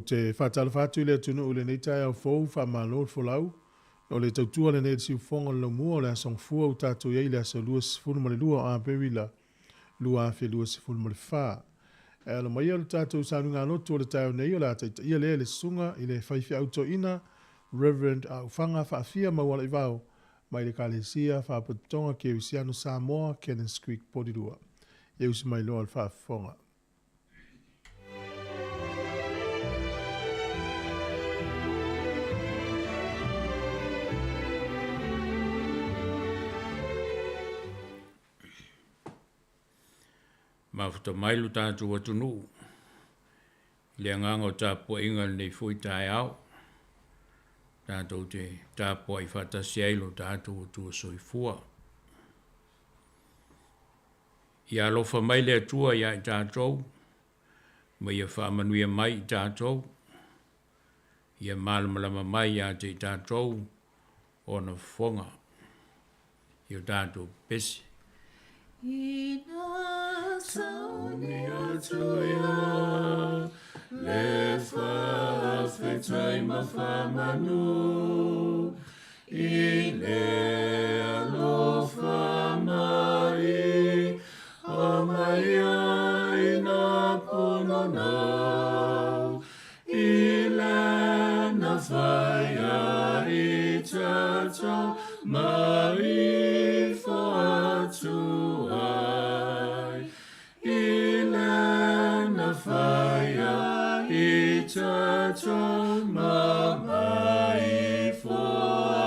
te faatalofa atu i le atunuu i lenei taeao fou, faamalo le folau. O le tautua lenei i le siufofoga o le laumua o le Aso Gafua ua tatou i ai i le aso 22 o Aperila 2024. E alo maia le tatou sauniga lotu o le taeao nei o le a taitaia lea e le susuga i le faifeau toeaina Reverend Aufaga Faafia Maualaivao mai le Ekalesia Faalapotopotoga Kerisiano Samoa, Cannons Creek, Porirua. Ia usi mai loa le faafofoga. Mafuta mai lo tatou atunuu i le agaga o tapuaiga i lenei foi taeao, tatou te tapuai faatasi ai lo tatou Atua Soifua. Ia alofa mai le Atua ia i tatou ma ia faamanuia mai i tatou, ia malamalama mai ia te i tatou ona fofoga i o tatou pepesi. Ina sauni atu ia le faafetai ma faamanu i le alofa mai o mai ai na punonou i le na whaia i tatou mai fo atu ai. I le na whaia i tatou mai fo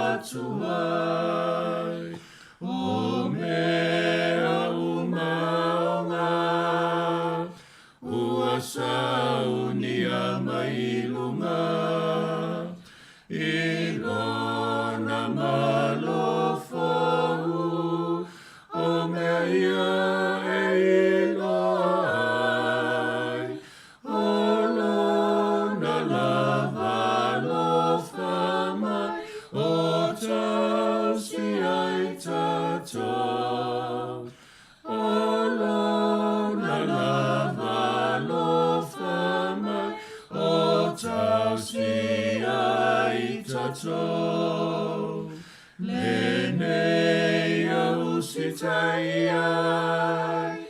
atu ai. O mea umaonga, ua saunia mai lunga, i lona malofou, o mea ia e iloa ai, o lona lava alofa mai, o tausi ai tatou. O lona lava alofa mai, o tausi ai tatou. Lenei au sitai ai,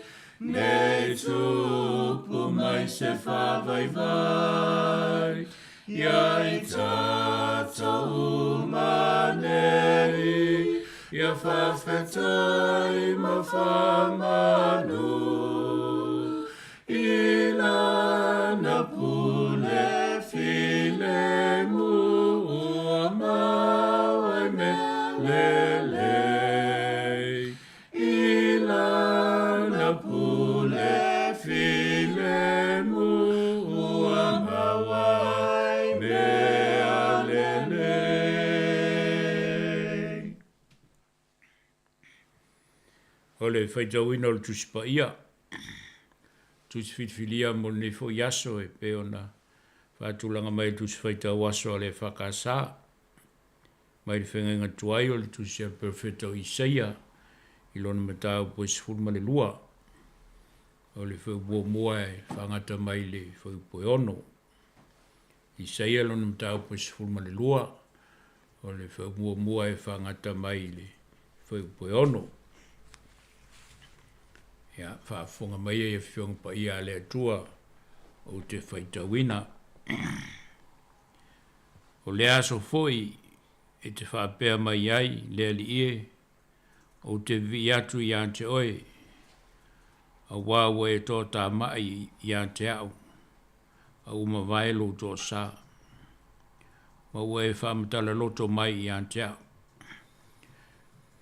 nei tupu mai se whavaivai, ia i tatou manei, ia whawhetai ma whamanu. I lana pule file mu ua mau ai me lelei. I lana pule file mu ua mau ai me alelei. O le faitauina o le Tusi Paia, Tusi Filifilia mo lenei foi aso e pei ona faatulaga mai e le Tusi Faitau Aso a le EFKS, mai le Feagaiga Tuai o le Tusi a le Perofeta o Isaia i lona mataupu e 12, o le fuaiupu muamua e faagata mai i le fuaiupu e 6. Isaia lona mataupu e 12, o le fuaiupu muamua e faagata mai i le fuaiupu e 6. Ia, faafofoga mai e Afioga Paia a le Atua ou te faitauina. O le aso foi e te faapea mai ai le Alii e, ou te vivii atu ia te oe, auā ua e toatamai ia te au, a ua mavae lou toasa, ma ua e faamatala loto mai ia te au.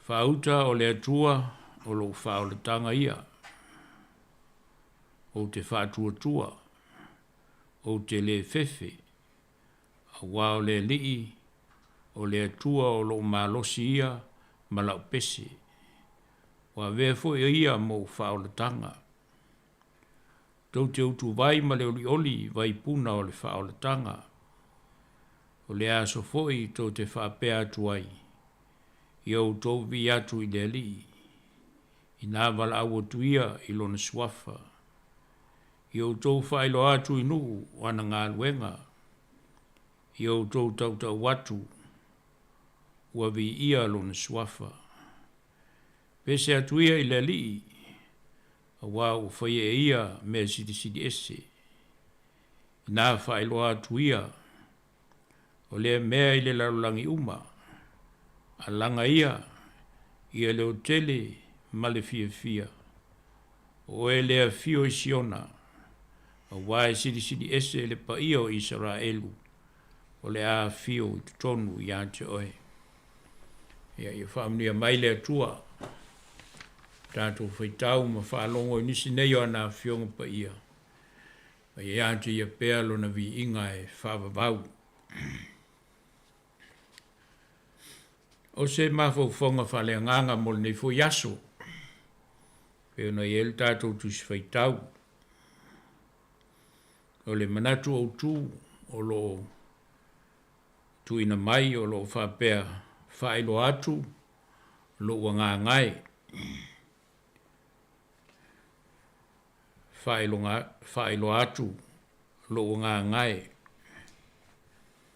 Faauta o le Atua o lou faaolataga ia, ou te faatuatua, ou te le fefe, auā o le Alii, o le Atua o lou malosi ia ma lau pese, ua avea foi o ia mou faaolataga. Tou te utuvai ma le olioli i vaipuna o le faaolataga, o le aso foi tou te faapea atu ai, ia outou vivii atu i le Alii, ina valaau atu ia i lona suafa. Ia outou faailoa atu i nuu o ana galuega. Ia outou tautau atu, ua viia Lona Suafa. Pese atu ia i le Alii, auā ua faia e ia mea silisili ese. Inā faailoa atu ia o lea mea i le lalolagi uma, alaga ia ia leotele ma le fiafia, o oe le afio i Siona, auā e silisili ese le paia o Isaraelu o le a afio i totonu ia te oe. Ia, ia faamanuia mai le Atua tatou faitau ma faalogo i nisi nei o ana afioga paia, ma ia te ia pea lona viiga e faavavau. O se mafaufauga faaleagaga mo lenei foi aso, pei ona i ai le tatou Tusi Faitau, o le manatu autu o lo o tuuina mai o lo o faapea, faailoa atu lou agaga e, faailoa atu lou agaga e,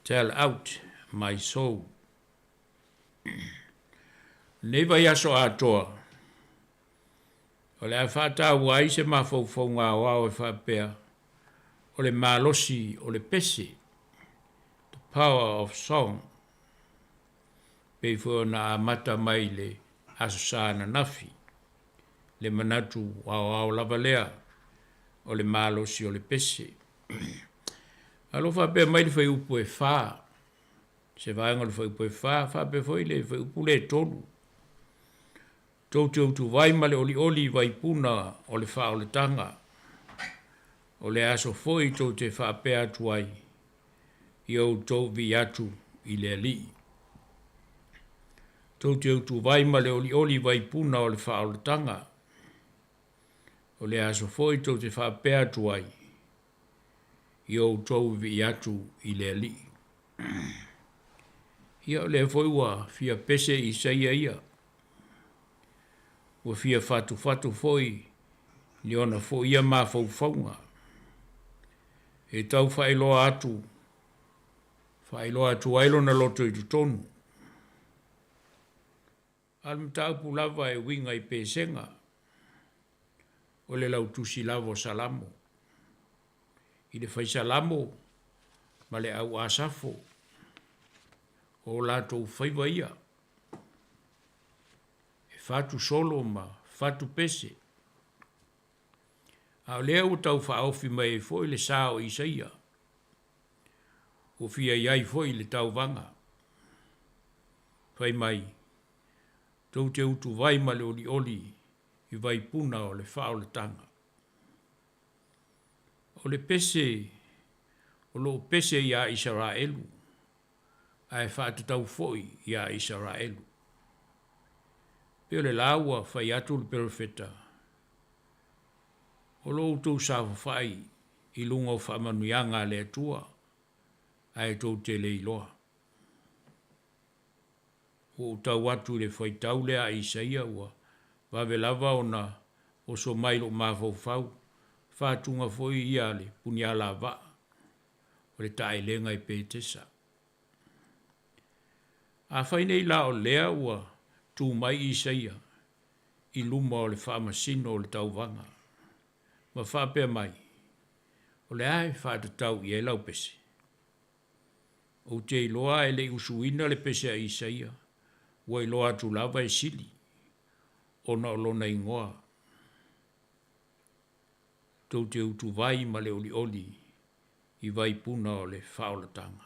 tell out my soul. Lenei vaiaso atoa, o le a faataua ai se mafaufauga aoao e faapea, o le malosi o le pese, the power of song, pei foi ona amata mai le Aso Sa ananafi, le manatu aoao lava lea o le malosi o le pese. A o lo o faapea mai le fuaiupu e 4, se vaega o le fuaiupu e 4, faapea foi le fuaiupu lea e 3. Tou te utuvai ma le olioli i vaipuna o le faaolataga, o le aso foi tou te faapea atu ai, ia outou vii atu i le Alii. Tou te utuvai ma le olioli i vaipuna o le faaolataga, o le aso foi tou te faapea atu ai, ia outou vii atu i le Alii. Ia o lea foi ua fia pese Isaia ia, ua fia fatufatu foi i ona foi ia mafaufauga e tau faailoa atu, faailoa atu ai lona loto i totonu. A o le mataupu lava e uiga i pesega, o le lautusi lava o Salamo, i le fai Salamo ma le au Asafo, o latou faiva ia, e fatu solo ma fatu pese. A o lea ua tau faaofi mai ai foi le sa o Isaia, ua fia i ai foi i le tauvaga. Fai mai, tou te utuvai ma le olioli i vaipuna o le faaolataga. O le pese o lo o pese iā Isaraelu, ae faatatau foi iā Isaraelu. Pei o le la ua fai atu le perofeta, O lo outou saofafai i luga o faamanuiaga a le Atua, ae tou te le iloa. Ua ou tau atu i le faitau lea a Isaia ua vave lava ona oso mai i lou mafaufau, fatuga foi ia a le punialavaa o le taelega i Petesa. Afai nei la o lea ua tu mai Isaia i luma o le faamasino o le tauvaga ma faapea mai, O le a e faatatau i ai lau pese? Ou te iloa e le i usuina le pese a Isaia, ua iloa atu lava e sili ona o lona igoa. Tou te utuvai ma le olioli i vaipuna o le faaolataga.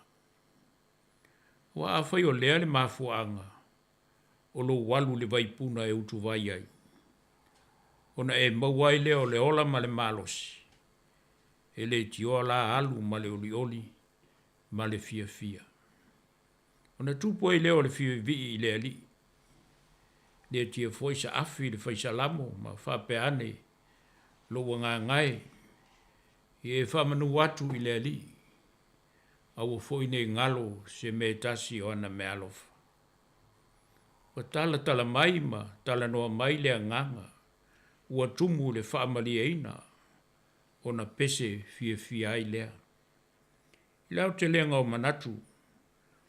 Aua afai o lea le mafuaaga o lou alu i le vaipuna e utuvai ai, ona e maua ai lea o le ola ma le malosi, e leitioa la alu ma le olioli ma le fiafia. Ona tupu ai lea o le fiavivii i le Alii, leatia foi saafi le fai Salamo ma faapea ane, Lou agaga e, ia e faamanu atu i le Alii, aua foi ne i galo se mea e tasi o ana meaalofa. Ua talatala mai ma talanoa mai le agaga ua tumu i le faamalieina ona pese fiafia ai lea. I le aotelega o manatu.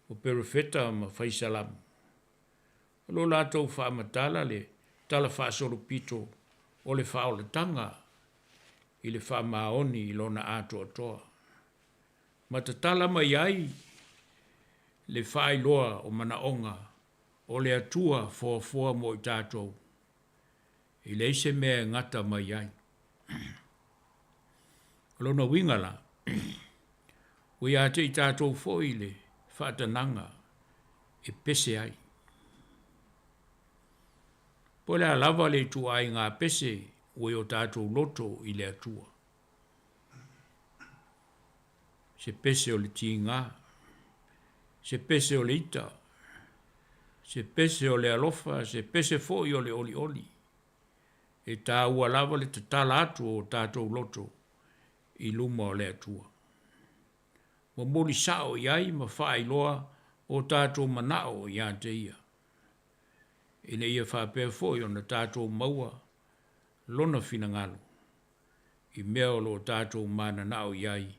O Perofeta ma Fai Salamo, o lo latou faamatala le Tala Faasolopito o le faaolataga i le faamaoni i lona atoatoa, ma tatala mai ai le faailoa o manaoga o le Atua foafoa mo i tatou, e leai se mea e gata mai ai. O lona uiga la, ua ia te i tatou foi le faatanaga e pese ai. Po o le a lava le ituaiga pese ua i o tatou loto i le Atua. Se pese o le tiga, se pese o le ita, se pese o le alofa, se pese foi o le olioli. E taua lava le tatala atu o tatou loto i luma o le Atua. Momoli sao i ai ma faailoa o tatou manao ia te Ia, ina ia faapea foi ona tatou maua Lona finagalo i mea o lo o tatou mananao i ai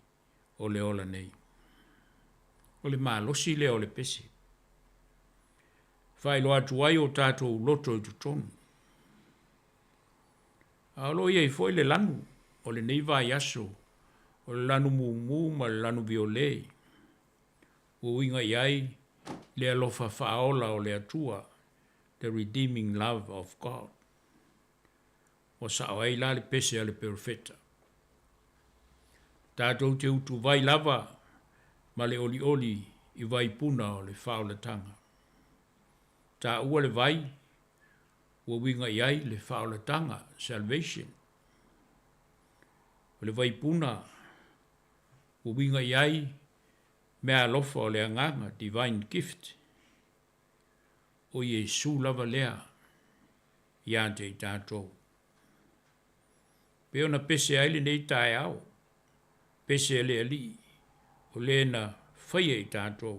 o le ola nei. O le malosi lea o le pese. E faailoa atu ai o tatou loto i totonu. A o lo o i ai foi le lanu o lenei vaiaso, o le lanu mumu ma le lanu viole, ua uiga i ai le alofa faaola o le Atua, the redeeming love of God. Ua sao ai la le pese a le perofeta. Tatou te utuvai lava ma le olioli i vaipuna o le faaolataga. Taua le vai ua uiga i ai le faaolataga, salvation. O le vaipuna ua uiga i ai meaalofa o le agaga, divine gift. O Iesu lava lea ia te i tatou. Pei ona pese ai lenei taeao, pese a le Alii, o le na faia i tatou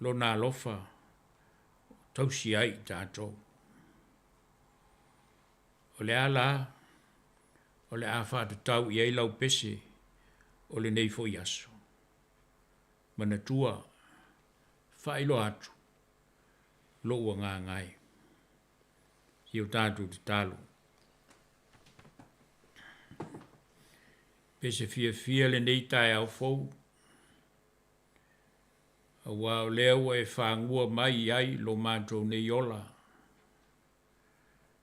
Lona alofa tausi ai i tatou. O le a la o le a faatatau i ai lau pese o lenei foi aso? Manatua, faailoa atu lou agaga e. Se i o tatou tatalo. Pese fiafia lenei taeao fou, aua o lea ua e fagua mai ai lo matou nei ola,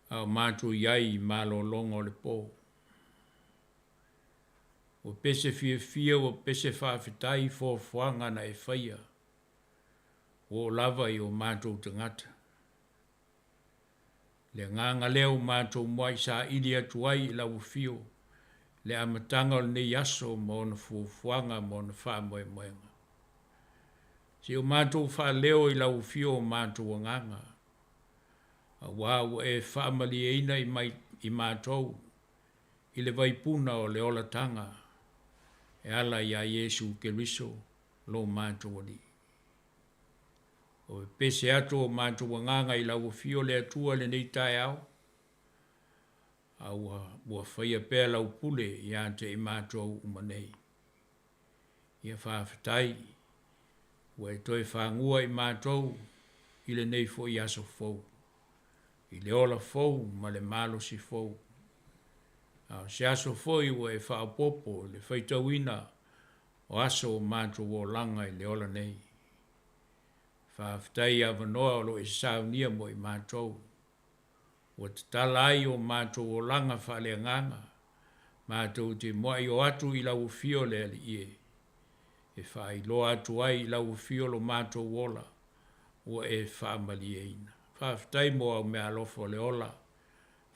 a o matou i ai i malologa o le po. Ua pese fiafia, ua pese faafetai i foafoaga na e faia, ua oo lava i o matou tagata. Le agaga lea ua matou muai saili atu ai i lau afio le amataga o lenei aso ma ona fuafuaga ma ona faamoemoega. Se i o matou faaleo i lau afio o matou agaga, aua ua e faamalieina i matou i le vaipuna o le olataga e ala iā Iesu Keriso lo matou Alii. O pepese atu o matou agaga i lau afio le Atua i lenei taeao, a ua faia pea lau pule ia te i matou uma nei. Ia faafetai ua e toe fagua i matou i lenei foi aso fou, i le ola fou ma le malosi fou. A o se aso foi ua e faaopoopo i le faitauina o aso o matou olaga i le ola nei. Faafetai i avanoa o lo o e saunia mo i matou, ua tatala ai o matou olaga faaleagaga, matou te muai o atu i lau afio le Alii e, e faailoa atu ai i lau afio lo matou ola ua e faamalieina. Faafetai mo au meaalofa o le ola,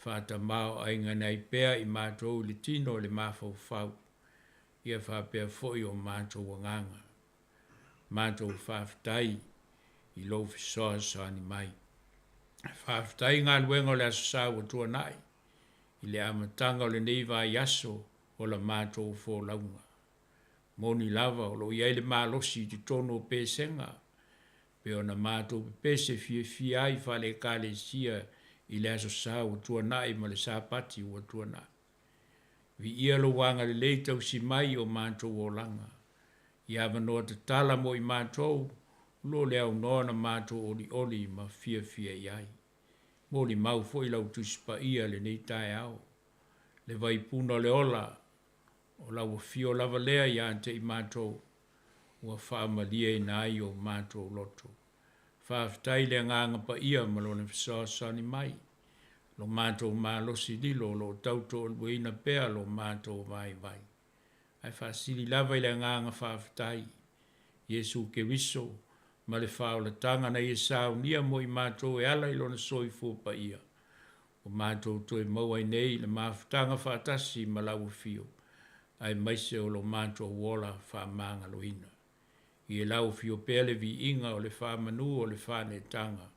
faatamāo'aigaina ai pea i matou i le tino i le mafaufau, ia faapea foi o matou agaga. Matou faafetai i lou fesoasoani mai. Faafetai i galuega o le Aso Sa ua tuanai i le amataga o lenei vaiaso o la matou folauga. Moni lava o lo o i ai le malosi i totonu o pesega, pei ona matou pepese fiafia ai faale-Ekalesia i le Aso Sa ua tuanai ma le Sapati ua tuanai. Viia lou agalelei tausi mai i o matou olaga, i avanoa tatala mo i matou. O lo o le aunoa na matou olioli ma fiafia i ai. Molimau foi lau Tusi Paia i lenei taeao, le vaipuna o le ola, o lau afio lava lea ia te i matou, ua faamalieina ai o matou loto. Faafetai i le Agaga Paia ma Lona fesoasoani mai, lo matou malosi lilo o lo o tautoaluaina pea lo matou vaivai. Ae faasili lava i le agaga faafetai, Iesu Keriso ma le faaolataga na Ia saunia mo i matou e ala i Lona soifua paia, ua matou toe maua ai nei le mafutaga faatasi ma Lau Afio, aemaise o lo matou ola faamagaloina. Ia Lau Afio pea le viiga o le faamanu o le faaneetaga,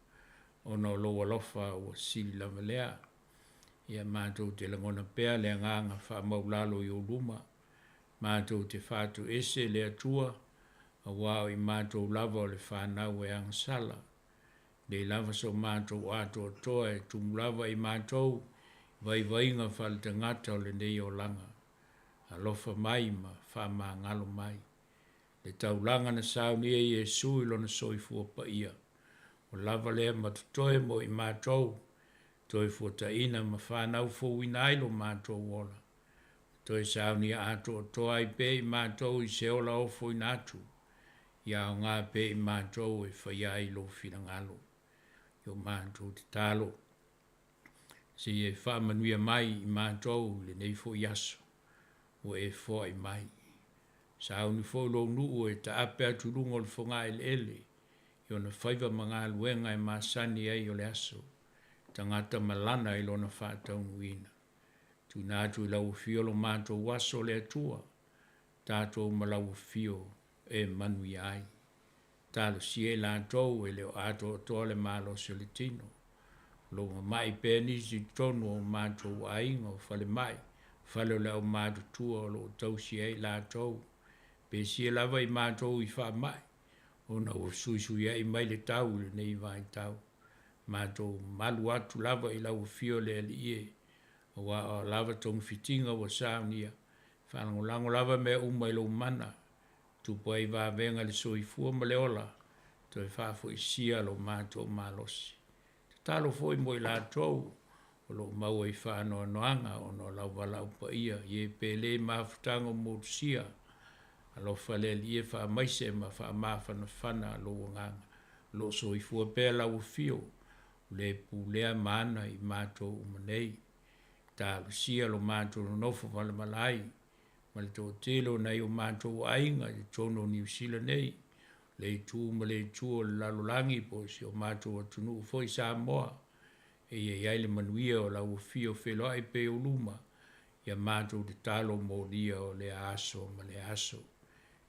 ona o Lou alofa ua sili lava lea. Ia matou te lagona pea le agaga faamaulalo i ou luma, matou te faatoese le Atua, auā o i matou lava o le fanau e agasala. Lei lava so matou atoatoa e tumu lava i matou i vaivaiga faaletagata o lenei olaga. Alofa mai ma faamagalo mai. Le taulaga na saunia e Iesu i Lona soifua paia, ua lava lea ma totoe mo i matou, toe fuataina ma fanau fouina ai lo matou ola, ma toe saunia atoatoa ai pea i matou i se ola ofoina atu, ia aoga pea i matou e faia ai lou finagalo. I o matou tatalo, seia e faamanuia mai i matou i lenei foi aso ua e foai mai. Sauni foi lou nuu e taape atu i luga o le fogaeleele i ona faiva ma galuega e masani ai o le aso, tagata ma lana i lona faataunuuina. Tuuina atu i lau Afio lo matou aso le Atua, tatou ma lau Afio e manuia ai. Talosia i latou e le o atoatoa le malosi o le tino. O lo o mamai pea nisi i totonu o matou aiga, o falemai, fale o le aumatutua o lo o tausi ai i latou. Pesia lava i matou i faamai, ona ua fesuisuiai mai le tau i lenei vaitau. Matou malu atu lava i lau Afio le Alii e, aua o a lava togafitiga ua saunia, e faalagolago lava mea uma i lou mana, tupu ai vavega i le soifua ma le ola, toe faafoisia lo matou malosi. Tatalo foi mo i latou o lo o maua i faanoanoaga ona o lau valaau paia i e pele i mafutaga o motusia. Alofa le Alii e faamaise ma faamafanafana lou agaga. O lo o soifua pea lau afio, o le pulea ma ana i matou uma nei. Talosia lo matou nonofo valavala ai ma le toatele o nai o matou aiga i totonu o Niu Sila nei, le itu ma le itu o le lalolagi po o si o matou atunuu foi Samoa, e ia i ai le manuia o lau afio feloai pea i ou luma, ia matou tatalo molia o lea aso ma lea aso.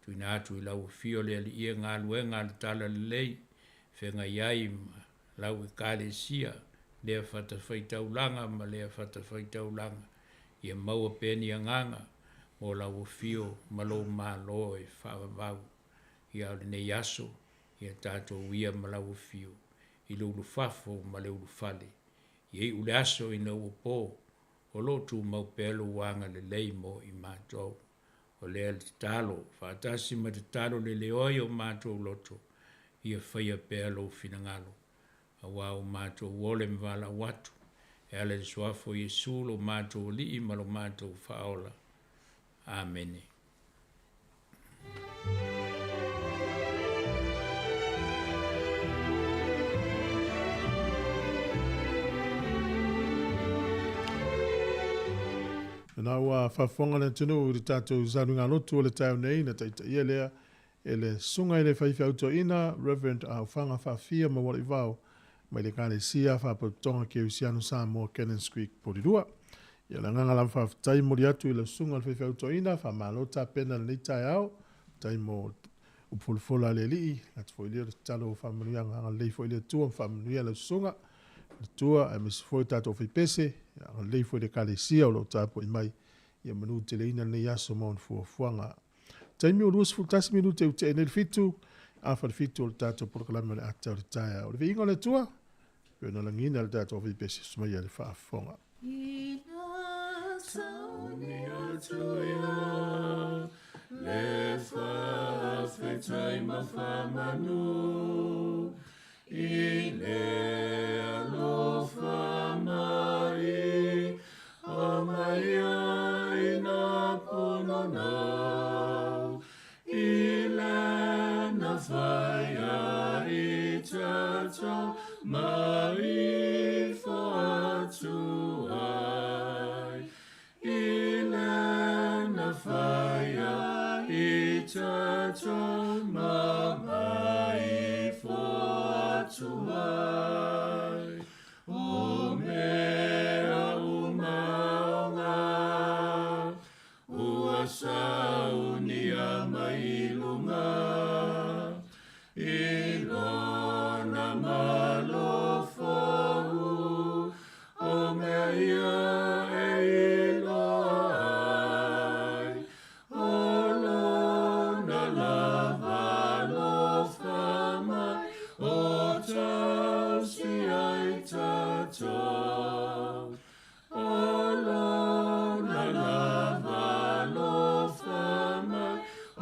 Tuuina atu i lau afio le Alii e galuega a le Talalelei, feagai ai ma lau Ekalesia, lea fatafaitaulaga ma lea fatafaitaulaga, ia maua pea ni agaga mo lau afio ma lou Malo e faavavau. Ia o lenei aso, ia tatou uia ma lau afio i le ulufafo ma le ulufale. Ia iu le aso ina ua po, o lo o tumau pea lou agalelei mo i matou. O lea le tatalo, faatasi ma tatalo leleoa i o matou loto, ia faia pea lou finagalo, auā ua matou ole ma valaau atu, e ala i le Suafa o Iesu lo matou Alii ma lo matou Faaola. Amene. Lena ua faafofoga le atunuu i le tatou sauniga lotu o le taeao nei na taitaia lea e le Susuga i le Faifeau Toeaina Rev. Aofaga Faafia Maualaivao mai le Ekalesia Faalapotopotoga Kerisiano Samoa Cannons Creek Porirua. Ia o le agaga lava faafetai e momoli atu i lau Susuga i le Faifeau Toeaina, faamalo tapena i lenei taeao, faafetai mo upu folafola a le Alii, atu foi lea o le tatalo o faamanuiaga agalelei foi le Atua ma faamanuia lau Susuga le Atua aemaise foi o tatou faipese, agalelei foi i le Ekalesia o lo o tapuai mai ia manuteleina lenei aso ma ona fuafuaga. Taimi ua 21 minute ua tea nei le 7, afa le 7 o le tatou polokalame o le ata o le taeao. Le viiga o le Atua, pei ona lagiina le tatou faipese, susu maia le faafofoga. Ina sauni atu ia le Faafetai ma faamanu i le alofa mai o mai ai na punonou i lena faia i tatou ma ifo atu ai. I lena faia i tatou ma ifo atu ai. O mea uma oga ua saunia mai luga i lona malofou o mea ia e iloa ai o lona lava alofa mai o tausi ai tatou. O lona lava alofa mai o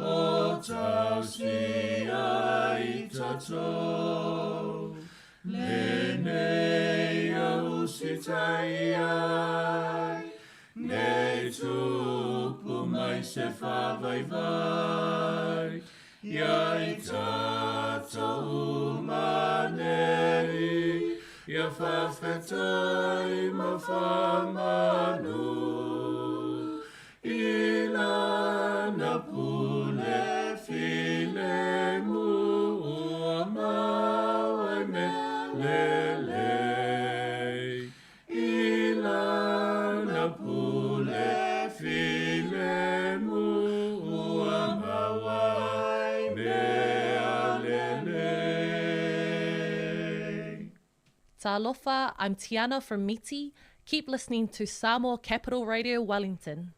tausi ai tatou. Lenei au usitai ai, nei tupu mai se faavaivai, ia i tatou uma nei, ia faafetai ma faamanu. I lana pule filemu ua mau ai mea lelei. I lana pule filemu ua mau ai mea lelei. Talofa, I'm Tiana from Miti. Keep listening to Samoa Capital Radio Wellington.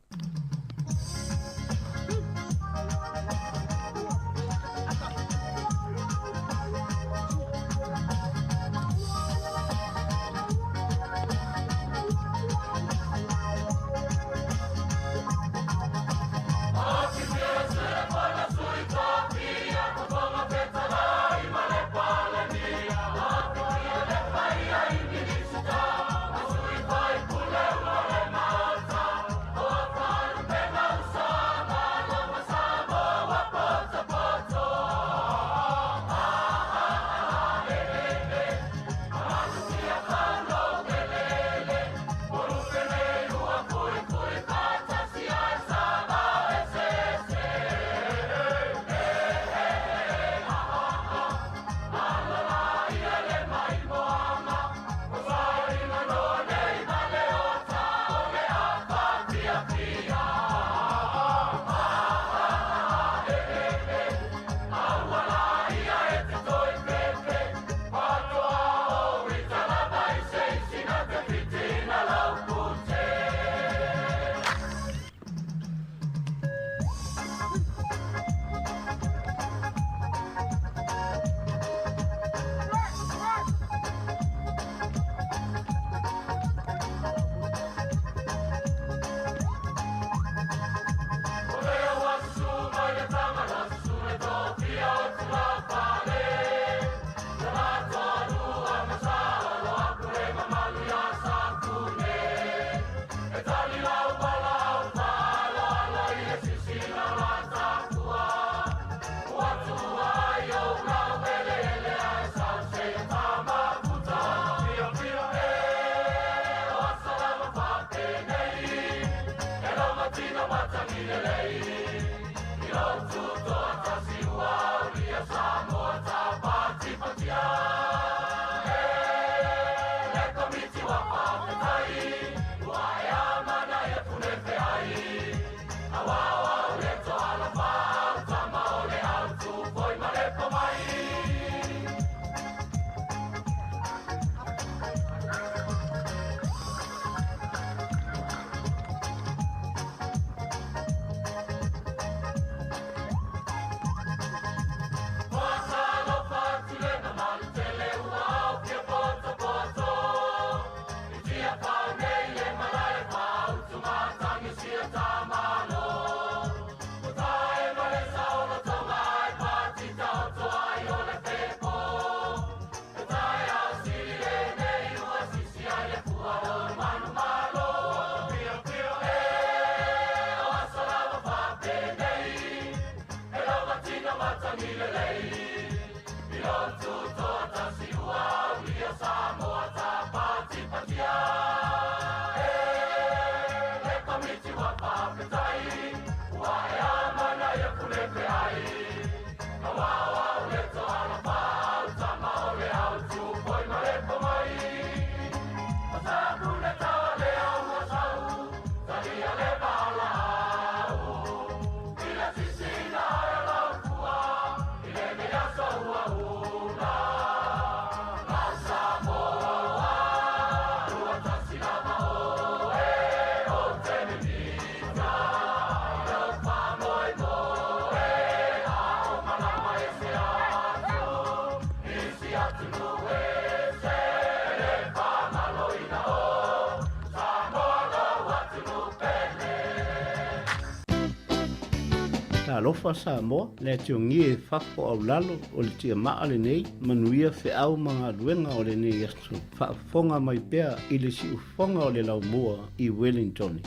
Talofa Samoa, le ationgia e fafo au lalo o le tia maa lenei, manuia feau ma galuega o lenei aso. Faafofoga mai pea i le siufofoga o le laumua i Wellington.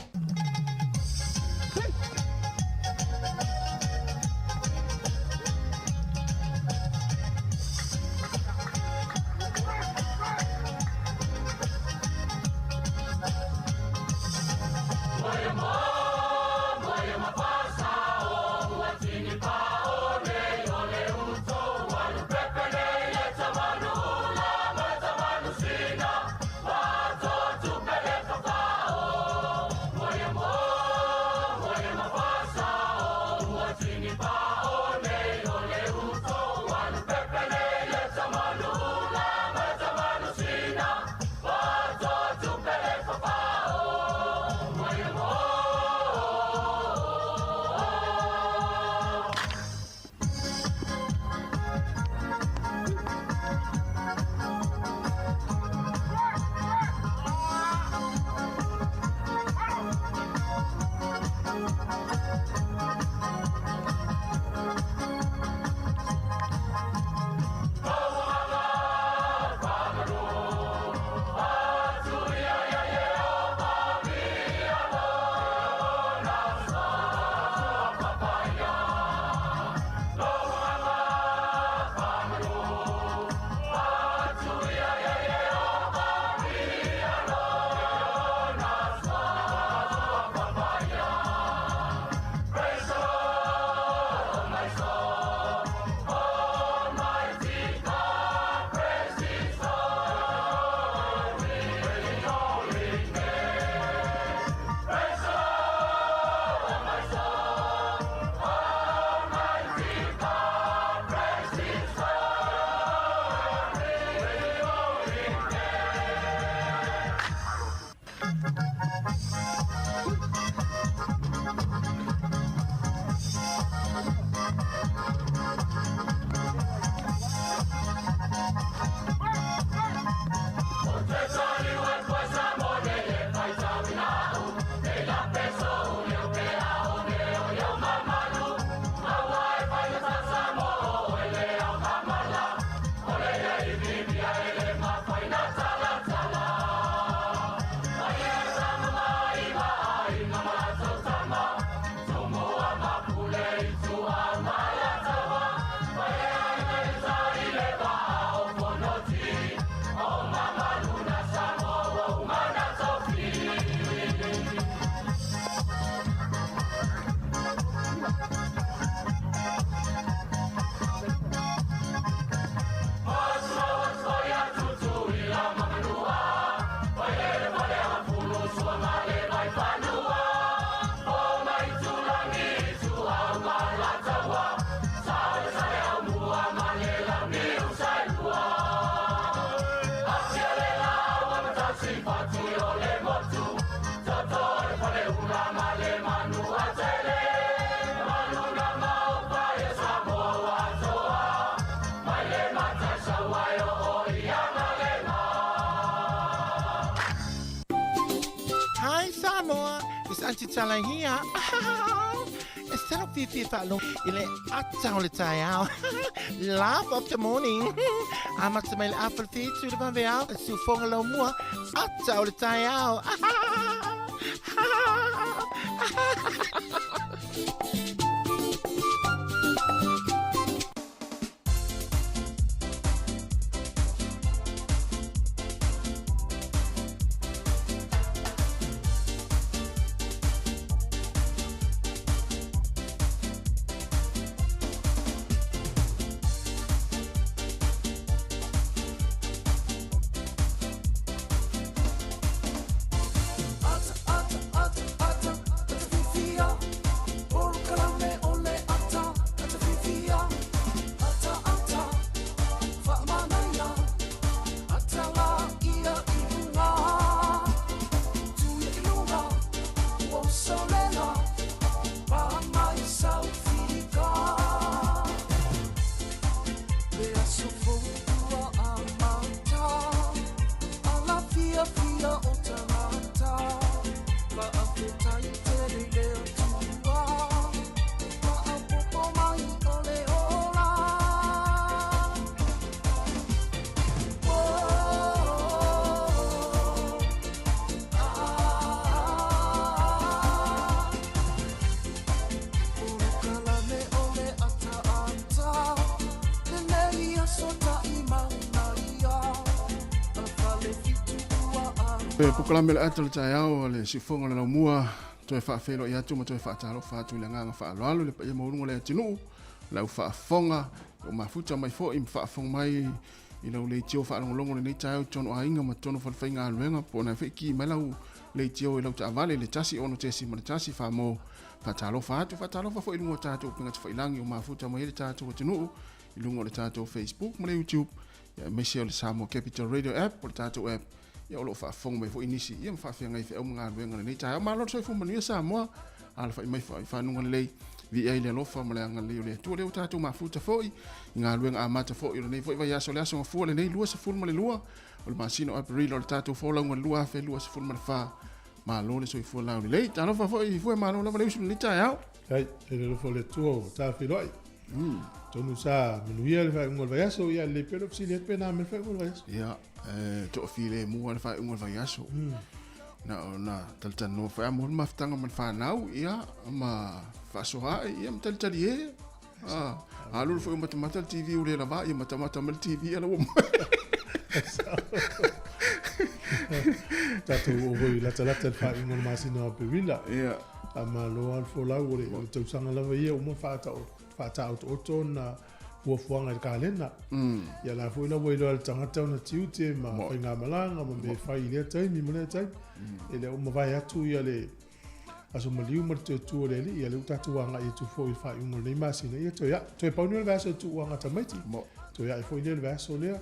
Hi Samoa, it's Auntie Tala here. It's Tala Fifi Fa'alon i le ata o le taeao. Laugh of the morning. Amata mai le afa le fitu le vaveao, le siufoga laumua, ata o le taeao. fiafia o tagata Faafetai tele i le Atua Faaopoopo mai o le ola Oh, ah, Polokalame o le ataata Lenei aso taʻimauna ia Fale fitu ua E polokalame le ata o le taeao le siufoga o le laumua toe faafeiloai atu ma toe faatalofa atu i le agaga faaaloalo le paia maualuga o le atunuu lau faafofoga ua mafuta mai foi ma faafofoga mai i lau leitio faalogologo lenei taeao i totonu o aiga ma totonu o falefaigaluega po o na foi ki mai lau leitio i lau taavale i le 1 6.1 faamo faatalofa atu faatalofa foi i luga o tatou upega tafailagi ua mafuta mai ai le tatou atunuu i luga o le tatou Facebook ma le YouTube ia aemaise o le Samoa Capital Radio app o le tatou app ia o lo o faafofoga mai foi nisi ia ma faafeagai feau ma galuega lenei taeao. Malo le soifua manuia Samoa, alafai mai i fanuga lelei, viia i le alofa ma le agalelei o le Atua. Lea ua tatou mafuta foi i galuega amata foi o lenei foi vaiaso, le aso gafua lenei 22 o le masina o Aperila o le tatou folauga 2024. Malo le soifua laulelei. Talofa foi i fue malo lava le usu lenei taeao. Ai, e le alofa o le Atua ua tafeiloai. Atonu sa manuia le faaiuga o le vaiaso, ia lelei pea lou fesili atu pe na mea le faaiuga o le vaiaso. Ia, e toafilemu lava le faaiuga o le vaiaso. Na o na talatalanoa foi a mo le mafutaga ma le fanau, ia, ma faasoa ae, ia, ma talitali e. Ah, alu foi o matamata le TV ua le lava, ia matamata ma le TV ala ua moe. Tatou oo foi i latalata i le faaiuga o le masina o Aperila. Ia. A malo lava le folau o le, o le tausaga lava ia uma faataotooto ona fuafuaga i le kalena. Ia la foi la ua iloa e le tagata ona tiute ma faigamalaga ma mea e fai i lea taimi ma lea taimi. E le o mavae atu ia le aso maliu ma le toe tu o le alii, ia lea ua tatou agai atu foi i le faaiuga o lenei masina, ia toe ae. Toe pau lenei o le vaiaso e tuu aga tamaiti, toe ae foi lea le vaiaso lea.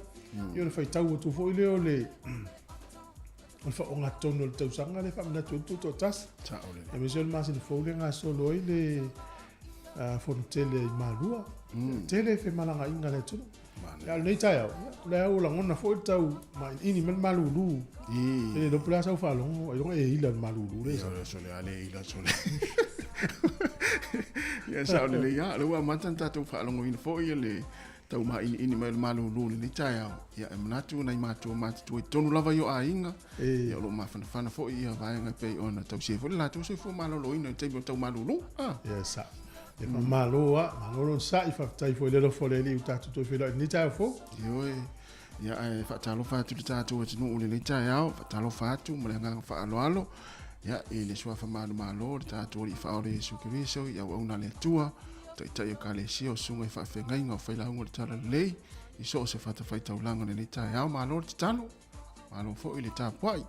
Ia o le faitau atu foi lea o le o le faaogatotonu o le tausaga lea e faamanatu ai le tutoatasi. Aemaise o le masina fou lea e gasolo ai le fono tele i Malua. Tele femalagaaiga a le atunuu. A o lenei taeao, o lea ua lagona foi le tau mainiini mai le malulu. E le iloa po o le a sau faalogo, ailoga e ila le malulu lea. Ia, sole a le ila sole. Ia sao lelei lava. O lea ua amata ona tatou faalogoina foi le tau mainiini mai o le malulu i lenei taeao. Ia, e manatu nai matua matutua i totonu lava i o aiga. Ia, o lo o mafanafana foi ia vaega e pei ona tausia ai foi le latou soifua maloloina i le taimi o tau malulu. Ia, sao. Ia faamalo lava, malo le onosai, faafetai foi i le alofa o le Alii ua tatou toe feiloai i lenei taeao fou. Ioe, ia ae faatalofa atu i le tatou atunuu i lenei taeao, faatalofa atu ma le agaga faaaloalo, ia i le suafa manumalo o le tatou Alii Faaola Iesu Keriso i auauna a le Atua, o Taitai o Ekalesia, o Susuga i Faafeagaiga, o Failauga o le Talalelei, i so o se fatafaitaulaga i lenei taeao, malo le tatalo. Malo foi le tapuai.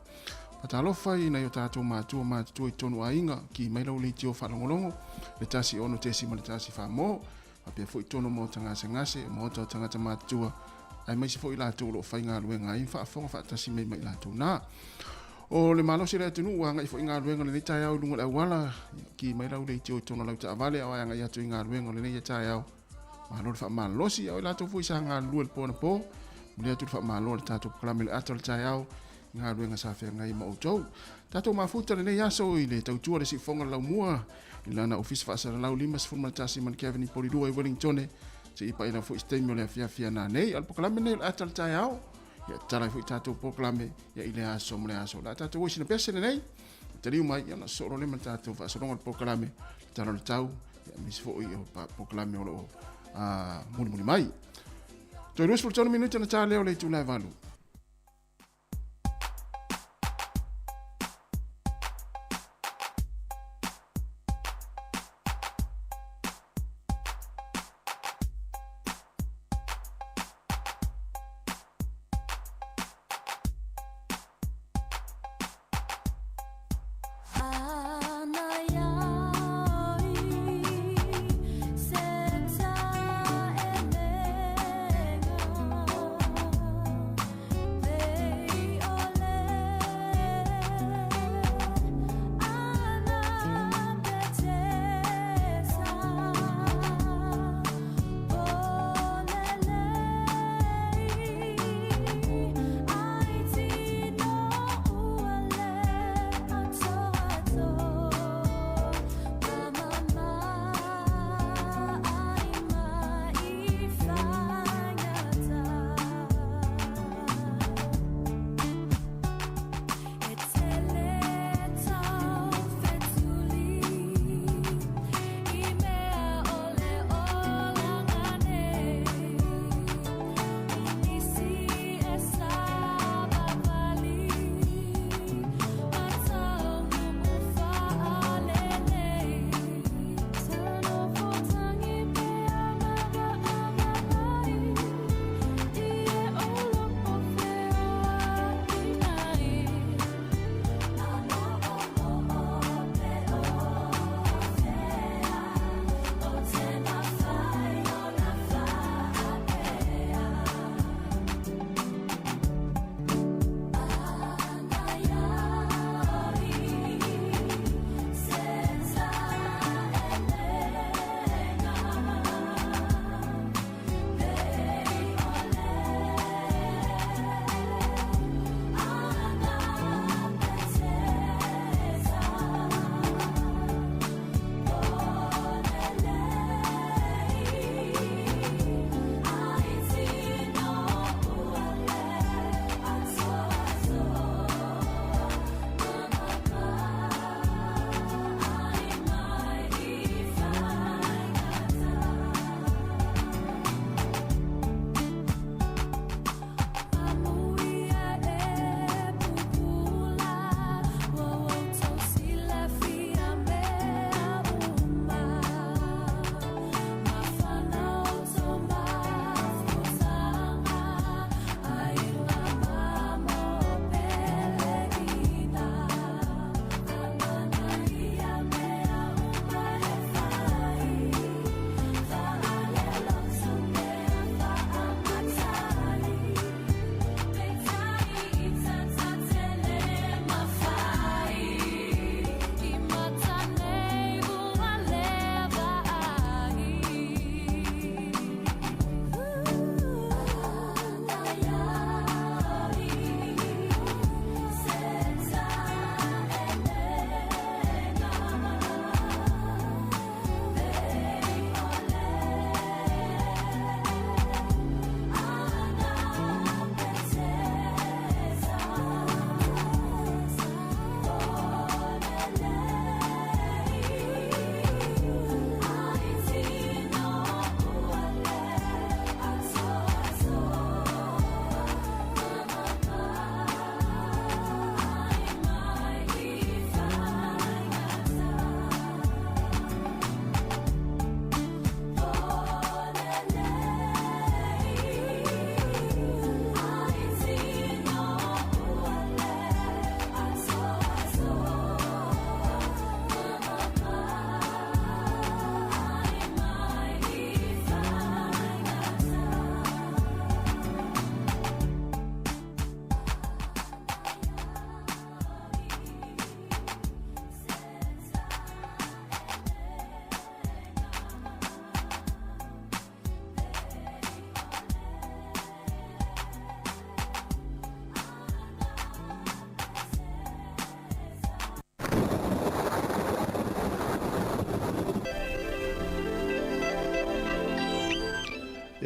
Faatalofa i nai o tatou matua matutua i totonu o aiga, ki mai lau leitio faalogologo, le 1 6.1 Faamo, faapea foi totonu o maota gasegase, o maota o tagata matutua, aemaise foi i latou o lo o faigaluega ai ma faafofoga faatasi mai ma i latou na. O le malosi o le atunuu ua agai foi i galuega o lenei taeao i luga o le auala, ki mai lau leitio i totonu o lau taavale a o e agai atu i galuega o lenei taeao. Malo le faamalosi, a o i latou foi sa galulue i le po anapo, momoli atu le faamalo a le tatou polokalame le ata o le taeao i galuega sa feagai ma outou. Tatou mafuta lenei aso i le tautua le siufoga o le laumua i lana ofisa faasalalau 51 ma le Kevin i Polilua i Wellingtone, seia paia lava foi i se taimi o le afiafi a nanei. A o le polokalame lenei o le ata o le taeao, ia tatala ai foi tatou polokalame ia i le aso ma le aso. O le a tatou o i sina pese lenei, taliu mai ia ona sosoo loa lea ma le tatou faasologa o le polokalame, le tala o le tau, ia aemaise foi o polokalame o lo o mulimuli mai. Toe 23 minute ona ta lea o le itula e 8.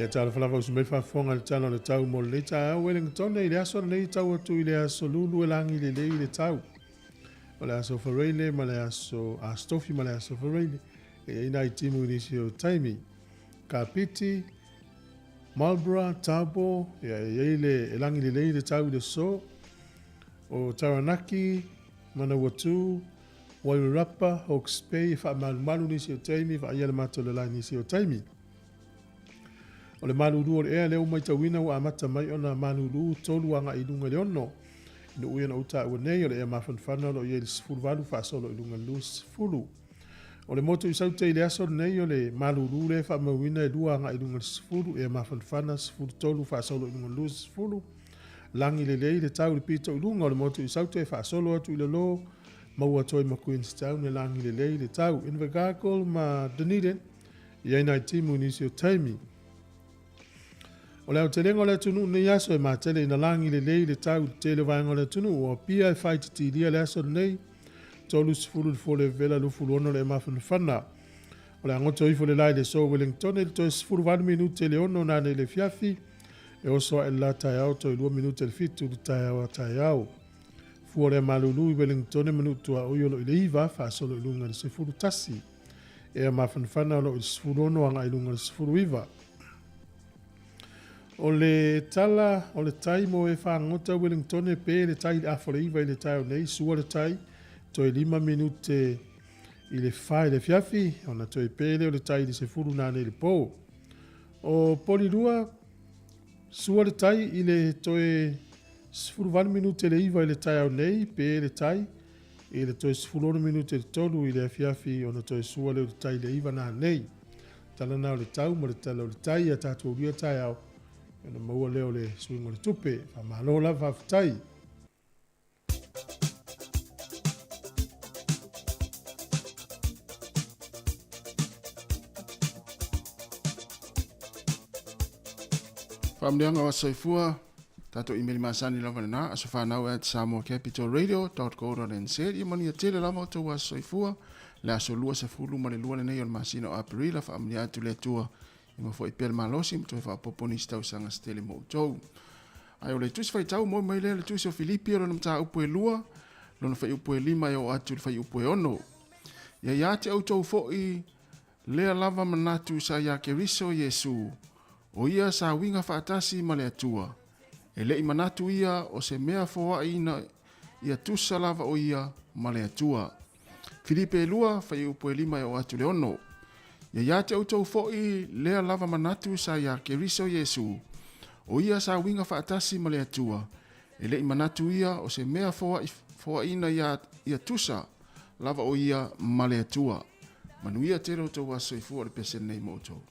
Ia talofa lava usu mai faafofoga i le tala o le tau mo lenei taeao Wellington i le aso lenei tau atu i le aso Lulu e lagi lelei le tau. O le aso Faraile ma le aso Aso Tofi ma le aso Faraile e i ai nai timu i nisi o taimi. Kapiti, Marlborough, Taupo, ia e i ai le e lagi lelei le tau i le aso. O Taranaki, Manawatu, Wairarapa, Hawke's Bay e faamalumalu nisi o taimi, vaaia le matou lala i nisi o taimi. O le malulu o le ea lea ua matauina ua amata mai ona malulu 3 agai i luga i le 6. Ina ui ona ou taua nei, o le ea mafanafana o lo o i ai i le 18 faasolo i luga i le 20. O le motu i Saute i le aso lenei, o le malulu lea e faamauina e 2 agai i luga i le 10, ea mafanafana 13 faasolo i luga i le 20. Lagi lelei le tau i le pito i luga o le motu i Saute e faasolo atu i lalo, maua atu ai ma Queenstown e lagi lelei le tau. Invercargill ma Dunedin, e i ai nai timu i nisi o taimi. O le aotelega o le atunuu nei aso e matele ina lagi lelei le tau i le tele o vaega o le atunuu. O Apia e faaitiitilia le aso lenei, 30 le fua o le vela 26 le mafanafana. O le a goto ifo le la i le aso Wellington i le toe 18 minute le 6 nanei i le afiafi, e oso ae le la taeao toe 2 minute le 7 le taeao a taeao. Fua o le malulu i Wellington ma nuu tuaoi o lo o i le 9 faasolo i luga i le 11. Ea mafanafana o lo o i le 16 agai i luga i le 19. O le tala o le tai mo e fagota Wellington pe le tai i le afa o le 9 i le taeao nei, sua le tai toe 5 minute i le 4 i le afiafi, ona toe pe lea o le tai i le 10 nanei i le po. O Polilua, sua le tai i le toe 18 minute le 9 i le taeao nei, pe le tai i le toe 16 minute le 3 i le afiafi, ona toe sua lea o le tai i le 9 nanei. Tala na o le tau ma le tala o le tai a tatou ulia taeao, ona maua lea o le suiga o le tupe. Faamalo lava, faafetai. Faamanuiaga o aso soifua, tatou email masani lava lena, asofanau at samoacapitalradio.co.nz. Ia manuia tele lava o tou aso soifua, le aso 22 lenei o le masina o Aperila, faamanuia atu le Atua i ma foi pea le malosi ma toe faaopoopo nisi tausaga se tele mo outou. Ae o le tusi faitau moe mai lea le tusi o Filipi o lona mataupu e 2, lona fuaiupu e 5 e oo atu i le fuaiupu e 6. Ia ia te outou foi lea lava manatu sa iā Keriso Iesu, o ia sa uiga faatasi ma le Atua. E le i manatu ia o se mea foai ina ia tusa lava o ia ma le Atua. Filipe e 2, fuaiupu e 5 e oo atu i le 6. Ia ia te outou foi lea lava manatu sa iā Keriso Iesu, o ia sa uiga faatasi ma le Atua, e le i manatu ia o se mea foaina ia tusa lava o ia ma le Atua. Manuia tele outou aso soifua o le pese lenei mo outou.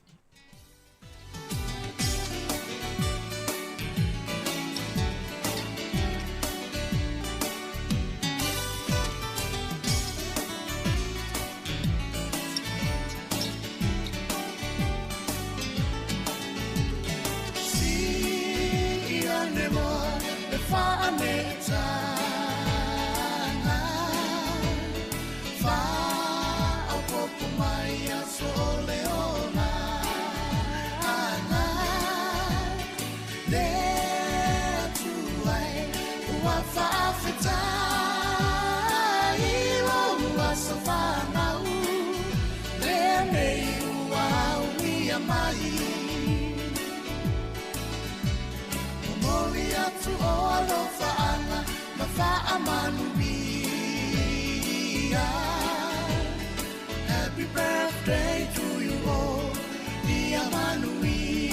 Happy birthday to you all, ia manuia.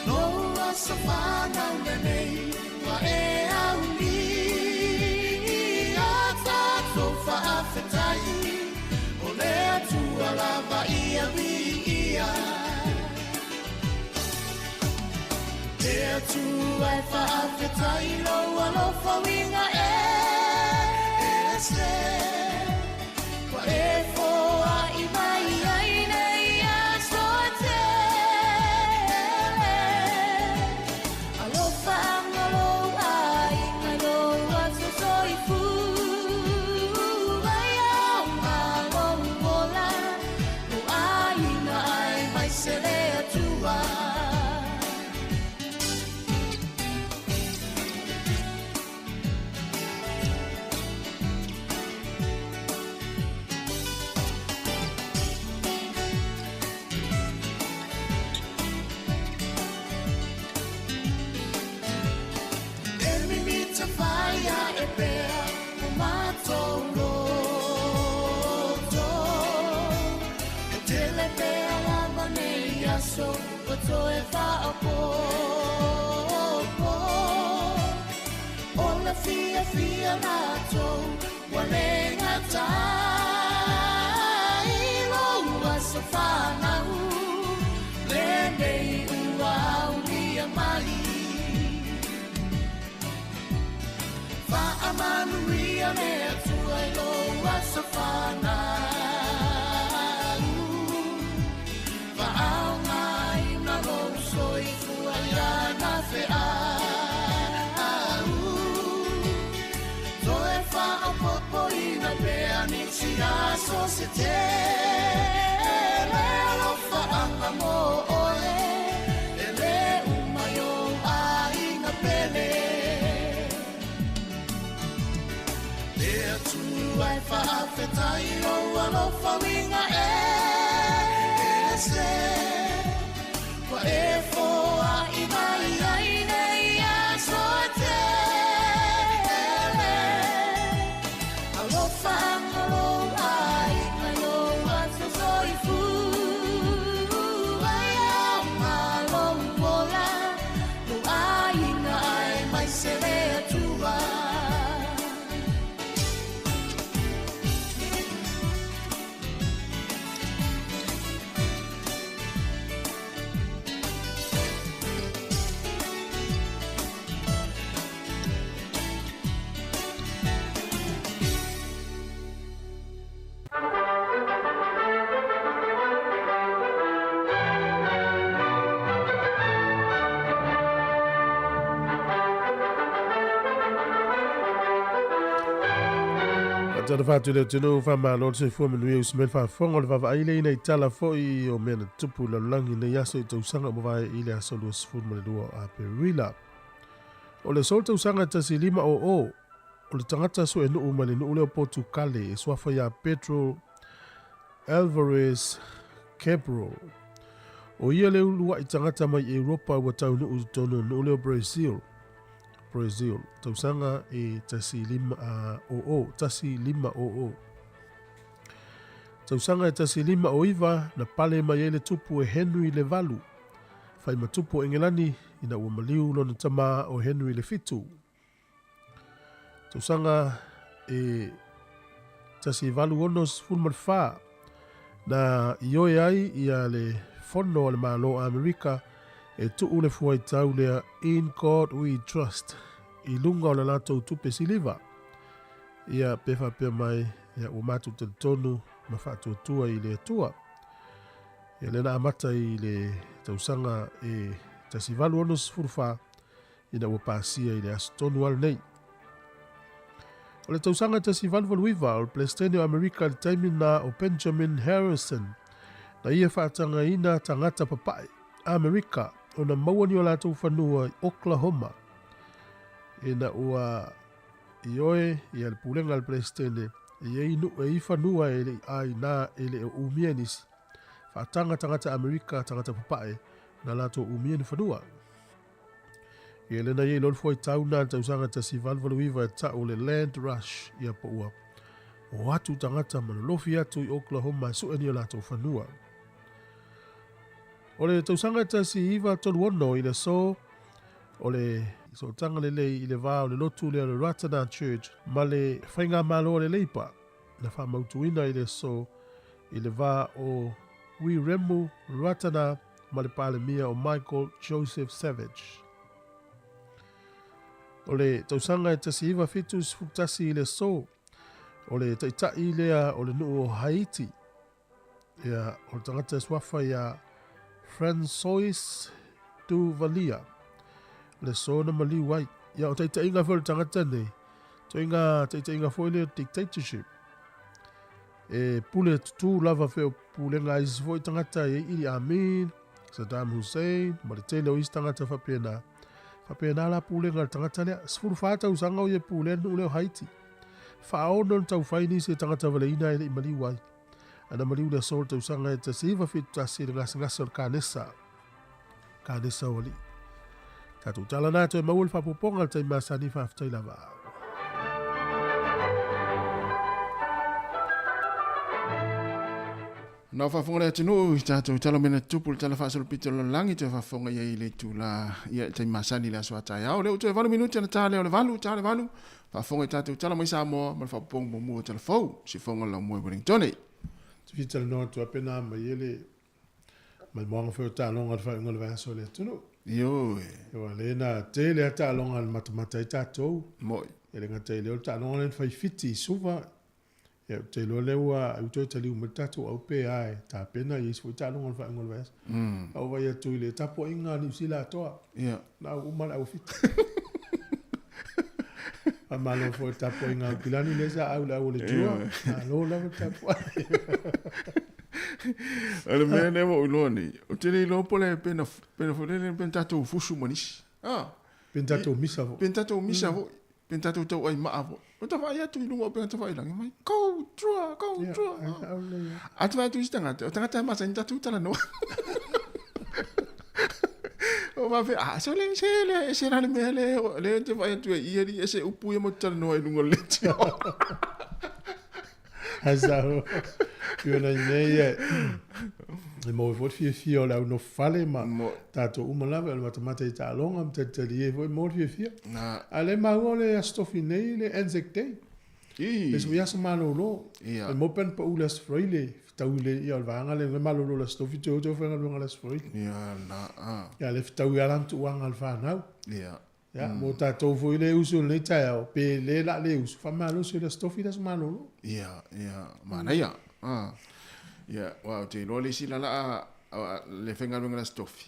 Lou aso fanau lenei, ua e aulia. Tatou faafetai, o le Atua lava ia viia. Le Atua e faafetai lou alofa uiga e ese. Ua e foai mai ai nei aso e tele. Alofa anga lou aiga, lou aso soifua. Ia o ngā lou ola, lou aiga Keriso ua toe faaopoopo. O le fiafia latou ua le gata i lou aso fanau lenei ua aulia mai. Faamanuia le Atua i lou aso fanau. Faaaogaina lou soifua ia na feau. Toe faaopoopoina pea nisi aso se tele. Alofaaga mo oe e lē uma i ou aiga pele. Le Atua e faafetai lou alofa uiga ese. Ua e foai mai ai nei aso e tele. Alofaga lou aiga i lou aso soifua. E aoga lou ola, lou aiga aemaise le Atua. Tala whātu leo tino whamalo le soifua manuia usi mai le faafofoga o le vaavaai lea ina i tala fo'i o mea na tupu i lalolagi nei aso i tausaga ua mavae i le aso 22 o Aperila. O le aso tausaga 1500 o le tagata suenuu mai le nuu lea o Potukale e suafa iā Pedro Alvarez Cabral. O ia le ulua'i tagata mai Europa ua taunuu i totonu o le nuu lea o Brazil. Brazil, tausaga e 1500, 1500. Tausaga e 1509 na pale mai ai le tupu e Henry le Valu, fai ma tupu o Engelani ina ua maliu lona tamā o Henry le Fitu. Tausaga e 1864 na ioe ai ia le Fono a le Malo o Amerika e tuu le fuaitau lea In God We Trust i luga o le latou tupe siliva. Ia pe faapea mai, ia ua matou talitonu ma faatuatua i le Atua. Ia lea na amata i le tausaga e 1864 ina ua pasia i le aso tonu lava lenei. O le tausaga 1889, o le Peresetene o Amerika i le taimi lena o Benjamin Harrison, na ia faatagaina tagata papae Amerika ona maua ni o latou fanua i Oklahoma. Ina ua ioe ia le pulega a le Peresetene e i ai nuu e i fanua e le i aiga e le o umia e nisi, faataga tagata Amerika tagata papae na latou umia ni fanua. Ia lena ia i loa le fuaitau na le tausaga 1889 e tau le Land Rush ia po ua o atu tagata ma lolofi atu i Oklahoma e sue ni o latou fanua. O le tausaga 1936 i le aso o le sootaga lelei i le va o le lotu lea o le Ratana Church ma le Faigamalo a le Leipa na faamautuina i le aso i le va o Wiremu Ratana ma le Palemia o Michael Joseph Savage. O le tausaga e 1971 i le aso o le taitai lea o le nuu o Haiti, ia, o le tagata e suafa ia Francois Duvalier, le aso na maliu ai. Ia, o taitaiga foi o le tagata nei, toiga taitaiga foi lea dictatorship. E pule tutū lava fe o pulega a isi foi tagata e Idi Amin, Saddam Hussein, ma le tele o isi tagata faapena. Faapena la pulega a le tagata lea. 14 tausaga o ia pulea le nuu lea o Haiti. Faaono na taufai nisi e tagata valeina e le i maliu ai. Ana maliu le aso o le tausaga e 1971 i le gasegase o le kanesa. Kanesa o alii. Tatou tala na toe maua le faaopoopoga i le taimi masani faafetai lava. Na faafofoga le atunuu i tatou tala mea na tutupu i le Tala Faasolopito o le Lalolagi, toe faafofoga i ai i le itula ia i le taimi masani i le aso a taeao. O lea ua toe 8 minute ona ta lea o le 8, ta le 8, faafofoga i tatou tala mai Samoa ma le faaopoopoga muamua o tala fou, siufofoga o le laumua i Wellingtone. Te fia talanoa atu lava pe na aumai e le maimoaga foi o taaloga i le faaiuga o le vaiaso a le atunuu. Ioe. Aua lea na tele lava taaloga na matamata ai tatou. Moi. E le gata i lea o le taaloga lea na fai i Fiti i Suva. Ia, ou te iloa lea ua ai ua toe taliu mai le tatou au pe a e tapena i isi foi taaloga o le faaiuga o le vaiaso. A ou vaai atu i le tapuaiga a Niu Sila atoa, na au uma le au Fiti. Faamalo foi i le tapuaiga a Aukilani lea sa au i le au o le Drua. Malo lava le tapuai. O le mea lea ua ou iloa nei, ou te le iloa po o le pena, pena foi lele, pena tatou fusu ma nisi. Ah. Pena tatou misa foi. Pena tatou misa foi. Pe tatou tauai maa foi. O ta vaai atu i luga o upega tafailagi, mai, go, Drua, go, Drua. A te vaai atu i isi tagata, o tagata e masani tatou talanoa. O faapea, ah, so le, se le, ese la le mea le, le te vaai atu ai, ia li, ese upu ia mo te talanoa i luga o le leitio. Ae sao, pei ona i mea ia, e maua ai foi le fiafia o le au nofo fale ma tatou uma lava, o le matamata i taaloga ma talitalie ai foi, maua le fiafia. A o lea e maua o le Aso Tofi nei le Anzac Day. Le isi foi aso malolo. E maua pe ana pau i le Aso Faraile, fetaui le, ia o le vaega lea e malolo i le Aso Tofi, toe o toe faigaluega i le Aso Faraile. Ia lea fetaui lava la ma tuuaga a le fanau. Ia, mo tatou foi le usu i lenei taeao, pe le la le usu, faamalosi o le Aso Tofi le aso malolo. Ia, ia, manaia. Ah. Ia, aua ou te iloa le isi lala a le faigaluega i le Aso Tofi,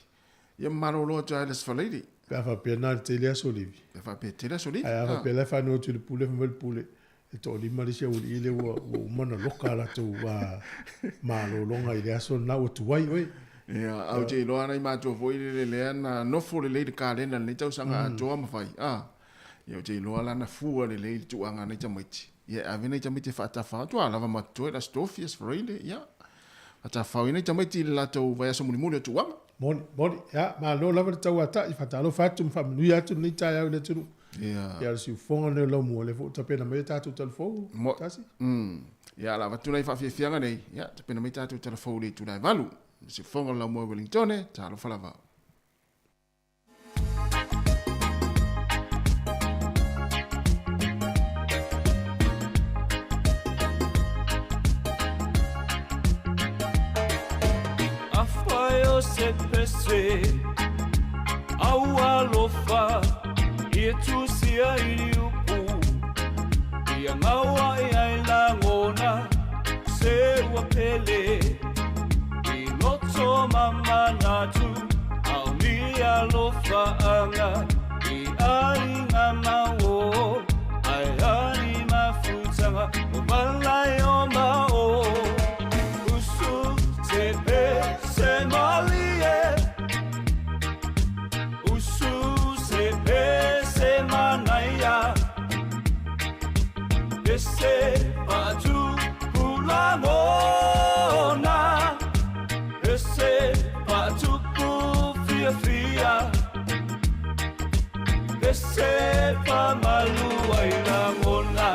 ia malolo atu lava i le Aso Faraile. Pe a faapea na o le tele aso livi. Pe a faapea e tele aso livi. Ae a faapea la e faanoi atu i le pule, fai mai le pule, e toalima le isi aualii lea ua uma ona loka a latou malologa i le aso lena ua tuai oe. Ia, ae ou te iloa ana i matua foi lele lea na nofo lelei le kalena i lenei tausaga atoa ma fai, a. Ia, ou te iloa la na fua lelei le tuuaga a nai tamaiti. Ia, e ave nai tamaiti e faatafao atu, a lava ma totoe le Aso Tofi, Aso Faraile, ia. Faatafao ai nai tamaiti i le latou vaiaso mulimuli o tuuaga. Moni, moni. Ia, malo lava le tauatai, faatalofa atu ma faamanuia atu lenei taeao i le atunuu. Ia. Ia, o le siufofoga lenei o Laumua, lea foi ua tapena mai a tatou tala fou, Tasi. Ia, o le a avatu nai faafiafiaga nei, ia, tapena mai tatou tala fou i le itula e 8. Le siufofoga o Laumua i Wellingtone, talofa lava. Afai o se pese au alofa i e tusia i le upu ia gaua i ai lagona se ua pele i loto ma manatu au ni alofa anga i aiga mau ai ai mafutaga o malai o mao usu te pe se malie usu se pe se manaia pese patu pulangona pese patupu fia fia pese pamalu ai lagona.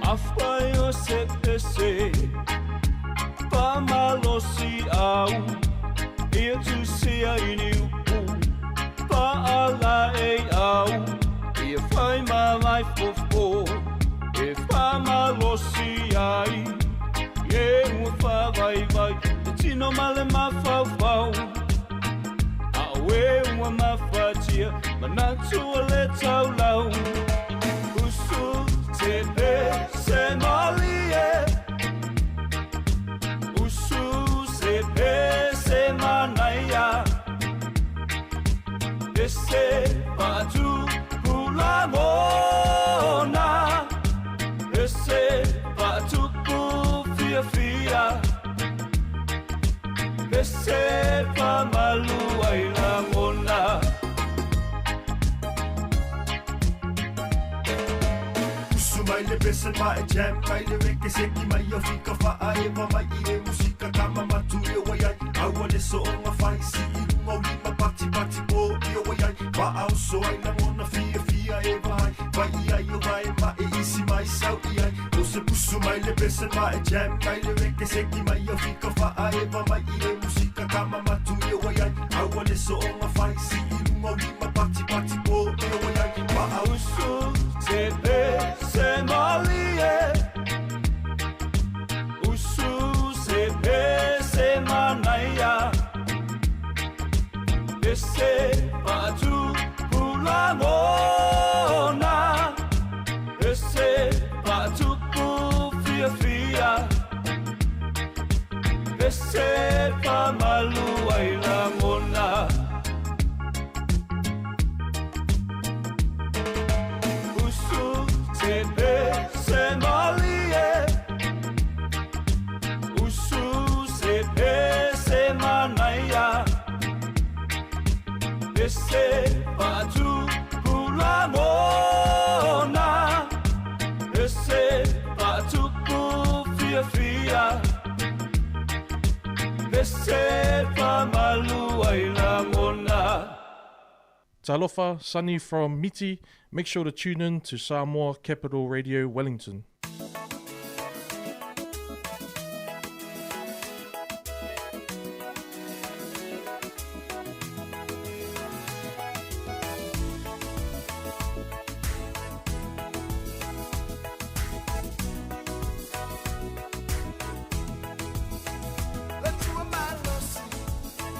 Afai o se pese pamalosi au ia tusia i ni upu paala e au ia fai ma mai fofo e pamalosi ai e ua whavaivai te tino male mafaufau a oe ua mafatia manatu o le taulau usu te pe se malie usu se pe se manaia pese patu pulangona pese patupu fia fia pese pamalu ai lagona. Usu mai le pese ma e jam mai le weke seki mai o fika wha e ma mai i e musika kama matu e wai ai aua le so o ngā whai si i luga o lima patipati po i o ai Faaoso ai lagona fiafia e vaai Fai i ai o vae ma e isi mai sau i ai O se pusu mai le pese ma e jam mai le reke seki mai o fika faaeva mai i le musika kama matu i o ai Aua le soonga fai si i luga o lima patipati po i o ai Faaoso Se pe se malie Usu se pe se manaia Ese patu pulangona Ese patu pu fia fia Ese pamalu ai langona Usu se pe se malie Usu se pe se manaia Ese patu pulangona Ese patu pu fia fia Ese pamalu ai langona. Talofa, Sunny from Miti. Make sure to tune in to Samoa Capital Radio Wellington. Latua malosi,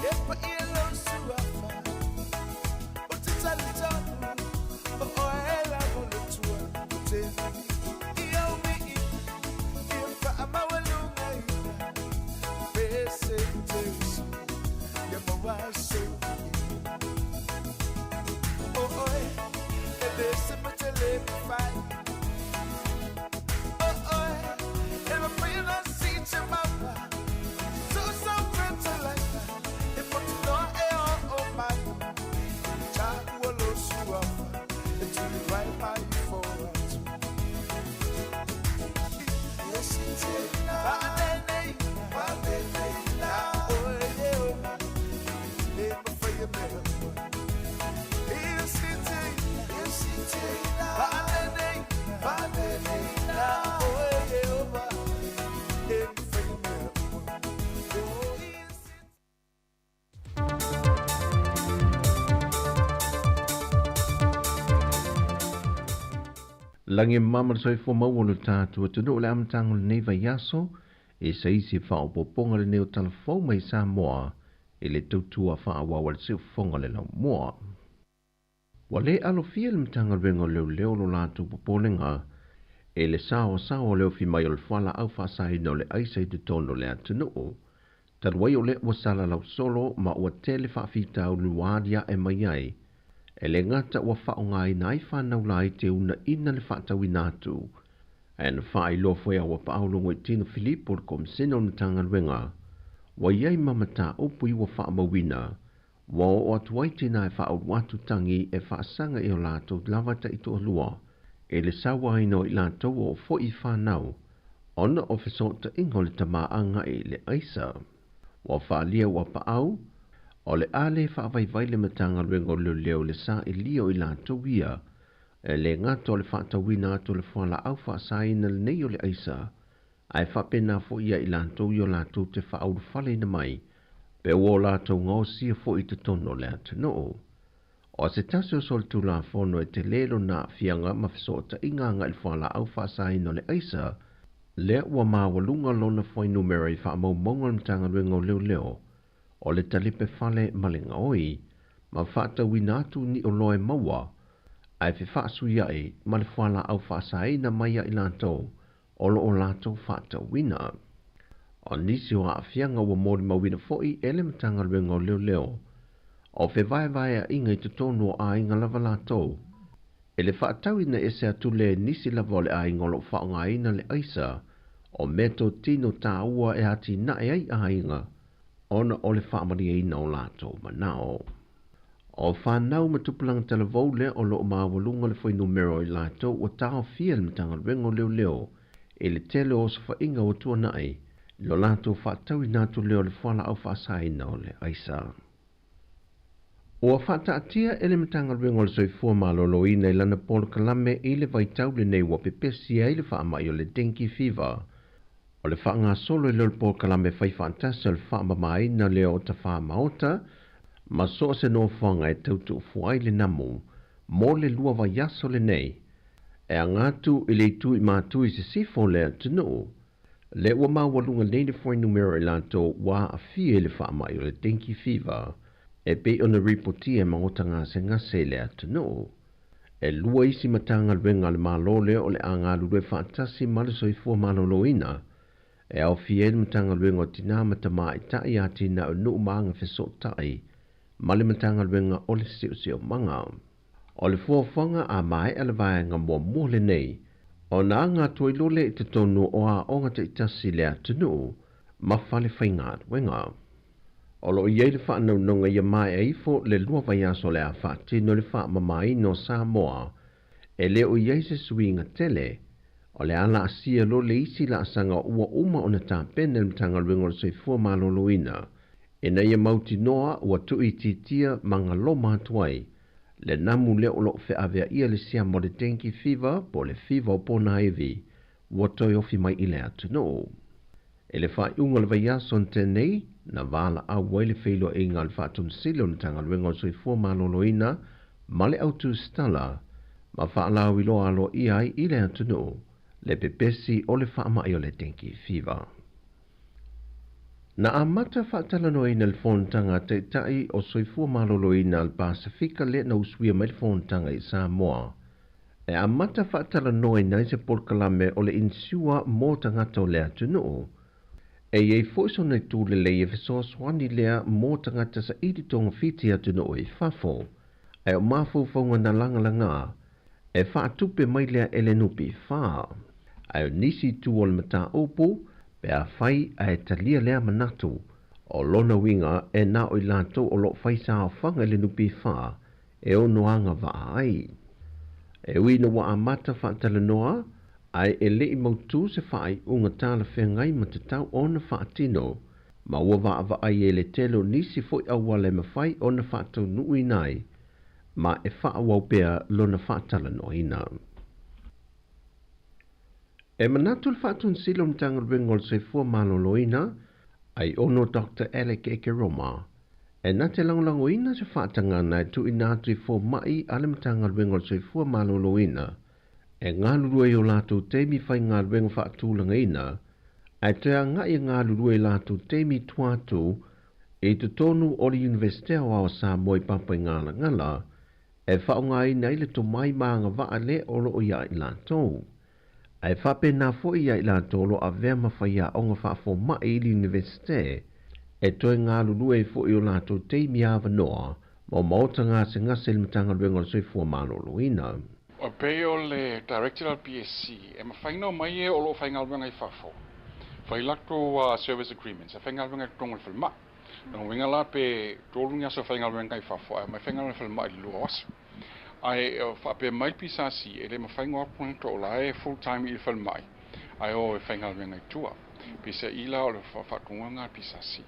e pa ia lo suafa. O te talitonu, o oe lavo le tua, o te i au mi i, i whaamawalunga ina. Pese te usu, ia mawaso i. O oe, e le se ma te le mawhai. O oe, e ma pina si te maua. So so fertilizer, e potinoa e o o mai. Cha ua lo suafa, e tuli vai mai fo atu. Lagi e mama le soifua maua o le tatou atunuu i le amataga o lenei vaiaso e saisi e faaopoopoga lenei o talafou mai Samoa i le tautua faaauau a le siufofoga o le laumua. Ua lē alofia le Matagaluega o Leoleo lo latou popolega e le saoasaoa o le ofi mai o le fualaau faasaina o le aisa i totonu o le atunuu. Talu ai o lea ua salalau solo ma ua tele faafitauli ua aliae mai ai, e lē gata ua faaaogaina ai fanau laiti e uunaina le faatauina atu, ae na faailoa foi a ua paau Logoitino Filipo le Komisene o le Matagaluega ua i ai ma mataupu i ua faamauina ua oo atu ai tinā e faaulu atu tagi e faasaga i o latou lava taitoalua e le sauaina o i latou o foi i fanau ona o fesootaiga o le tamā agai i le aisa. Ua faaalia ua paau o le a lē faavaivai le Matagaluega o Leoleo le saʻilia o i latou ia e lē gata o le faatauina atu o le fualaau faasaina lenei o le aisa, ae faapena foʻi ia i latou i o latou te faaulufaleina mai pe ua o latou gaosia foʻi i totonu o le atunuu. O se tasi o solitulafono e telē lona aafiaga ma fesootaiga agai i le fualaau faasaina o le aisa, lea ua maualuga lona fuainumera i faamaumauga o le Matagaluega o Leoleo o le talipe fale ma le gaoi ma faatauina atu ni oloa e maua ae fefaasuiaʻi ma le fualaau faasaina mai ia i latou o loo latou faatauina. O nisi o aafiaga ua molimauina foʻi e le Matagaluega o Leoleo o fevaevaeaʻiga i totonu o aiga lava latou e le faatauina ese atu lea e nisi lava o le aiga o loo faaaogaina le aisa o meatotino taua e atinae ai aiga ona o le faamalieina o latou manao. O fanau ma tupulaga talavou lea o loo maualuga le fuainumera o i latou ua taofia e le Matagaluega o Leoleo i le tele o osofaiga ua tuanaʻi i lo latou faatauina atu lea o le fualaau faasaina o le aisa. Ua faataatia e le Matagaluega o le Soifua Maloloina i lana polokalame i le vaitau lenei ua pepesi ai le faamai o le dengue fever. O le faagasolo ai lea o le polokalame faifaatasi o le faamamaina lea o tafā maota ma so o se nofoaga e tau tuufua ai le namu mo le lua vaiaso lenei e aga atu i le itu i Matu i sisifo o le atunuu. Lea ua maualuga nei le fuainumera o i latou ua aafia i le faamai o le dengue fever e pei ona ripotia e maota gasegase i le atunuu. E lua isi Matagaluega a le Malo lea o le a galulue faatasi ma le Soifua Maloloina, e aofia ai le Matagaluega o Tinā ma Tamaitai, Atinae o Nuu ma Agafesootai, ma le Matagaluega o le Siosiomaga. O le fuafuaga a maea le vaega muamua lenei, ona aga atu ai loa lea i totonu o aoga taitasi i le atunuu ma fale faigaluega. O lo o i ai le faanaunaunga ia maea ifo le lua vaiaso o le a faatino le faamamaina o Samoa e le o i ai se suiga tele, o le a laasia loa le isi laasaga ua uma ona tapena e le Matagaluega o le Soifua Maloloina ina ia mautinoa ua tuuitiitia ma galoma atu ai le namu lea o lo o feaveaia le siama o le dengue fever po o le fiva o ponaivi ua toe ofi mai i le atunuu. I le faaiuga o le vaiaso na tea nei, na valaau ai le feiloaiga a le Faatonesili o le Matagaluega o le Soifua Maloloina ma le Autusitala ma faalauiloa aloaia ai i le atunuu le pepesi o le faamai o le dengue fever. Na amata faatalanoaina le Fonotaga a Taitai o Soifua Maloloina a le Pasefika lea na usuia mai le Fonotaga i Samoa. E amata faatalanoaina ai se polokalame o le inisiua mo tagata o le atunuu. E i ai foi sona itu lelei e fesoasoani lea mo tagata saili togafiti atunuu i fafo. Ae o mafaufauga na lagalaga, e faatupe mai lea e le NPF. Ae o nisi itu o le mataupu, pe afai ae talia lea manatu, o lona uiga e na o i latou o lo o fai saofaga i le NPF e ono agavaa ai. E ui ina ua amata faatalanoa, ae e le i mautu se faaiuga talafeagai ma tatau ona faatino, ma ua vaavaai ai le tele o nisi foi auala e mafai ona faataunuuina ai ma e faaauau pea lona faatalanoaina. E manatu le Faatonesili o le Matagaluega o le Soifua Maloloina, Aiono Doctor Alec Ekeroma, e na te lagolagoina se faatagana e tuuina atu i fomai a le Matagaluega o le Soifua Maloloina e galulue i o latou taimi faigaluega faatulagaina, ae toe agai e galulue i latou taimi i tua atu i totonu o le Iunivesite Aoao o Samoa i Papaigalagala e faaaogaina ai le tomai ma agavaa le o lo o iā i latou. Ae faapena foi ia i latou o lo o avea ma faiaoga faafomai i le Iunivesite e toe galulue ai foi i o latou taimi avanoa ma o maota gasegase i le Matagaluega o le Soifua Maloloina. E pei o le Director a le PSC, e mafai ona omai e o lo o faigaluega i fafo, fai latou service agreements, e faigaluega i totonu o le falemai. Lona uiga la pe tolu ni aso e faigaluega i fafo ae omai faigaluega i le falemai i le lua o aso. Ae faapea mai le PSC, e le mafai ona o atu tagata o la e full time i le falemai ae o e faigaluega i tua. Peiseai la o le faatonuga lena a le PSC.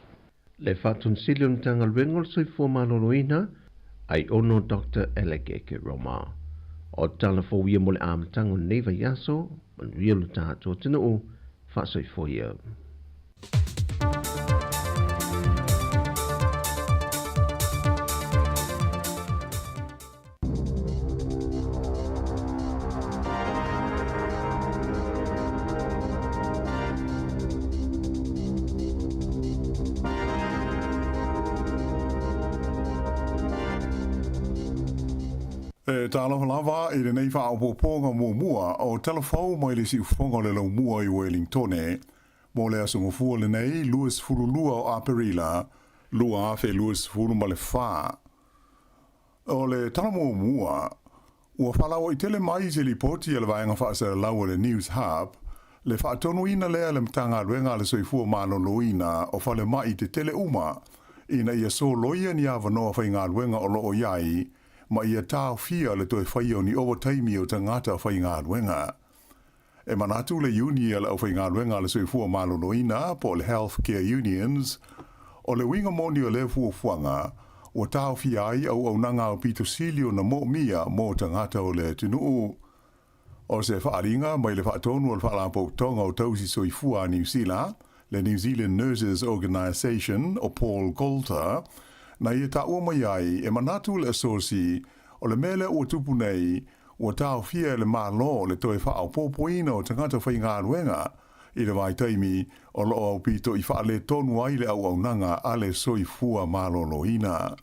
Le Faatonesili o le Matagaluega o le Soifua Maloloina, Aiono Doctor Alec Roma. O tala fou ia mo le amataga o lenei vaiaso, manuia lo tatou atunuu, faasoifua ia. E talofa lava i lenei faaopoopoga muamua o Talafou mai le siufofoga o le Laumua i Uelingtone mo le aso Gafua lenei 22 o Aperila 2024. O le tala muamua, ua faalauaitele mai i se lipoti a le vaega faasalalau a le News Hub, le faatonuina lea e le Matagaluega a le Soifua Maloloina o falemai tetele uma ina ia soloia ni avanoa faigaluega o lo o i ai ma ia taofia le toe faia o ni ovataimi o tagata faigaluega. E manatu le iuni a le aufaigaluega a le Soifua Maloloina po o le Health Care Unions, o le uiga moni o lea fuafuaga, ua taofia ai auaunaga aupito sili ona moomia mo tagata o le atunuu. O se faaaliga mai le faatonu o le Faalapotopotoga o Tausi Soifua a Niu Sila, le New Zealand Nurses Organisation, o Paul Goulter, na ia taua mai ai e manatu le asosi o le mea lea ua tupu nei ua taofia e le Malo le toe faaopoopoina o tagata faigaluega i le vaitaimi o lo o aupito i faaletonu ai le auaunaga a le soifua maloloina.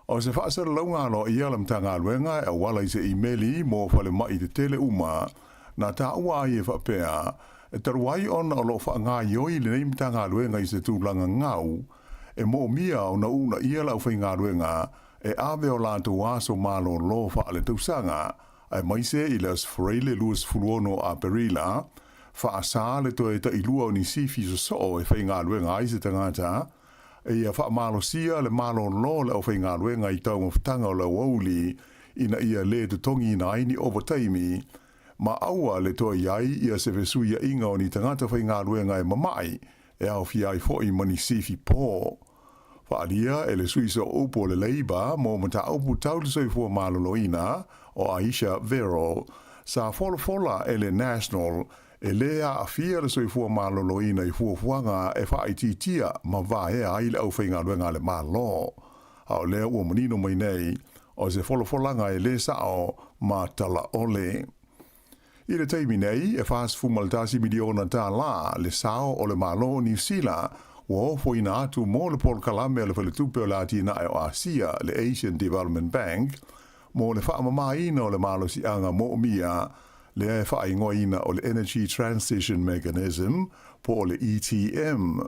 O se faasalalauga aloaia a le Matagaluega e auala i se imeli mo falemai tetele uma na taua ai e faapea, e talu ai ona o lo o faagaioi lenei Matagaluega i se tulaga gau, e moomia ona uunaia le aufaigaluega e ave o latou aso malolo faaletausaga, aemaise i le Aso Faraile 26 o Aperila, faasa le toe tailua o ni sifi sosoo e faigaluega ai se tagata, Ia faamalosia le malolo o le aufaigaluega i taumafataga o le aoauli ina ia lē totogiina ai ni ovataimi, ma aua le toe i ai ia se fesuiaʻiga o ni tagata faigaluega e mamaʻi, e aofia ai foʻi ma ni sifi pō. Faaalia e le sui sooupu o le Labour mo mataupu tau le soifua maloloina, o Ayesha Verrall, sa folafola e le National E lē aafia le soifua maloloina i fuafuaga e faaitiitia ma vaea ai le aufaigaluega a le Malo. A o lea ua manino mai nei, o se folafolaga e lē sao ma talaole. I le taimi nei, e $41 miliona tālā le sao o le Malo o Niu Sila ua ofoina atu mo le polokalame a le Faletupe o le Atinae o Asia, le Asian Development Bank, mo le faamamaina o le malosiaga moomia lea e faaigoaina o le Energy Transition Mechanism po o le ETM.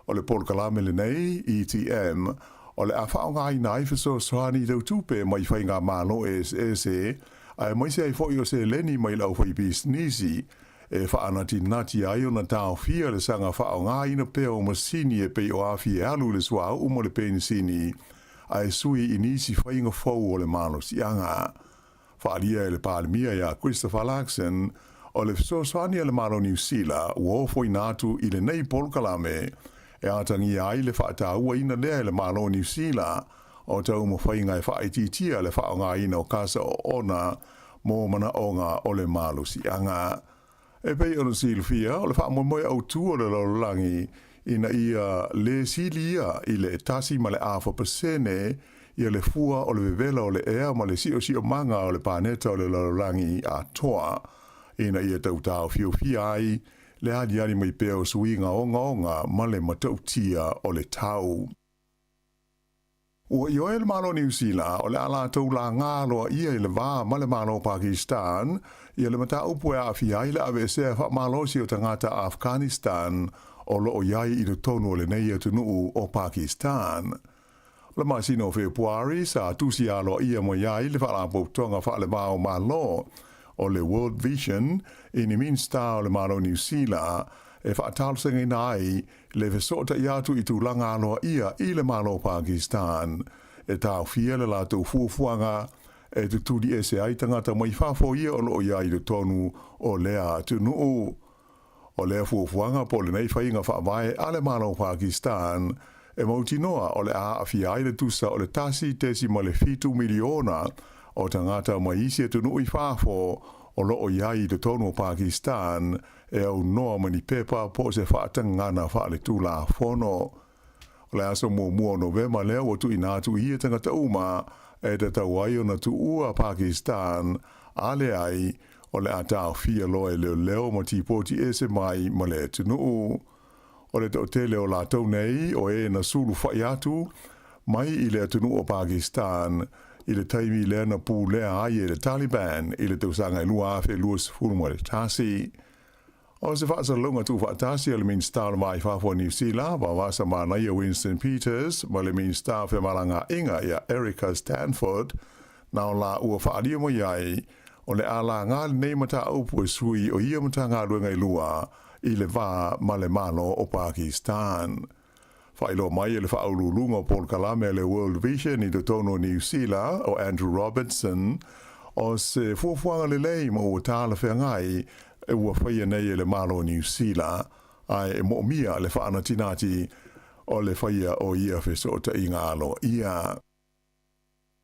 O le polokalame lenei, ETM, o le a faaaogaina ai fesoasoani tau tupe mai faigamalo eseese aemaise ai foi o seleni mai le aufaipisinisi e faanatinati ai ona taofia le saga faaaogaina pea o masini e pei o afi e alu i le suauu ma le penisini ae sui i nisi faiga fou o le malosiaga. Faaalia e le Palemia ia Christopher Luxon, o le fesoasoani a le Malo Niu Sila ua ofoina atu i lenei polokalame e atagia ai le faatauaina lea e le Malo Niu Sila o taumafaiga e faaitiitia le faaaogaina o kasa oona mo manaoga o le malosiaga. E pei ona silafia, o le faamoemoe autū o le lalolagi ina ia lē sili ia i le 1.5% ia le fua o le vevela o le ea ma le siosiomaga o le paneta o le lalolagi atoa, ina ia tau taofiofia ai le aliali mai pea o suiga ogaoga ma le matautia o le tau. Ua ioe le Malo o Niu Sila o le a latou lagā loa ia i le va ma le Malo o Pakistan ia le mataupu e aafia ai le aveesea faamalosi o tagata Afghanistan o lo o i ai i totonu o lenei atunuu o Pakistan. O le masina o Fepuari sa tusi aloaia mai ai le Faalapotopotoga Faale-va o Malo o le World Vision i ni Minisita o le Malo o Niu Sila e faatalosagaina ai le fesootai atu i tulaga aloaia i le Malo o Pakistan e taofia le latou fuafuaga e tutuli ese ai tagata mai fafo ia o lo o i ai i totonu o lea atunuu. O lea fuafuaga po o lenei faiga faavae a le Malo o Pakistan e mautinoa o le a aafia ai le tusa o le 1.7 miliona o tagata mai isi atunuu i fafo o lo o i ai i totonu o Pakistan e aunoa ma ni pepa po o se faatagana faaletulafono. O le aso muamua o Novema lea ua tuuina atu i ia tagata uma e tatau ai ona tuua Pakistan, a leai, o le a taofia loa e leoleo ma tipoti ese mai ma le atunuu. O le toatele o latou nei o e na sulufaʻi atu mai i le atunuu o Pakistan i le taimi lea na pulea ai e le Taliban i le tausaga e 2021. O se faasalalauga tuufaatasi a le Minisita o le Va i Fafo o Niu Sila, Vavasa Manaia Winston Peters, ma le Minisita o Femalagaaiga ia Erica Stanford, na o laua faaalia mai ai, o le a lagā lenei mataupu e sui o ia Matagaluega e lua i le va ma le Malo o Pakistan. Faailoa mai e le faauluuluga o polokalame a le World Vision i totonu o Niu Sila, o Andrew Robertson, o se fuafuaga lelei ma ua talafeagai ua faia nei e le Malo o Niu Sila, ae e moomia le faanatinati. o le faia o ia fesootaiga aloaia.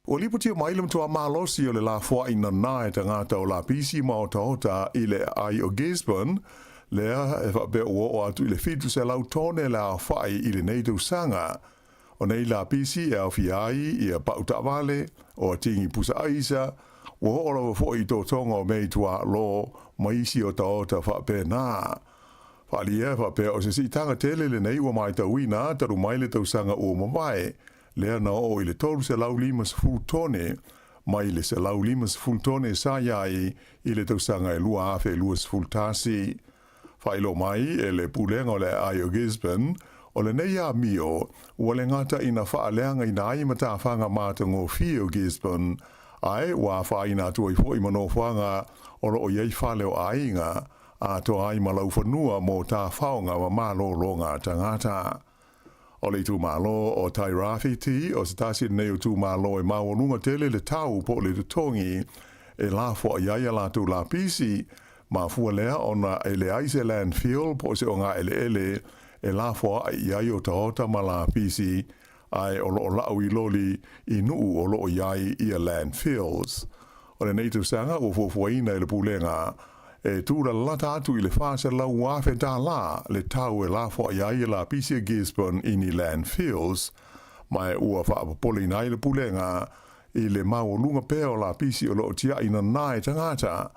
Ua lipotia mai le matuā malosi o le lafoai nanā e tagata o lapisi ma otaota i le aai o Gisborne, lea e faapea ua oo atu i le 700 tone le aofai i lenei tausaga. O nei lapisi e aofia ai ia pau taavale, o atigi pusa aisa, ua oo lava foi i totoga o mea i tuaalo ma isi otaota faapena. Faaalia e faapea o se siitaga tele lenei ua matauina talu mai le tausaga ua mavae, lea na oo i le 350 tone mai le 150 tone sa i ai i le tausaga e 2021. Faailoa mai e le Pulega o le Aai o Gisborne, o lenei amio ua le gata ina faaleagaina ai matafaga matagofie o Gisborne, ae ua afaina atu ai foi ma nofoaga o lo o i ai fale o aiga, atoa ai ma laufanua mo tafaoga ma malologa tagata. O le itumalo o Tairāwhiti, o se tasi lenei o itumalo e maualuga tele le tau po o le totogi e lafoai ai a latou lapisi, mafua lea ona e leai se landfill po o se ogaeleele e lafoai i ai otaota ma lapisi, ae o lo o lau i loli i nuu o lo o i ai ia landfills. O lenei tausaga ua fuafuaina e le Pulega e tūlalata atu i le $400,000 le tau e lafoai ai e lapisi a Gisborne i ni landfills, ma e ua faapopoleina ai le Pulega i le maualuga pea o lapisi o lo o tiai nanā e tagata,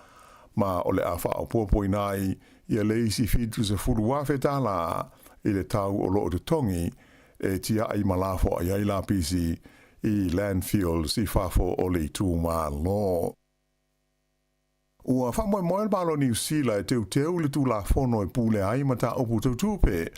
ma o le a faaopoopoina ai ia le isi $70,000 i le tau o lo o totogi e tiai ma lafoai ai lapisi i landfills i fafo o le itumalo. Ua faamoemoe le Malo o Niu Sila e teuteu le Tulafono e pulea ai mataupu tau tupe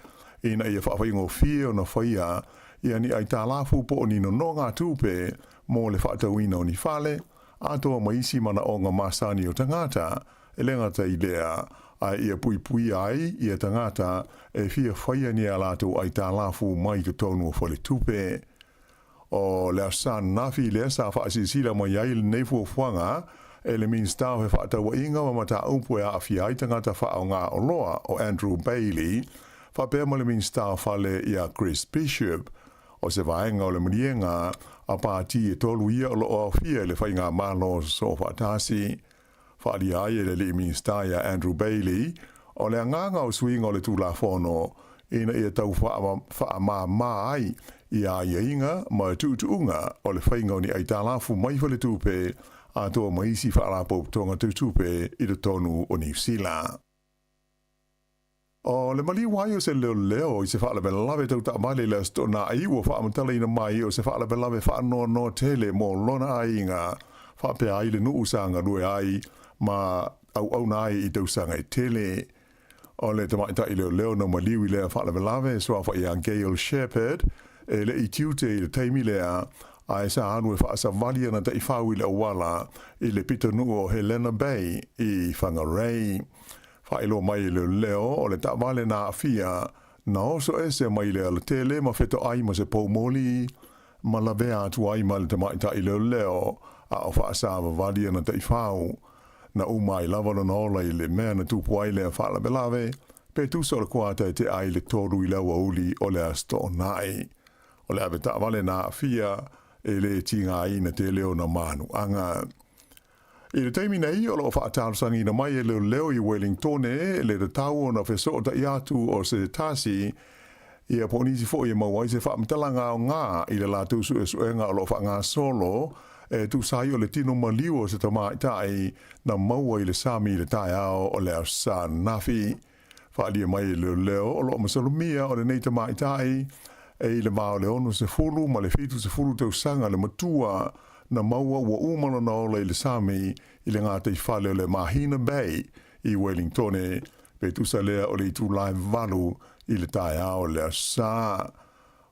ina ia faafaigofie ona faia ia ni aitalafu po o ni nonogatupe mo le faatauina o ni fale, atoa ma isi manaoga masani o tagata, e le gata i lea, ae ia puipuia ai ia tagata e fia faia ni a latou aitalafu mai totonu o faletupe. O le Aso Ananafi lea sa faasilasila mai ai lenei fuafuaga e le Minisita o Fefaatauaiga ma Mataupu e Aafia ai Tagata Faaaoga Oloa o Andrew Bayly faapea ma le Minisita o Fale ia Chris Bishop. O se vaega o le maliega a pati e tolu ia o lo o aofia i le Faigamalo Soofaatasi. Faaalia ai e le alii Minisita ia Andrew Bayly, o le agaga o suiga o le Tulafono ina ia tau faamāmā ai ia aiaiga ma tuutuuga o le faiga o ni aitalafu mai faletupe atoa ma isi faalapotopotoga tautupe i totonu o Niu Sila. O le maliu ai o se leoleo i se faalavelave tau taavale i le Aso Toonai ua faamatalaina mai o se faalavelave faanoanoa tele mo lona aiga, faapea ai le nuu sa galue ai ma auauna ai i tausaga e tele. O le tamaitai leoleo na maliu i lea faalavelave e suafa ia Gail Shepherd e le i tiute i le taimi lea, ae sa alu e faasavali ana taifau i le auala i le pitonuu o Helena Bay i Whangarei. Faailoa mai e leoleo o le taavale na aafia, na oso ese mai le alatele ma fetoai ma se poumoli, ma lavea atu ai ma le tamaitai leoleo, a o faasavavali ana taifau. Na uma ai lava lona ola i le mea na tupu ai lea faalavelave, pe tusa o le kuata e tea ai le 3 i le aoauli o le Aso Toonai. O le ave taavale na aafia, e le tigaina tele ona manuaga. I le taimi nei, o lo o faatalosagaina mai e leoleo i Wellingtone le tatau ona fesootai atu o se tasi ia po o nisi foi e maua ai se faamatalaga aoga i le latou suesuega o lo o faagasolo e tusa ai o le tino maliu o se tamaitai na maua i le sami i le taeao o le Aso Sa ananafi. Faaalia mai e leoleo o lo o masalomia o lenei tamaitai e i le va o le 60 ma le 70 tausaga le matua na maua ua uma lona ola i le sami i le gataifale o le Mahina Bay i Wellingtone, pe tusa lea o le itula e 8 i le taeao o le Aso Sa.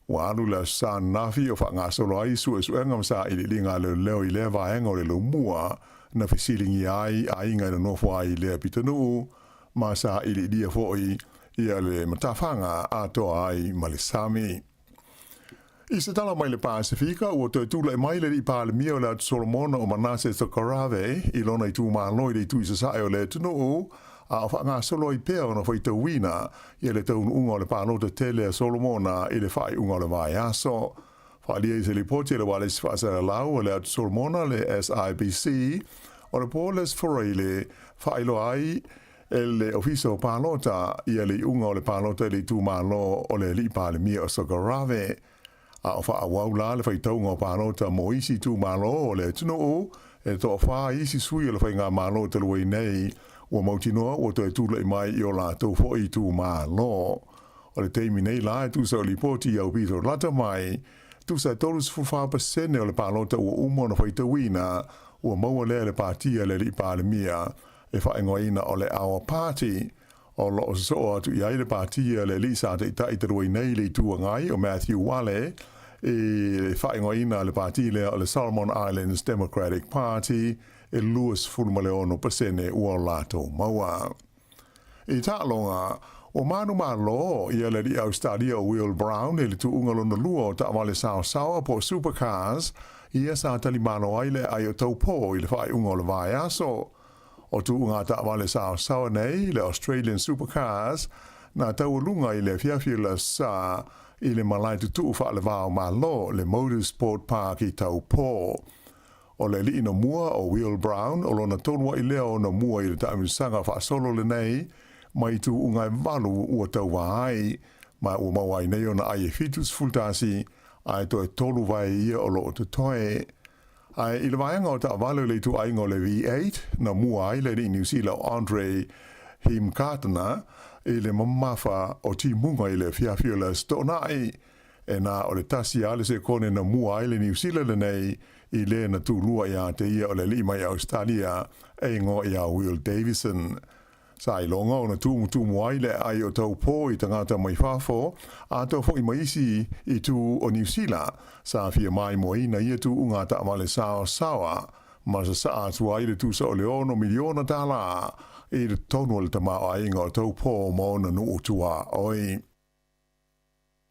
Ua alu le Aso Sa ananafi o faagasolo ai suesuega ma sailiiliga a leoleo i lea vaega o le laumua na fesiligia ai aiga e nonofo ai i lea pitonuu ma sailiilia foi ia le matafaga atoa ai ma le sami. I se tala mai le Pasefika, ua toe tulai mai le alii Palemia o le Atu Solomona o Manase Sokarave i lona itumalo i le itu i sasae o le atunuu, a o faagasolo ai pea ona faitauina ia le taunuuga o le palota tele a Solomona i le faaiuga o le vaiaso. Faaalia i se lipoti a le ualesi faasalalau a le Atu Solomona le SIBC, o le po le Sforeile faailoa ai e le Ofisa o Palota ia le iuga o le palota i le itumalo o le Alii Palemia o Sogarave. A o faaauau la le faitauga o palota mo isi itumalo o le atunuu, e toafā isi sui o le faigamalo talu ai nei ua mautinoa ua toe tulai mai i o latou foi itumalo. O le taimi nei la e tusa o lipoti i aupito lata mai, tusa e 34% o le palota ua uma ona faitauina, ua maua lea e le pati a le Alii Palemia e faaigoaina o le Our Party. O lo o sosoo atu i ai le pati a le alii sa taitai talu ai nei i le Itu Agai o Matthew Wale i le faaigoaina a le pati lea o le Solomon Islands Democratic Party e 26% ua latou maua. I taaloga, ua manumalo ia le alii Ausetalia o Will Brown i le tuuga lona lua o taavale saosaoa po o Supercars ia sa talimalo ai le aai o Taupō i le faaiuga o le vaiaso. O tuuga taavale saosaoa nei, le Australian Supercars, na taualuga i le afiafi o le Aso Sa i le malae tutuu faalevao Malo, le Motorsport Park i Taupō. O le alii na mua o Will Brown, o lona tolu aʻi lea ona mua i le taamilosaga faasolo lenei mai tuuga e valu ua tauva ai, ma ua maua ai nei ona ai e 71, ae toe tolu vae ia o lo o totoe. Ae i le vaega o taavale o le ituaiga o le V8, na mua ai le alii Niu Sila o Andre Heimgartner i le mamafa o timuga i le afiafi o le Aso Toonai, E na o le tasi lava le sekone na mua ai le Niu Sila lenei i le na tulua iā te ia o le alii mai Ausetalia e igoa iā Will Davison. Sa iloga ona tumutumu ai le aai o Taupō i tagata mai fafo, atoa foi ma isi i tū o Niu Sila, sa fia maimoaina ia tuuga taavale saosaoa ma sasaa atu ai le tusa o le ono miliona tālā i totonu o le tamaoaiga o Taupō ma ona nuu tuaoi.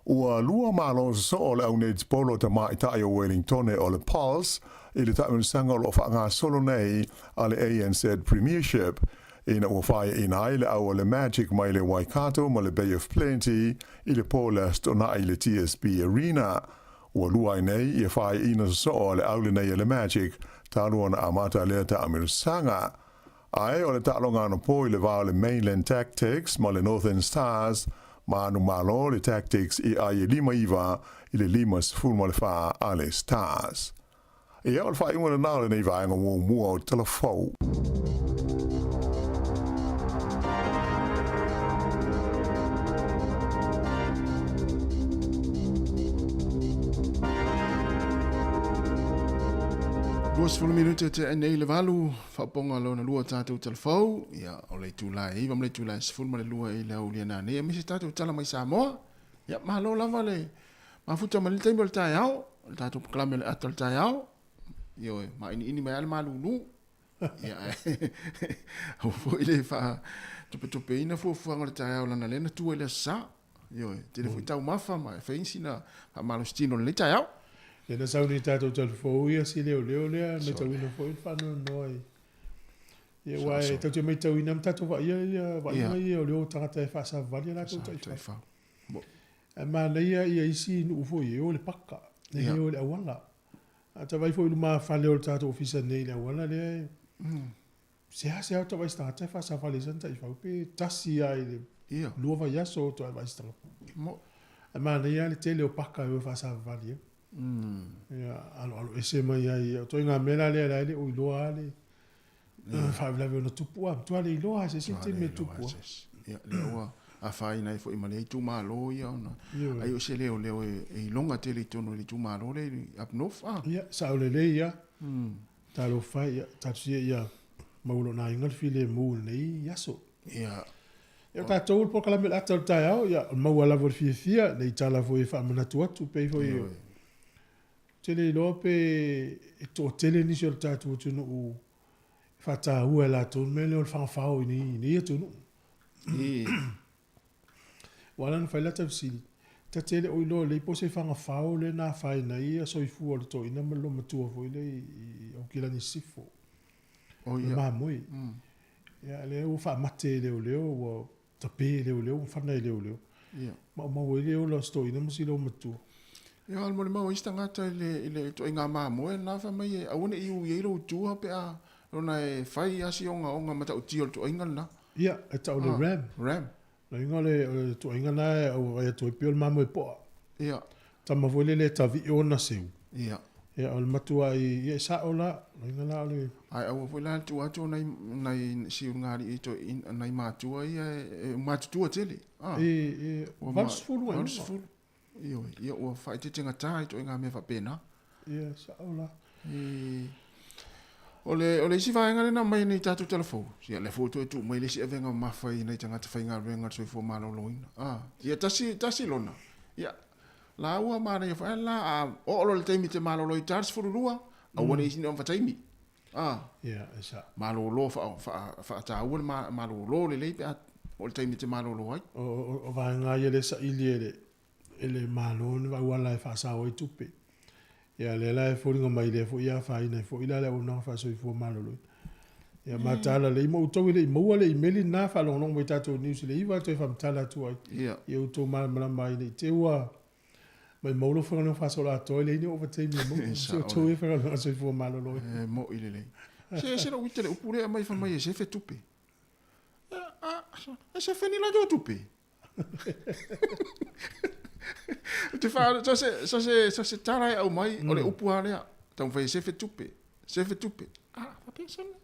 Ua lua malo sosoo o le au netipolo tamaitai o Welingtone o le Pulse i le taamilosaga o lo o faagasolo nei a le ANZ Premiership ina ua faaiaina ai le au a le Magic mai le Waikato ma le Bay of Plenty i le po le Aso Toonai i le TSB Arena. Ua lua ai nei ia faaiaina sosoo a le au lenei a le Magic talu ona amata lea taamilosaga. Ae o le taaloga anapo i le va o le Mainland Tactics ma le Northern Stars, manumalo le Tactics i ai e 5-9 i le 54 a le Stars. Ia, o le faaiuga lena o lenei vaega muamua o Tala Fou. 20 minute te nei le valu Faapopoga lona lua o tatou talafou, ia, o le itula e 9 ma le itula e 12 i le aoauli a nanei, aemaise tatou tala mai Samoa. Ia, malo lava le mafuta mai le taimi o le taeao, o le tatou polokalame o le ata o le taeao. Ioe, mainiini mai lava le malulu. Ia, ae aua foi le faatopetopeina fuafuaga o le taeao leaga lea na tua i le Aso Sa. Ioe, tele foi taumafa ma e fai sina faamalositino i lenei taeao. Ia na sau nei tatou talafou ia si leoleo lea matauina foi le faanoanoa i ia aua e tatou te matauina ma tatou vaaia ia vaaiga ia o lea o tagata e faasavali a latou taifau. Ae manaia ia isi nuu foi e o i le paka, e le o i le auala. A ta vaai foi i lumafale o le tatou ofisa nei i le auala lea e Seasea o ta vaai i se tagata e faasavali ai sana taifau pe tasi lava i le lua vaiaso o toe vaai se tagata. Ae manaia lava le tele o paka e o e faasavali ai. Ia, aloalo ese mai ai. O ituaiga mea la lea la e le o iloa lava le faalavelave ona tupu a, matua le iloa lava e se isi le taimi e tupu ai. Ia, lea ua afaina ai foi ma lea itumalo ia ona ai o se leoleo e iloga tele i totonu o le itumalo lea i up north a. Ia, sao lelei lava. Talofa e, ia, talosia ia maua lona aiga le filemu i lenei aso. Ia. Ia, o tatou le polokalame o le ata o le taeao, ia, o le maua lava o le fiafia, nei tala foi e faamanatu atu, pei foi o, ou te le iloa pe e toatele nisi o le tatou atunuu e faataua e latou le mea lea o le fagafao i nei atunuu. Ua ala ona fai lata fesili, ta te le o iloa lelei po o se fagafao lea na afaina ai ia soifua o le toeaina ma le loomatua foi lea i Aukilani Sisifo. Oh, ia. Mamoe. Ia lea ua faamate e leoleo, ua tapē e leoleo ma fana e leoleo. Ia. Maumau ai le ola o si toeaina ma si loumatua. Ia, o le molimau a isi tagata i le, i le ituaiga mamoe lena fai mai e aua ne i ui ai lou tua pe a lona e fai lava si ogaoga matautia o le ituaiga lena. Ia, e tau le ram. Ram. Lona uiga o le, o le ituaiga lena e auai atu ai pei o le mamoe poa. Ia. Tama foi lele e tavi'i ona seu. Ia. Ia, o le matuai, ia e sa'o la, lona uiga la o le. Ae aua foi la le tuu atu o nai, nai siuligalii toeaiina, nai matua ia e, e matutua tele. Ah. E, e, 80 ai luga. 80. Ioe, ia ua faaeteetegatā i ituaiga mea faapena. Ia, sa'o la. E, o le, o le isi vaega lena mai nei tatou tala fou, ia lea foi ua toe tuu mai le isi avega mamafa i nai tagata faigaluega o le soifua maloloina. Ah, ia tasi, tasi lona, ia, laua manaia foi, ae la, a oo loa i le taimi e te malolo ai i uta le 12, aua ne i isi ni ovataimi. Ah, Ia, e sa'o. Malolo, faa, faa, faataua le malolo lelei pe a oo i le taimi e te malolo ai. O, o, o vaega ia lea e saili e le, e le Malo ni auala e faasao ai tupe. Ia lea la e foliga mai lea foi e afaina ai foi la le auaunaga faasoifua maloloina. Ia mataala lelei ma outou e le i maua le imeli lena faalogologo mai i tatou news i le 9 toe faamatala atu ai. Ia outou malamalama ai ne i te i ua maimau lou faigaluega faasoloatoa e leai ni ovataimi e maua. Se outou ia faigaluega soifua maloloina. E mo'i lelei. Se ese lou ita le upu lea e aumai fai mai e sefe tupe. E sefe ni latou tupe. Ou te wha, so se, so se, so se tala e au mai, o le upu a lea, taumafai e sefe tupe, sefe tupe. Ah, faapea sala.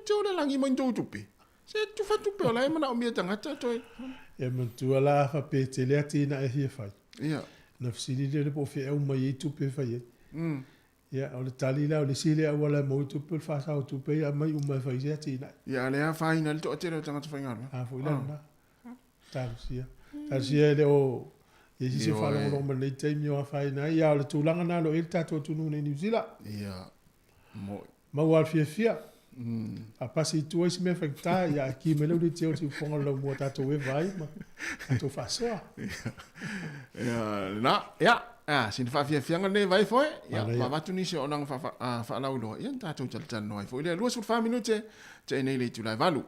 Te o le lagi mai ni tou tupe. Se tufa tupe o la e manaomia e tagata toe. Ia manatua la a faapea e tele atinae e fia fai. Ia. Ona fesili lea po o fea e aumai ai tupe e fai ai. Ia, o le tali la, o le isi lea auala e maua ai tupe o le faasao tupe ia aumai uma e fai ai se atinae. Ia, a o lea e afaina ai le toatele o tagata faigaluega. A foi la lena. Talosia. Talosia e le o i ai se isi o faalogologo mai i lenei taimi o afaina ai, a o le tulaga lena o lo o i ai le tatou atunuu nei i Niu Sila. Ia, mo'i. Maua lava le fiafia. A pasi i tua isi mea faigata, ia ae ki mai le uli te o le siufofoga o le laumua tatou eva ai ma tatou faasoa. Ia, lena, ia, a, sina faafiafiaga lenei vai foe, ia, ma avatu nisi o auaunaga faalauiloa, ia na tatou talatalanoa ai foi lea. 24 minute, tea nei le itula e 8.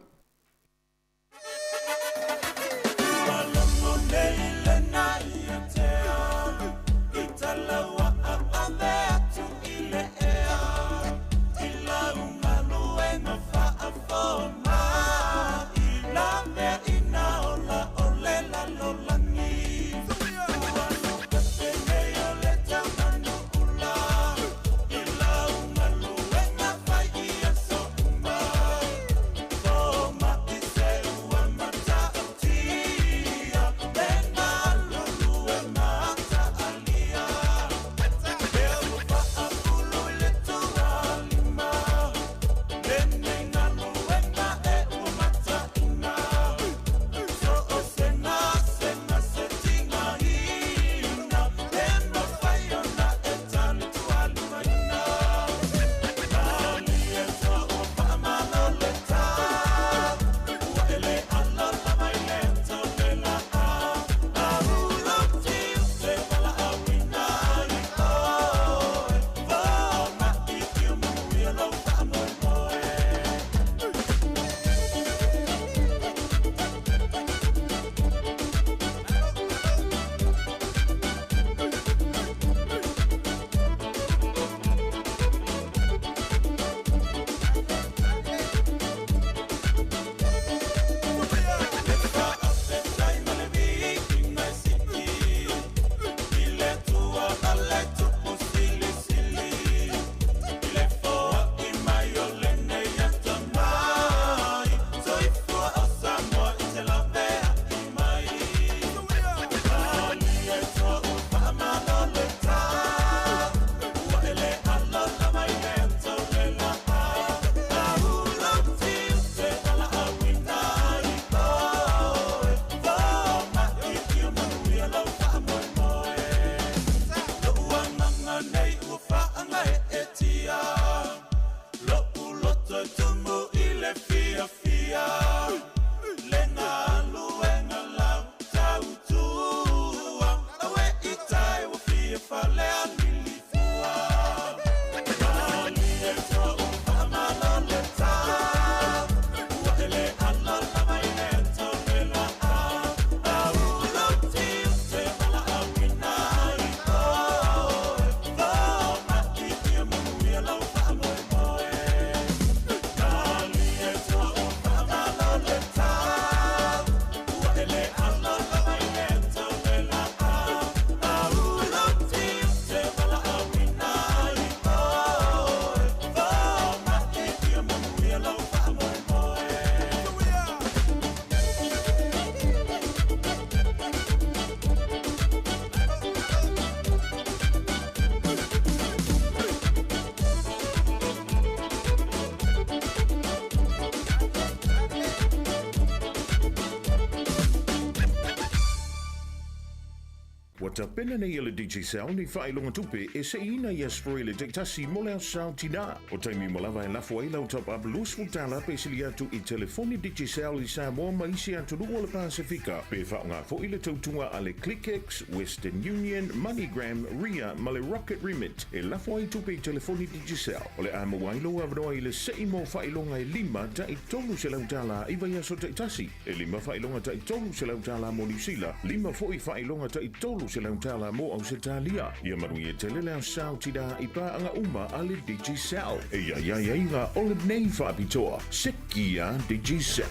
tapena nei e le Digicel ni faailoga tupe e seiina i Aso Faraile taitasi mo le Aso Sa o Tinā. O taimi uma lava e lafo ai lau top up $20 pe sili atu i telefoni Digicel i Samoa ma isi atunuu o le Pasefika, pe faaaoga foi le tautuga a le ClickX, Western Union, MoneyGram, Ria ma le Rocket Remit e lafo ai tupe i telefoni Digicel. O le a maua ai lou avanoa i le sei mo faailoga e lima ta'i $300 i vaiaso taitasi. E lima faailoga ta'i $300 mo Niu Sila, lima foi faailoga ta'i $300 mo Ausetalia. Ia manuia tele le Aso Sa o Tinā i paaga uma a le Digicel. E i ai aiaiga o lenei faapitoa, sekia Digicel.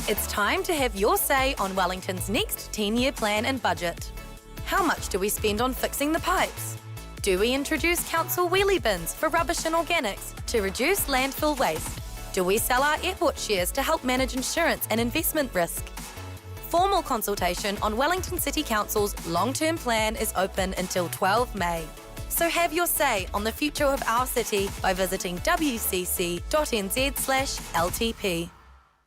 It's time to have your say on Wellington's next 10-year plan and budget. How much do we spend on fixing the pipes? Do we introduce council wheelie bins for rubbish and organics to reduce landfill waste? Do we sell our airport shares to help manage insurance and investment risk? Formal consultation on Wellington City Council's long-term plan is open until 12 May. So have your say on the future of our city by visiting wcc.nz/ltp.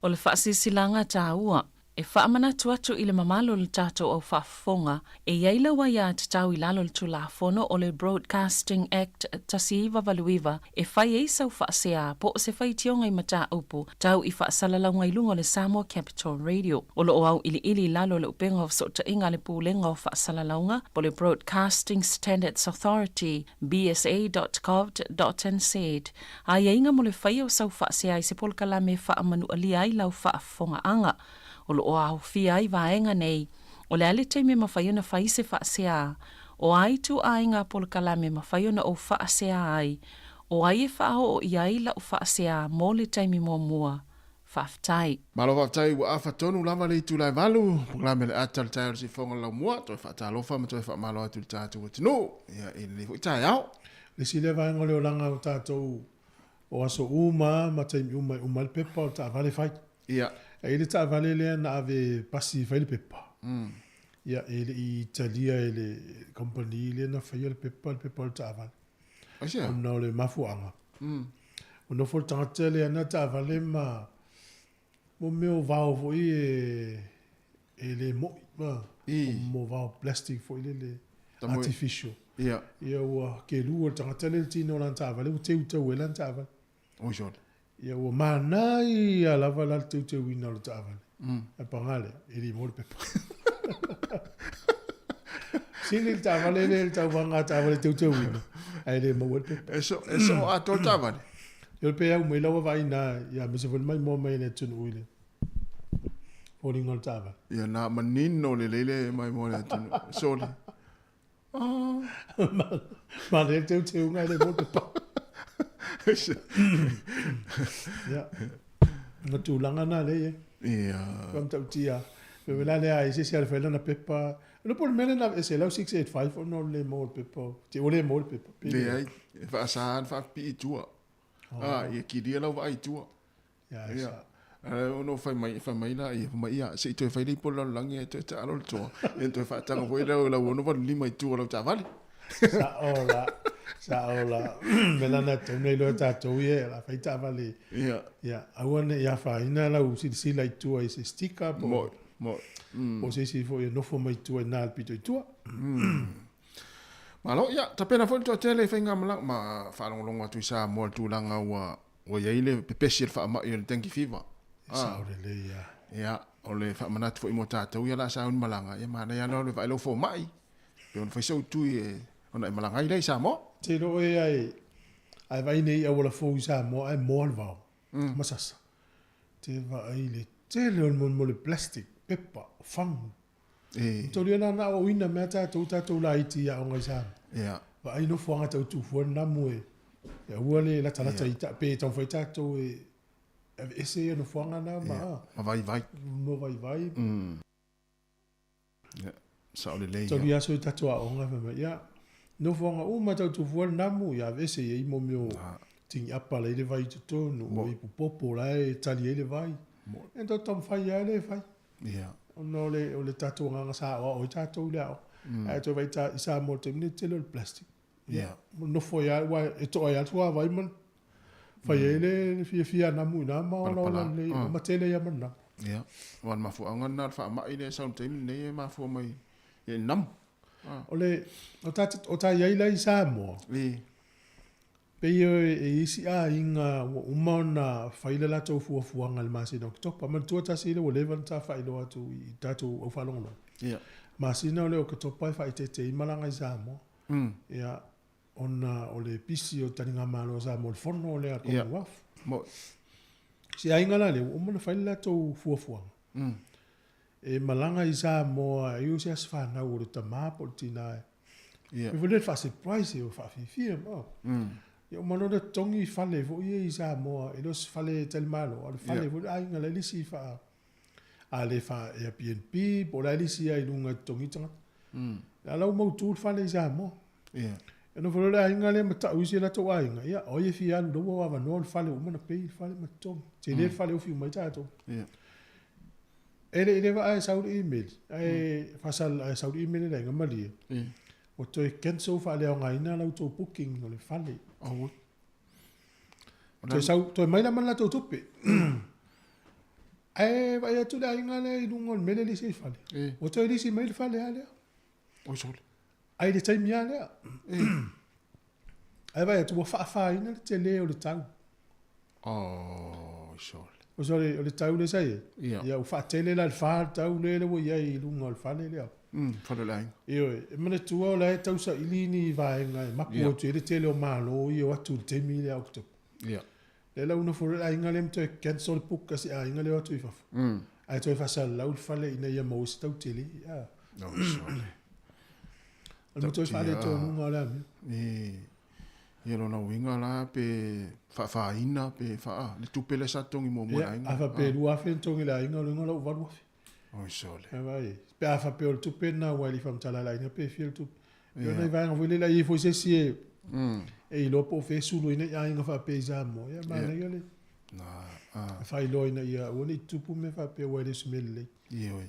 O le faasilasilaga taua e faamanatu atu i le mamalu o le tatou au faafofoga e i ai lau aiatatau i lalo o le Tulafono o le Broadcasting Act 1989 e fai ai sau faasea po o se faitioga i mataupu tau i faasalalauga i luga o le Samoa Capital Radio. O lo o auiliili i lalo o le Upega o Fesootaiga a le Pulega o Faasalalauga po o le Broadcasting Standards Authority, bsa.govt.nz, aiaiga mo le faia o sau faasea i se polokalame e faamanualia ai lau faafofogaaga. O lo o aofia ai vaega nei, o le a le taimi e mafai ona fai se faasea, o a ituaiga polokalame e mafai ona ou faasea ai, o ai e faaoo i ai lau faasea mo le taimi muamua. Faafetai. Malo faafetai ua afa tonu lava le itula e valu, polokalame le ata o le taeao i le siufofoga o le laumua, toe faatalofa ma toe faamalo atu i le tatou atunuu ia i lenei foi taeao. Le isi lea vaega o le olaga o tatou o aso uma ma taimi uma e uma ai le pepa o le taavale fai. Ia. E i ai le taavale lea na ave pasi e fai le pepa. Ia e le i talia e le kamupani lea na faia le pepa, le pepa o le taavale. Aisea? Ona o le mafuaaga. Ua nofo le tagata lea na taavale ma mo mea o vao foi e e le mo'i ma mo vao plastic foi lele artificial. Ia. Ia ua kelu e le tagata lea le tino o lana taavale ua teuteu ai lana taavale. Oi sole. Ia ua manaia lava la le teuteuina o le taavale. Ae paga lea, e le i maua le pepa. Sili le taavale lea i le tauvaga a taavale teuteuina, ae le maua le pepa. E so, e soo atoa le taavale. Ia pe au mai lau vaai ina, ia aemaise foi le maimoa mai a le atunuu i le foliga o le taavale. Ia na manino lelei le maimoa a le atunuu. Sole. Ah. Manaia le teuteuga e le maua le pepa. Ia. Nga tulaga na lea e i ai. Ia. Ua matautia. Pe la lea ai se isi ala e fai ai lana pepa. Iloa po o le mea lea na aveese ai lau 685 ona o le le maua o le pepa. Te ua le maua le pepa. Pe Leai, e faasa ona faapipii i tua. Ah, ia kilia lau vaai i tua. Ia, e Ia. sa. Ae ono fai mai, fai mai la, ia, fai mai, ia, se i toe fai le ipu o le lalolagi ae toe taalo le toa. Ia ona toe faataga foi lea o lau 685 i tua o lau taavale. Sao la, sao la. Mea la na tatau ona iloa e tatou ia, o le a fai taavale. Ia. Ia, aua ne i afaina lau silasila i tua i se sticker po o, Mo'i, mo'i. po o se isi foi e nofo mai tua i ina i le pito i tua. Malo, ia, tapena foi le toatele i faigamalaga ma faalogologo atu i Samoa i le tulaga ua Ua i ai le pepesi o le faamai o le dengue fever. E sao lelei ia. Ia, o le faamanatu foi mo tatou ia la sauni malaga, ia manaia lava le vaai lau fomai, pe ono fai sau tui e ona e malaga ai lea i Samoa. Te iloa oe ai, a e vaai nei i auala fou i Samoa ae moa le vao, ma sasa. Te vaai le tele o le mo le plastic, pepa, fagu. E. Tolu ia na aoaoina mea tatou, tatou laiti i aoga i Samoa. Ia. Vaai nofoaga tau tufua le namu e, e aua le latalata i ta, pe taumafai tatou e aveese ia nofoaga na ma, Ia, ma vaivai. Ma vaivai. Ia, sao lelei. Tolu ia aso i tatou aoga fai mai, ia, nofoaga uma tau tufua le namu, ia aveese i ai mo mea o tini apa la i le vai i totonu, o ipu popo la e tali ai le vai. Ia tau taumafai lava lea e fai. Ia. Ona o le, o le tatou agaga sa aoao ai tatou i le aoga. Ae toe vaai i Samoa i le taimi nei, tele o le plastic. Ia. Nofo ai lava, aua e to'a ai lava le suavai ma fai ai le fiafia a namu i ina ma olaola lelei, ma tele ai lava ma le namu. Ia, aua o le mafuaaga lena o le faamai lea e sau i le taimi lenei e mafua mai i le namu. O le, o ta, o ta i ai la i Samoa, pei e i isi aiga ua uma ona fai le latou fuafuaga i le masina o Oketopa. Manatua tasi lea ua leva ona ta faailoa atu i tatou au faalogologo. Masina o le Oketopa e faaeteete ai malaga i Samoa. Ia, ona o le pisi o taligamalo a Samoa i le fono lea a le Commonwealth. Si aiga la lea ua uma ona fai le latou fuafuaga. E malaga i Samoa e i o se aso fanau o le tama po o le tina e. Ia. Foi le faa-surprise e faafiafia ma. Ia uma loa le totogi fale foi ia i Samoa, e le o se fale talimalo, a o le fale foi le aiga la e lisi faa a le faa Airbnb po o la e lisi ai i luga e totogi tagata. A la ua mautu le fale i Samoa. Ia. E nofo loa le aiga lea ma tau isi o latou aiga, ia, o ai e fia alu, la ua avanoa le fale ua uma ona pay le fale ma totogi. Tele le fale ofi uma ai tatou. Ia. E le i leva ae sau le email, ae faasala ae sau le email e le aiga malie. Ua toe cancel faaleaogaina la outou booking o le fale. Oi. Toe sau, toe mai la ma le latou tupe. Ae vaai atu le aiga lea i luga o le mea lea e lisi ai fale. Ua toe lisi mai le fale lava lea. Oi sole. Ae i le taimi lava lea. Ae vaai atu ua faafaina le tele o le tau. Oi sole. O sole, o le tau lea sa i ai. Ia ua faatele la i le fa le tau lea ua i ai i luga o le fale lea. Fale o le aiga. Ioe, e manatua o la e tausaili ni vaega e mapu atu ai le tele o malo ia o atu i le taimi lea Oketopa. Lea la ua nofo loa le aiga lea ma toe cancel le book a si aiga lea o atu i fafo. Ae toe faasalalau le fale ina ia maua ai se tau tele. Oi sole. O le toe faaletonuga o le amio. Ia lona uiga la pe faafaina pe faa le tupe lea sa totogi muamua e le aiga. A faapea e 2,000 na totogi e le aiga, o lona uiga la ua 8,000. Oi sole. E vaai, pe a faapea o le tupe lena aua e le i faamatala e le aiga pe fia le tupe. E pei o nai vaega foi lele a i ai foi se isi e e iloa po o fea e sulu ai nai aiga faapea i Samoa, ia manaia le faailoa ina ia aua ne i tutupu mea faapea aua e le o se mea lelei. Ioe.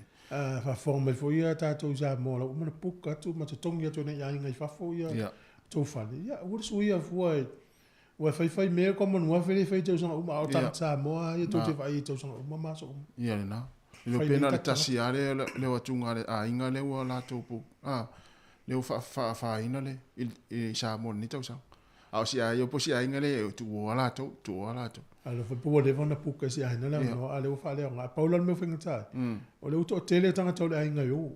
Faafofoga mai foi ia tatou i Samoa o la ua uma ona book atu ma totogi atu e nai aiga i fafo ia tou fale. Ia aua le suia fua e aua e faifai mea Commonwealth e le fai i tausaga uma, a o tagata Samoa lava ia tou te vaai i tausaga uma ma aso uma. Ia lena. E le o Fai pe lelei na o le tatou tasi lava le le o atuga a le aiga lea ua latou a lea ua faafaina le i Samoa i lenei tausaga. A o si aiga po o si aiga lea e tuua latou, tuua latou. Alofa pe ua leva ona puka i si aiga le avanoa, a o lea ua faaleaoga. Pau la le mea ua faigata ai, o lea ua toatele tagata o le aiga e o.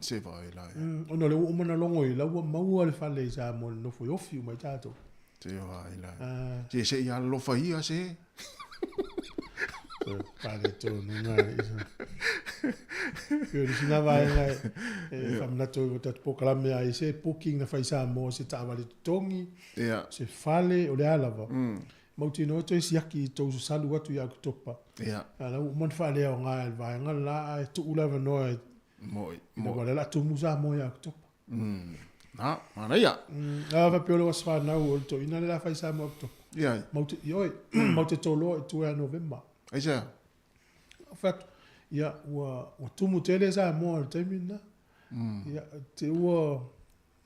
Se vaai la ia. Ona o lea ua uma ona logo i la ua maua le fale i Samoa i le nofo i ofi uma ai tatou. Se vaai la ia. Se se i alolofa ia se. Faaletonu ia. Pei o le isi lena vaega e faamanatu ai i tatou polokalame a i se booking na fai i Samoa se taavale totogi, se fale, o le a lava. Mautinoa toe siaki i tou salu atu ia Oketopa. A la ua uma ona faaleaoga e le vaega le la ae tuu le avanoa e Moi, ina ua lea o le a tumu Samoa ia Oketopa. Na, manaia. A faapea o le aso fanau o le toeaina lea o le a fai i Samoa ia Oketopa. Matou te, ioe, matou te toloa i tua ia Novema. Aisea? Ou fai atu, ia, ua, ua tumu tele Samoa i le taimi lena. Ia, te ua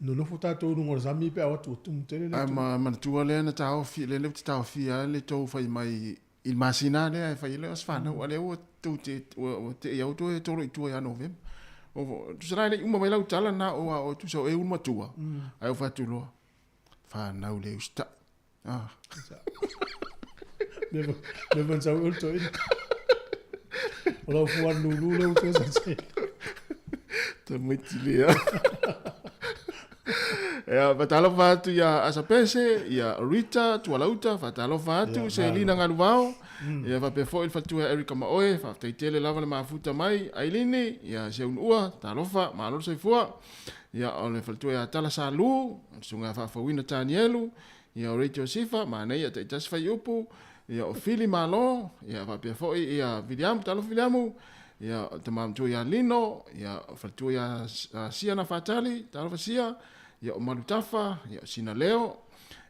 nonofo tatou i luga o le sami pe a o atu ua tumu tele le Ae atunuu. ma manatua lea na taofi, lea ou te taofia ai le tou fai mai i le masina lea e fai ai le aso fanau, a o lea ua tou te, ua, ua tei au toe tolo i tua ia Novema. Tusa la e le i uma mai lau tala na o a o tusa o e ulu matua, ae ou fai atu loa, fanau le usitai. Ah. Never, never sau ul to ina. O lau fuan lulu le uto sa se. Tamaiti lea. Ia, faatalofa atu ia Asapese, ia Rita, Tualauta, faatalofa atu, Ia, Selina malo. Galuvao, ia faapea foi le faletua ia Erica Maoe, faafetai tele lava le mafuta mai, Ailini, ia Seunuua, talofa, malo le soifua. Ia, o le faletua ia Tala Salu, le susuga ia Faafouina Tanielu, ia o Rachel Sifa, manaia taitasi faiupu, ia o Fili Malo, ia faapea foi ia Viliamu, talofa Viliamu, ia o le tama matua ia Lino, ia o faletua ia Sia na Fatali, talofa Sia, ia o Malutafa, ia o Sina Leo,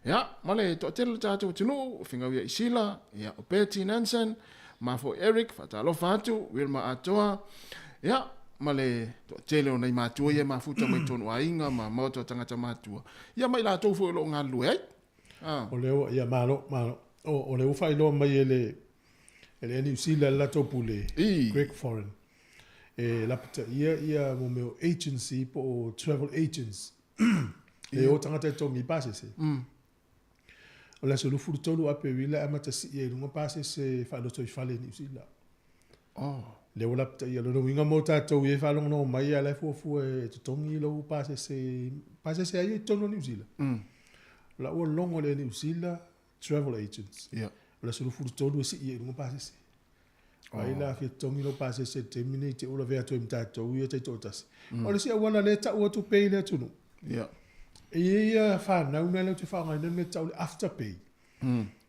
ia ma le toatele o le tatou atunuu, o Figau ia Isila, ia o Betty Nansen, ma foi Eric, faatalofa atu, Wilma Atoa, ia ma le toatele o nai matua ia e mafuta mai totonu o aiga ma maota o tagata matua, ia ma i latou foi o lo o galulue ai. O lea ua, ia malo, malo. O, o lea ua faailoa mai e le, E le Air New Zealand le latou pule, Greg Foran, e lapataia ia mo mea o agency po o travel agents e o tagata e togi i pasese. O le aso 23 Aperila e amata sii ai i luga pasese faalotoifale i Niu Sila. Oh. Lea ua lapataia. Lona uiga mo tatou ia e faalogologo mai a la e fuafua e totogi lou pasese, pasese ai i totonu o Niu Sila. O la ua logo le Air New Zealand travel agents. Yeah. O le aso 23 e sii ai i luga pasese. Oh. Ai la fia totogi lou pasese i le taimi nei te ua lavea atu ai ma tatou ia taitoatasi. O le isi auala lea e tau atu pea i le atunuu. Yeah. E i ai ia fanau na lea ou te faaaogaina le mea e tau le afterpay.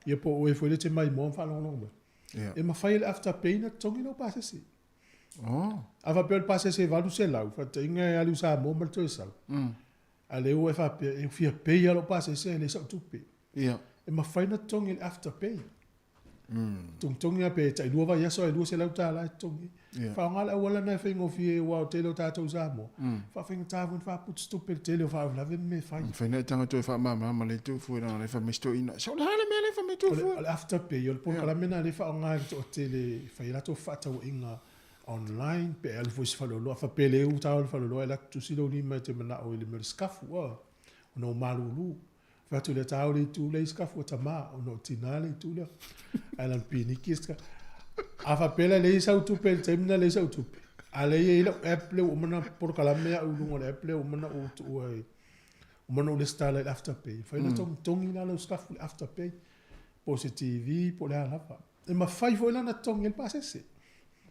Ia po o oe foi lea e te maimoa ma faalogologo mai. Yeah. E mafai e le afterpay na totogi lau pasese. Oh. A faapea o le pasese e 800, faataitaiga e alu i Samoa ma le toe sau. A lea ua e faapea, e fia pay lava lou pasese e leai sau tupe. Yeah. E mafai na totogi e le afterpay. Togitogi lava pe tai lua vaiaso ae $200 e totogi. Yeah. Faaaoga le auala lena e faigofie aua o le tele o tatou i Samoa, faafaigata foi ona faaputu se tupe i le tele o faalavelave ma mea e fai. Mafai na e tagata toe faamalamalama le itu fua leaga o lea e fai mai si toeaina. So, o le a le mea lea e fai mai tu fua? O le afterpay, o le polokalame lena lea e faaaoga e le toatele e fai ai latou fefaatauaiga online pe alu foi i se faleoloa. Faapea le u tao i le faleoloa e alu atu tusi lou lima e te manao i le mea o le sikafu, ona ua malulu. Fai atu lea tao le itu lea i sikafu a tama, ona o tina le itu lea. Ae lana piniki sika. A faapea la e leai sau tupe i le taimi lena leai sau tupe. A lea e i ai lau app lea ua uma ona polokalame au i luga o le app lea ua uma ona ou tuua i uma ona ou lesitala i le afterpay. E mafai ona togitogi la lau sikafu i le afterpay. Po o se TV po o le a lava. E mafai foi la ona totogi ai le pasese.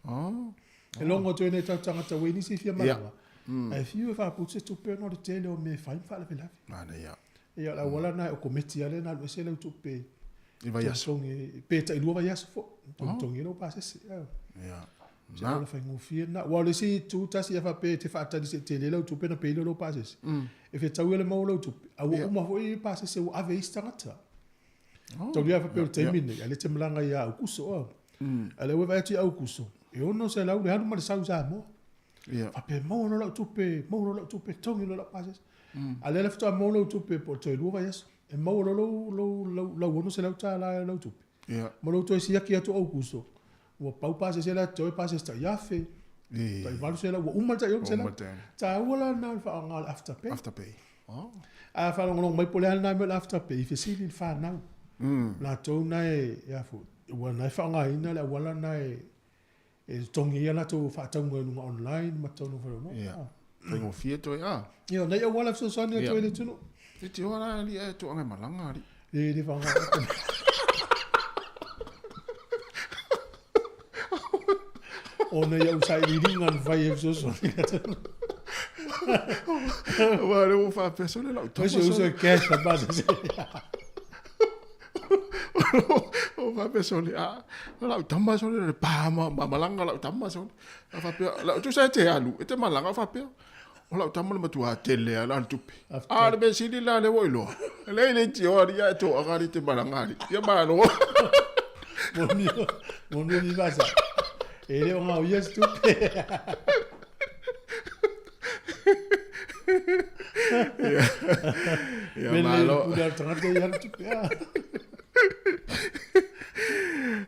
Oh. E logo atu ai nai tatou tagata ua i ai nisi e fia malaga, Yeah. ae fiu e faaputu se tupe ona o le tele o mea e fai ma faalavelave. Manaia. Ia, o le auala lena e okometi lava lea na alu ese lau tupe I vaiaso. Togitogi, pe tai lua vaiaso foi, togitogi ai lau pasese. Yeah. Se auala faigofie lena. Aua o le isi itu tasi a faapea e te faatali se i tele lau tupe ona pay lea o lau pasese. E fetaui lava le maua o lau tupe, a ua uma foi pasese ua ave e isi tagata. Oh. Taulia a faapea o le taimi lenei, a lea e te malaga ia Aukuso. A lea ua e vaai atu ia Aukuso, e 600 le alu ma le sau i Samoa. Yeah. Faapea, maua loa lau tupe, maua loa lau tupe, togi loa lau pasese. A lea la faatoa maua lau tupe po o le toe lua vaiaso. E maua loa lou, lou, lou, lau $600 i lau tupe. Yeah. Ma lou toe siaki atu Aukuso, ua pau pasese la toe pasese tai 1000, tai 800, ua uma le tai 600. Taua la lena o le faaaoga o le afterpay. Afterpay. Oh. A faalogologo mai po o le a lena mea o le afterpay, fesili i le fanau. Latou na e, ia foi, ua na e faaaogaina le auala lena e, e totogi ai a latou faatauga i luga online ma totonu o faleoloa. Yeah. Faigofie toe a. Ia, o nai auala fesoasoani atu ai le atunuu. Te te oa la ali e toaga e malaga ali. Le le faaaoga. Ona i au sailiiliga na fai e fesoasoani le atunuu. Ua le ua faapea sole lau tama. Aemaise uso e cash na pasese. O faapea sole, a, o lau tama sole, le pa ma, ma malaga lau tama sole. A faapea, lau tusa e te alu, e te malaga, o faapea, o lau tama le matua tele a la le tupe. A le mea sili la le ua iloa. Le le tio ali ia e toaga ali te malaga ali. Ia malo. Moni, moni ni vasa. E le o ngau ia se tupe. Ia Mele malo. pule al tagata ia le tupe. Ah.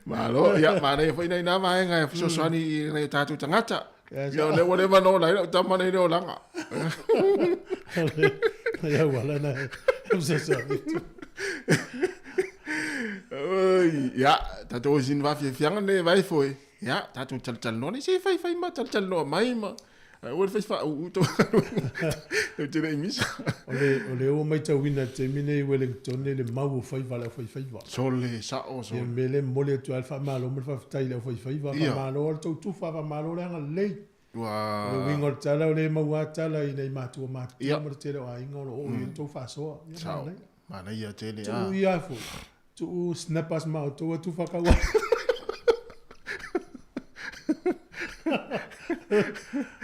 Malo, ia, manaia foi nei nā vaega e fesoasoani i nai o tātou tagata. Yes. Ia, o lea ua leva ona ola ai lau tama nei le olaga. Ia auala na e fesoasoani atu. Oi, ia, tātou o sini vaafiafiaga nei vai foi. Ia, tātou talatalanoa nei, se faifai ma talatalanoa mai ma. Ae ua le fai faauu tou galuega. Tou te le i misa. O le, o lea ua matauina i le taimi nei i Wellington le mau o faiva a le aufaifaiva. Sole, sao, sole. Ia, le mea lea e momoli atu ai le faamalo ma le faafetai i le aufaifaiva. Ia. Faamalo lava le tou tufa, faamalo le agalelei. Ua. O le uiga o le tala, o lea e maua lava tala i nai matua matutua Ia. ma le tele o aiga o lo o oo i ai le tou faasoa. Ia, Sao. manaia. Manaia tele, Tuu a. ia foi. Tuu snappers ma outou atu whakaua.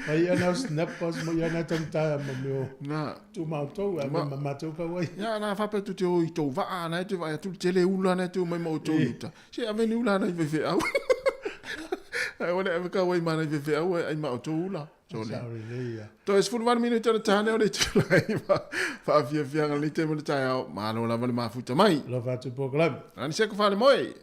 Mai ana snappers mo ia na tangata ma meo. Na. Tu ma outou a Ma- ma matou kauai. Ia, na faapea tu te o i tou vaa, na e te vaai atu le tele ula na e te o mai ma outou i uta. Se ave ni ula na i faifeau. Ai ua le ave kauai ma nai faifeau ai ma outou ula. Sole. Sao lelei ia. Toe 18 minute o le tāne o le itulai ma faafiafiaga lenei taimi o le taeao. Malo lava le mafuta mai. Alofa atu polokalame. Lani se ko fale moe.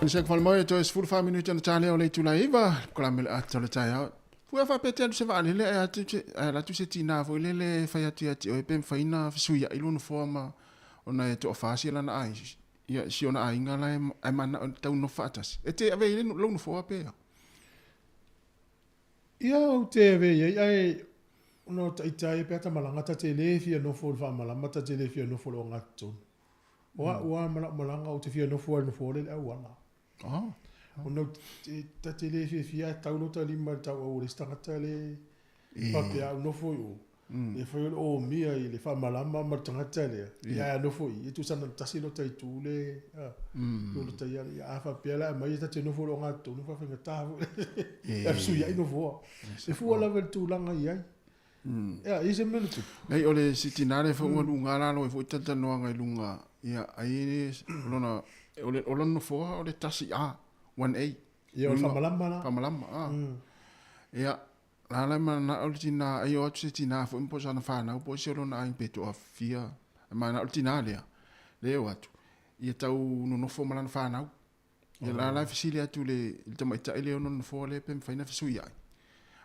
Se whalemau e toe 14 minuti ana tālea o le itula iva, ko la mele ata o le taeao. Fua whapea te alu se vaalele e atu te, e latu se tina fo i lele whai atu ia te oe pe mwhaina whisui ia ilu no ma ona e toa whaasi lana ai. Ia si ona ai ngā lai e mana o tau no whaatasi. E te ave i le lau no foa pea. Ia au te ave i ai no ta itai pe ata malanga ta te le fia no fo fa malama ta te le fia no fo lo ngatun. Wa wa mala malanga o te fia no fo no fo le au ala. Ah. Ona ta te le fia fia tau lo ta lima tau au le stangata le pa pe au no fo yo. E fai o mia i le fa malama ma tangata le. Ia no fo i tu sana tasi lo ta i tu le. Lo ta ia a fa pe la mai ta te no fo lo ngatun no fa fa ngata. E su ia no fo. E fu ala vel tu langa i ai. Ia, i se mele tu. Nei, o le si tinare fa ua lunga lalo e fo i tata noanga i lunga. Ia, ai lona, o le, o lona no foa o le tasi A, 1A. Ia, o le whamalama la. Whamalama, a. Ia, la la ma na o le tina, ai o atu se tina fo impo sana whanau, po se o lona ai peto a fia. Ma na o le tina lea, le o atu. Ia tau nonofo ma lana whanau. Ia la la fisili atu le, le tamaita le ono nofoa le pe mwhaina fisui ai.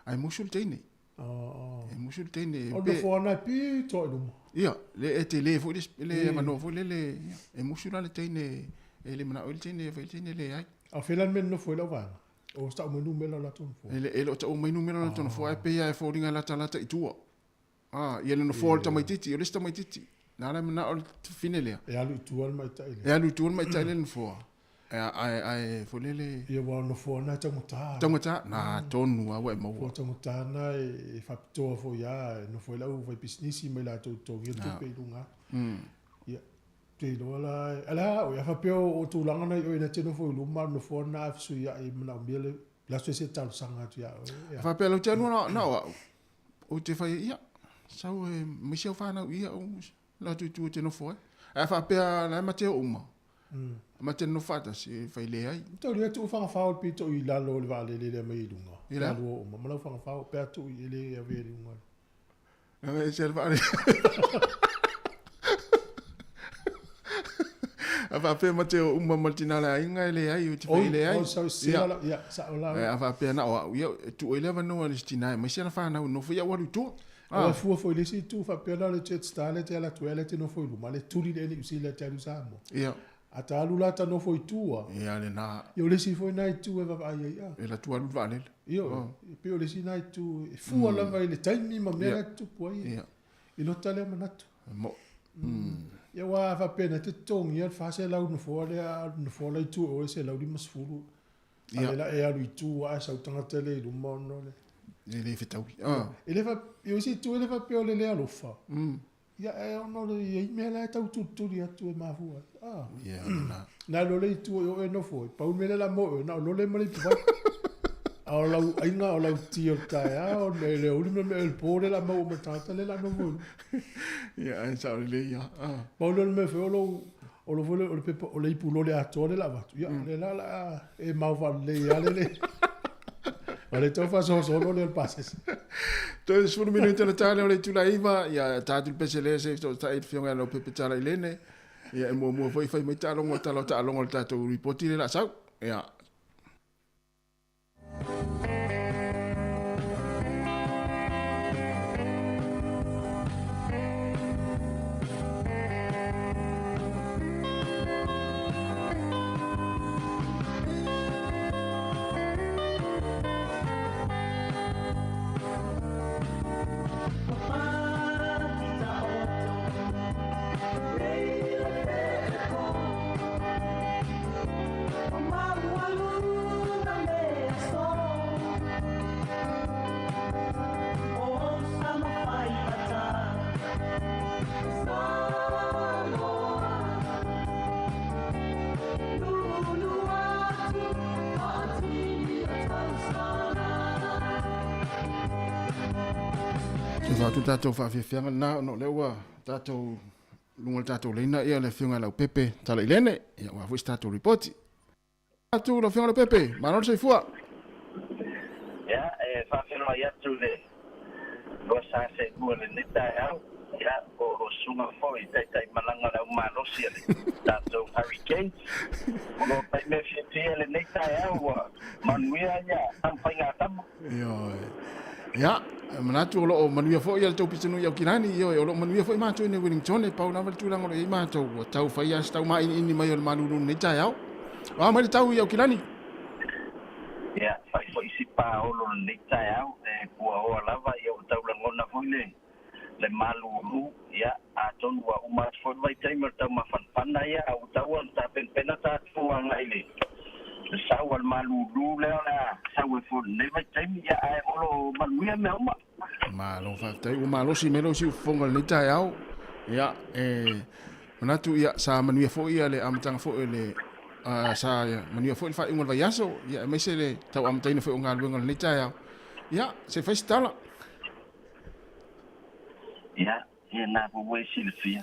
Ai musu le teine. E musu le teine. O nofoa nai pi toa i luma. Ia, le e te le fo le manoa fo le le, e musu la le teine, e le mana o le teine, fo le teine le ai. A whelan men nofo i lau vanga. O sta o menu mela la tonu fo. E le o ta o menu mela la tonu fo, e pe ia e fōringa lata lata i tua. Ah, ia le nofo o le tamaititi, o le tamaititi. Nā la mana o le fine lea. E alu i tua le maitai le. E alu i tua le maitai le nofoa. E ai fo lele. Ia wa nofoa nā tangata. Tangata, nā tonu a wa e maua. Fo tangata nā e whapitoa fo ia, e nofo i lau whai pisnisi mai la tau tongi tupe i lunga. Ia, te iloa la, ala, o ia whapea o tūlanga nei o ina te nofo i luma, nofoa nā awhisu ia i mana o mia le, la sue se talosaga atu ia. Whapea lau te anua nā o au, o te whai ia, sau e misi au whanau ia o la tu tu te nofo ai. Ai whapea la mate o uma. Mate no whatasi e whai le ai. Tau ria tu whangawhao le pito i lalo le vaalele le mai i lunga. I la? Lalo o uma. Malau whangawhao pea tu i ele a ve lunga. E se vaale. A whapea mate o uma maltina le ainga le ai o te whai le ai. O sau sila la, ia, sa o la. A whapea na o au, ia, tu o ile wanoa le stina, mai siana whanau, nofo ia waru tua. A fua foi le si tu whapea na le jet star le te ala tu ele te nofo i luma, le tuli le ni usila te alu Samoa. Ia. A ta alu la ta nofo i tua. Ia le nā. Ia o le si foi nai tu e vava ai ai a. E la tua alu vaalele. Ia, pe o le si nai tu, e fua lava i le taimi ma mea tupu ai. Ia. I lota lea manatu. Mo. Ia wā whapea na te tongi ia whase lau nofoa lea, nofoa lai tu o e se lau lima sefulu. Ia. A le la e alu i tua a sau tangata le i luma ono le. E le whitaui. E le wha, i o si tu e le whapea o le lea alofa. Ia e ono le ia i mea la e tau tuturi atu e mahua. Ia, nā. Nā lole i tu o e nofo. Pau mele la mo e, nā lole mele i puwai. A o lau ainga o lau tio tai a o le le uli me me le pore la mo me tata le la nofo. Ia, ai sa o le ia. Pau lole me fe o lo o lo fole o le pepa o le ipu lole atoa le la vatu. Ia, le la la e mau va le ia le le. O le tau whaso solo le pases. Toe 10 minuti na tāle o le tula iwa, ia tātu le pese le se to ta i whionga lau pepe tala i lene. Ia e mua mua foi whai mai tālongo talo tālongo le tātou ripoti le la sau. Ia. Tātou whaawhiawhianga nā, no leua tātou lunga le tātou leina ia le whionga lau pepe tala i lene, ia wā fwis tātou ripoti. Tātou lau whionga lau pepe, māno le seifua. Ia, e whaawhianga i atu le lua sa se kua le nita e au. Ia, o lo susuga foi i taitaimalaga o le au malosi a le tatou Hurricanes. O lo tai mea fiafia lenei taeao ua manuia ia taumafaigatama. Ioe. Ia, manatu o loo manuia foi ia le tou pitonuu i Aukilani, ioe, o loo manuia foi matou i nei Wellington, e pau lava le tulaga o lo o i ai matou, ua tau fai lava se taumainiini mai o le malulu i lenei taeao. O a mai le tau i Aukilani? Ia, fai foi si paolo lenei taeao, e puaoa lava, ia ua tau lagona foi le le malulu, ia, atonu ua uma atu foi le vaitaimi o le taumafanafana, ia, a ua tau ona tapenapena tatou agai i le le sau a le malulu lea o le a sau ai foi i lenei vaitaimi, ia, ae o lo o manuia mea uma. Malo faafetai, ua malosi mai lou siufofoga i lenei taeao. Ia, e manatu ia sa manuia foi ia le amataga foi o le sa manuia foi le faaiuga o le vaiaso, ia aemaise le tau amataina foi o galuega o lenei taeao. Ia, se i fai se tala. Ia, ia na foi ua e silafia,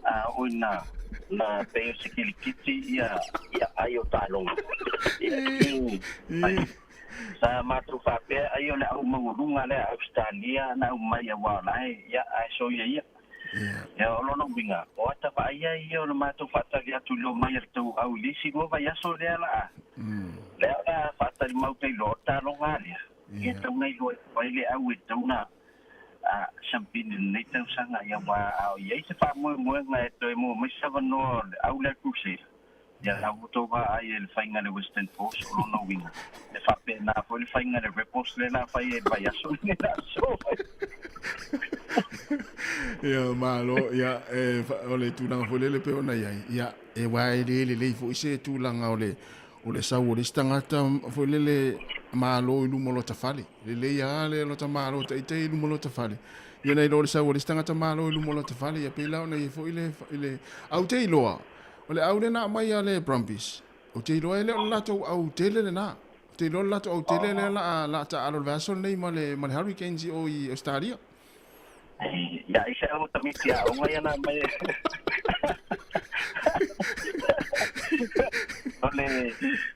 a oo ina na pei o se kilikiti ia ia ai o taaloga. Ia, ai, sa matou faapea ai o le au maualuga lea a Ausetalia na aumai aua o la e, ia, ae soia ia. Ia, o lona uiga, o ata vaaia ia o le matou faatali atu i le omai a le tou au i le isi lua vaiaso lea la a, lea o le a faatali mau pea i loa o le taaloga lea. Ia tau na iloa ai le au e tau na siampini i lenei tausaga, ia aua a o i ai se faamoemoega e toe maua mai se avanoa o le au lea Crusader, ia la ua outou vaai ai i le faiga a le Western Force, o lona uiga, e faapena foi le faiga a le Rebels lea la fai ai i le vaiaso lenei la aso. Ia, malo, ia, e, o le tulaga foi lele pei ona i ai, ia, e aua e le lelei foi se tulaga o le, O le sau o le isi tagata foi lele malo i luma o lota fale. Lelei lava le lota malo taitai i luma o lota fale. Ia nai lo le sau o le isi tagata malo i luma o lota fale, ia pei la ona i ai foi le, le au te iloa. O le au lena aumai a le Brumbies, ou te iloa e le o le latou au tele lena. Ou te iloa le latou au tele lea la a, la a taalo i le vaiaso lenei ma le, ma le Hurricanes i o i Australia. Ia ai se au tamiti aoga ia na aumai. O le,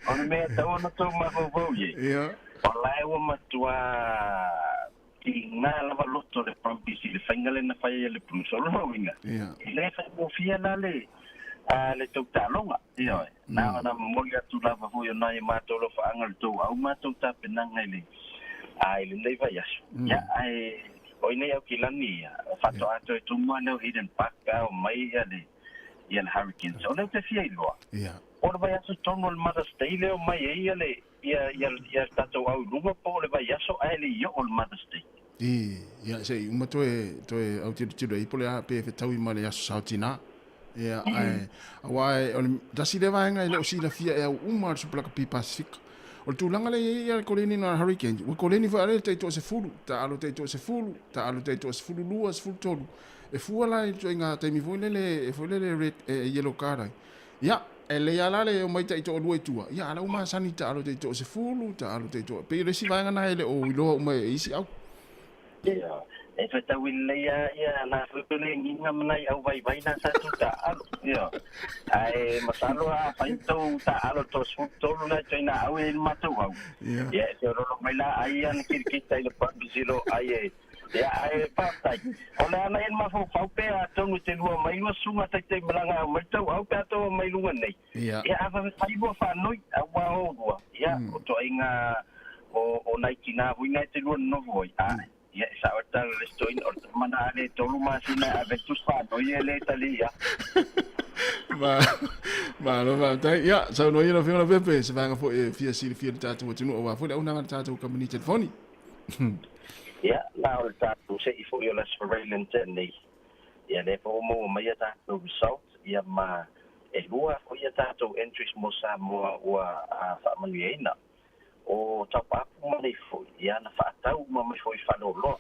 o le mea e tatau ona tou mafaufau i ai, Ia. o la e ua matua tiga lava loto le Brumbies i le faiga lea na fai ai e le Blues. O lona uiga, Ia. e le faigofie la le, a le tou taaloga. Ioe. Na ona momoli atu lava foi o nai a matou alofaaga i le tou au matou tapenaga i le, a i lenei vaiaso. Ia, ae o i nei Aukilani ia, faatoa toe tumu lava lea o Eden Park pe a omai ia le, ia le Hurricanes. O lea ou te fia iloa, po o le vaiaso tonu o le Mother's Day lea e omai ai ia le, ia, ia, ia le tatou au i luga po o le vaiaso ae le i oo le Mother's Day. I, ia, se i uma toe, toe autilotilo ai po o le a pe fetaui ma le Aso Sao Tinā. Ia, ae, aua e, o le tasi lea vaega e le o silafia e au uma o le Super Rugby Pasifika. O le tulaga lea e i ai ia le koleni na Hurricanes, ua koleni foi ale le taitoasefulu, taalo taitoasefulu, taalo taitoasefululua, sefulutolu. E fua la i le ituaiga taimi foi lele, foi lele red, e yellow card ai. Ia, e lelei lava la le omai taitoalua i tua, ia a la ua masani taalo taitoasefulu, taalo taitoa, pei o le isi vaega lena e le o iloa uma e isi au. Ia, e fetaui lelei lava ia na foi pele giga ma nai au vaivai na sa tou taaalo. Ioe. Ae masalo a fai tou taaalo 33 na ituaiga au e i ai le matou au. Ia, e feoloolo mai la ai ia na kirikita i le Brumbies i lo ai e Ia, ae faafetai. O le ana ia le mafaufau pe atonu e te lua mai lua susuga taitaimalaga au mai tou au pe a tou omai i luga nei. Ia. Ia, a vave fai lua faanoi, aua o lua, ia, o toaiga o, o nai tinā foi na e te lua nonofo ai, a, ia, e sao ai le tala a le isi toeaina, o le tama na ale e tolu masina e ave atu se faanoi e le tali ia. Ma, malo faafetai. Ia, saunoa ia lau Afioga Leaupepe, se vaega foi e fia silafia e le tatou atunuu aua foi le auaunaga a le tatou kamupani telefoni. Ia, na o le tatou se'i foi o le Aso Faraile na tea nei, ia lea foi ua maua mai a tatou result, ia ma e lua foi a tatou entries mo Samoa ua faamanuiaina. O Taupaapu ma nei foi, ia na faatau uma mai foi i faleoloa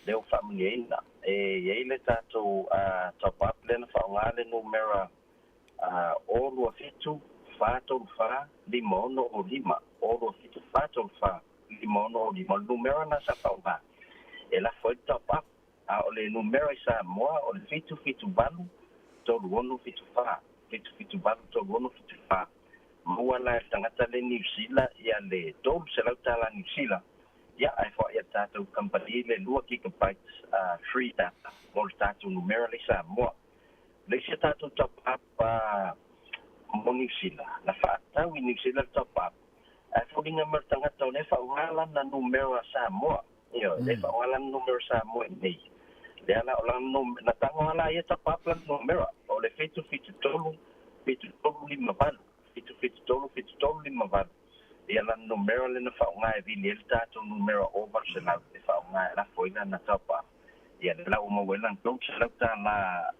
lea ua faamanuiaina. E i ai le tatou Taupaapu lea na faaaoga le numera o 27 434 5605, o 27 434 5605. O le numera lena sa faaaoga e lafo ai le top-up, a o le numera i Samoa o le 778 3674, 778 3674. Maua la e le tagata le Niu Sila ia le $300 Niu Sila. Ia, ae foaʻi e le tatou kamupani le 2 gigabytes free data mo le tatou numera le i Samoa. O le isi a tatou top up mo Niu Sila, na faatau i Niu Sila le top up, ae foliga mai o le tagata o lea e faaaoga lana numera Samoa. Ioe, lea e faaaoga lana numera Samoa i inei. Lea la o lana na tago lava la ia top up lana numera, o le 773 7358, 773 7358. Ia lana numera lea na faaaoga e vili ai le tatou numera 800 e faaaoga e lafo ai lana top up. Ia lea la ua maua ai lana $300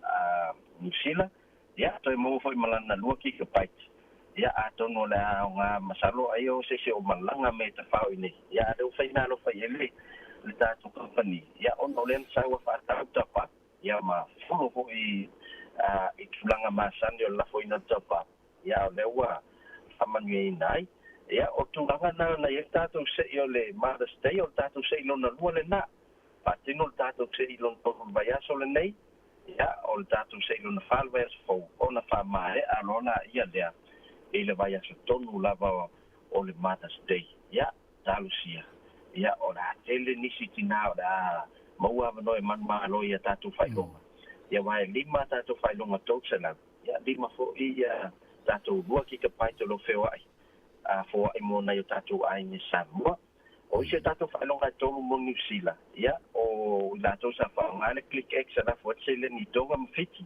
Niu Sila, ia toe maua foi ma lana 2 gigabyte. Ia atonu o le a aoga masalo ai o se isi o malaga me tafao i nei. Ia a lea ua fai meaalofa i ai le le tatou kamupani, ia ona o lea na sau a faatau top up, ia ma folo foi i tulaga masani o le lafoina o le top up, ia o lea ua faamanuiaina ai. Ia o tulaga na na i ai le tatou se'i o le Mother's Day, o le tatou se'i lona lua lenā. Faatino le tatou se'i lona tolu i le vaiaso lenei, ia o le tatou se'i lona fa i le vaiaso fou, ona faamaea loa laia lea i le vaiaso tonu lava o le Mother's Day. Ia, talosia, ia o le a tele nisi tinā o le a maua avanoa e manumalo i a tatou faailoga. Ia aua e 5 a tatou faailoga 300, ia 5 foi ia tatou 2 gigabyte o lo o feoai, a foai mo nai o tatou aiga i Samoa. O isi o tatou faailoga e tolu mo Niu Sila, ia, o i latou sa faaaoga le Click X e lafo ai le seleni i Tonga ma Fiti,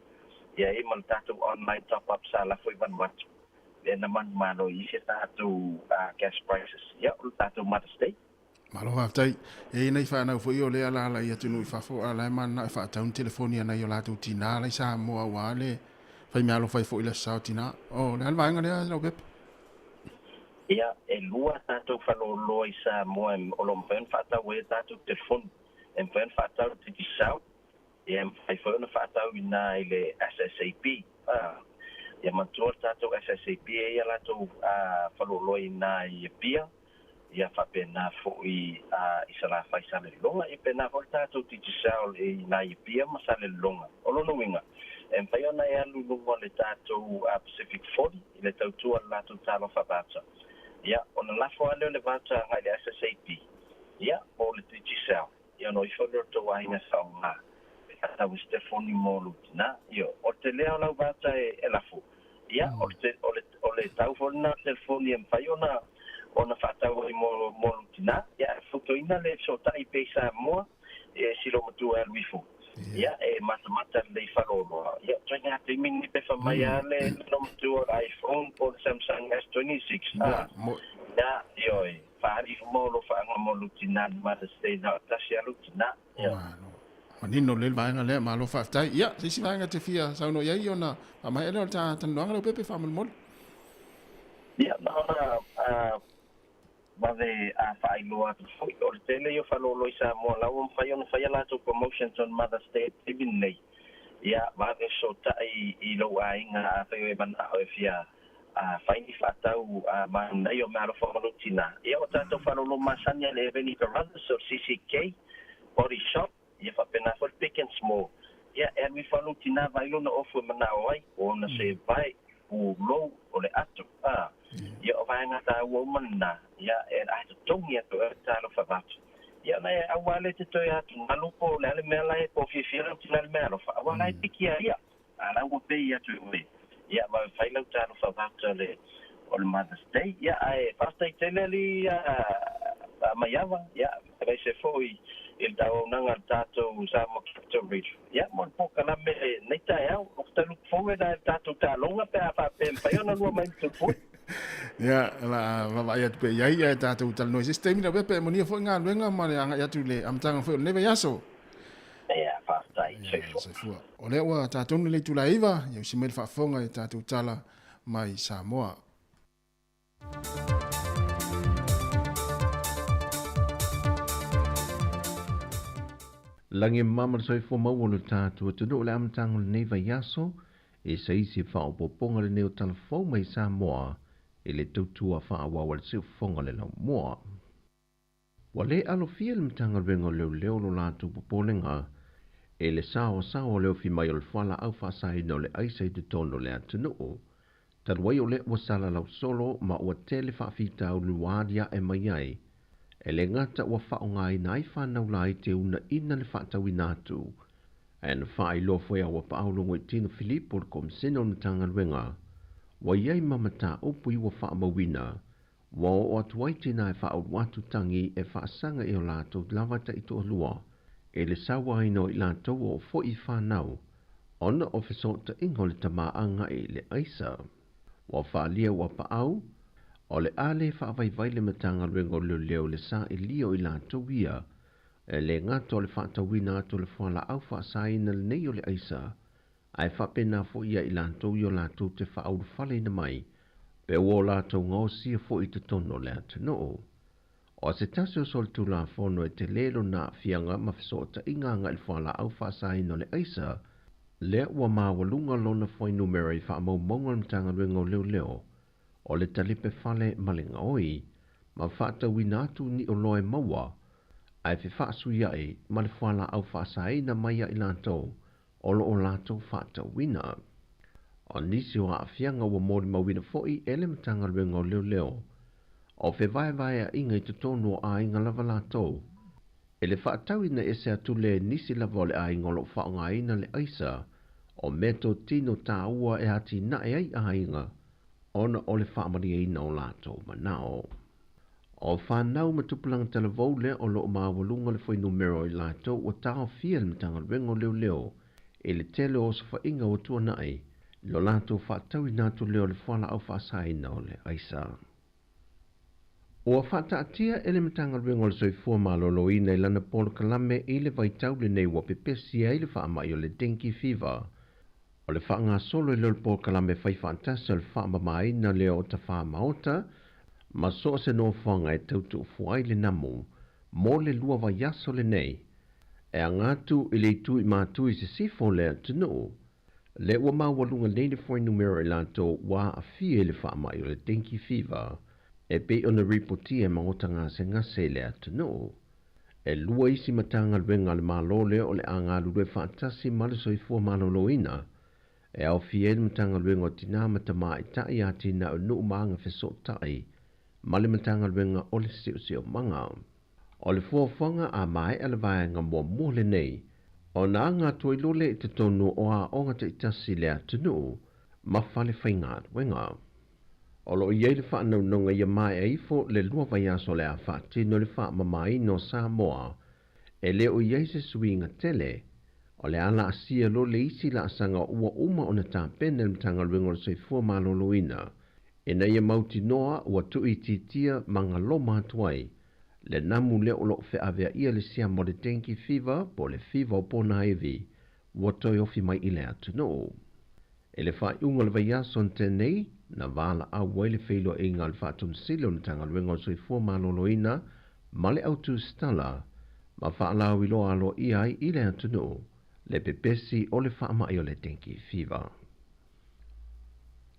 ia e i ai ma le tatou online top up sa lafo i Vanuatu, lea na manumalo i isi a tatou cash prizes, ia, o le tatou Mother's Day. Malo faafetai. E i ai nai fanau foi o lea alaala i atunuu i fafo a o la e mananao e faatau ni telefoni a nai o latou tinā la i Samoa aua le fai meaalofa ai foi i le Aso Sa o Tinā. O le a le vaega lea Leaupepe? Ia, e lua a tatou faleoloa i Samoa o lo o mafai ona faatau ai a tatou telefoni. E mafai ona faatau i le Digicel, ia e mafai foi ona faatau i ina i le SSAB. Ia manatua le tatou SSAB e i ai a latou faleoloa i ina i Apia, ia faapena foi i Salafai Salelologa, ia pena foi le tatou Digicel i ina i Apia ma Salelologa. O lona uiga, e mafai ona e alu i luga o le tatou Pacific 40 i le tautua o le latou talofa voucher. Ia, ona lafo lava lea o le voucher agai i le SSAB, ia, po o le Digicel, ia ona o ifo lea o le tou aiga e faaaoga e faatau ai se telefoni mo lou tinā. Ioe, o le telea o lau voucher e lafo, ia, o le, o le, o le tau foi lena o le telefoni e mafai ona ona faatau ai mo lou tinā. Ia, ae fautuaina le fesootai pea i Samoa, e silomatua e alu ifo. Ia, e matamata lelei faleoloa. Ia, ituaiga taimi lenei pe fai mai lava le silomatua o le iPhone po o le Samsung S26. A, ia, ioe, faaali ifo mo alofaaga mo lou tinā i le Mother's Day na o le tasi lava lou tinā. Ioe. Malo. Manino lelei le vaega lea, malo faafetai. Ia, se isi vaega e te fia saunoa i ai ona faamaea lea o le ta talanoaga Leaupepe faamolemole. Ia, na ona vave a faailoa atu foi, o le tele ia o faleoloa i Samoa la ua mafai ona fai a latou promotions on Mother's Day i le taimi lenei. Ia, vave fesootai i lou aiga afai o e manao e fia fai ni faatau manaia o meaalofa ma lou tinā. Ia, o tatou faleoloa masani a le Eveni Carruthers, o le CCK, Body Shop, ia faapena foi le Big and Small. Ia, e alu ifo lava lou tinā vaai lona ofu e manao ai, o ona sevae, pulou, o le ato, a. Ia, o vaega taua uma lenā, ia, e ae totogi atu e oe le talofa voucher. Ia, ona e aua lea e te toe atugalu po o le a le mea la e po o fiafia lau tinā i le meaalofa, aua la e piki a ia, a la ua pei atu e oe. Ia, vave fai lau talofa voucher o le Mother's Day. Ia, ae faafetai tele alii Maiava, ia, aemaise foi i le tauaunaga a le tatou Samoa Capital Radio. Ia, mo le polokalame nei taeao, o ta look forward lava i le tatou taaloga pe a faapea e mafai ona lua mai ma Tupua. Ia, o le a vaavaai atu pea i ai, ae tatou talanoa i se isi taimi Leaupepe, e manuia foi galuega ma le agai atu i le amataga foi o lenei vaiaso. Ia, faafetai, soifua. Soifua. O lea ua tatou le itula e 9, ia usi mai le faafofoga i tatou tala mai Samoa. Lagi e mama le soifua maua o lo tatou atunuu i le amataga o lenei vaiaso, e se isi faaopoopoga lenei o tala fou mai Samoa i le tautua faaauau a le siufofoga o le laumua. Ua le alofia le Matagaluega o Leoleo lo latou popolega i le saoasaoa o le ofi mai o le fualaau faasaina o le aisa i totonu o le atunuu. Talu ai o lea ua salalau solo ma ua tele faafitauli ua aliae mai ai. E le gata ua faaaogaina ai fanau laiti e uunaina le faatauina atu, ae na faailoa foi e Auapaau Logoitino Filipo le Komisene o le Matagaluega, ua i ai ma mataupu i ua faamauina, ua oo atu ai tinā e faaulu atu tagi e faasaga i o latou lava taitoalua i le sauaina o i latou o oo foi i fanau ona o fesootaiga o le tamā agai i le aisa. Ua faaalia e Auapaau, o le a le faavaivai le Matagaluega o Leoleo i le sailia o i latou ia, e le gata o le faatauina atu o le fualaau faasaina lenei o le aisa, ae faapena foi ia i latou i o latou te faaulufaleina mai, pe ua o latou gaosia foi i totonu o le atunuu. O se tasi o solitulafono e telē lona aafiaga ma fesootaiga agai i le fualaau faasaina o le aisa, lea ua maualuga lona fuainumera i faamaumauga a le Matagaluega o Leoleo, o le talipe fale ma le gaoi, ma faatauina atu ni oloa e maua, ae fefaasuiai ma le fualaau faasaina mai ia i latou o lo o latou faatauina. O nisi o aafiaga ua molimauina foi e le Matagaluega o Leoleo, o fevaevaeaiga i totonu o aiga lava latou, i le faatauina ese atu lea e nisi lava o le aiga o lo o faaaogaina le aisa, o meatotino taua e atinae ai aiga ona o le faamalieina o latou manao. O fanau ma tupulaga talavou lea o lo o maualuga le fuainumera o i latou ua taofia e le Matagaluega o Leoleo i le tele o osofaiga ua tuanai i lo latou faatauina atu lea o le fualaau faasaina o le aisa. Ua faataatia e le Matagaluega o le Soifua Maloloina i lana polokalame i le vaitau lenei ua pepesi ai le faamai o le dengue fever. O le faagasolo ai lea o le polokalame faifaatasi o le faamamaina lea o tafā maota ma so o se nofoaga e tau tuufua ai le namu mo le 2 vaiaso lenei e aga atu i le itu i Matu i sisifo o le atunuu. Lea ua maualuga nei le fuainumera o i latou ua aafia i le faamai o le dengue fever e pei ona ripotia e maota gasegase i le atunuu. E 2 isi Matagaluega a le Malo lea o le a galulue faatasi ma le Soifua Maloloina, e aofia ai le Matagaluega o Tinā ma Tamaitai, Atinae o Nuu ma Agafesootai, ma le Matagaluega o le Siosiomaga. O le fuafuaga a maea le vaega muamua lenei, ona aga atu ai loa lea i totonu o aoga taitasi i le atunuu ma fale faigaluega. O lo o i ai le faanaunaga ia maea ifo le 2 vaiaso o le a faatino le faamamaina o Samoa, e le o i ai se suiga tele, o le a laasia loa le isi laasaga ua uma ona tapena e le Matagaluega o le Soifua Maloloina, ina ia mautinoa ua tuuitiitia ma galoma atu ai le namu lea o lo o feaveaia le siama o le dengue fever po o le fiva o ponaivi ua toe ofi mai i le atunuu. I le faaiuga o le vaiaso na tea nei, na valaau ai le feiloaiga a le Faatonesili o le Matagaluega o le Soifua Maloloina ma le Autusitala ma faalauiloa aloaia ai i le atunuu le pepesi o le faamai o le dengue fever.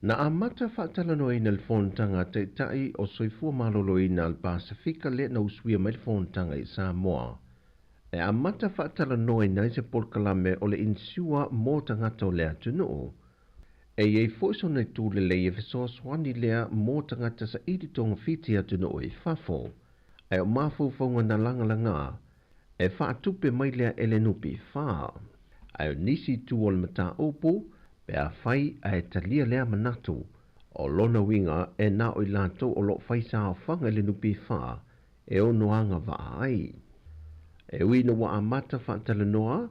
Na amata faatalanoaina le fonotaga a Taitai o Soifua Maloloina a le Pasefika lea na usuia mai le fonotaga i Samoa. E amata faatalanoaina ai se polokalame o le insure mo tagata o le atunuu. E i ai foi sona itu lelei e fesoasoani lea mo tagata saili togafiti atunuu i fafo, ae o mafaufauga na lagalaga e faatupe mai lea e le NPF. Ae o nisi itu o le mataupu, pe afai ae talia lea manatu, o lona uiga e na o i latou o lo o fai saofaga i le NPF e ono agavaa ai. E ui ina ua amata faatalanoa,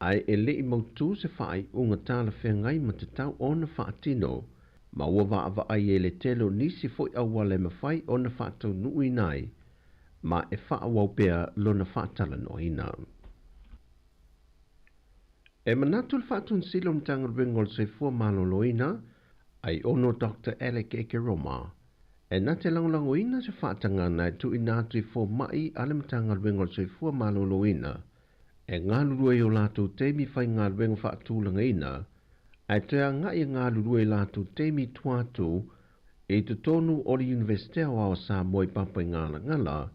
ae e le i mautū se faaiuga talafeagai ma tatau ona faatino, ma ua vaavaai ai le tele o nisi foi auala e mafai ona faataunuuina ai, ma e faaauau pea lona faatalanoaina. E manatu le Faatonesili o le Matagaluega o le Soifua Maloloina, Aiono Doctor Alec Ekeroma, e na te lagolagoina se faatagaga e tuuina atu i fomai a le Matagaluega o le Soifua Maloloina e galulue i o latou taimi faigaluega faatulagaina, ae toe agai e galulue i latou taimi i tua atu i totonu o le Iunivesite Aoao o Samoa i Papaigalagala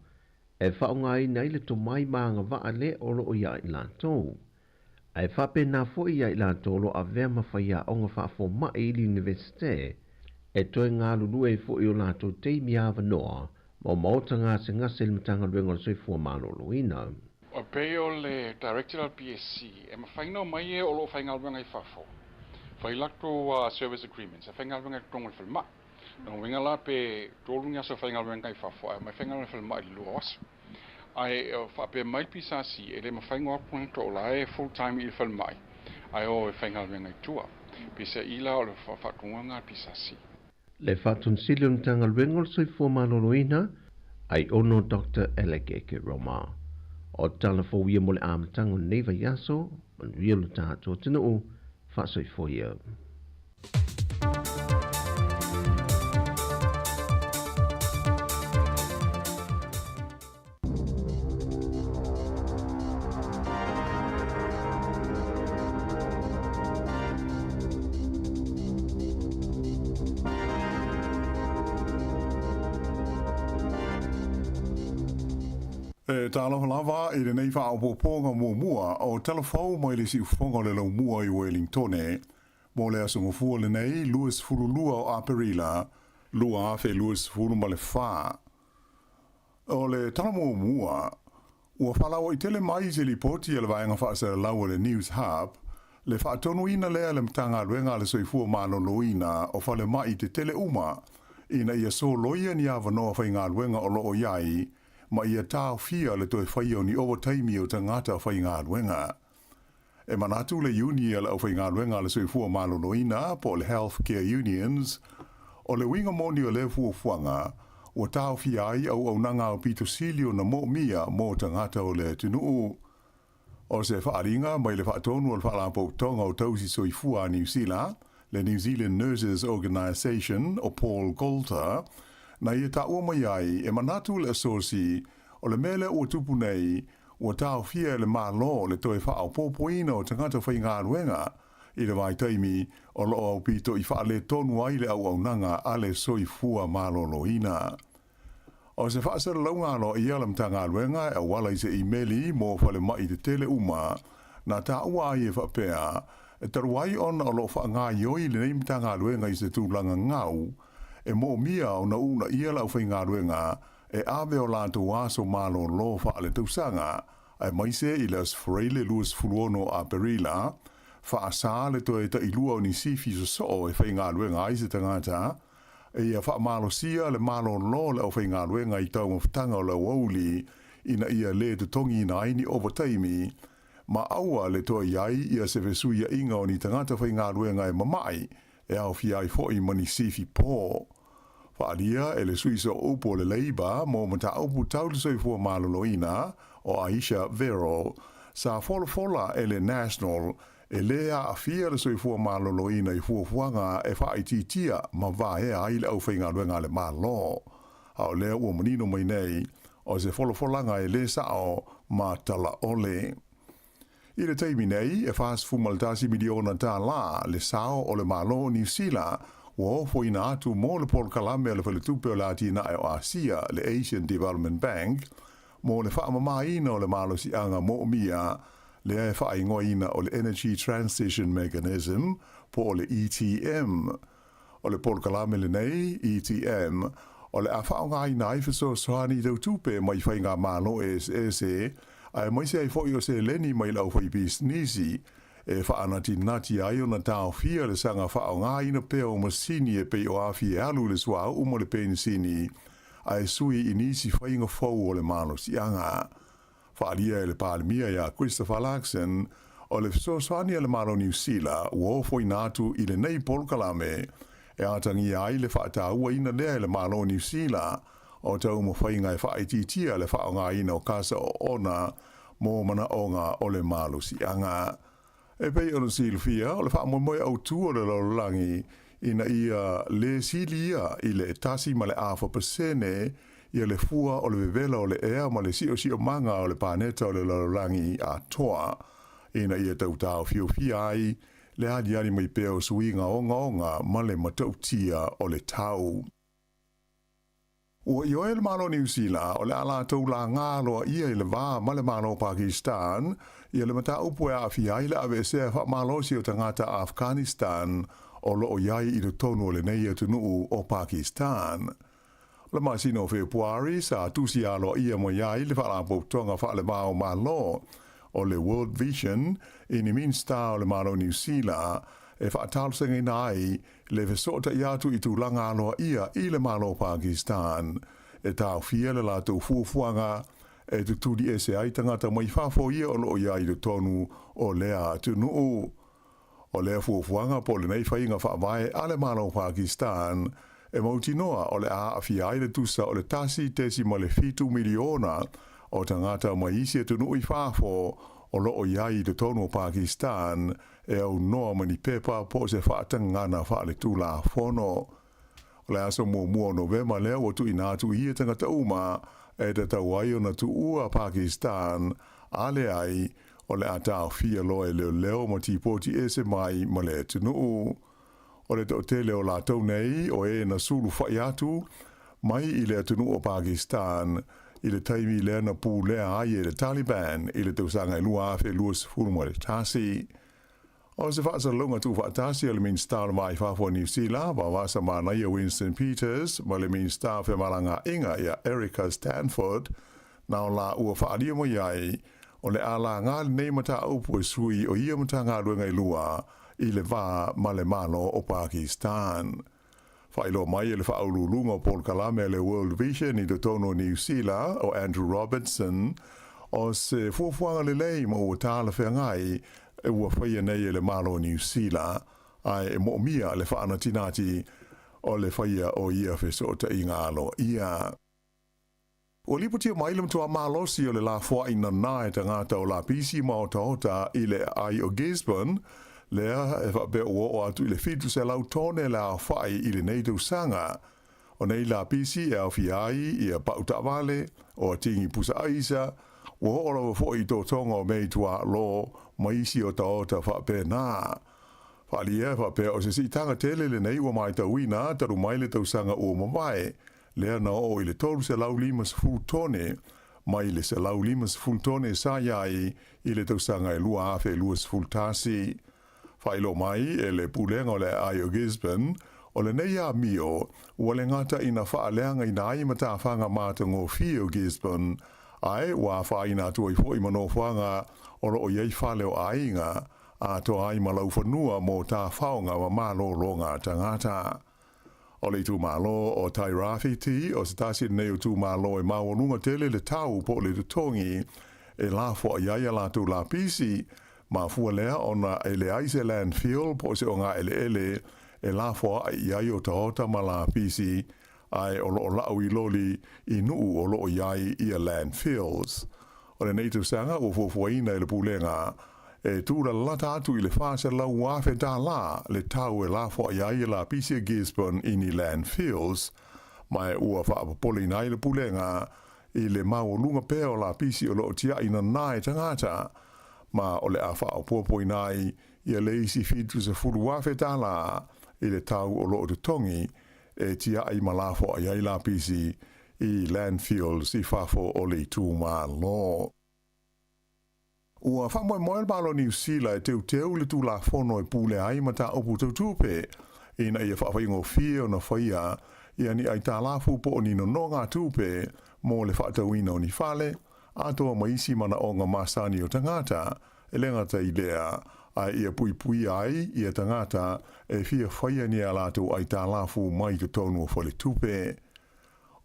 e faaaogaina ai le tomai ma agavaa lea o lo o ia i latou. Ae faapena foi ia i latou o lo o avea ma faiaoga faafomai i le Iunivesite e toe galulue ai foi i o latou taimi avanoa ma o maota gasegase i le Matagaluega o le Soifua Maloloina. E pei o le Director a le PSC, e mafai ona omai e o lo o faigaluega i fafo, fai latou service agreements, e faigaluega i totonu o le falemai. O lona uiga la pe tolu ni aso e faigaluega ai i fafo ae omai faigaluega i le falemai i le lua o aso. Ae faapea mai le PSC, e le mafai ona o atu tagata o la e full time i le falemai ae o e faigaluega i tua. Peiseai la o le faatonuga lena a le PSC. Le Faatonusili o le Matagaluega o le Soifua Maloloina, Aiono Doctor Alec Ekeroma. O tala fou ia mo le amataga o lenei vaiaso, manuia lo tatou atunuu, faasoifua ia. E talofa lava i lenei faaopoopoga muamua o Talafou mai le siufofoga o le laumua i Uelintone mo le aso Gafua lenei 22 o Aperila 2024. O le tala muamua, ua faalauaitele mai se lipoti a le vaega faasalalau a le News Hub, le faatonuina lea e le Matagaluega a le Soifua Maloloina o falemai tetele uma ina ia soloia ni avanoa faigaluega o lo o i ai ma ia taofia le toe faia o ni ovataimi o tagata faigaluega. E manatu le iuni a le aufaigaluega a le Soifua Maloloina po o le Health Care Unions, o le uiga moni o lea fuafuaga, ua taofia ai auaunaga aupito sili ona moomia mo tagata o le atunuu. O se faaaliga mai le faatonu o le Faalapotopotoga o Tausi Soifua a Niu Sila, le New Zealand Nurses Organisation o Paul Goulter, na ia taua mai ai e manatu le asosi o le mea lea ua tupu nei Ua taofia e le Malo le toe faaopoopoina o tagata faigaluega i le vaitaimi o lo o aupito i faaletonu ai le auaunaga a le soifua maloloina. O se faasalalauga aloaia a le Matagaluega e auala i se imeli mo falemai tetele uma na taua ai e faapea, e talu ai ona o lo o faagaoioi lenei Matagaluega i se tulaga gau e moomia ona uunaia le aufaigaluega e ave o latou aso malolo faaletausaga, aemaise i le Aso Faraile 26 o Aperila, faasā le toe tailua o ni sifi sosoo e faigaluega ai se tagata, ia faamalosia le malolo o le aufaigaluega i taumafataga o le aoauli ina ia lē totogiina ai ni ovataimi, ma aua le toe i ai ia se fesuiaiga o ni tagata faigaluega e mama'i e aofia ai foi ma ni sifi pō. Faaalia e le sui sooupu o le Labour mo mataupu tau le soifua maloloina o Ayesha Verrall, sa folafola e le National e lē aafia le soifua maloloina i fuafuaga e faaitiitia ma vaea ai le aufaigaluega a le Malo. A o lea ua manino mai nei, o se folafolaga e lē sao ma talaole. I le taimi nei, e $41 miliona tālā le sao o le Malo o Niu Sila ua ofoina atu mo le polokalame a le Faletupe o le Atinae o Asia, le Asian Development Bank, mo le faamamaina o le malosiaga moomia lea e faaigoaina o le Energy Transition Mechanism po o le ETM. O le polokalame lenei, ETM, o le a faaaogaina ai fesoasoani tau tupe mai faigamalo eseese, aemaise ai foi o seleni mai le aufaipisinisi, e faanatinati ai ona taofia le saga faaaogaina pea o masini e pei o afi e alu i le suauu ma le penisini, ae sui i nisi faiga fou o le malosiaga. Faaalia e le Palemia ia Christopher Luxon, o le fesoasoani a le Malo o Niu Sila ua ofoina atu i lenei polokalame e atagia ai le faatauaina lea e le Malo o Niu Sila o taumafaiga e faaitiitia le faaaogaina o kasa oona mo manaoga o le malosiaga. E pei ona silafia, o le faamoemoe autū o le lalolagi ina ia lē sili ia i le 1.5% ia le fua o le vevela o le ea ma le siosiomaga o le paneta o le lalolagi atoa, ina ia tau taofiofia ai le aliali mai pea o suiga ogaoga ma le matautia o le tau. Ua ioe le Malo o Niu Sila o le a latou lagā loa ia i le va ma le Malo o Pakistan ia le mataupu e aafia ai le aveesea faamalosi o tagata Afghanistan o lo o i ai i totonu o lenei atunuu o Pakistan. O le masina o Fepuari sa tusi aloaia mai ai le Faalapotopotoga Faale-Va o Malo o le World Vision i ni Minisita o le Malo o Niu Sila e faatalosagaina ai le fesootai atu i tulaga aloaia i le Malo o Pakistan e taofia le latou fuafuaga e tutuli ese ai tagata mai fafo ia o loo i ai i totonu o lea atunuu. O lea fuafuaga po o lenei faiga faavae a le Malo o Pakistan e mautinoa o le a aafia ai le tusa o le 1.7 miliona o tagata mai isi atunuu i fafo o loo i ai i totonu o Pakistan e aunoa ma ni pepa po o se faatagana faaletulafono. O le aso muamua o Novema lea ua tuuina atu i ia tagata uma e tatau ai ona tuua Pakistan, a leai, o le a taofia loa e leoleo ma tipoti ese mai ma le atunuu. O le toatele o latou nei o e na sulufa'i atu mai i le atunuu o Pakistan i le taimi lea na pulea ai e le Taliban i le tausaga e 2021. O se faasalalauga tuufaatasi a le Minisita o le Va i Fafo o Niu Sila, Vavasa Manaia Winston Peters, ma le Minisita o Femalagaaiga ia Erica Stanford, na o laua faaalia mai ai, o le a laga lenei mataupu e sui o ia Matagaluega e lua i le va ma le Malo o Pakistan. Faailoa mai e le faauluuluga o polokalame a le World Vision i totonu o Niu Sila, o Andrew Robertson, o se fuafuaga lelei ma ua talafeagai ua faia nei e le Malo o Niu Sila, ae e moomia le faanatinati o le faia o ia fesootaiga aloaia. Ua lipotia mai le matua malosi o le lafoai nana e tagata o lapisi ma otaota i le aai o Gisborne, lea e faapea ua oo atu i le 700 tone le aofai i lenei tausaga. O nei lapisi e aofia ai ia pau taavale, o atigi pusa aisa, ua oo lava foi i totoga o mea i tuaalo ma isi otaota faapena. Faaalia e faapea o se siitaga tele lenei ua matauina talu mai le tausaga ua mavae, lea na oo i le 350 tone mai le 150 tone sa i ai i le tausaga e 2021. Faailoa mai e le Pulega o le Aai o Gisborne, o lenei amio ua le gata ina faaleagaina ai matafaga matagofie o Gisborne, ae ua afaina atu ai foi ma nofoaga o loo i ai fale o aiga, atoa ai ma laufanua mo tafaoga ma malologa tagata. O le itumalo o Tairāwhiti, o se tasi lenei o itumalo e maualuga tele le tau po o le totogi e lafoai ai a latou lapisi, mafua lea ona e leai se landfill po o se ogaeleele e lafoaʻi i ai otaota ma lapisi, ae o loo lau i loli i nuu o loo i ai ia landfills. O lenei tausaga ua fuafuaina e le Pulega e tūlalata atu i le $400,000 tālā le tau e lafoai ai e lapisi a Gisborne i ni landfills, ma ua faapopoleina ai le Pulega i le maualuga pea o lapisi o loo tiai nana e tagata, ma o le a faaopoopoina ai ia le isi $70,000 tālā i le tau o loo totogi e tiai ma lafoai ai lapisi i landfills i fafo o le itumalo. Ua faamoemoe le Malo o Niu Sila e teuteu le Tulafono e pulea ai mataupu tau tupe ina ia faafaigofie ona faia ia ni aitalafu po o ni nonogatupe mo le faatauina o ni fale, atoa ma isi manaoga masani o tagata, e le gata i lea, ae ia puipuia ai ia tagata e fia faia ni a latou aitalafu mai totonu o faletupe.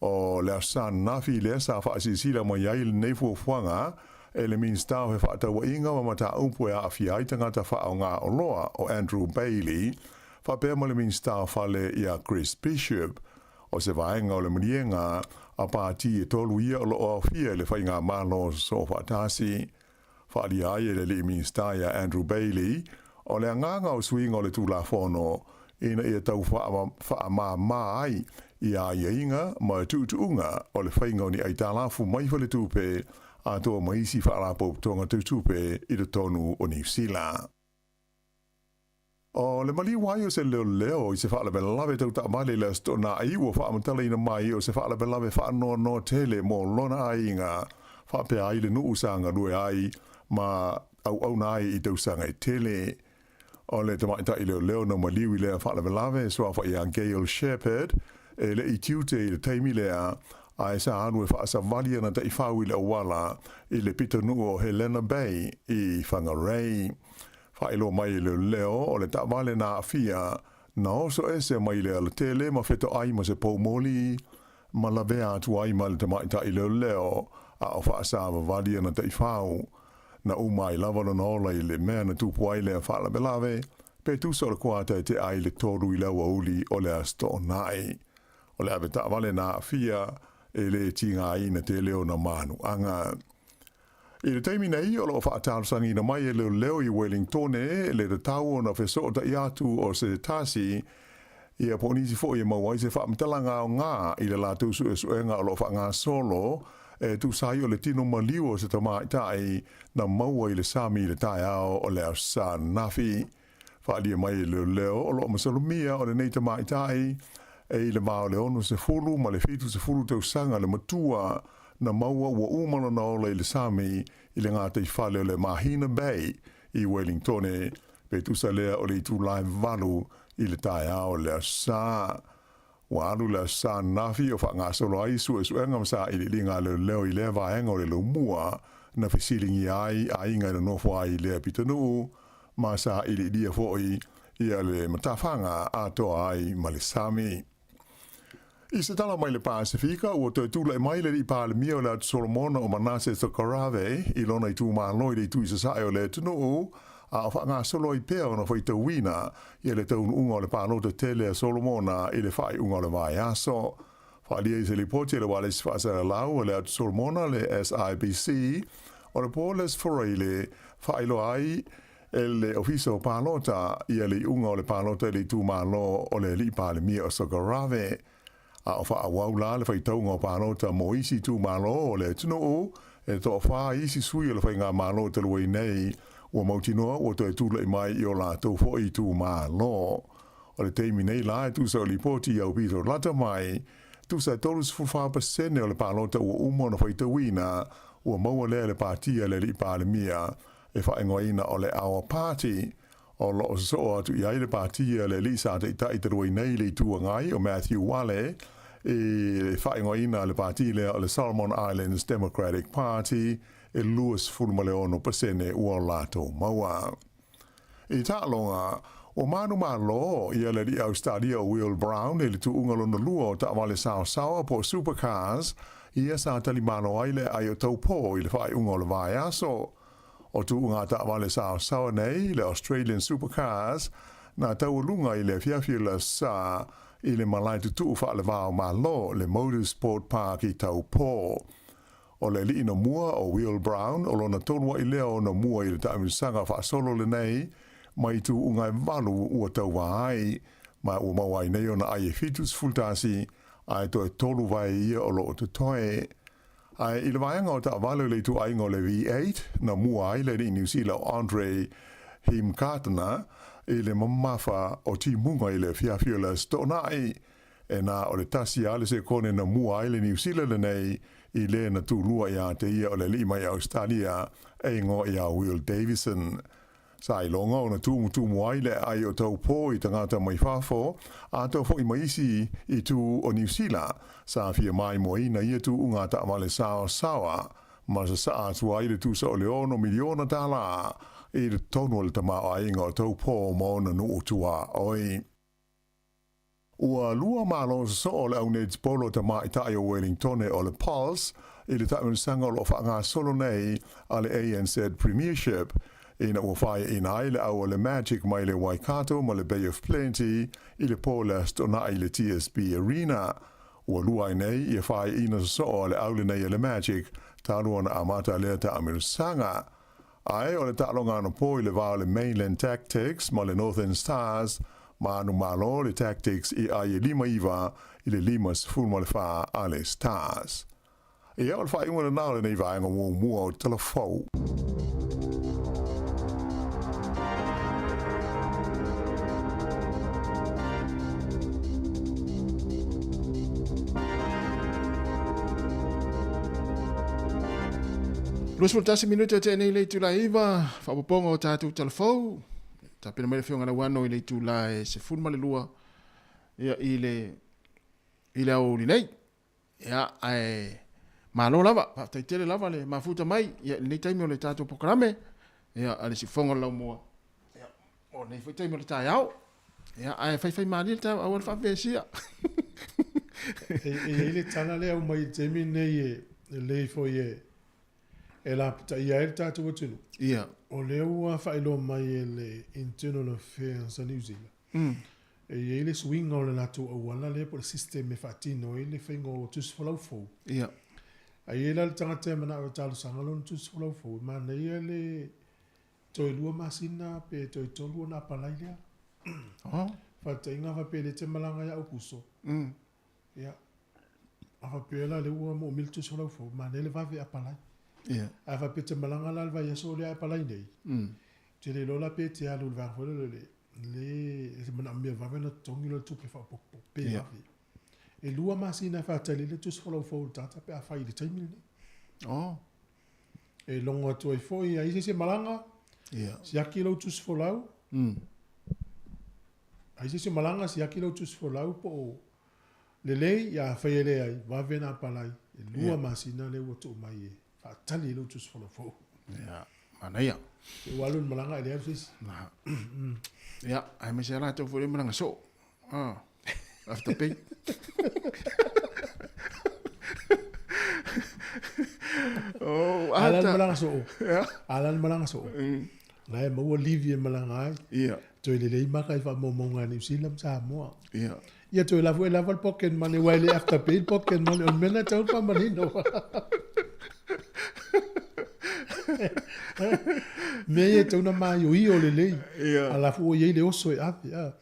O le Aso Sa ananafi lea sa faasilasila mai ai lenei fuafuaga e le Minisita o Fefaatauaiga ma Mataupu e Aafia ai Tagata Faaaoga Oloa o Andrew Bayly faapea ma le Minisita o Fale ia Chris Bishop. O se vaega o le maliega a pati e tolu ia o loo aofia i le Faigamalo Soofaatasi. Faaalia ai e le alii Minisita ia Andrew Bayly, o le agaga o suiga o le Tulafono ina ia tau faamāmā ai ia aiaiga ma tuutuuga o le faiga o ni aitalafu mai faletupe atoa ma isi faalapotopotoga tau tupe i totonu o Niu Sila. O le maliu ai o se leoleo i se faalavelave tau taavale i le Aso Toonai ua faamatalaina mai o se faalavelave faanoanoa tele mo lona aiga, faapea ai le nuu sa galue ai ma auauna ai i tausaga e tele. O le tamaitai leoleo na maliu i lea faalavelave e suafa ia Gail Shepherd, e le'i tiute i le taimi lea, ae sa alu e fa'asavali ana ta'ifau i le auala i le pitonuu o Helena Bay i Whangarei. Faailoa mai e leoleo o le taavale na aafia na oso ese mai le alatele ma fetoai ma se poumoli ma lavea atu ai ma le tamaitai leoleo a o faasavavali ana taifau. Na uma ai lava lona ola i le mea na tupu ai lea faalavelave, pe tusa o le kuata e tea ai le 3 i le aoauli o le Aso Toonai. O le avetaavale na aafia e le tigaina tele ona manuaga. I le taimi nei, o lo o faatalosagaina mai e leoleo i Wellingtone le tatau ona fesootai atu o se tasi ia po o nisi foi e maua ai se faamatalaga aoga i le latou suesuega o lo o faagasolo e tusa ai o le tino maliu o se tamaitai na maua i le sami i le taeao o le Aso Sa ananafi. Faaalia mai e leoleo o lo o masalomia o lenei tamaitai e i le va o le 60 ma le 70 tausaga le matua na maua ua uma lona ola i le sami i le gataifale o le Mahina Bay i Wellingtone, pe tusa lea o le itula e 8 i le taeao o le Aso Sa. Ua alu le Aso Sa ananafi o faagasolo ai suesuega ma sailiiliga a leoleo i lea vaega o le laumua na fesiligia ai aiga e nonofo ai i lea pitonuu ma sailiilia foi ia le matafaga atoa ai ma le sami. I se tala mai le Pasefika, ua toe tulai mai le alii Palemia o le Atu Solomona o Manase Sokarave i lona itumalo i le itu i sasae o le atunuu, a o faagasolo ai pea ona faitauina ia le taunuuga o le palota tele a Solomona i le faaiuga o le vaiaso. Faaalia i se lipoti a le ualesi faasalalau a le Atu Solomona le SIBC, o le po le Aso Faraile faailoa ai e le Ofisa o Palota ia le iuga o le palota i le itumalo o le Alii Palemia o Sokarave. A o faaauau la le faitauga o palota mo isi itumalo o le atunuu, e toafā isi sui o le faigamalo talu ai nei ua mautinoa ua toe tulai mai i o latou foi itumalo. O le taimi nei la e tusa o lipoti i aupito lata mai, tusa e 34% o le palota ua uma ona faitauina ua maua lea e le pati a le Alii Palemia e faaigoaina o le Our Party. O lo o sosoo atu i ai le pati a le alii sa taitai talu ai nei i le Itu Agai o Matthew Wale i le faaigoaina a le pati lea o le Solomon Islands Democratic Party e 26% ua o latou maua. I taaloga, ua manumalo ia le alii Ausetalia o Will Brown i le tuuga lona lua o taavale saosaoa po o Supercars ia sa talimalo ai le aai o Taupō i le faaiuga o le vaiaso. O tuuga taavale saosaoa nei, le Australian Supercars, na taualuga i le afiafi o le Aso Sa i le malae tutuu faalevao Malo, le Motorsport Park i Taupō. O le alii na mua o Will Brown, o lona tolu aʻi lea ona mua i le taamilosaga faasolo lenei mai tuuga e valu ua tauva ai, ma ua maua ai nei ona ai e 71 ae toe tolu vae ia o lo o totoe. Ae i le vaega o taavale o le ituaiga o le V8, na mua ai le alii Niu Sila o Andre Heimgartner i le mamafa o timuga i le afiafi o le Aso Toonai. E na o le tasi lava le sekone na mua ai le Niu Sila lenei i le na tulua iā te ia o le alii mai Ausetalia e igoa iā Will Davison. Sa iloga ona tumutumu ai le aai o Taupō i tagata mai fafo, atoa foi ma isi i tū o Niu Sila, sa fia maimoaina ia tuuga taavale saosaoa ma sasaa atu ai le tusa o le $6 miliona i totonu o le tamaoaiga o Taupō ma ona nuu tuaoi. Ua lua malo sosoo o le au netipolo tamaitai o Wellingtone o le Pulse i le taamilosaga o lo o faagasolo nei a le ANZ Premiership ina ua faaiaina ai le au o le Magic mai le Waikato ma le Bay of Plenty i le po le Aso Toonai i le TSB Arena. Ua lua ai nei ia faaiaina sosoo a le au lenei a le Magic talu ona amata lea taamilosaga. Ae o le taaloga anapo i le va o le Mainland Tactics ma le Northern Stars, ma anu malo le Tactics i ai e 5-9 i le 54 a le Stars. Ia, o le faaiuga lena o lenei vaega muamua o Tala Fou. 21 minute o tea nei le itula e 9, faaopoopoga o tatou talafou. Tapena mai le Afioga Lauano i le itula e 12 ia i le i le aoauli nei. Ia, ae malo lava, faafetai tele lava le mafuta mai ia i lenei taimi o le tatou polokalame, ia, a le siufofoga o le laumua, ia, o lenei foi taimi o le taeao. Ia, ae faifaimalie le taeao, aua le faavesia. E i ai le tala lea e aumai i le taimi lenei e lelei foi e e lapataia ai le tatou atunuu. Ia. O lea ua faailoa mai e le Internal Affairs a New Zealand. E i ai le suiga o le latou auala lea po o le system e faatino ai le faiga o tusi folau fou. Ia. A i ai la le tagata e manao e talosaga lona tusi folau fou, e manaia le toe 2 masina pe toe 3 ona apalai lea. Oh. Faataitaiga faapea lea e te malaga ia Aukuso. Ia. A faapea la lea ua moomia le tusi folau fou, manaia le vave apalai. Ia. A faapea e te malaga la le vaiaso lea e apalai nei. Ou te le iloa la pe te alu i le vaega foi lele le e manaomia vave ona totogi loa le tupe faaopoopo pe vave. E 2 masina e faatali ai le tusi folau fou i le tagata pe a fai i le taimi lenei. Oh. E logo atu ai foi a i ai se isi e malaga, siaki lou tusi folau. A i ai se isi e malaga, siaki lou tusi folau po o lelei, ia afai e leai, vave ona apalai, e 2 masina lea ua tuu mai e faatali ai lou tusi folau fou. Ia, manaia. Te ua alu i le malaga e leai alu se isi. Ia, aemaise lava latou foi lea e malaga soo. Ah, after pay. Oh, Ala le ata. malaga soo. Ia. Ala le malaga soo. La e maua livi e malaga ai. Ia. Toe lelei maka i faamaumauga a Niu Sila ma Samoa. Ia. Ia toe lafo e lava le pocket money aua e le after pay le pocket money o le mea lena e tatau ona faamanino. Mea ia e tatau ona maioio lelei. Ia. A la foi ua i ai le oso e ave. A.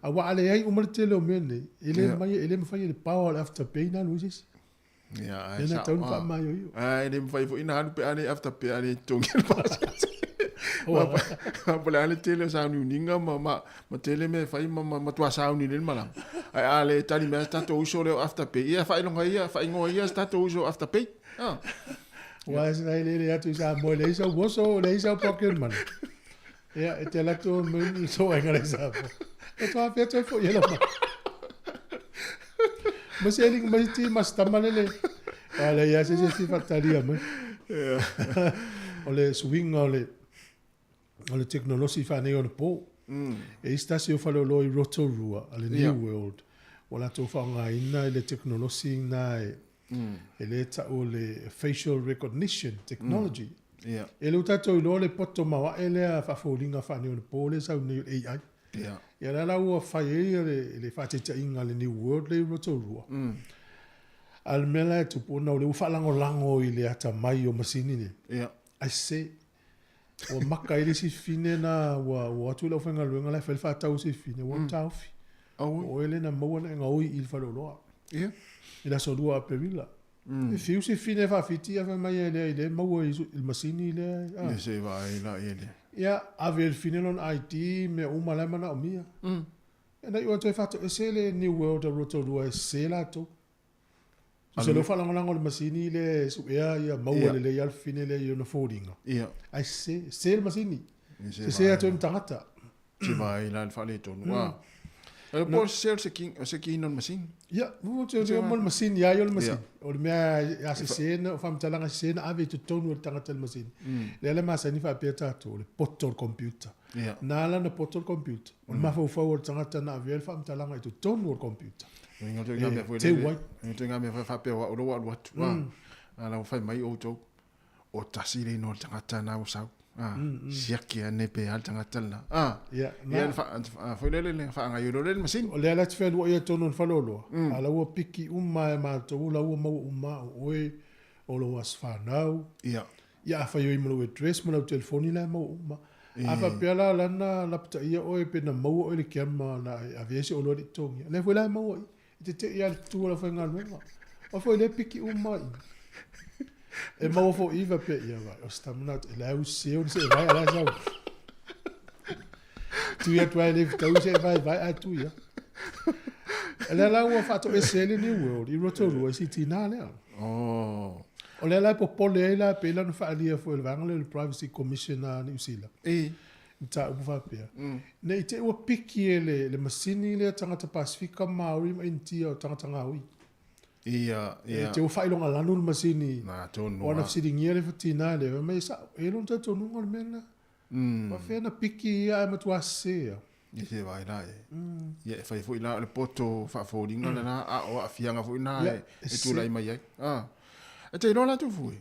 Aua a leai uma le tele o mea nei, e le Ia. mai, e le mafai e le power o le after pay ona alu ai se isi. Ia, ae Mea lena e sao, tatau ona ah. faamaioio. Ah, e le mafai foi ona alu pe a le after pay a le totogi le pasese. Po o le a le tele o sauniuniga ma, ma, ma tele mea e fai ma, ma matua sauni lelei le malaga. Ae a le tali mai lava se tatou uso lea o afterpay, ia faailoga ia, faaigoa ia se tatou uso afterpay. Ah. Aua se eleele atu i Samoa e leai sau oso, leai sau pocket money. Ia, e te alu atu ma le soaiga le Samoa. E toa afea toe foi e lau mai. Ma se elinga mai ti ma se tama lele. Aua leai lava se isi e fia faatalia mai. O le suiga o le o le tekonolosi faaneionapo. E i ai se tasi o faleoloa i Rotorua a le New World ua latou faaaogaina i le tekonolosi lena e e lea e tau o le facial recognition technology. E le o tatou iloa le poto maoae lea faafoliga faaneionapo lea e sau nei o le AI. Ia lea la ua fai ai le, le faataitaiga a le New World lea i Rotorua. A o le mea la e tupu ona o lea ua faalagolago i le atamai o masini nei. Ae sese. Ua maka ai le isi fine na ua o atu i le aufaigaluega la e fai le faatau o se fine, ua taofi. O oe lea na maua na e gaoi i le faleoloa. I le aso 2 o Aperila. E fiu se fine e faafiti ae fai mai e lea i lea maua i le masini lea. Ia se i vaai la i le. Ia, ave e le fine lona ID, mea uma la e manaomia. Ia na iu atu ai faatoese le New World a Rotorua e sese latou. Se lea ua faalagolago i le masini lea e suea ia maua lelei lava le fine lea i ona foliga. Ae sese, sese le masini. Sese atu ai ma tagata. Se vaai la le faaletonu. Ah. Po o se o se kina o le masini. Ia, ua te te mo le masini ia o le masini. O le mea a sese na o faamatalaga sese na ave i totonu o le tagata i le masini. Lea la e masani faapea tatou, o le poto o le computer. Na ala ona poto le computer, o le mafaufau o le tagata na avea le faamatalaga i totonu o le computer. E teu ai. Ituaiga mea foi faapea o au lea ua alu atu. A la ua fai mai outou, o tasi le igoa o le tagata lena ua sau. Siaki ane pe a le tagata lena. Ia, Ia, na foi lele le faagaoioi loa lea i le masini. O lea la e te fealuai ai totonu o le faleoloa, a la ua piki uma e matou, la ua maua uma au oe, o lou aso fanau. Ia. Ia afai o i ma lou address ma lau telefoni la e maua uma. A faapea la la na lapataia oe pe na maua oe i le kiama na e avea ai se oloa e le i totogia, lea foi la e maua i i. E tete'i lava i le tutu o le aufaigaluega. Aua foi lea e piki uma i. E maua foi i faapea, ia vai, o se tama na e la e use ona se e vai a la e sau. Tui atu ai le fetau se e vai vai ae tui lava. O lea la ua faatoese ai le New World i Rotorua i si tinā lea. Oh. O lea la e popole ai la pei la ona faaalia foi e le vaega lea o le Privacy Commission a Niu Sila. Mataupu faapea. Ne i te i ua piki e le, le masini lea tagata Pasifika, Maori ma Initia o tagata gaoi. Ia, E ia. te ua faailoga lanu le masini. Na tonu O ana lava. fesiligia le fatina lea, fai mai e sa'o, e i ai lona talitonuga o le mea lena. Faafefea na piki ia ae matuā sesē lava. Ia se vaai la e. Ia e fai foi la o le poto faafoliga lena, a o aafiaga foi na Ia, e, e e sese. tulai mai ai. Ah. E te iloa la Tufue,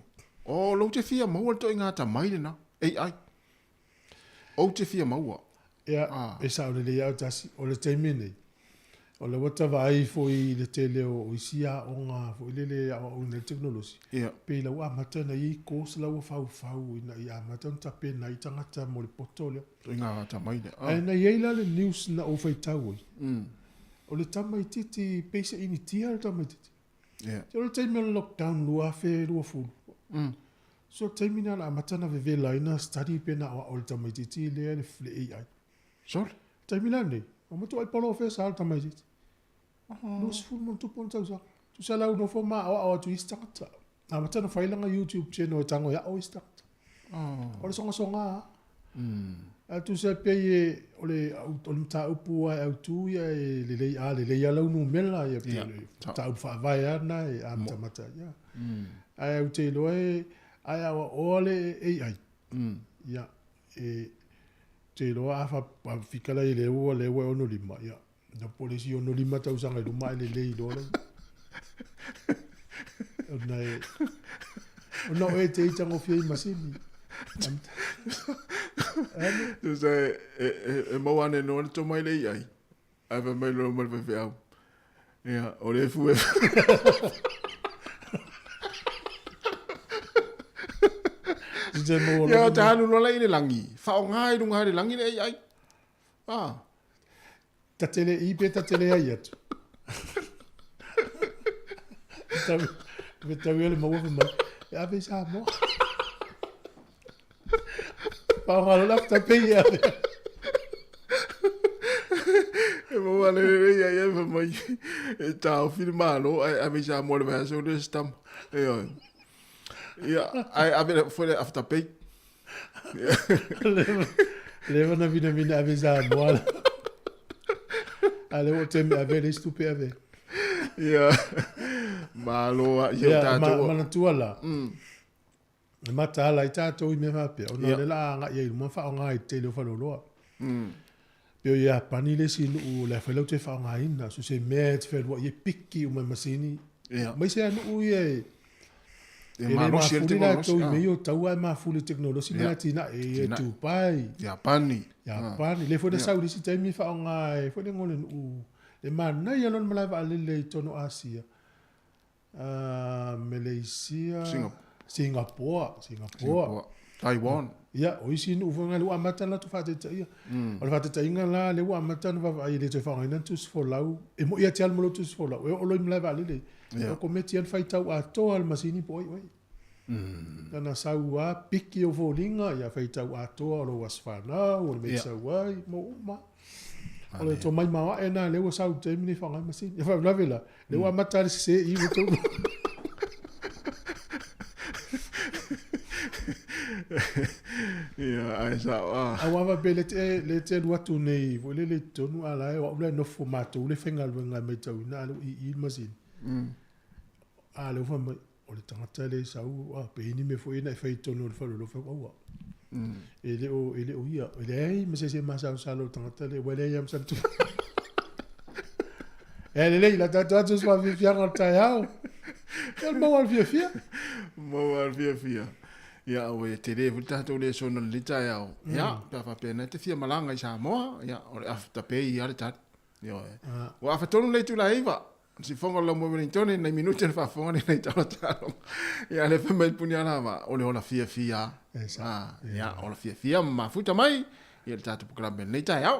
o lou te fia maua le toaiga atamai lena, AI. Ou te fia maua. Ia, e sao lelei lava o tasi, o le taimi lenei, o lea ua tavaai foi i le tele o isi aoga foi lele e aoaoina ai le tekonolosi, Ia. pei la ua amata ona i ai course la ua faufau ina ia amata ona tapena ai tagata mo le poto lea. Toaiga atamai lea. Ae na i ai la le news na ou faitau ai, o le tamaitiiti pei se Initia le tamaitiiti. Ia. O le taimi o le lockdown 2020. So o le taimi lena na amata ona vevela ai na study pe na aoao e le tamaitiiti lea le AI. Sole. Taimi la lenei, ua matuai polofesa lava le tamaitiiti. 20 ma ona tupu ona tausaga. Tusa la ua nofo ma aoao atu i isi tagata. Na amata ona fai lana YouTube channel e tago e ao isi tagata. O le sogasoga lava. Ae tusa pei e o le o le mataupu lava e autu ia e lelei a lelei lava lau numera ia pei o le mataupu faavae lava lena e amatamata ai. Ia. Ae ou te iloa e ae aoaoa le AI. Ia e ou te iloa a fika la i le ua lea ua e 65 ia na po o le isi 65 tausaga i luma ae lelei loa le ona e ona o e te i tagofia i masini. Tusa e, e, e, e maua ane noa le tomai le AI. Ae fai mai loa ma le faifeau. Ia, o le fu e. Te maua Ia, loa te alu loa la i le lagi. Faaaoga i luga i le lagi le AI. Ah. Ta te le i pe ta te le ai atu. Tau, me tau ia le maua fai mai. E ave i Samoa. Faaaoga loa le afterpay e ave. E maua le le ia ia fai mai. E taofi le Malo ae ave i Samoa i le vaiaso lea se tama. Ioe. Ia, ae ave le foi le afterpay. Leva na vinavina ave i Samoa. A lea ua taimi e ave ai le isi tupe e ave ai. Ia, malo a ia o Ia, tatou. manatua la. E mataala ai tatou i mea faapea, ona Ia. o lea o le a agai ai i luma ma faaaoga i le tele o faleoloa. Pei o Iapani le isi nuu o le a fai lau toe faaaogaina, so se mea e te fealuai e piki uma e masini. Ia. Aemaise lava nuu ia e E e le malosi ai le mafuli tekonolosi, latou i ah. mea ia o taua ae mafuli i le tekonolosi ma Ia. le atinae, e Atinae. Dubai, Iapani. Iapani. Lea foi na Ia. sau i le isi taimi faaaoga e foi le igoa o le nuu le manaia loa le malae vaalele i totonu o Asia. Malaysia, Singapore. Singapore, Singapore. Taiwan. Ia, o isi nuu foi na lea ua amata ona latou faataitaia. O le faataitaiga la, lea ua amata ona vaavaai e le toe faaaogaina le tusi folau. E moi ia te alu ma lou tusi folau, e oo loa i malae vaalele. Ia. O kometi lava le faitau atoa a le masini po o ai oe. Lana sau lava piki ou foliga, ia faitau atoa o lou aso fanau, o le mea e Ia. te sau ai, ma uma. O le tomai maoae lena lea ua sau i le taimi lenei e faaaoga ai masini. Ia faalavelave la, lea ua amata lava le sese i i ua tau. Ia, ae sao ah. Aua faapea le te le te alu atu nei foi lele i totonu a la e o au la e nofo matou le faigaluega e maitauina a o lea ua ii le masini. A lea ua fai mai o le tagata lea e sau a pe i ai ni mea foi ia na e fai i totonu o le faleoloa fai atu aua. E le o e le o ia e leai ma se isi e masalosalo i le tagata lea ua leai lava ma sana tupe. E lelei la tatou atu se faafiafiaga o le taeao. Ia le maua o le fiafia. Maua le fiafia. Ia, aue, e tele foi le tatou lesona i lenei taeao. Ia, pe a faapea na te fia malaga i Samoa, ia, o le afterpay lava le tali. Ioe. Ua afa tonu le itula e 9. O le sifoga o le laumua i Wellington, nai minute na faafofoga nei nai tala taaloga. Ia, lea fai mai le puni alava, o le ola fiafia. Ah, ia, ola fiafia ma mafuta mai ia le tatou polokalame i lenei taeao.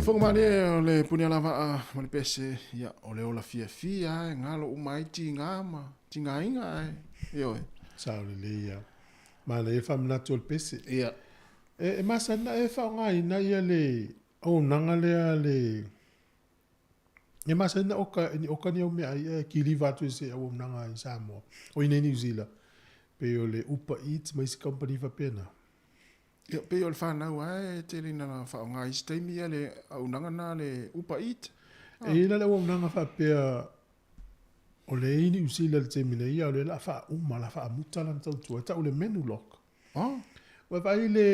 Fonga malie o le puni alava ma le pese ia o le ola fiafia e ngalo uma ai tiga ma tigaina ae ioe. Sao lelei ia. Manaia le faamanatu o le pese. Ia. E masani ona e faaaogaina ia le auaunaga lea a le e masani ona oka ni oka ni au meaai ae kiliva atu i se auaunaga i Samoa o i inei i Niu Sila pei o le Uber Eats ma isi kamupani faapena. Ia, pei o le fanau lava e tele ina faaaoga i isi taimi ia le auaunaga lena a le Uber Eat. E i ai la le auaunaga faapea o lea e i Niu Sila i le taimi nei, a o lea o le a faauma, o le a faamuta lana tautua, e tau o le Menulock. Oh. Ua vaai i le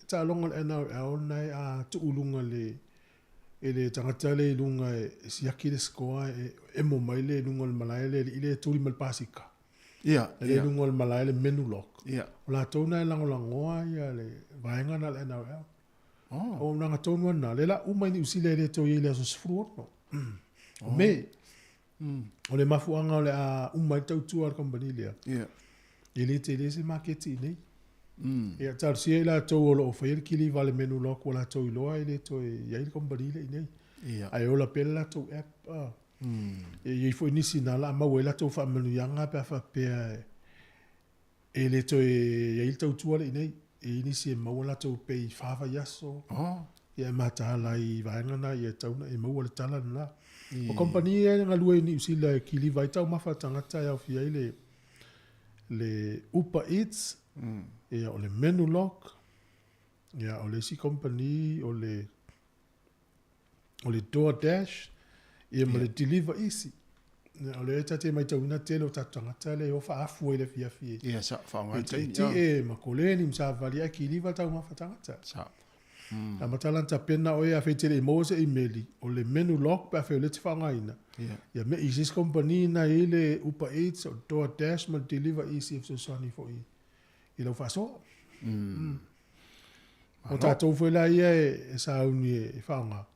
taaloga o le NRL lena e a tuu i luga le e le tagata lea i luga e siaki le score e emo mai le luga o le malae le alii lea e tuli mai le pasika. Ia, Le ia. luga o le malae le Menulock. Ia. O latou na e lagolagoa ia le vaega lena a le NRL. Oh. O auaunaga tonu lava lena, lea o le a uma i Niu Sila e le toe i ai i le aso 16 o Me. O le mafuaaga o le a uma ai le tautua a le kamupani lea, Ia. e le tele se maketi i inei. Ia, talosia i latou o lo o faia le kiliva a le Menulock ua latou iloa e le toe i ai le kamupani lea i inei. Ia. Ae ola pea le latou app. E i ai foi nisi na la maua ai latou faamanuiaga pe a faapea e le toe i ai le tautua lea i inei. E i ai nisi e maua latou pay 4 vaiaso. Oh. Ia e mataala ai i vaega na, ia e tatau ona e maua le tala lena. O kamupani ia e galue i Niu Sila e kiliva ai taumafa a tagata e aofia ai le le Uber Eats, ia o le Menulog, ia o le isi kamupani o le o le DoorDash, ia ma le Deliver Easy. Ia, o lea e ta te matauina tele o tatou tagata lea e o faaafu ai i le afiafi e. Ia, sa, faaaoga E le taimi. tietie ma koleni ma savali ae kiliva taumafa tagata. Sa. Amata la ona tapena oe afai e te le i maua se imeli, o le menu log pe afai o lea e te faaaogaina. Ia. Ia me i se isi company na i ai le Uber Eats, o DoorDash ma le Deliver Easy e fesoasoani foi i lau faasoa. O tatou foi la ia e sauni e faaaoga.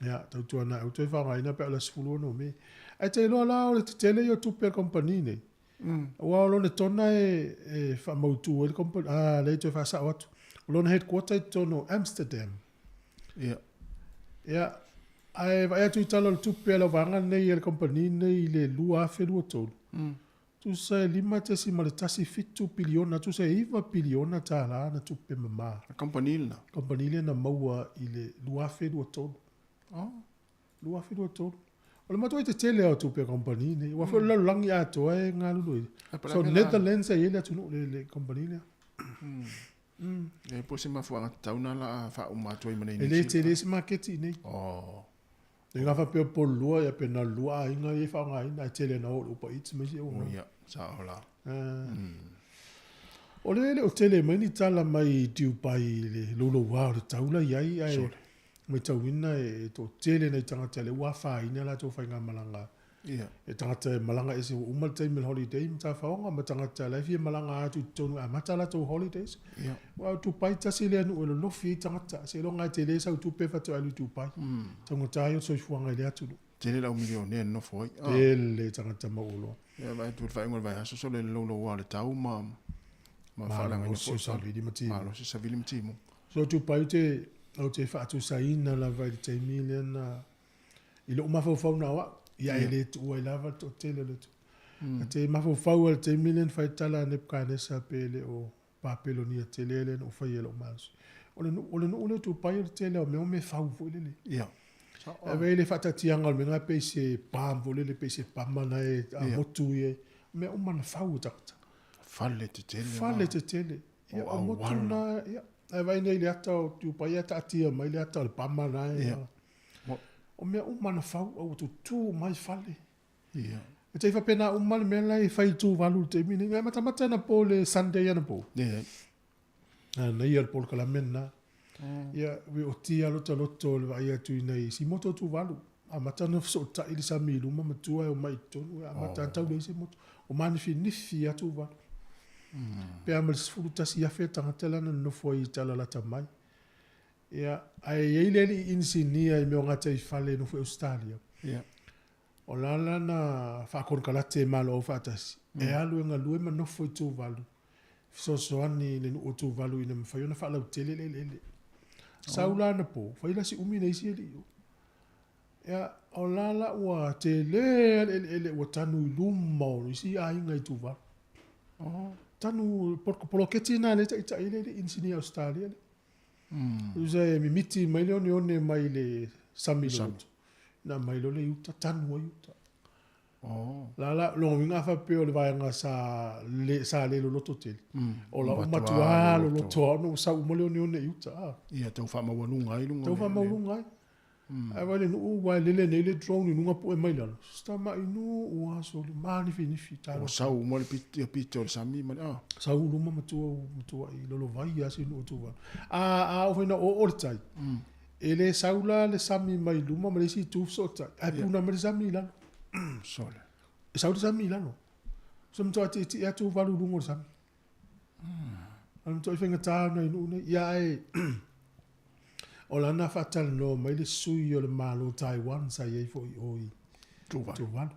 Ia, tautuana aua toe faaaogaina pe a o le aso 16 o Me. Ae te iloa la o le tetele ia o tupe a le company nei. Aua o lona tona e faamautu ai le company, ah, lea e toe faasao atu. O lona headquarter i totonu o Amsterdam. Ia. Ia, ae vaai atu i tala o le tupe a le vaega lenei a le company lenei i le 2023. Tusa e 5.17 piliona, tusa e 9 piliona tālā na tupe mamā. A company lena? Company lea na maua i le 2023. Oh. 2023. O le matua tetele o tupe a company nei. Ua foi o le lalolagi atoa e galulue. So Netherlands e i ai le atunuu le company lea. E po o se mafuaaga tatau na la a faauma atu ai ma nei E le tele se maketi i nei. Oh. Le ga faapea po o le lua, ia pe na o le lua aiga ia e faaaogaina, ae tele na o i le Uber Eats ma isi auaunaga. Ia, sao la. O lea e le o tele mai ni tala mai Dubai i le louloua o le tau la i ai, ae matauina e toatele nai tagata lea ua afaina latou faigamalaga. Ia. E tagata e malaga ese ua uma le taimi o le holiday ma tafaoga ma tagata la e fia malaga atu i totonu e amata latou holidays. Ia. Aua o Dubai tasi lea nuu e lolofi ai tagata. Seiloga e tele sau tupe faatoa alu i Dubai. Taugata ai o le soifuaga i lea atunuu. Tele le au milionea e nonofo ai. Tele tagata mauoloa. Ia, vaai atu i le faaiuga o le vaiaso, sole le louloua o le tau ma ma faaleagaina Malosi o savili ma timu. Malosi o savili ma timu. So Dubai ou te faatusaina lava i le taimi lea na i lou mafaufau na o au, ia e le tuua ai lava le toatele o le atunuu. A te mafaufau lava i le taimi lea na fai tala a Nebukanesa pe le o Papelonia tele lea na ou faia i lou malosi. O le nuu, o le nuu lea o Dubai o le tele o mea o mea fau foi lele. Ia. Ae i le faataatiaga o le mea lena pei se palm foi lele, pei se pama na e motu ia. Mea uma na fau e tagata. Fale tetele. Fale tetele. Ia, o motu na, ia. Ae vaai nei i le ata o Dubai ia taatia mai le ata o le pama na e. O mea uma na fau, a ua tutū mai fale. Ia. E te faapena uma le mea la e fai i Tuvalu i le taimi nei. E matamata anapo le Sunday anapo. Ia. Na ia le polokalame lena. Ia, ua otia lotoloto le vaai atu i nai si motu o Tuvalu. Amata ona fesootai le sami i luma ma tua e omai i totonu. Amata tau leai se motu. O manifinifi lava Tuvalu. Pe a ma le 11,000 tagata la na nonofo ai i tala lata mai. Ia, ae i ai le alii inisinia i mea o gataifale e nofo i Ausetalia. Ia. O la la na faakonekarate e Malo Aufaatasi, e alu e galue ma nofo i Tuvalu, fesoasoani i le nuu o Tuvalu ina mafai ona faalautele le eleele. Sau la anapo, fai la si umi na isi alii o. Ia, o la la ua tele lava le eleele ua tanu i luma o isi aiga i Tuvalu. Tanu poloketi na le ta'ita'i le le inisinia Ausetalia le. Tusa e mimiti mai le oneone mai le sami loloto. Na mai loa le uta, tanu ai uta. Oh. La la, lona uiga a faapea o le vaega sa le, sa le loloto tele. O la Ua uma matuā atu loloto. loloto lava ona ua sau uma le oneone i uta. A. Ia tau faamaualuga ai luga Tau o le- faamaualuga ai. Ae vaai le nuu ua lele nei le drone i luga pu'e mai lalo. Tamai nuu ua sole manifinifi Ua sau uma le pito, ia pito o le sami ma le a. Sau luma matua matua'i lolovai a se nuu o Tuvalu. A oo foi ina oo le tai. E le sau la le sami mai luma ma le isi itu fesootai. Ae puna mai le sami i lalo. Sole. E sau le sami i lalo. So matuai tietie lava Tuvalu i luga o le sami. A matuai faigata ona i nuu nei. Ia ae o lana faatalanoa mai le sui o le Malo o Taiwan sa i ai foi i o i Tuvalu.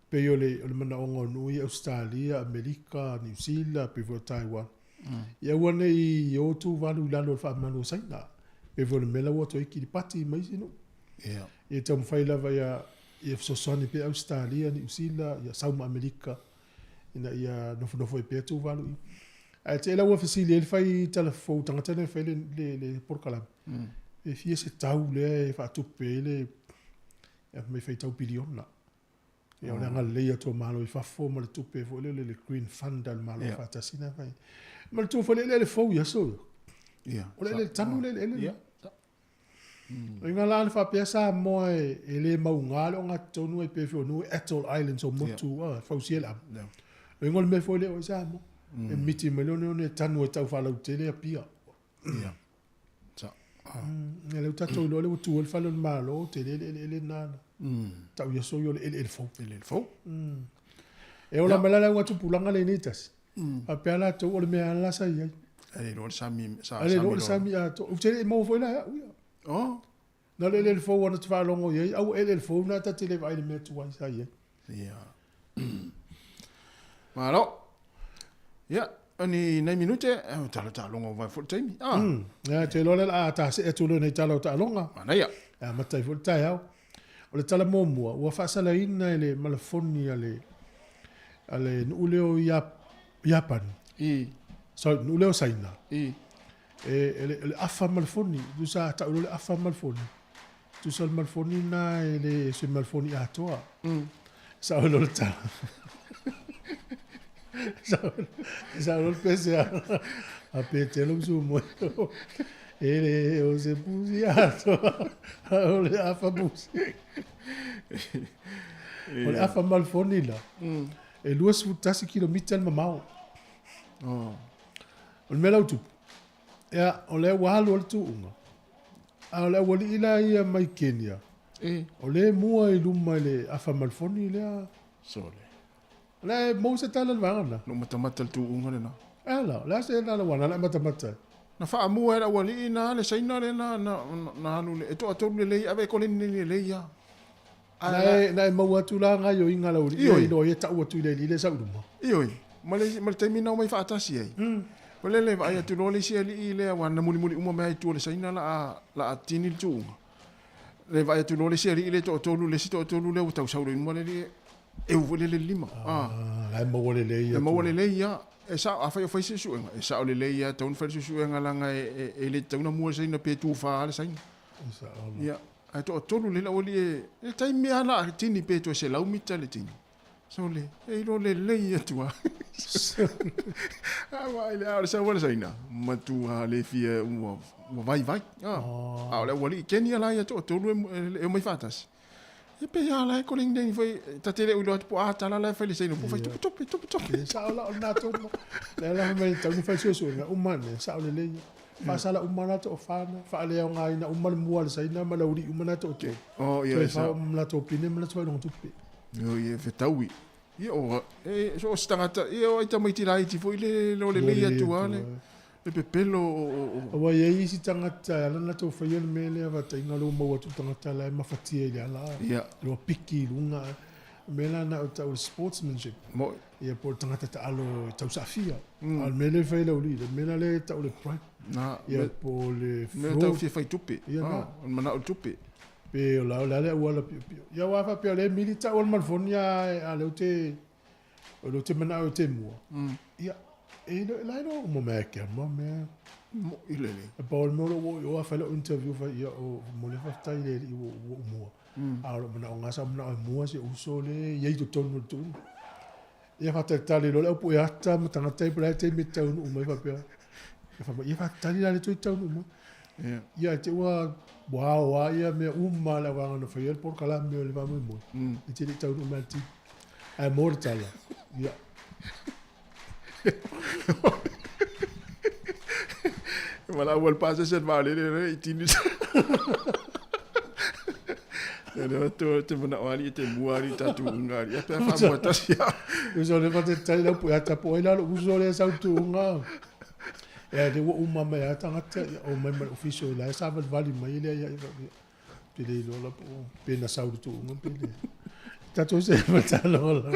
Pei o le manaoga o nuu ia Ausetalia, Amerika, Niu Sila, pei foi o Taiwan. Ia aua ne i o Tuvalu i lalo o le faamalu o Saina. Pei foi o le mea la ua toe Kiripati ma isi nuu. Ia. Ia taumafai lava ia ia fesoasoani pea Ausetalia, Niu Sila, ia sau ma Amerika ina ia nofonofo ai pea Tuvalu i. Ae te la ua fesili ai le fai talafou tagata nei e fai le polokalame. E fia se tau lea e faatupe ai le ia mai faitau piliona. Ia o le agalelei atu o Malo i fafo ma le tupe foi lele le Green Fund a le Malo faatasi na fai. Ma le tua foi le eleele fou i aso ia. O le eleele tanu le eleele. Ia. O inga la le faapea Samoa e le mauga le ogatotonu ai pe foi o nuu e Atoll Islands o motu a fausia le amo. O inga o le mea foi lea o i Samoa. E miti mai le oneone e tanu e tau faalautele Apia. Ia. Sa. Ia lea ua tatou iloa lea ua tu ai le fale o le Malo, tele le eleele lena na. Tau i aso ia o le eleele fou. Eleele fou. E ola mai la le augatupulaga lenei tasi. Faapea latou o le mea lava la sa i ai. E le iloa le sami sa A le iloa le sami atoa. Ou te le i maua foi la e au ia. Oh. Na o le eleele fou ana te faalogo i ai, au eleele fou na ta te le vaai i le mea tuai sa i ai. Ia. Malo. Ia, o ni nai minute, e tala taaloga ua vae foi le taimi. Ah. Ia, te iloa lea o le a ta see atu loa i nai tala o taaloga. Manaia. E amata ai foi le taeao. O le tala muamua, ua faasalaina e le malafoni a le a le nuu lea o Iapani. I. Sorry, nuu lea o Saina. I. E le afa malafoni, tusa a tau loa le afa malafoni. Tusa o le malafoni lena e le o se malafoni atoa. Sao loa le tala. Sao loa le pese a Petelo ma Sumuelo. E le o se pusi atoa, a o le afa pusi. O le afa malafoni la, e 21 kilomita le mamao. Oh. O le mea la ua tupu, ia, o lea ua alu ai le tuuga, a o le aualii la ia mai Kenya, o lea e mua i luma i le afa malafoni lea. Sole. O lea e maua se tala i le vaega lena. Na ou matamata i le tuuga lena. E a la, o le a se la ua na matamata ai? Na faamua e le aualii na le Saina lea na na na alu le e toatolu lelei ave e koleni lelei lava. Na e na e maua atu la gaoioiga a le aualii Ioe. ia i loa ia tau atu i le alii lea e sau i luma. Ioe, ma le ma le taimi na omai faatasi ai. O lea le vaai atu loa le isi alii lea aua na mulimuli uma mai lava i tua o le Saina la a la a tini le tuuga. Le vaai atu loa le isi alii lea e toatolu le isi toatolu lea ua tau sau loa i luma le alii e eu foi lea le lima. Ah, la e maua lelei E atu. maua lelei lava. E sao, afai o fai se suesuega, e sao lelei lava, e tatau ona fai le suesuega leaga e le tatau ona mua le Saina pe tufa lava le Saina. Ia, ae toatolu lelei le aualii e, e taimi lava la a tini pe toe 100 mita le tini. Sole, e iloa lelei atu lava. A vaai le a o le sau a le Saina, matua le fia ua vaivai. A o le aualii Kenya la ia toatolu e omai faatasi. Ia pei lava la e koleni foi, ta te le o iloa atu po o a tala la e fai le Saina, po o fai tope tope tope tope. Ia sao la o lena tonu. Lea la fai mai e tatau ona fai suesuega uma ane, sao lelei. Faasala uma la toafa na, faaleaogaina uma le mua a le Saina ma le aualii uma na toatolu. Oh, ia, Toe e fa sao. uma ma latou pine ma latou faailoga tupe. Io, ia, fetaui. Ia, o, e, so o se tagata, ia, o ai tamaiti laiti foi le, le o lelei atu lava le, le pepelo o, o, o. Aua e i ai isi tagata e ala ona latou faia le mea lea vaataiga lea ua maua atu le tagata la e mafatia i le ala, Ia. lua piki i luga. O le mea la na o tau o le sportsmanship. Mo'i. Ia po o le tagata taalo e tausaafia. A o le mea lea e fai e le aualii, le mea la lea e tau o le bribe. Na, Ia me- po o le mea tau fraud. fia fai tupe. Ia Ah, na. o le manao o le tupe. Pe o la o le a le auala piopio. Ia aua faapea o lea e mili tau o le malafoni a lea ou te o lea ou te manao e te mua. Ia E le la no mo mea ke mo mea. Mo i le le. E pa o le mea o lo o i o a whai lau interview whai ia o mo le whaftai le i o o mua. A o lo mana o ngā sa mana o mua se uso le i ei to tonu le tuunga. Ia whātalitali lo le au pu e ata ma tangata i pula e te me taunu umai whapea. Ia whama, ia whātalitali la le tui taunu umai. Ia e te ua wā wā ia mea uma le wanga no whai el por kala mea le whamui moi. E te le taunu umai ti. Ai mō le tala. Ia. Wala ua le pasese le vaalele le i tini. Ia le to te mana o ali te mua ali tatu unga ali. Ia pe fa mua tasi ia. Uso le whātalitali lau pu e ata po ai lalo uso le sau tu unga. Ia le ua uma mai a tangata ia o mai mai office o la e sa vali vali mai le ia ia. Te le iloa la po pe na sau le tuuga pe le. Tatou se matalo la.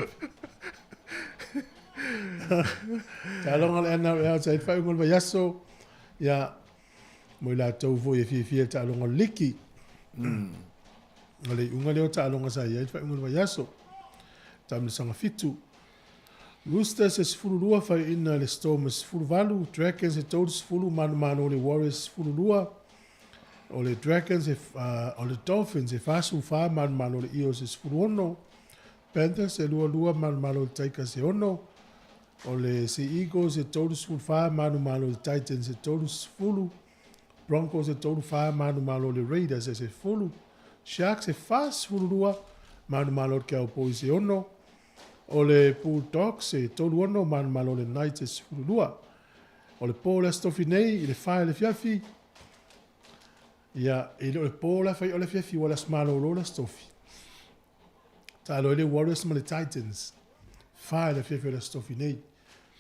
Taaloga le NRL sa i whai le vaiaso. Ia, mo i latou foi e fiafia i le taaloga o le liki. O le iuga lea o taaloga sa i ai le faaiuga o le vaiaso. Taamilosaga 7. Roosters e 12, faiaina e le Storm e 18, Dragons e 30, manumalo o le Warriors e 12, o le Dragons e, o le Dolphins e 44, manumalo o le Eels e 16, Panthers e 22, manumalo o le Tigers e 6, o le Sea Eagles e 34, manumalo o le Titans e 30, Broncos e 34, manumalo o le Raiders e 10, Sharks e 42, manumalo o le Cowboys e 6, O le Bulldogs e 36 manumalo o le Knights e 12. O le po le Aso Tofi nei i le 4 i le afiafi, ia, e le o le po la fai o le afiafi ua le aso malolo le Aso Tofi. Taalo ai le Warriors ma le Titans. 4 i le afiafi o le Aso Tofi nei.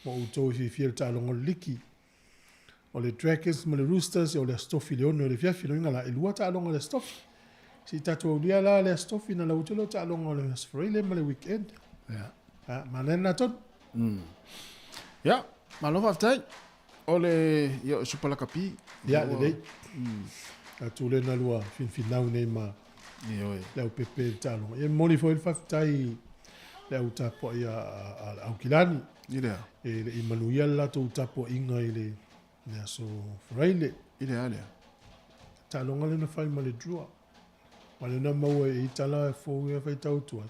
Mo outou e fiafia i le taaloga o le liki. O le Dragons ma le Roosters o le Aso Tofi le 6 i le afiafi. Loiga la, e lua taaloga o le Aso Tofi. Se i tatou aulia la le Aso Tofi na lau atu lea o taaloga o le Aso Faraile ma le weekend. Ia. Ha, manaia lena tonu. Ia, malo faafetai. O le, ia, o Super Lakapi. Ia, lelei. Tatou lea na lua finfinau nei ma Ioe. le au pepe i le taaloga. Ia, e momoli foi le faafetai i le au tapuai a le Aukilani. I lea. E le i manuia le latou tapuaiga i le aso Faraile. I le a lea? Taaloga lea na fai ma le Drua. Ma lea na maua e i tala e fou ia faitau atu ai.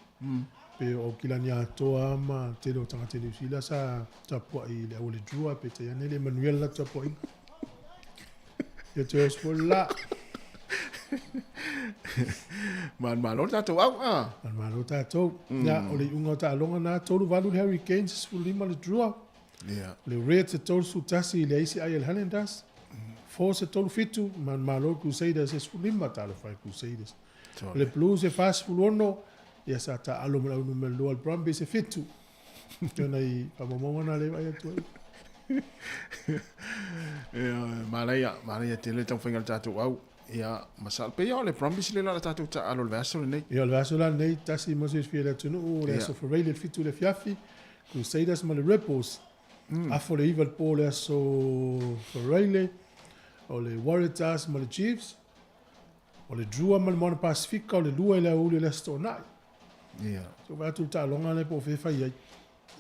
Pe o Aukilani atoa ma tele o tagata i Niu Sila sa tapuai i le au o le Drua, peitai ane e le i manuia le latou tapuaiga. Ia toe oso foi le la. Manumalo le tatou au, a? Manumalo tatou. Ia, o le iuga o taaloga na, 38 le Hurricanes, 15 le Drua. Ia. Le Reds e 31 i le aisi ai a le Highlanders. Force e 37, manumalo le Crusaders e 15, talofa i Crusaders. Tole. Le Blues e 46, ia sa taalo ma le au numera 2 le Brumbies e 7. Ia nai faamaumauga na le vaai atu ai. Ia, manaia, manaia tele le taumafaiga o le tatou au. Ia, masalo pei o le Brumbies le la le tatou taalo i le vaiaso lenei. Ia, o le vaiaso la lenei, tasi mo se fia le atunuu, o le Ia. aso Faraile le 7 i le afiafi, Crusaders ma le Rebels. Afo le 9 i le po o le aso Faraile, o le Waratahs ma le Chiefs, o le Drua ma le Moana Pasifika, o le 2 i le aoauli o le aso Toonai. Ia. So vaai atu le taaloga lea po o fea e fai ai.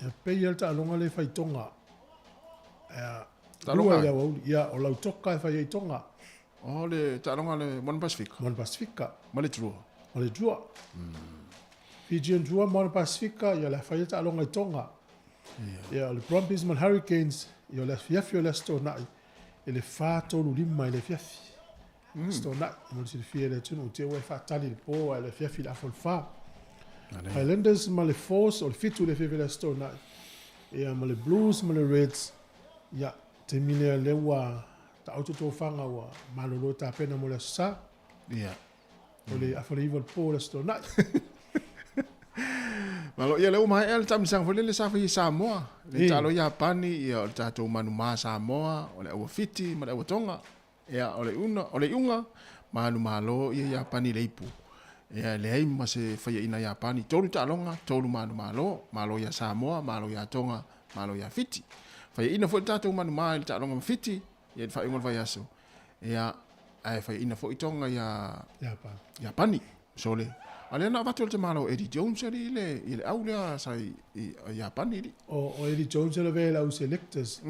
Ia pei lava le taaloga lea e fai i Tonga. Ia, Taaloga 2 i le ai? aoauli. Ia, o Lautoka e fai ai i Tonga. O le taaloga le Moana Pasifika. Moana Pasifika. Ma le Drua. Ma le Drua. Fijian Drua, Moana Pasifika, ia le a fai ai le taaloga i Tonga. Ia, o le Brumbies ma le Hurricanes, ia o le afiafi o le Aso Toonai, e le 4:35 i le afiafi. Aso Toonai, mo le silafia e le atunuu, te ua e faatali i le po, ae le afiafi i le afa o le 4. Highlanders ma le Force, o le 7 i le afiafi o le Aso Toonai. Ia, ma le Blues ma le Reds, ia, taimi lea lea ua taoto tofaga ua malolo tapena mo le Aso Sa. Ia. O le afa o le 9 o le po o le Aso Toonai. Malo, ia lea ua maea le taamilosaga foi lele sa fai i Samoa. Le E. taalo Iapani, ia o le tatou manumā Samoa, o le aua Fiti ma le aua Tonga. Ia o le una, o le iuga, manumalo ia Iapani i le ipu. Ia e leai ma se faiaina Iapani, tolu taaloga, tolu manumalo, malo ia Samoa, malo ia Tonga, malo ia Fiti. Faiaina foi le tatou manumā i le taaloga ma Fiti, ia i le faaiuga o le vaiaso. Ia ae faiaina foi Tonga ia Iapani. Iapani. Sole. A lea na avatu e le tamālo o Eddie Jones alii i le, i le au lea sa i, i, Iapani alii. O, o Eddie Jones e lavea i le au selectors.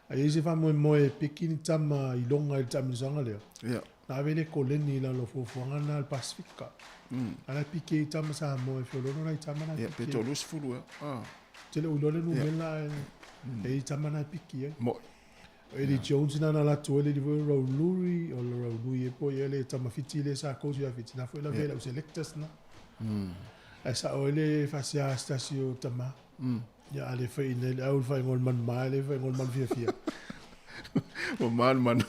A i ai se faamoemoe e piki ni tama i loga i le taamilosaga lea. Ia. Na ave le koleni i lalo o fuafuaga lena a le Pasifika. A la e piki ai tama Samoa e feoloolo nai tama na e Ia, pe piki ai. 30 ea. Ah. Ou te le o iloa le numera ae Mm. e i ai tama na e piki ai. Mo'i. O Eddie Jones na na alu atu ai le alii foi o Rauluri, o le Raului ea po o i ai le tamafiti lea sa coach ia Fiti. Na foi lavea i le au selectors na. Ae sa'o ai le faasea a se tasi o tamā. Ia a le fai'ina ai le au i le faaigoa o le manumā e le faaigoa o le manufiafia. Ua mā le manu.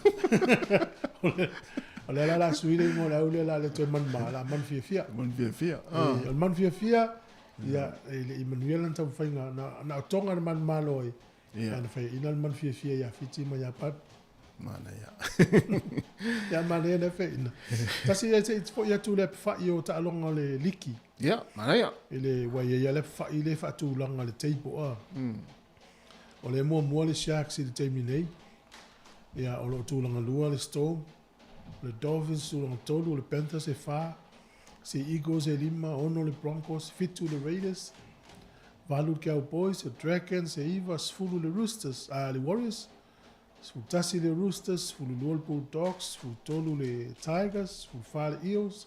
O lea la o le a sui le igoa o le au lea o le a le toe manumā, o le a manufiafia. Manufiafia. Ah. O le manufiafia, ia, e le'i manuia lana taumafaiga na, na o toga na manumalo ai. Ia. Ia na faiaina le manufiafia iā Fiti ma Iapani. Manaia. Ia manaia lea faiaina. Tasi ia se'i fo'i atu i le apafa'i o taaloga o le liki. Ia, manaia. I le ua iai lava le apafa'i lea e faatulaga i le table a. O lea e muamua le Sharks i le taimi nei. Ia, o loo tulaga lua le Storm, o le Dolphins tulaga tolu, o le Panthers e fa, Sea Eagles e lima, ono le Broncos, fitu le Raiders, valu le Cowboys, o Dragons e iva, 10 le Roosters, a le Warriors, 11 le Roosters, 12 le Bulldogs, 13 le Tigers, 14 le Eels,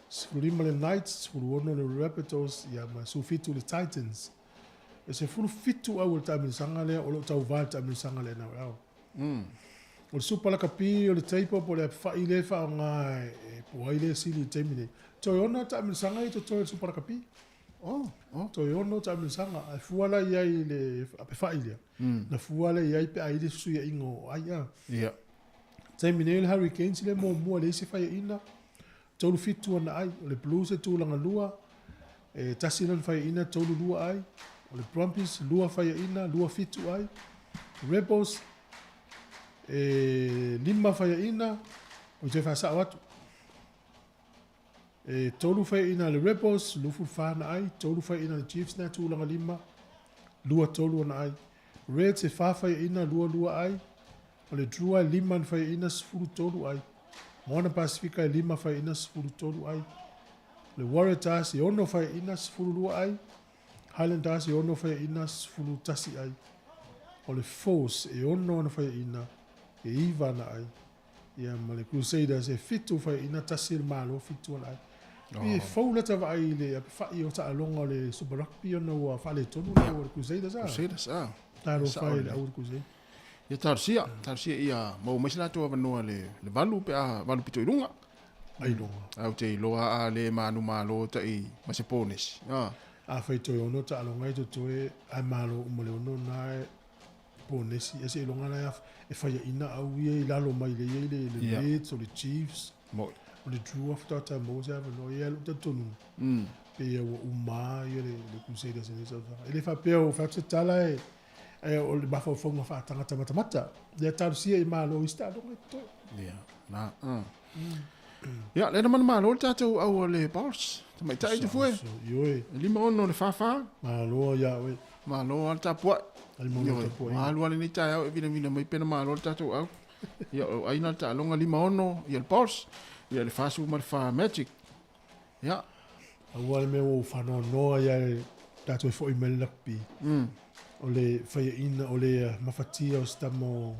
15 le Knights, 16 le Rabbitohs, ia ma 17 le Titans. E 17 au o le taamilosaga lea o loo tauvā le taamilosaga lea na au. O le supa lakapi o le table po o le apafa'i lea e faaaogā e po ai le sili i le taimi nei. Toe ono taamilosaga ia totoe o le supa lakapi. Oh, oh. Toe ono taamilosaga ae fua la i ai i le apefa'i lea. Na fua lea i ai pe a i le fesuia'iga o ai a. Ia. Taimi nei o le Hurricanes lea muamua e leai se faia'iga, 3-7 ana ai. O le Blues e tulaga lua, e tasi lana faia'iga 3-2 ai. O le Brumbies lua faia'iga, 2-7 ai. Rebels e lima faia'iga, o toe faasa'o atu. E tolu faia'iga a le Rebels, 24 ana ai, tolu faia'iga a le Chiefs na e tulaga lima, 23 ana ai. Reds e fa faia'iga, 22 ai. O le Drua e lima ana faia'iga, 13 ai. Moana Pasifika e lima faia'iga, 13 ai. O le Waratahs e ono faia'iga, 12 ai. Highlanders e ono faia'iga, 11 ai. O le Force e ono ana faia'iga, e iva ana ai. Ia ma le Crusaders e fitu faia'iga, tasi le Malo, fitu ana ai. Oh. E fou lata vaai i le apefa'i o taaloga o le Super Rugby ona ua faaletonu le au a le Crusaders a. Crusaders, ah. Talofa e le au a le Crusaders. Ia talosia, talosia ia maua mai se latou avanoa le, le valu pe a valu pito i luga. Ai luga. Au te iloa a le manumalo ta'i ma se ponesi. Ah. Afai toe ono taaloga e totoe ae malo uma le ono na e ponesi e seiloga la e faiaʻina au ia i lalo mai le ia i le, le Ia. Reds o le Chiefs Mo'i. o le Drua faatoa taumou se avanoa ia lou talitonuga pe ia ua umā ia le, le Crusaders i lenei tausaga. E le faapea o fai atu se tala e e o le mafaufauga faatagata matamata ia talosia i malo i se taaloga e totoe. Ia, na. Ah. Ia, le na manumalo le tatou au o le Bols. Tamaitai te fue. Ioe. E 5 le whawha. Malo ia oe. Malo a le tapuai. Ai mo le Ioe. tapuaiga. Malo a lenei taeao e vinavina mai pena malo le tatou au. Ia, o aina le taaloga 5-6, ia le Bols. Ia le 40 ma le 4 Magic. Ia. Aua le mea ua ou faanoanoa ia le tatou e fo'i mai le rugby. O le faiaʻina o le mafatia o se tama o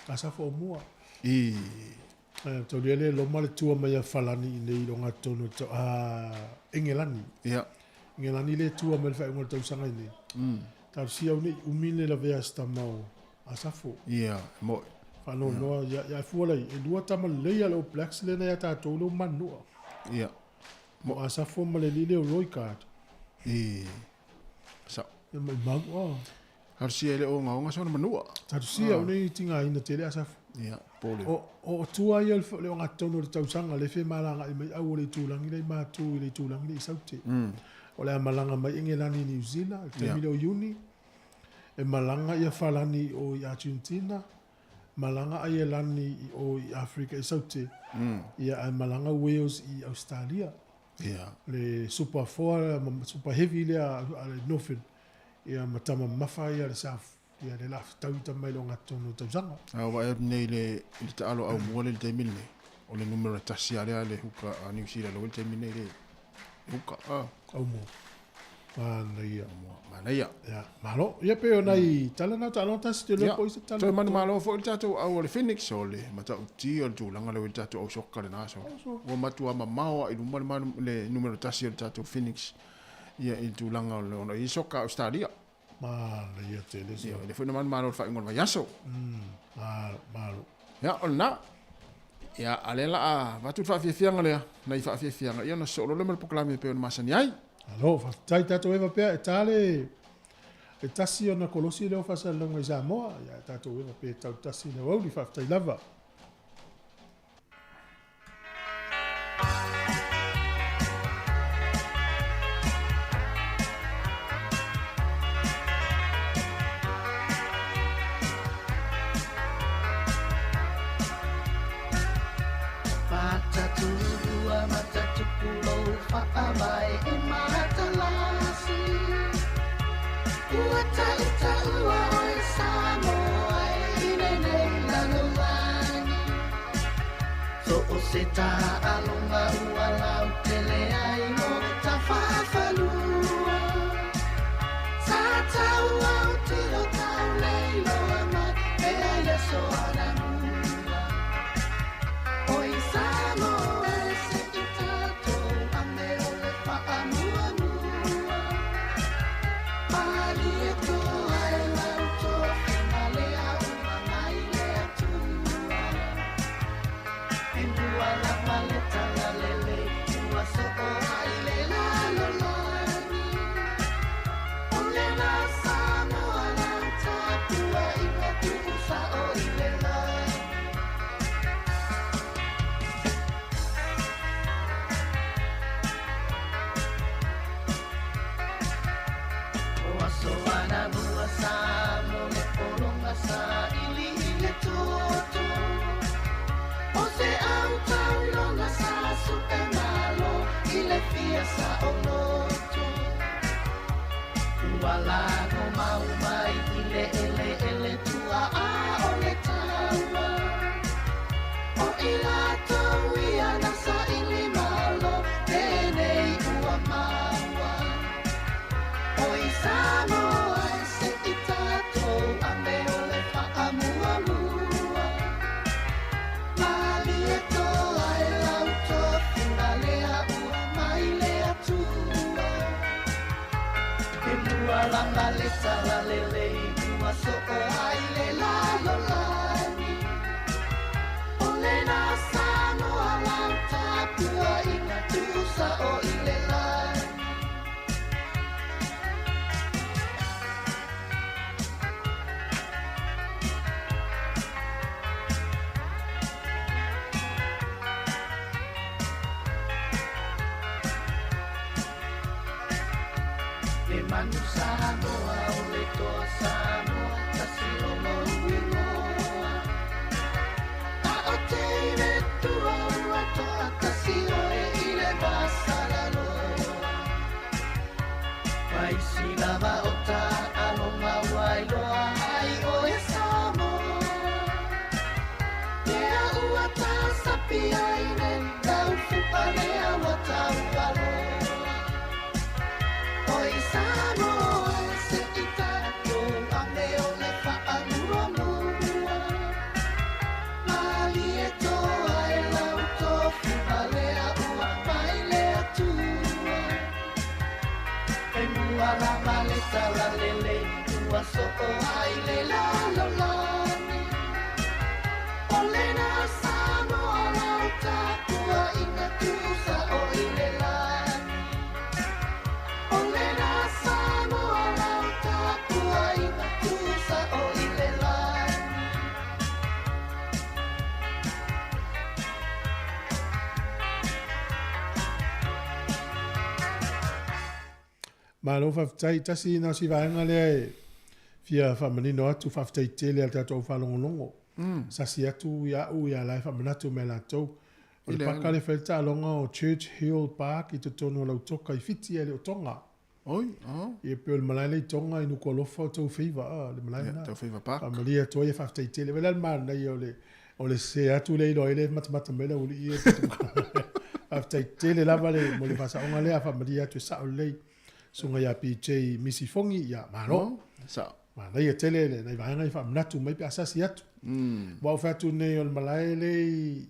Asafo Aumua. I. Taulia le loma le tua mai a Falani i nei i loga totonu o le tau, a Engelani. Ia. Engelani le tua mai le faaiuga o le tausaga i nei. Talosia au nei umi le lavea a se tama o Asafo. Ia, mo'i. Faanoanoa ia, ia e fua lai, e lua tama lelei a le All Blacks lena ia tatou le o manua. Ia. Mo Asafo ma le alii lea o Roy Card. I. Sao. Ia maumau a. Talosia e le o ogaoga sona manua. Talosia au nei tigaina tele Asafo. Ia, pole. O, o tua ia le ogatotonu o le tausaga le fe malaga'i mai au o le itulagi lea i matu i le itulagi lea i Saute. O le a malaga mai Engelani i New Zealand, le taimi Ia. lea o Iuni, e malaga ia Falani o i Argentina, malaga Aielani i o i Afrika i Saute, ia ae malaga Wales i Australia. Ia. Le Super 4, ma Super Heavy lea a le Northern, ia ma tama mamafa ia le South, ia le la fetaui tama i le ogatotonu o le tausaga. A ua e nei le, i le taalo au mua le le taimi lenei. o le numera tasi a lea le huka a New Zealand o le taimi nei le huka a. Aumo. Manaia. Manaia. Ia, malo. Ia pe o nai tala na taaloga tasi te iloa po o ai se tala. Toe manumalo foi le tatou au o le Phoenix o le matautia o le tulaga lea ua i le tatou au soka lena aso. Ua matua mamao lava i luma le manu, le numera tasi o le tatou Phoenix ia i le tulaga o le ona i soka a Australia. Manaia tele se. Ia, e le foi na manumalo i le faaiuga o le vaiaso. Malo, malo. Ia, o lena. Ia, a lea la a avatu le faafiafiaga lea, nai faafiafiaga, ia ona sosoo loa lea ma le polokalame e pei ona masani ai. Malo, faafetai tatou eva pea e ta le e tasi ona kolosi lea o faasalalauga i Samoa, ia tatou eva pea e tau tasi i le aoauli, faafetai lava. Malo faafetai. Tasi na o si vaega lea e fia faamanino atu, faafetai tele a le tatou au faalogologo. Sasi atu ia au ia la e faamanatu mai latou. O le paka le fai le taaloga o Church Hill Park i totonu o Lautoka i Fiti ae le o Tonga. Oi, oh. Ia pei o le malae lea i Tonga i Nukualofa o Tofeiva, le malae lena. Tofeiva Park. Faamalie atu ai, faafetai tele. Vaai la le manaia o le O le se atu le iloa ai le matamata mai le aualii e Faafetai tele lava le mo le faasaoga lea, faamalie atu e sao lelei. Susuga ia PJ Misi Fogi, ia malo. Oh, sao. Manaia tele le nai vaega i faamanatu mai pe a sasi atu. Ua ou fai atu nei o le malae le i...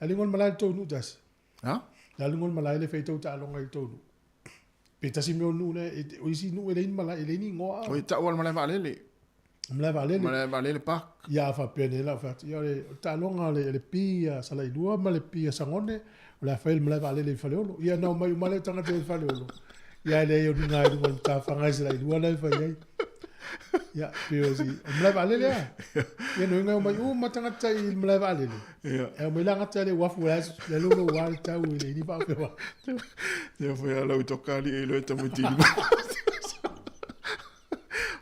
Le aluga o le malae i le tou nuu tasi. Ha? Le aluga o le malae le fai tou taaloga i le tou nuu. Pe tasi mea o nuu le, o isi nuu e leai ni malae, e leai ni igoa. O i tau o le malae vaalele. Malae vaalele. Malae vaalele park. Ia, a faapea nei la ou fai atu, ia o le taaloga o le pi a Salailua ma le pi a Sagone, o le a fai le malae vaalele i Faleolo. Ia na omai uma lea tagata i Faleolo. Ia e leai o luga i luga o le matafaga i Salailua la e fai ai. Ia, pe o si, o le malae vaalele a. Ia no inga omai uma tagata i le malae vaalele. Ia. E omai la gata le uafu la le lolo ua le tau i le ini whaawhewa. Ia foi a lau toka ali e loe tamuti.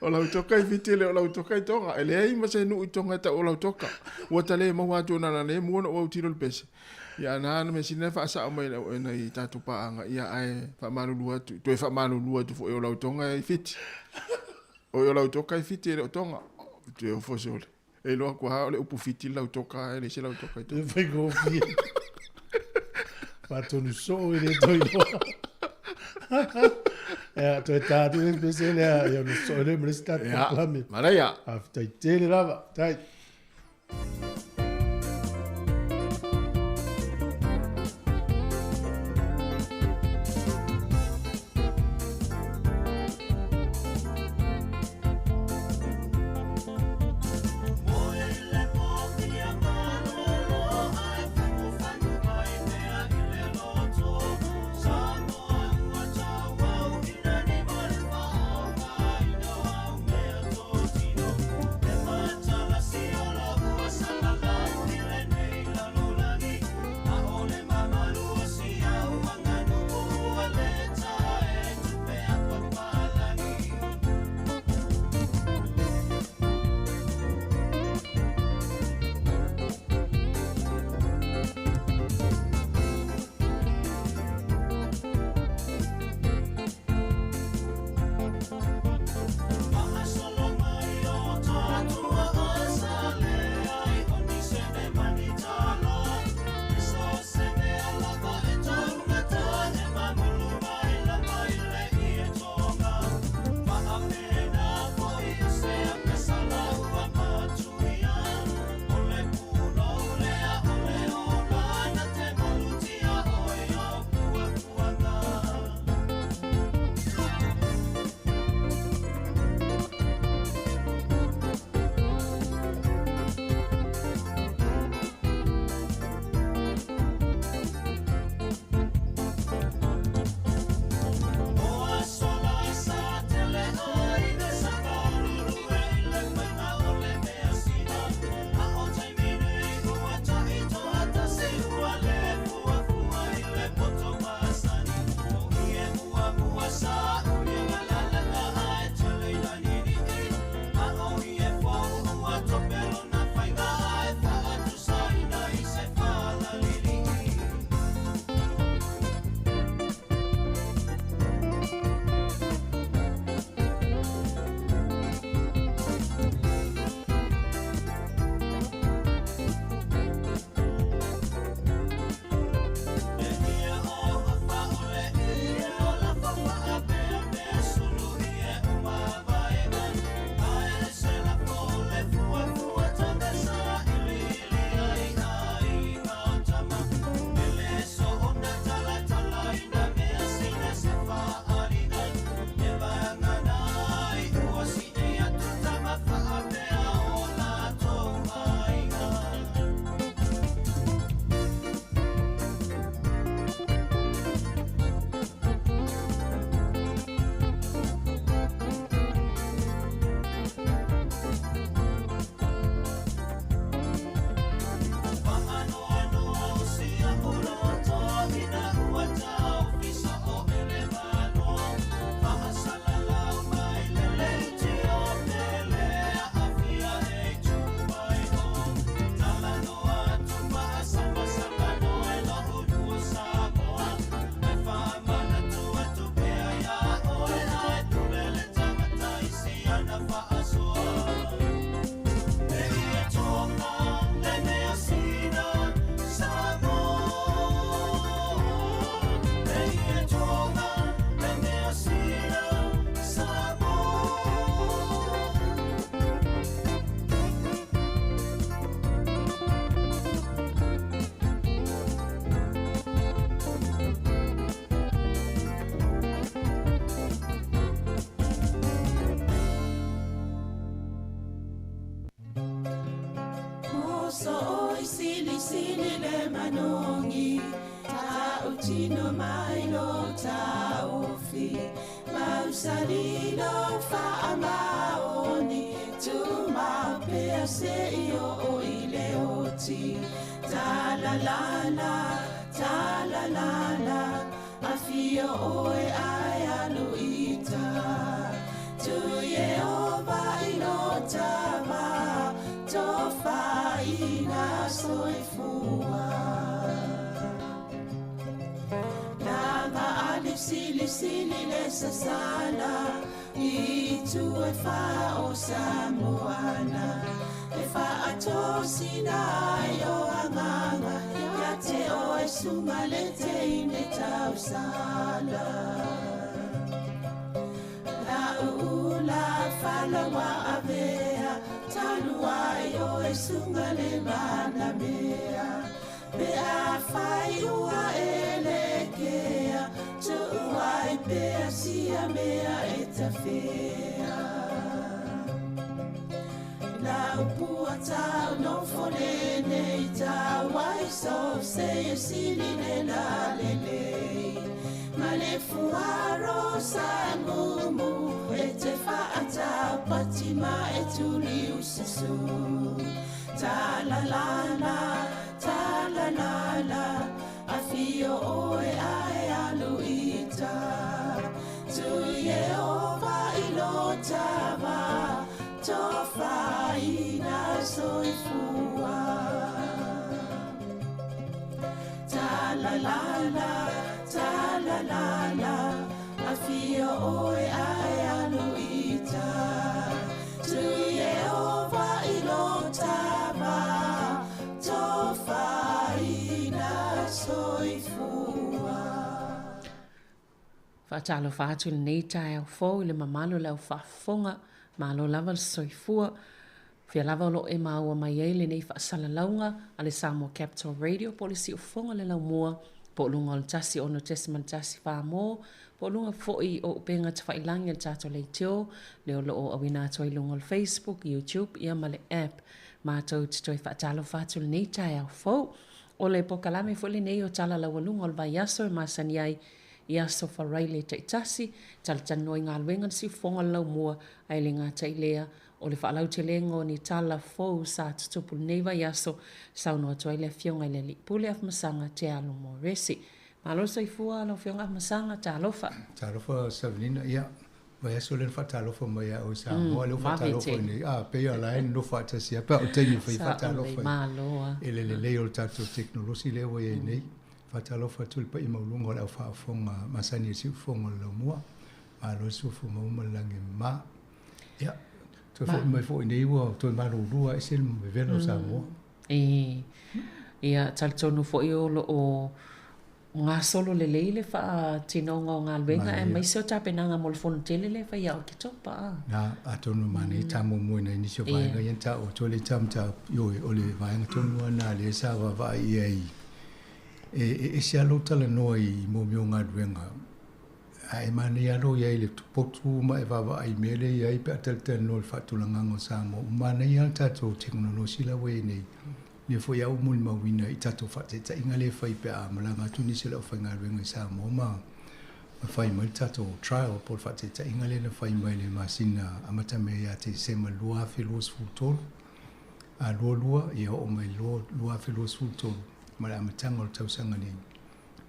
O lau toka i Fiti le o lau toka i Tonga. E leai ma se nuu i Tonga e tau o lau toka. Ua ta le maua atu ona na le mua na ua autilo le pese. Ia na na me sina faasao mai lau e nai tātou paaga. Ia ae faamalulu atu. Toe faamalulu atu foi o lau Tonga i Fiti. O o lau toka i Fiti e le o Tonga. Toe ofo sole. E loa kua o le upu Fiti lau toka e le se lau toka i Tonga. E fai gofie. Faatonu soo i le toi loa. Ia, toe tā atu le pese lea, ia ono soo le ma le isi tatou Ia, polokalame. manaia. Faafetai tele lava. Tai. so oi sili sili le manongi Ta utino mai lo ta ofi Mausali lo fa amaoni Tu ma pea se i o i le oti Ta la la la, ta la la la Afio oe ai aluita Tu Yehova i lo tava Tofaina soifua Langa ali sili sili le sasala I tu e fa o Samoana E fa atosina ai o anganga Ia te o e sunga le te ine tausala La uula falawa avea Talua i o e sunga le mana mea Pe a fai ua e le kea Tuua i pea sia mea e tawhea La upua tau no fole nei tau Wai so se e sili le la le le Ma le fuaro sa mumu E te whaatau pati ma e tuli usasu Ta la la la, ta la la la Afio oe ae aluita Tu Yehova i lo tava Tofaina soifua Ta la la la, ta la la la Afio oe ae aluita Tu Yehova i lo tava Tofaina soifua Faatalofa atu i lenei taeao fou i le mamalu o le au faafofoga, malo lava le soifua. Fia lava o loo e maua mai ai lenei faasalalauga a le Samoa Capital Radio po o le siufofoga o le laumua po o luga o le 106.1 mo po o luga foi o upega tafailagi a le tatou leitio lea o loo auina atu ai luga o le Facebook, YouTube ia ma le app. Matou te toe faatalofa atu i lenei taeao fou. O le pokalame foi lenei o tala laualuga o le vaiaso e masani ai i aso Faraile taitasi, talatalanoa i galuega le siufofoga o le laumua, ae le gata i lea, o le faalautelega o ni tala fou sa tutupu i lenei vaiaso, saunoa atu ai le Afioga i le Alii Pule Afamasaga Tealo Moresi. Malo le soifua lau Afioga Afamasaga, talofa. Talofa Savelina, ia, vaiaso lea na faatalofa mai ia oe i Samoa, lea ua faatalofa nei, a, pei o la e nonofo faatasi lava pe a o le taimi e fai faatalofa ai i le lelei o le tatou tekonolosi lea ua i ai nei. Faatalofa atu i le paia maualuga o le au faafofoga masani i le siufofoga o le laumua. Malo le soifua maua ma le lagi e mama. Ia, toe foi mai foi nei ua toe malulu lava ese le vevela o Samoa. E, ia, talitonu foi o lo o gasolo lelei le faatinoga o galuega aemaise o tapenaga mo le fono tele lea e fai ia Oketopa a. Na, atonu manaia ta muamua i nai nisi o vaega ia na taua atu ai le ita mataupu, ioe, o le vaega tonu lava lena lea sa vaavaai i ai e ese lava lou talanoa i mea o galuega, ae manaia lava lou i ai i le potu ma e vaavaai i mea lea e i ai pe a talatalanoa i le faatulagaga o Samoa. Ua manaia lava le tatou tekonolosi la ua i ai nei, lea foi lava ua molimauina i tatou faataitaiga lea e fai pe a malaga atu nisi o le aufaigaluega i Samoa ma fai mai le tatou trial po o le faataitaiga lea na fai mai i le masina amata mea ia Tesema 2023 a 22 ia oo mai 2023 ma le amataga o le tausaga nei.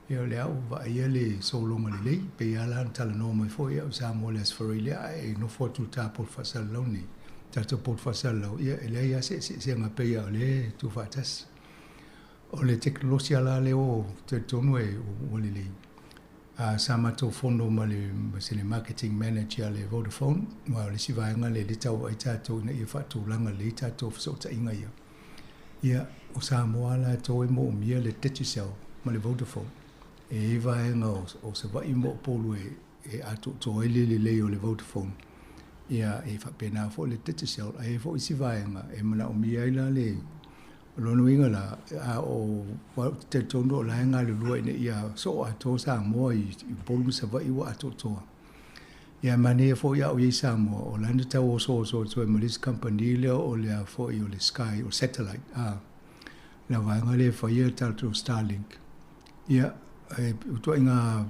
Ia o lea ua vaaia le sologa lelei, pei lava la ona talanoa mai foi au i Samoa i le Aso Faraile ae e nofo atu i le ta poto faasalalau nei, tatou poto faasalalau, ia e leai lava se eseesega pei lava o lea e tuufaatasi. O le tekonolosi lava la lea ua talitonu e ua lelei. A sa matou fono ma le ma se le marketing manager a le Vodafone, aua o le isi vaega lea e tau vaai tatou ina ia faatulaga lelei tatou fesootaiga ia. Ia, o Samoa latou e moomia le Digicel ma le Vodafone. E i ai vaega o Savaii ma Upolu e atoatoa ai le lelei o le Vodafone. Ia, e faapena foi le Digicel, ae i ai foi isi vaega e manaomia ai la le o lona uiga la, a o ou te talitonu o la e galulue ina ia soo atoa Samoa i Upolu ma Savaii ua atoatoa. Ia manaia foi a o i ai Samoa, o la na tau osooso atu ai ma le isi kamupani lea o le a foi o le Sky, o le satellite, a. Le vaega lea e faia le tatou Starlink. Ia, e ituaiga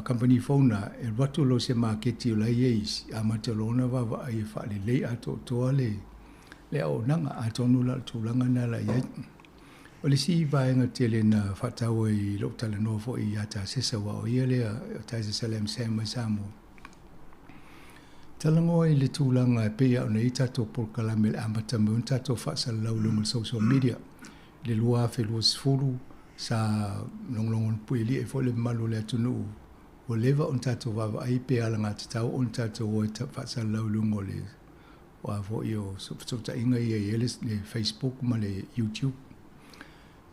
kamupani fou na, e alu atu loa i se maketi o la e i ai isi, amata loa ona vaavaai e faalelei atoatoa le le auaunaga. Atonu la o le tulaga lena la i ai. O le isi vaega tele na faataua i lou talanoa foi ia Tasesa aua o ia lea o Tasesa Lam Sam mai Samoa, talanoa i le tulaga e pei lava ona i ai tatou polokalame i le amata mai ona tatou faasalalau i luga o le social media. I le 2020 sa logologo puialii ai foi le mamalu o le atunuu ua leva ona tatou vaavaai pe alagatatau ona tatou o e faasalalau i luga o le o a foi o fesootaiga ia e i ai le Facebook ma le YouTube.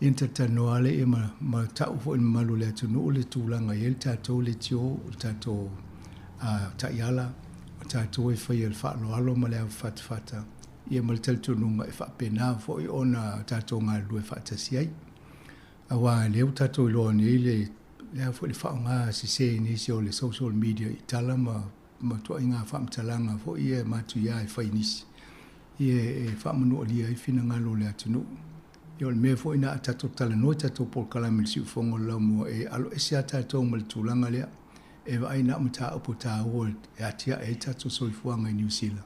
Ia na talatalanoa lava lea ma tau foi i le mamalu o le atunuu le tulaga e i ai le tatou leitio, o le tatou taiala, o tatou e faia le faaaloalo ma le avafatafata, ia ma le talitonuga e faapena foi ona tatou galulue faatasi ai. Aua o lea ua tatou iloa nei le a foi le faaaoga sese e nisi o le social media i tala ma ituaiga faamatalaga foi ia matuia e fai e nisi, ia e faamanualia ai finagalo o le atunuu. Ia o le mea foi lena a tatou talanoa i tatou polokalame i le siufofoga o le laumua, e aloese lava tatou ma le tulaga lea, e vaai na o mataupu taua e atiae ai tatou soifuaga i Niu Sila.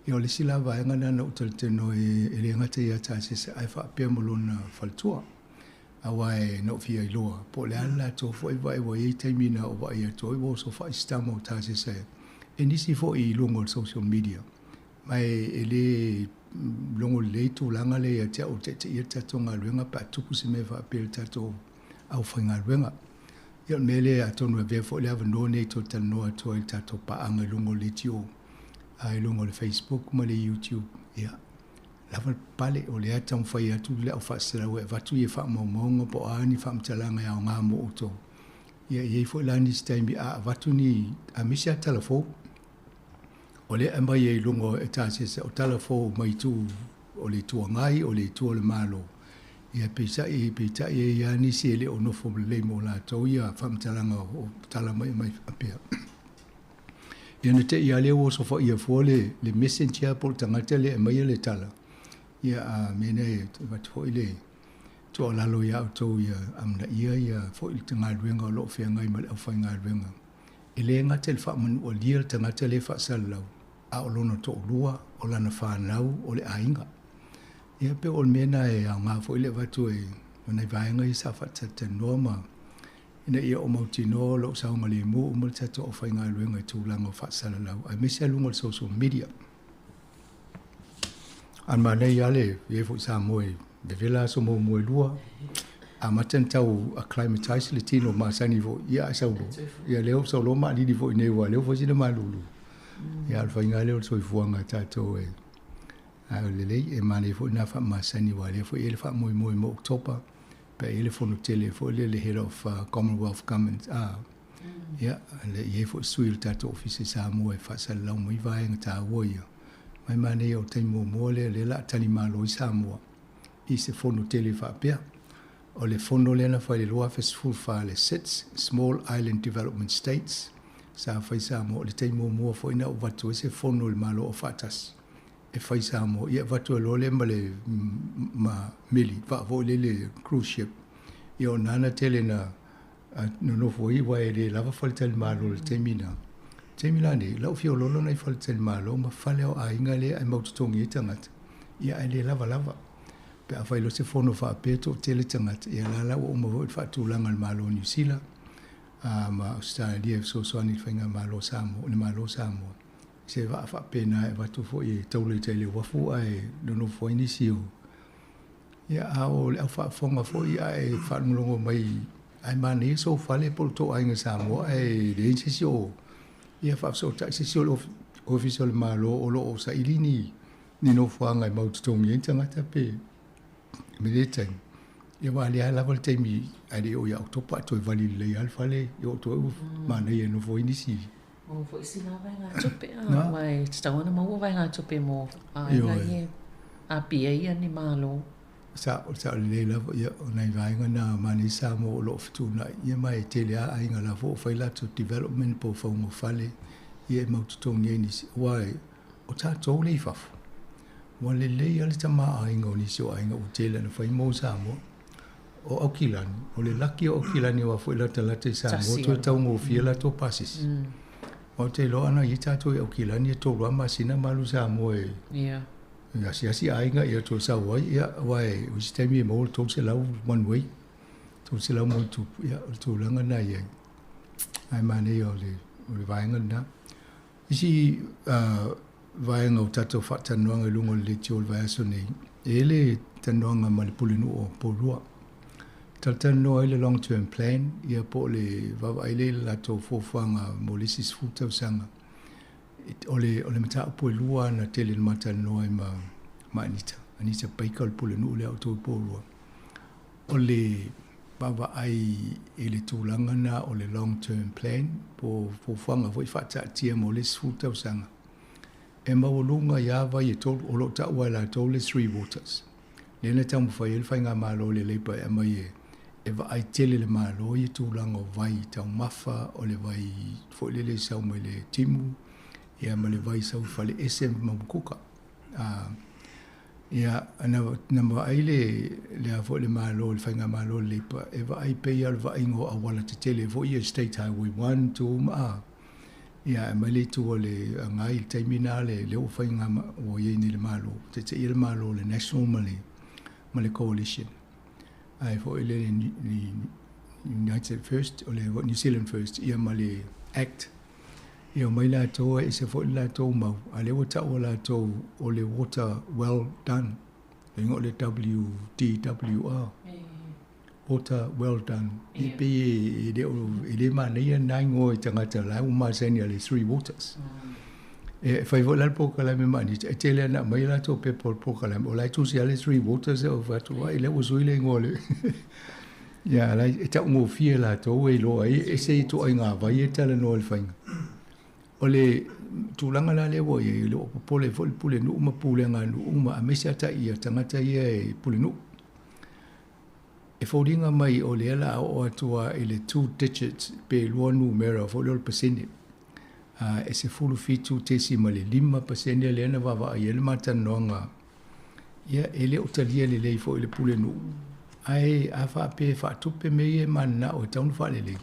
Ia o le isi la vaega lena na ou talitono e le gata ia Tasese ae faapea ma lona faletua. Aua e na ou fia iloa po o le a le latou foi vaai ua i ai taimi na ou vaai atu ai ua oso faaisitama o Tasese e nisi foi i luga o le social media. Ma e le logo lelei tulaga lea ia te au e taitaia le tatou galuega pe a tupu se mea faapea i le tatou aufaigaluega. Ia o le mea lea atonu e avea foi le avanoa lenei e toe talanoa atu ai i le tatou paaga i luga o le leitio, i luga o le Facebook ma le YouTube. Ia, lava le papale, o lea e taumafai atu le au faasalau e avatu ia faamaumauga po o a ni faamatalaga e aoga mo outou. Ia, e i ai foi la nisi taimi a avatu ni, aemaise lava tala fou, o lea e aumai ai i luga o Tasese, o tala fou mai itu o le Itu Agai, o le itu o le Malo, ia peitai, peitai e i ai lava nisi e le o nofo lelei mo latou ia faamatalaga o tala mai aumai faapea. Ia na te i lava lea ua osofaia fua le, le messenger po o le tagata lea e aumaia le tala, ia a mea nei e avatu foi le tuualalo ia outou ia amanaia ia foi le galuega o lo o feagai ma le aufaigaluega. E le gata i le faamanualia le tagata lea e faasalalau, a o lona toalua, o lana fanau, o le aiga. Ia pei o le mea lena e aoga foi le avatu e o nai vaega ia sa faatalatalanoa ma ina ia ou mautinoa o lo o saogalemu uma le tatou aufaigaluega i tulaga o faasalalau aemaise lava luga o le social media. A manaia lava le i ai foi Samoa i vevela aso muamua e lua, amata ona tau acclimatize le tino masani foi, ia ae sau loa. Ia lea ua sau loa maalili foi nei aua o lea ua fai sina malulu. Ia a o le faiga lava lea o le soifuaga a tatou e ae o lelei e manaia foi lena faamasani aua o lea foi e i ai le faamoemoe mo October pe a i ai le fono tele foi lea le Head of Commonwealth Government ia le i ai foi sui o le tatou Ofisa i Samoa e faasalalau mai vaega taua ia. Mai manaia o le taimi muamua lea lea o le a talimalo ai Samoa i se fono tele faapea. O le fono lea na fai i le 2014 le SIDS, Small Island Development States, sa fai Samoa, o le taimi muamua foi na avatu ai se fono i le Malo Aufaatasi e fai Samoa, ia avatu ai loa lea ma le ma meli, vaa foi lele le cruise ship. Ia o na na tele na nonofo ai aua e le lava faletalimalo i le taimi na. Taimi la nei, lau fiololo nai faletalimalo ma fale o aiga lea ae mau totogi ai tagata, ia ae le lava lava. Pe a fai loa se fono faapea toatele tagata, ia la la ua uma foi le faatulaga a le Malo o Niu Sila ma Ausetalia e fesoasoani i le faigamalo o Samoa, le Malo o Samoa, i se vaa faapena e avatu foi e taula i tai i le uafu ae nonofo ai nisi o Ia, a o le au faafofoga foi ae faalogologo mai ae manaia sou fale po o le tou aiga Samoa ae leai se isi o ia faafesootai se isi o le Ofisa o le Malo o lo o saili ni ni nofoaga e mau totogi ai tagata pe me lea taimi. Ia aua o lea lava lava le taimi ae le i oo ia Oketopa ae toe vali lelei lava le fale i oo atu ai ua manaia e nofo ai nisi. Maua foi sina vaegatupe aua e tatau ona maua vaegatupe mo aiga ia e apia ai ni malo. Sao, sao lelei lava, ia, o nai vaega na manaia Samoa o lo o fetuunai, ia ma e tele lava aiga la foi o fai latou development po o fauga fale, ia e mau totogi ai nisi, aua o tatou lea i fafo. Ua lelei lava le tamaoaiga o nisi o aiga ua tele ina fai mo Samoa. O Aukilani, o le laki o Aukilani aua foi e latalata i Samoa toe taugofie latou pasese. Aua ou te iloa ana i ai tatou i Aukilani e tolu lava masina ma alu i Samoa e asiasi aiga ia toe sau ai, ia aua o isi taimi e maua le 300 one way, 300 ma ona tupu, ia o le tulaga lena e i ai. Ae manaia o le vaega lena. Isi vaega o tatou faatalanoaga i luga o le leitio o le vaiaso nei, e i ai le talanoaga ma le Pulenuu o Porirua. Talatalanoa ai le long term plan, ia po o le vaavaai lea i le latou fuafuaga mo le isi 10 tausaga. O le, o le mataupu e lua na tele ina ma talanoa ai ma, ma Anita, Anita Baker o le Pulenuu lea a outou i Porirua. O le vaavaai i le tulaga lena o le long term plan po o fuafuaga foi faataatia mo le isi 10 tausaga, e maualuga ai lava vai e tolu, o lo o taua e latou le three waters. Lea na taumafai ai le faigamalo a le Labour e aumai e e vaai tele le Malo i tulaga o vai taumafa, o le vai foi lele e sau mai le timu, ia ma le vai sau i faleese ma mukuka. Ia, na, na vaai le, le a foi le Malo, le Faigamalo a le Labour, e vaai pei lava o le vaaiga o auala tetele foi ia State Highway 1, 2 ma a. Ia, ae aumai le itu a le agai i le taimi lena le, lea ua faiga, ua i ai nei le Malo, taitaia le Malo le National ma le, ma le Coalition. Ae foi le, le United First, o le New Zealand First, ia ma le Act Ia omai latou e ese foi le latou mau, a lea ua taua latou o le water well done, le igoa o le WDWR, water well done. E pei e le o, e le manaia lena igoa i tagata la ua masani a le three waters. E fai foi la le polokalame ma Anita, e tele lava ina aumai latou pepa o le polokalame, o la e tusi lava le three waters, e fai atu, ai lea ua sui le igoa o le Ia, la e taugofie latou e iloa ai, e ese ituaiga vai e talanoa i le faiga. O le tulaga la lea ua i ai, o le ua popole foi le pulenuu ma pulega a nuu ma aemaise lava tai tagata ia e pulenuu. E foliga mai o lea o le a oo atu lava i le two digits pe lua numera foi lea o le pasene. E 17.5% lea na vaavaai ai le ma talanoaga. Ia, e le o talia lelei foi e le pulenuu, ae a faapea e faatupe mea ia e mananao e tatau ona faalelei,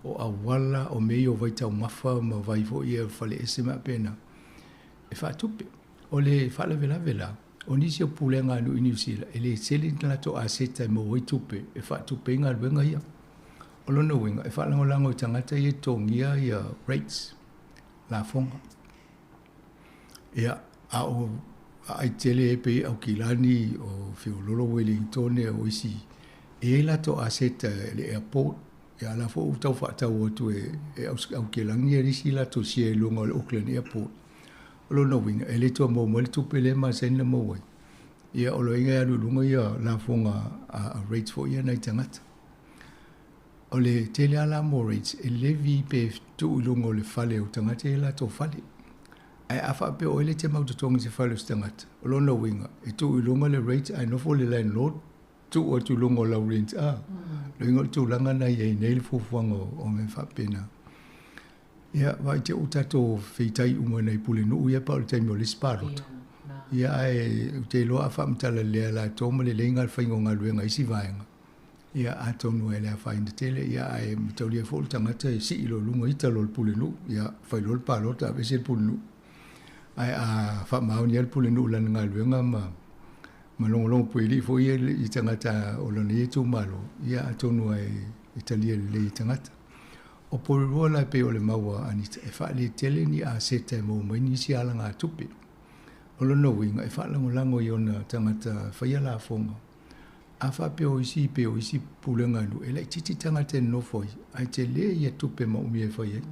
o auala, o mea ia o vaitaumafa ma vai foi ia faleese ma faapena, e faatupe. O le faalavelave la, o nisi o pulega a nuu i Niu Sila, e le tele ni latou aseta e maua ai tupe e faatupe ai galuega ia. O lona uiga, e faalagolago i tagata ia e totogia ia rates, lafoga. Ia, a o aai tele e pei Aukilani, o Feololo, Welingtone, o isi, e i ai latou aseta i le airport, ia a la foi ua tau faatau atu e, e Aukilani ia isi latou share i luga o le Auckland Airport. O lona uiga, e le toe maua mai le tupe lea e masani ona maua ai. Ia, o lona uiga e alu i luga ia lafoga a rates foi ia a nai tagata. O le tele lava la mo rates e levy pe tuu i luga o le fale o tagata ia latou fale. Ae a faapea o oe le te mau totogi i se fale o se tagata, o lona uiga, e tuu i luga le rate ae nofo le landlord tuu atu i luga o lau rent a. Lona uiga o le tulaga lena e i ai nei le fuafuaga o mea faapena. Ia, vaai te i ua tatou feitai uma i nai pulenuu ia pei o le taimi o le isi palota. Ia, ae ou te iloa a faamatala lelei e latou ma lelei le faiga o galuega i isi vaega, Ia, atonu e le afaina tele, ia, ae mataulia foi le tagata e sii loa i luga ita loa le pulenuu, ia, fai loa le palota aveese le pulenuu. Ae a faamaoni lava le pulenuu i lana galuega ma ma logologo puelii foi ia i tagata o lona ia itumalo, ia, atonu lava e talia lelei e tagata. O Porirua la e pei o le mau a Anita, e faaletele ni aseta e maua mai nisi alagatupe. O lona uiga, e faalagolago i ona tagata e faia lafoga, A faapea o isi pei o isi pulega a nuu, e laitiiti tagata e nonofo ai, ae tele ia tupe maomia e fai ai.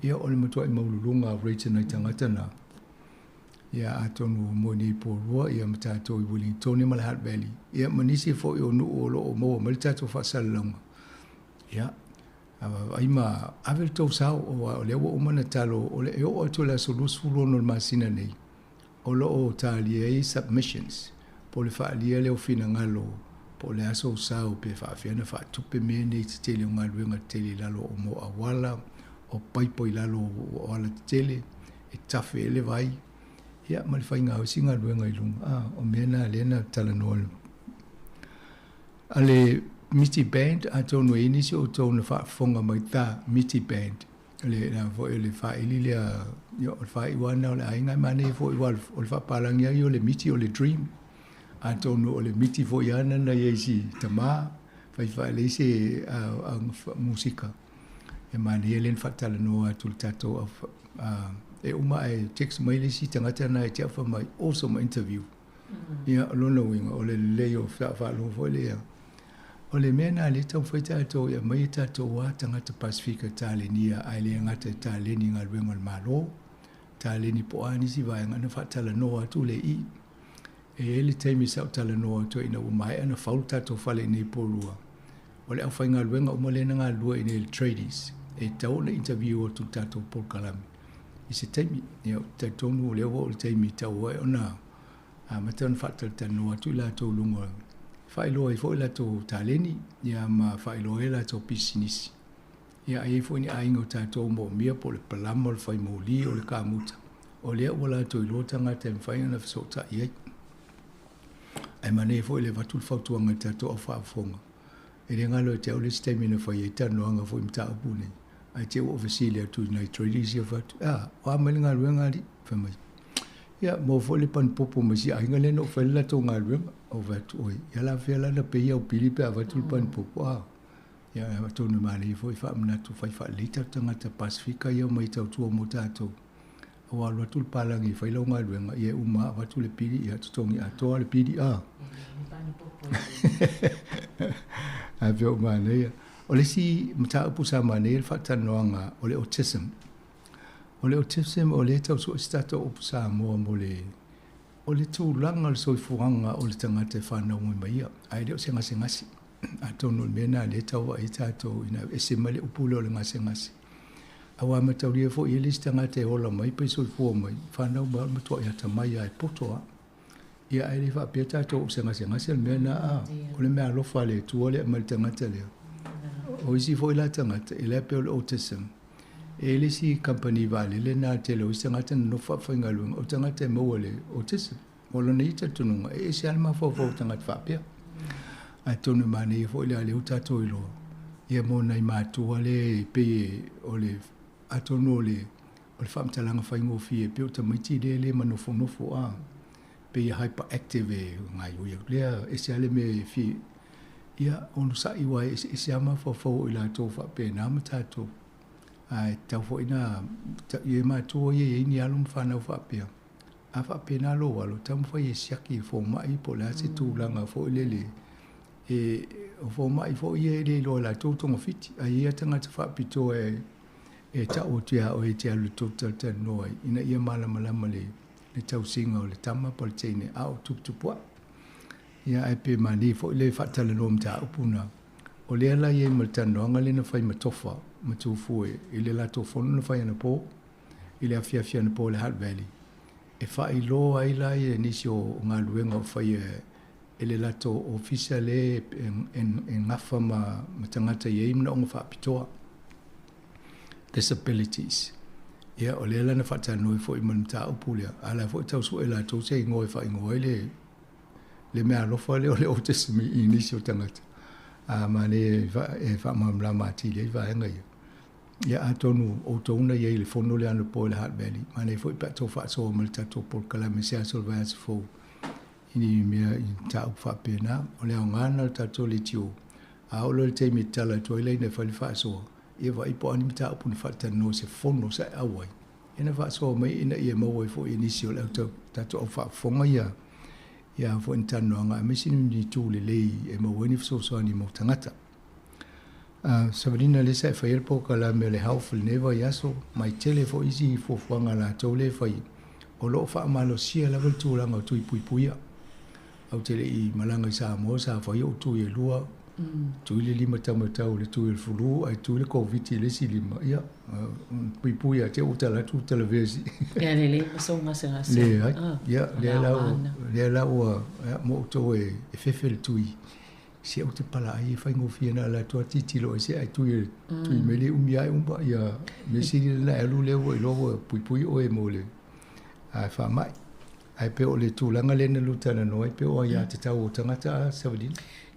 Ia o le matuai maualuluga o rates a nai tagata na. Ia atonu mo nei Porirua ia ma tatou i Wellingtone ma le Hutt Valley, ia ma nisi foi o nuu o lo o maua mai le tatou faasalalauga. Ia, a vaavaai ma ave le tou sao, aua o lea ua uma ona talo, o le e oo atu i le aso 26 o le masina nei, O lo o talia ai submissions, po o le faaalia lea o finagalo, po o le a sou sao pe faafefea ona faatupe mea nei tetele o galuega tetele i lalo o mo auala, o paipa i lalo o auala tetele, e tafe ai le vai. Ia ma le faiga o isi galuega i luga a o mea na lea na talanoa a le Miti Band atonu e i ai nisi o outou na faafofoga mai The Miti Band le la foi o le faaili lea ia o le faaiu lava lena o le aiga e manaia foi aua o le faapalagi lava ia o le miti o le dream. Atonu o le miti foi lava lena na i ai i si tamā fai faalelei se musika e manaia lea na faatalanoa atu i le tatou au e uma ae text mai le isi tagata lena ia te au fai mai awesome interview. Ia o lona uiga o le lelei o faalogo foi lea. O le mea lena lea e taumafai tatou e aumai e tatou a tagata Pasefika e talenia ae le gata e taleni i galuega a le Malo, taleni po o a nisi vaega ona faatalanoa atu lea i i. E i ai le taimi sa ou talanoa atu ai ina ua maea ona fau le tatou fale i inei i Porirua, o le aufaigaluega uma lea na galulue i inei le tradies, e tatau ona interview atu i le tatou polokalame i se taimi. Ia ou te talitonu o lea ua oo i le taimi e tatau ai ona amata ona faatalatalanoa atu i latou i luga, e faailoa ai foi latou taleni, ia ma faailoa ai latou pisinisi. Ia a i ai foi ni aiga o tatou o moomia po o le palama, o le fai moli, o le kamuta, o lea ua latou iloa tagata e mafai ona fesootai ai. Ae manaia foi le avatu le fautuaga i le tatou au faafofoga. E le galo ia te au le isi taimi na fai ai talanoaga foi i mataupu nei, ae te i ua ou fesili atu i nai traders ia fai atu, a, o a mai le galuega alii? Fai mai, ia, maua foi le panupopo ma si aiga lea na ou fai le latou galuega. Ou fai atu, oi, ia la fea la na pei au pili pe a avatu le panupopo, a. Ia, atonu e manaia foi faamanatu fai faalelei tatou tagata Pasefika ia omai e tautua mo tatou. Ua alu atu le palagi e fai lau galuega, ia e uma lava avatu le pili, ia totogi atoa le pili, a. Ae pei ua manaia. O le isi mataupu sa manaia le faatalanoaga o le autism. O le autism o lea e tau sue se tatou upu Samoa mo le o le tulaga o le soifuaga o le tagata e fanau mai ma ia, ae le o se gasegase. Atonu o le mea lena o lea e tau vaai ai tatou ina ese mai le upu lea o le gasegase. Aua e mataulia foi e i ai le isi tagata e ola mai pe soifua mai, fanau mai o le matuai atamai lava e poto lava. Ia ae le faapea tatou o se gasegase le mea lena a. O le meaalofa a le Atua lea e aumai i le tagata lea. O isi foi la tagata, e le pei o le autism. E i ai le isi kamupani vaalele lena a le tele o isi tagata na nofo faafaigaluega, o tagata e maua i le autism. O lona ia talitonuga, e ese lava le mafaufau o tagata faapea. Atonu e manaia foi le a lea ua tatou iloa, ia mo nai matua lea e pei o le, atonu o le, o le faamatalaga faigofie e pei o tamaiti lea e le manofonofo a, pei e hyperactive e gaoioi atu lea, ese lava le mea e fia, ia onosai aua e eseese lava mafaufau o i latou faapena ma tatou. Ae tatau foi ona, i matua ia e i ai ni alo ma fanau faapea, a faapena lou alo, taumafai e siaki i le fomai po o le a se tulaga foi lele. E, o fomai foi ia e le iloa e latou togafiti, ae i ai lava tagata faapitoa e, e tau atu ia oe e te alu tou te talatalanoa ai, ina ia malamalama le, le tausiga o le tama po o le teine a o tuputupua'i. Ia, ae pe manaia foi le faatalanoa mataupu na. O lea la e i ai ma le talanoaga lea na fai ma Tofa ma Tufue i le latou fono na fai anapo i le afiafi anapo i le Hutt Valley. E faailoa ai la ia nisi o galuega o faia e le latou ofisa lea e gafa ma tagata e i ai manaoga faapitoa, disabilities. Ia, o lea la na faatalanoa ai foi ma le mataupu lea, a o la e foi e tau sue e latou se igoa e faaigoa ai le le meaalofa lea o le autism i nisi o tagata. A manaia e faamalamalama atili ai vaega ia. Ia atonu o outou na i ai i le fono lea anapo i le Hutt Valley, manaia foi pe a tou faasoa ma le tatou polokalame se aso o le vaiaso fou i ni mea i mataupu faapena. O le aoga lena o le tatou leitio, a oo loa i le taimi e tatala atu ai laina e fai le faasoa, ia vaai po o a ni mataupu na faatalanoa i se fono sa e auai, ia na faasoa mai ina ia maua ai foi e nisi o le au tatou au faafofoga ia ia foi ni talanoaga aemaise ni itu lelei e maua ai ni fesoasoani mo tagata. Savalina lea sa e faia le polokalame o le Health i lenei vaiaso, mai tele foi isi fuafuaga a latou lea e fai, o lo o faamalosia lava le tulaga o tui puipuia. Ou te le i malaga i Samoa sa fai ou tui e lua, tui le lima taumatau i le tui o le flu ae tui le Koviti i le isi lima, ia, puipui ia te au ua tala atu ua talavesi. Ia lelei ma sou gasegase. Leai, ia, lea la ua, lea la ua, ia, mo outou e fefe le tui. Se ou te pala ai e faigofie na ala atu a tilotilo ese ae tui tui mai le umi ae uma ia mea sili lena e alu lea ua iloa ua puipui oe mo le faamai. Ae pei o le tulaga lea na lua talanoa ai pei o aiatatau o tagata a Savalina.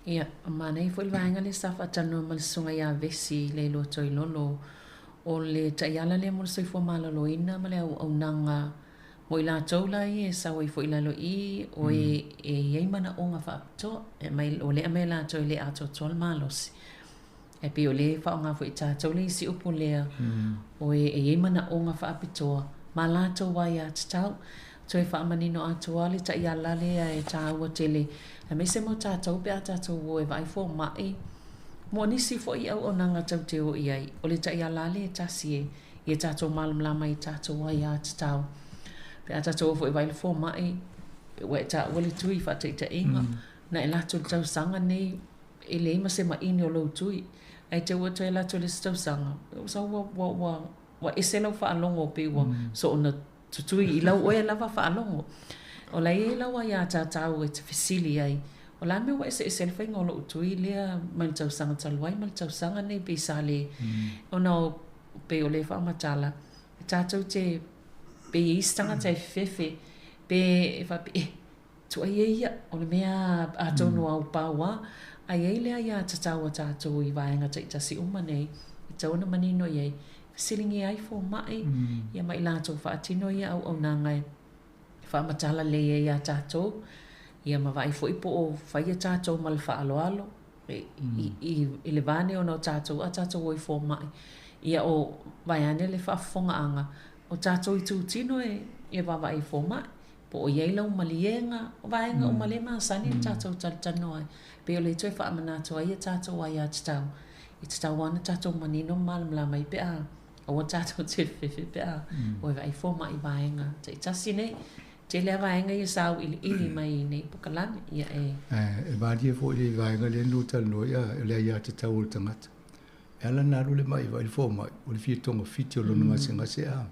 Ia, manaia foi le vaega lea sa faatalanoa ma le Susuga ia Vesi Leiloa Toilolo, o le taiala lea mo le soifua maloloina ma le auaunaga mo i latou la ia e sau ai foi i lalo i i, o e e i ai manaoga faapitoa, e aumai, o lea e aumai e latou e le atoatoa le malosi. Ae pei o lea e faaaoga foi e tatou le isi upu lea, o e e i ai manaoga faapitoa ma latou aiatatau. Toe faamanino atoa le taiala lea e taua tele, aemaise mo tatou pe a tatou o e vaai fomai, mo nisi foi auaunaga tou te o i ai. O le taiala lea e tasi e ia tatou malamalama i tatou aiatatau. Pe a tatou o foi e vaai le fomai, ua e taua le tui faataitaiga, na e alu atu i le tausaga nei, e leai ma se maini o lou tui, ae te ua toe alu atu i le isi tausaga, ua sau ua, ua, ua, ua ese lau faalogo pei ua soona tutui i lau oe lava faalogo. O la e i ai lau aiatatau e te fesili ai, o le a le mea ua eseese ai le faiga o lou tui lea mai le tausaga talu ai ma le tausaga nei pei sa le, ona o, pei o lea e faamatala, e tatou te, pei e i ai isi tagata e fefefe, pe e faapea, eh, Tuai ai ia, o le mea atonu a pau a, a i ai le aiatatau a tatou i vaega taitasi uma nei, e tatau ona manino i ai, fesiligia ai fomai, ia ma i latou faatino ia auaunaga e faamatala lelei ai iā tatou, ia ma vaai foi po o fai a tatou ma le faaaloalo i le va nei ona o tatou a tatou o i fomai, ia o vaeane le faafofogaaga, o tatou itutino e vaavaai i fomai. Po o i ai lau maliega, o vaega uma lea e masani ona tatou talatalanoa ai. Pei o lea e toe faamanatu ai a tatou aiatatau, e tatau lava ona tatou manino ma malamalama ai pe a aua tatou te fefe pe a o e vaai fomai i vaega taitasi nei. Tele lava vaega ia sa auiliili mai i nei polokalame. Ia e. E malie foi le vaega lea na lua talanoa ai, o le aiatatau o le tagata. E ala ona alu le mai vaai le fomai, o le fia togafiti o lona gasegase a.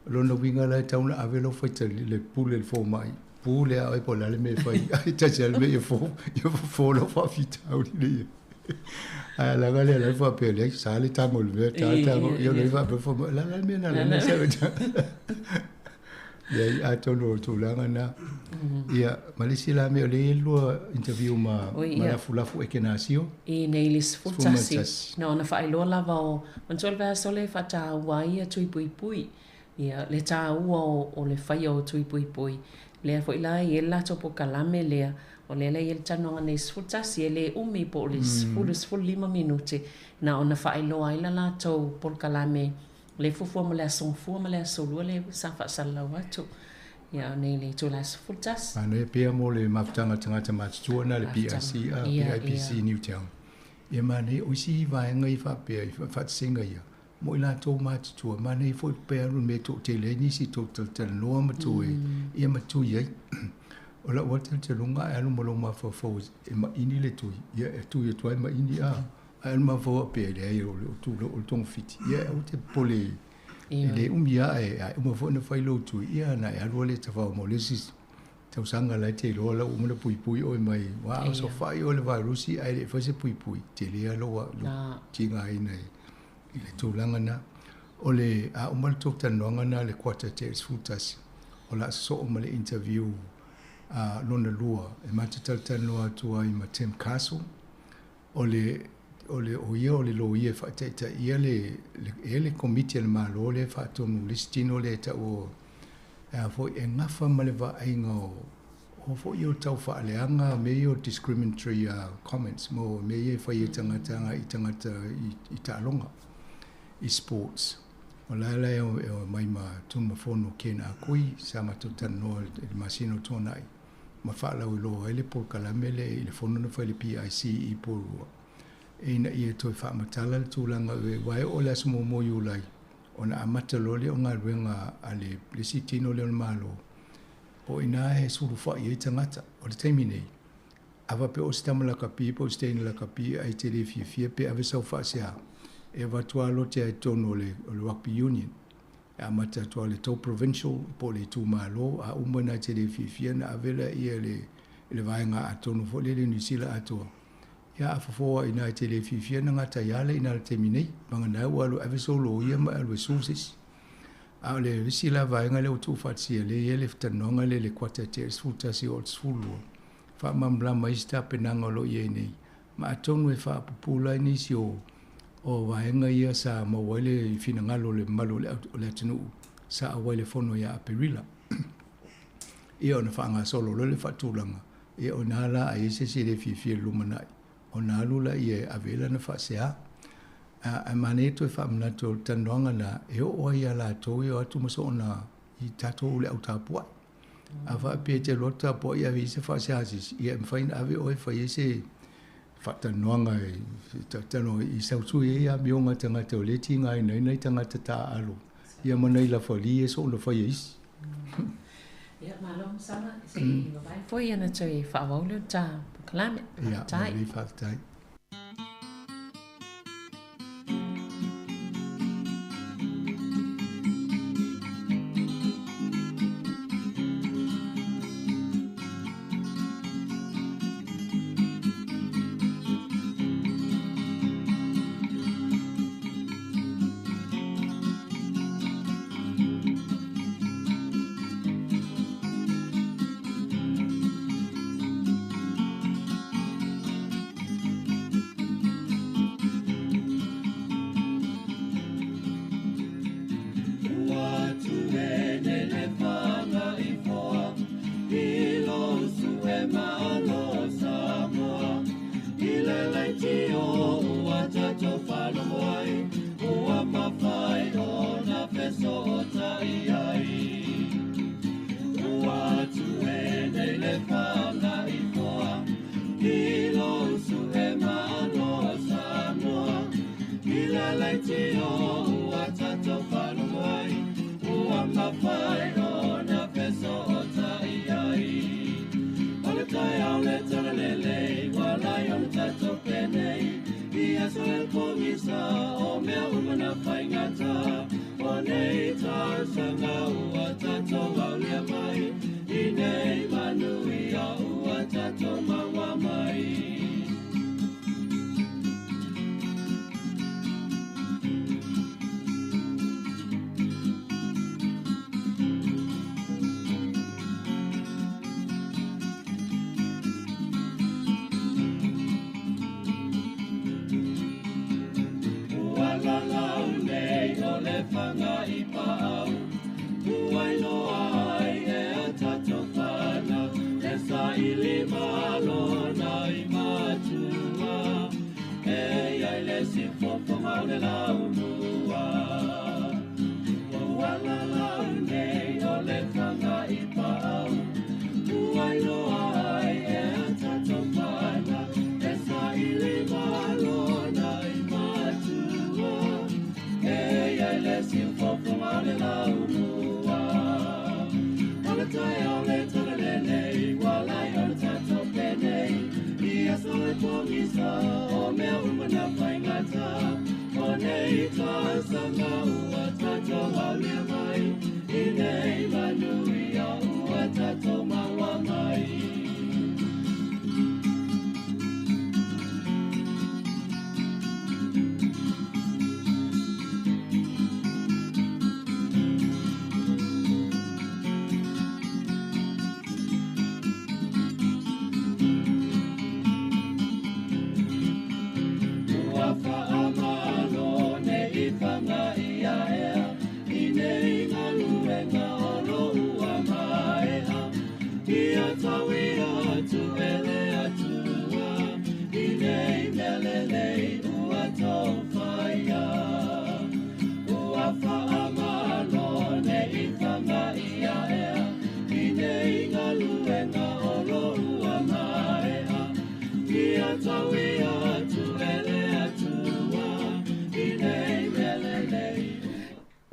O lona uiga la e tatau ona ave lou faitalia, le pule i le fomai, pule a oe po o le a le mea e fai ai, e tasi lava le mea ia fo, ia fofo lou faafitauli lea. Ae alaga lea la e faapea, leai, sa le tago i le mea, ta le tago, ia o lea e faapea le fomai, o le a la le mea na ala ai ona sau? Leai, atonu o le tulaga lena. Ia, ma le isi la mea, o lea e i ai le lua interview ma, ma Lafulafu Ekenasio. I nei le 11, na ona faailoa lava o, manatua le vaiaso lea e faataua ai ia tui puipui. Ia, le taua o le faia o tui puipui. Lea foi la e i ai le latou polokalame lea, o lea la e i ai le talanoaga nei 11, e le umi po o le 10, 15 minute, na ona faailoa ai la latou polokalame Le fuafua mo le aso Gafua ma le aso Lua lea sa faasalalau atu ia nei le itula 11. Manaia pea mo le mafutaga a tagata matutua na le PIC a PIPC Newtown. Ia manaia o isi vaega ia faapea i faatasinga ia mo i latou matutua manaia foi pe alu le mea e toatele ai nisi tou talatalanoa ma toe ia ma tui ai. O lau lava talitaluga a e alu ma lou mafaufau e maini le tui ia e tui atu ai maini a. Ae o le mafaufau pea, leai, o le o le togafiti, ia aua te popole e le umi lava, ae uma foi ona fai lou tui, ia ona e alu lea e tafao mo le isi tausaga la e te iloa la ua uma ona puipui oe mai, aua a osofai oe i le vairusi ae le i fai se puipui, tele lava lou tigaina i le tulaga lena. O le a uma le tou talanoaga lena i le kuata tea i le 11, o le a sosoo ma le interview lona lua e matou talatalanoa atu ai ma Tim Castle, O le, o le, o ia o le loia e faataitaia le, le, e le Komiti a le Malo lea e faatonu le isi tino lea e tau o, e a foi, e gafa ma le vaaiga o, o foi o tau faaleaga mea ia o discriminatory comments mo mea ia e fai e tagata agai i tagata i, i taaloga, i sports. O la la e omai ma Tunumafono Ken Ah Kui sa matou talanoa i le masina o Tuanai ma faalauiloa ai le polokalame lea i le fono na fai i le PIC i Porirua ina ia toe faamatala le tulaga aua e oo i le aso muamua o Iulai ona amata loa lea o galuega a le isi tino lea o le Malo o i ina e sulufai ai tagata. O le taimi nei, a faapea o se tama lakapi po o se teine lakapi ae te le fiafia pe ave sau faasea, e avatu lava lote ai i totonu o le Rugby Union. E amata atu lava i le tou provincial po o le itumalo, a uma ina e te le fiafia ona ave lea i le vaega atonu foi lele i Niu Sila atoa. Ia a fofo lava i ina e te le fiafia ona gata ai lava lea i ina i le taimi nei. Vagana ua alu e ave sou loia ma e alu e sue se isi. A o le isi la vaega lea ua tuufaatasia lea e i ai le talanoaga lea i le kuata e tea i le 11 oo i le 12, faamalamalama ai se tapenaga o lo o i ai nei, ma atonu e faapupula ai nisi o o vaega ia sa maua ai le finagalo o le mamalu o le atunuu sa auai i le fono ia Aperila. Ia ona faagasolo loa le faatulaga, ia o i ina la a i ai se isi e le fiafia i le lumanai, ona alu lea e ave i ai lana faasea. Ae manaia toe faamanatu o le talanoaga lena e oo ai ia latou e o atu ma soona i tatou le au tapuai. A faapea e te alu atu tapuai ave i ai se faasea a se isi, ia e mafai ona ave oe e fai ai se faatalanoaga e i sausui ai amioga a tagata o lea e tigaina ai nai tagata taaalo ia ma nai lafali e soona fai e isi. Ia, malo Masaga, se i vavae foi ana toe faaauau lea o le ta polokalame. Faafetai. Ia, faafetai.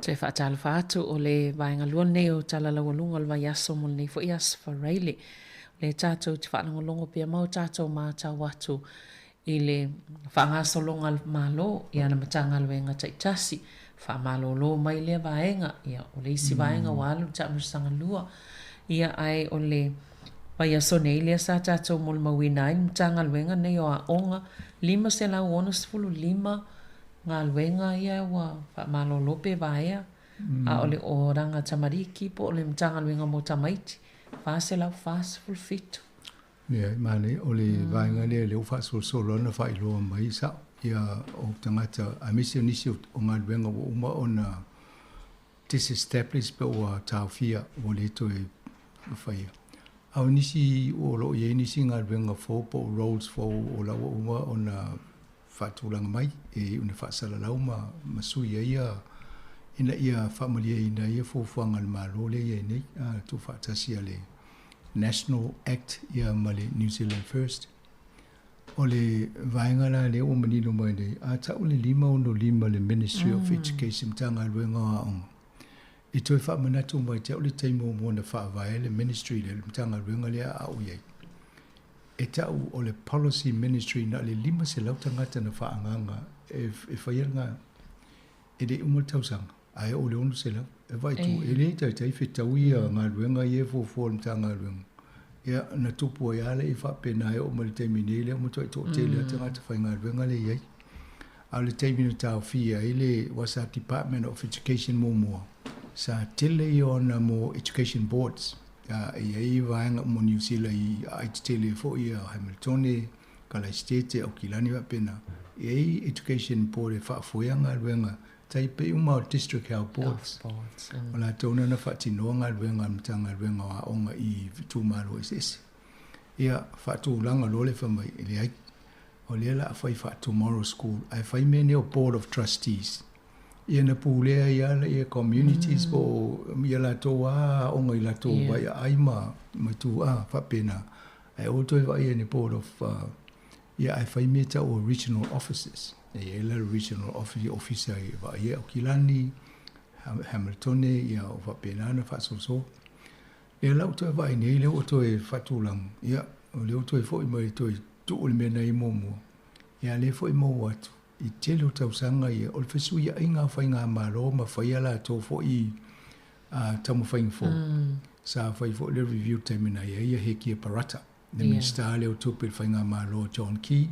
Toe faatalofa atu o le vaega lua lenei o Tala Laualuga o le Vaiaso mo lenei foi Aso Faraile. O lea tatou te faalogologo pea ma o tatou matau atu i le faagasologa a le Malo i ana Matagaluega taitasi, faamalolo mai lea vaega, ia, o le isi vaega ua alu i le taamilosaga lua. Ia, ae o le vaiaso nei lea sa tatou molimauina ai le Matagaluega nei o Aoga, 565 galuega ia ua faamalolo pe vaea. A o le Oranga Tamariki po o le Matagaluega mo Tamaiti, 447. Ia, manaia, o le vaega lea lea ua faasolosolo ana faailoa mai sa'o ia o tagata aemaise o nisi o galuega ua uma ona disestablish pe ua taofia ua le toe faia. A o nisi o lo o i ai nisi galuega fou po o roles fou o la ua uma ona faatulaga mai e iu ina faasalalau ma ma sui ai ia ina ia faamalieina ai ia fuafuaga a le Malo lea e i ai nei, tuufaatasi a le National Act ia ma le New Zealand First. O le vaega la lea ua manino mai nei, a tau le 565 le Ministry of Education, Matagaluega o Aoga, e toe faamanatu mai te au le taimi muamua na faavae le Ministry lea, le Matagaluega lea a au i ai. E tau o le Policy Ministry na o le 500 tagata na faaagaaga e faia le galuega. E le i uma le tausaga, ae oo i le 600. E vaai atu, e le taitai fetau ia galuega ia e fuafua e le Matagaluega. Ia, na tupu ai lava lea faapena e oo mai i le taimi nei, lea ua matuai toatele lava tagata faigaluega lea e i ai. A o le taimi na taofia ai le aua sa Department of Education muamua, sa tele ia ona mo Education Boards. E i ai vaega uma o Niu Sila i aai tetele ai foi ia Hamiltone, Kalaisitete, Aukilani faapena. E i ai Education Board e faafoea galuega tai pei uma o District Health Boards. O latou na na faatinoa galuega a le Matagaluega o Aoga i itumalo eseese. Ia, faatulaga loa le fai mai, e leai, o lea o le a fai faa-Tomorrow School, ae fai mea nei o Board of Trustees. Ia na pulea ai lava ia communities po o ia latou lava aoga i latou vaiaai ma ituaa faapena. Ae aua le toe vaaia i ni Board of ia ae fai mea tau o Regional Offices. E i ai la le Regional Office, ofisa e vaaia i Aukilani, Hamiltone, ia o faapena ona faasolosolo. Ia la ua toe vaai nei lea ua toe faatulaga, ia o lea ua toe foi mai toe tuu le mea na i ai muamua. Ia a lea foi e maua atu i tele o tausaga ia, o le fesuiaiga o faigamalo ma fai a latou foi taumafaiga fou. Sa fai foi le review i le taimi na i ai Hekia Parata, le Minisita lea o Tupe i le faigamalo a John Key.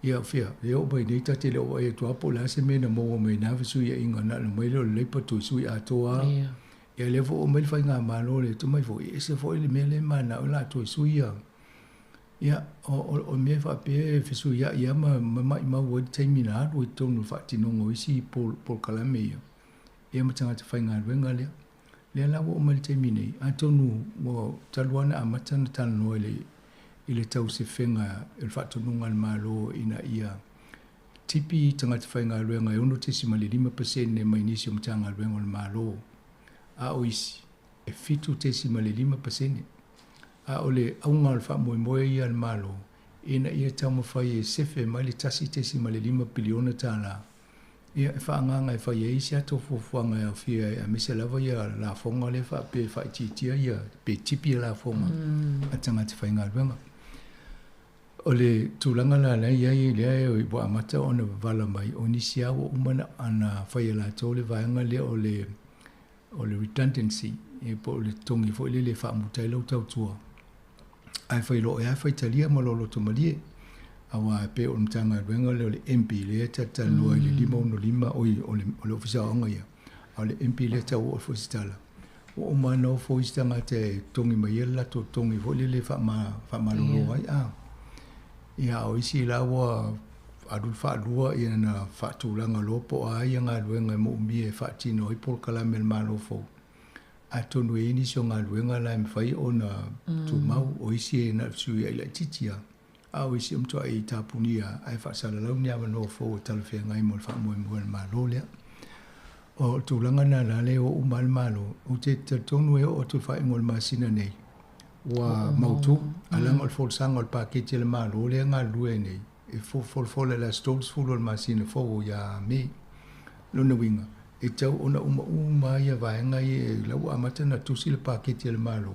Ia, fia, e oo mai nei ta te le o vaai atu lava po o le a se mea na maua mai i na fesuiaiga na alu mai lea o le Labour toe sui atoa lava. Ia lea foi ua oo mai le faigamalo lea, tuu mai foi, e ese foi le mea lea e mananao ai latou e sui ia. Ia, o le mea faapea e fesuiai lava ma maimau ai le taimi na alu ai i totonu o le faatinoga o isi polokalame ia, ia ma tagata faigaluega lea. Lea la ua oo mai i le taimi nei, atonu ua talu lava ona amata ona talanoa i le i le tausefega o le faatonuga a le Malo ina ia tipi tagata faigaluega e 6.5% mai nisi o Matagaluega o le Malo, a o isi e 7.5%. A o le auga o le faamoemoe ia a le Malo, ina ia taumafai e sefe mai le $1.5 piliona tala, ia, e faaagaaga e fai ai isi ata fuafuaga e aofia ai, aemaise lava ia lafoga lea faapea e faaitiitia ia pe tipi ia lafoga a tagata faigaluega. O le tulaga la la e i ai lea ua amata ona wavala mai, o nisi lava ua uma ona fai e latou le vaega lea o le o le redundancy, po o le totogi foi lele e faamuta ai lau tautua. Ae fai loa ea faitalia ma lou loto malie. Aua e pei o le Matagaluega lea o le MB lea e talatalanoa i le 565, oi, o le, o le Ofisa o Aoga ia, a o le MB lea e tau oo foi se tala. Ua uma ona ofo isi tagata e totogi mai ai le latou totogi foi lele e faamalolo ai. A. Ia, a o isi la ua alu le faalua ia na faatulaga loa po o a ia galuega e moomia e faatino ai polokalame a le Malo fou. Atonu e i ai nisi o galuega la e mafai ona tumau, o isi e na o le fesuiai laitiiti lava, a o isi e matuai tapunia ae faasalalau ni avanoa fou e talafeagai mo le faamoemoe o le Malo lea. O le tulaga lena la lea e o uma ai le Malo, ou te talitonu e oo atu i le faaiuga o le masina nei, ua mautu, ae leaga o le folasaga o le paketi a le Malo lea e galulue ai nei, e folafola i le aso 30 o le masina fou ia Me. Lona uiga, e tatau ona uma uma ia vaega ia la ua amata ona tusi le paketi a le Malo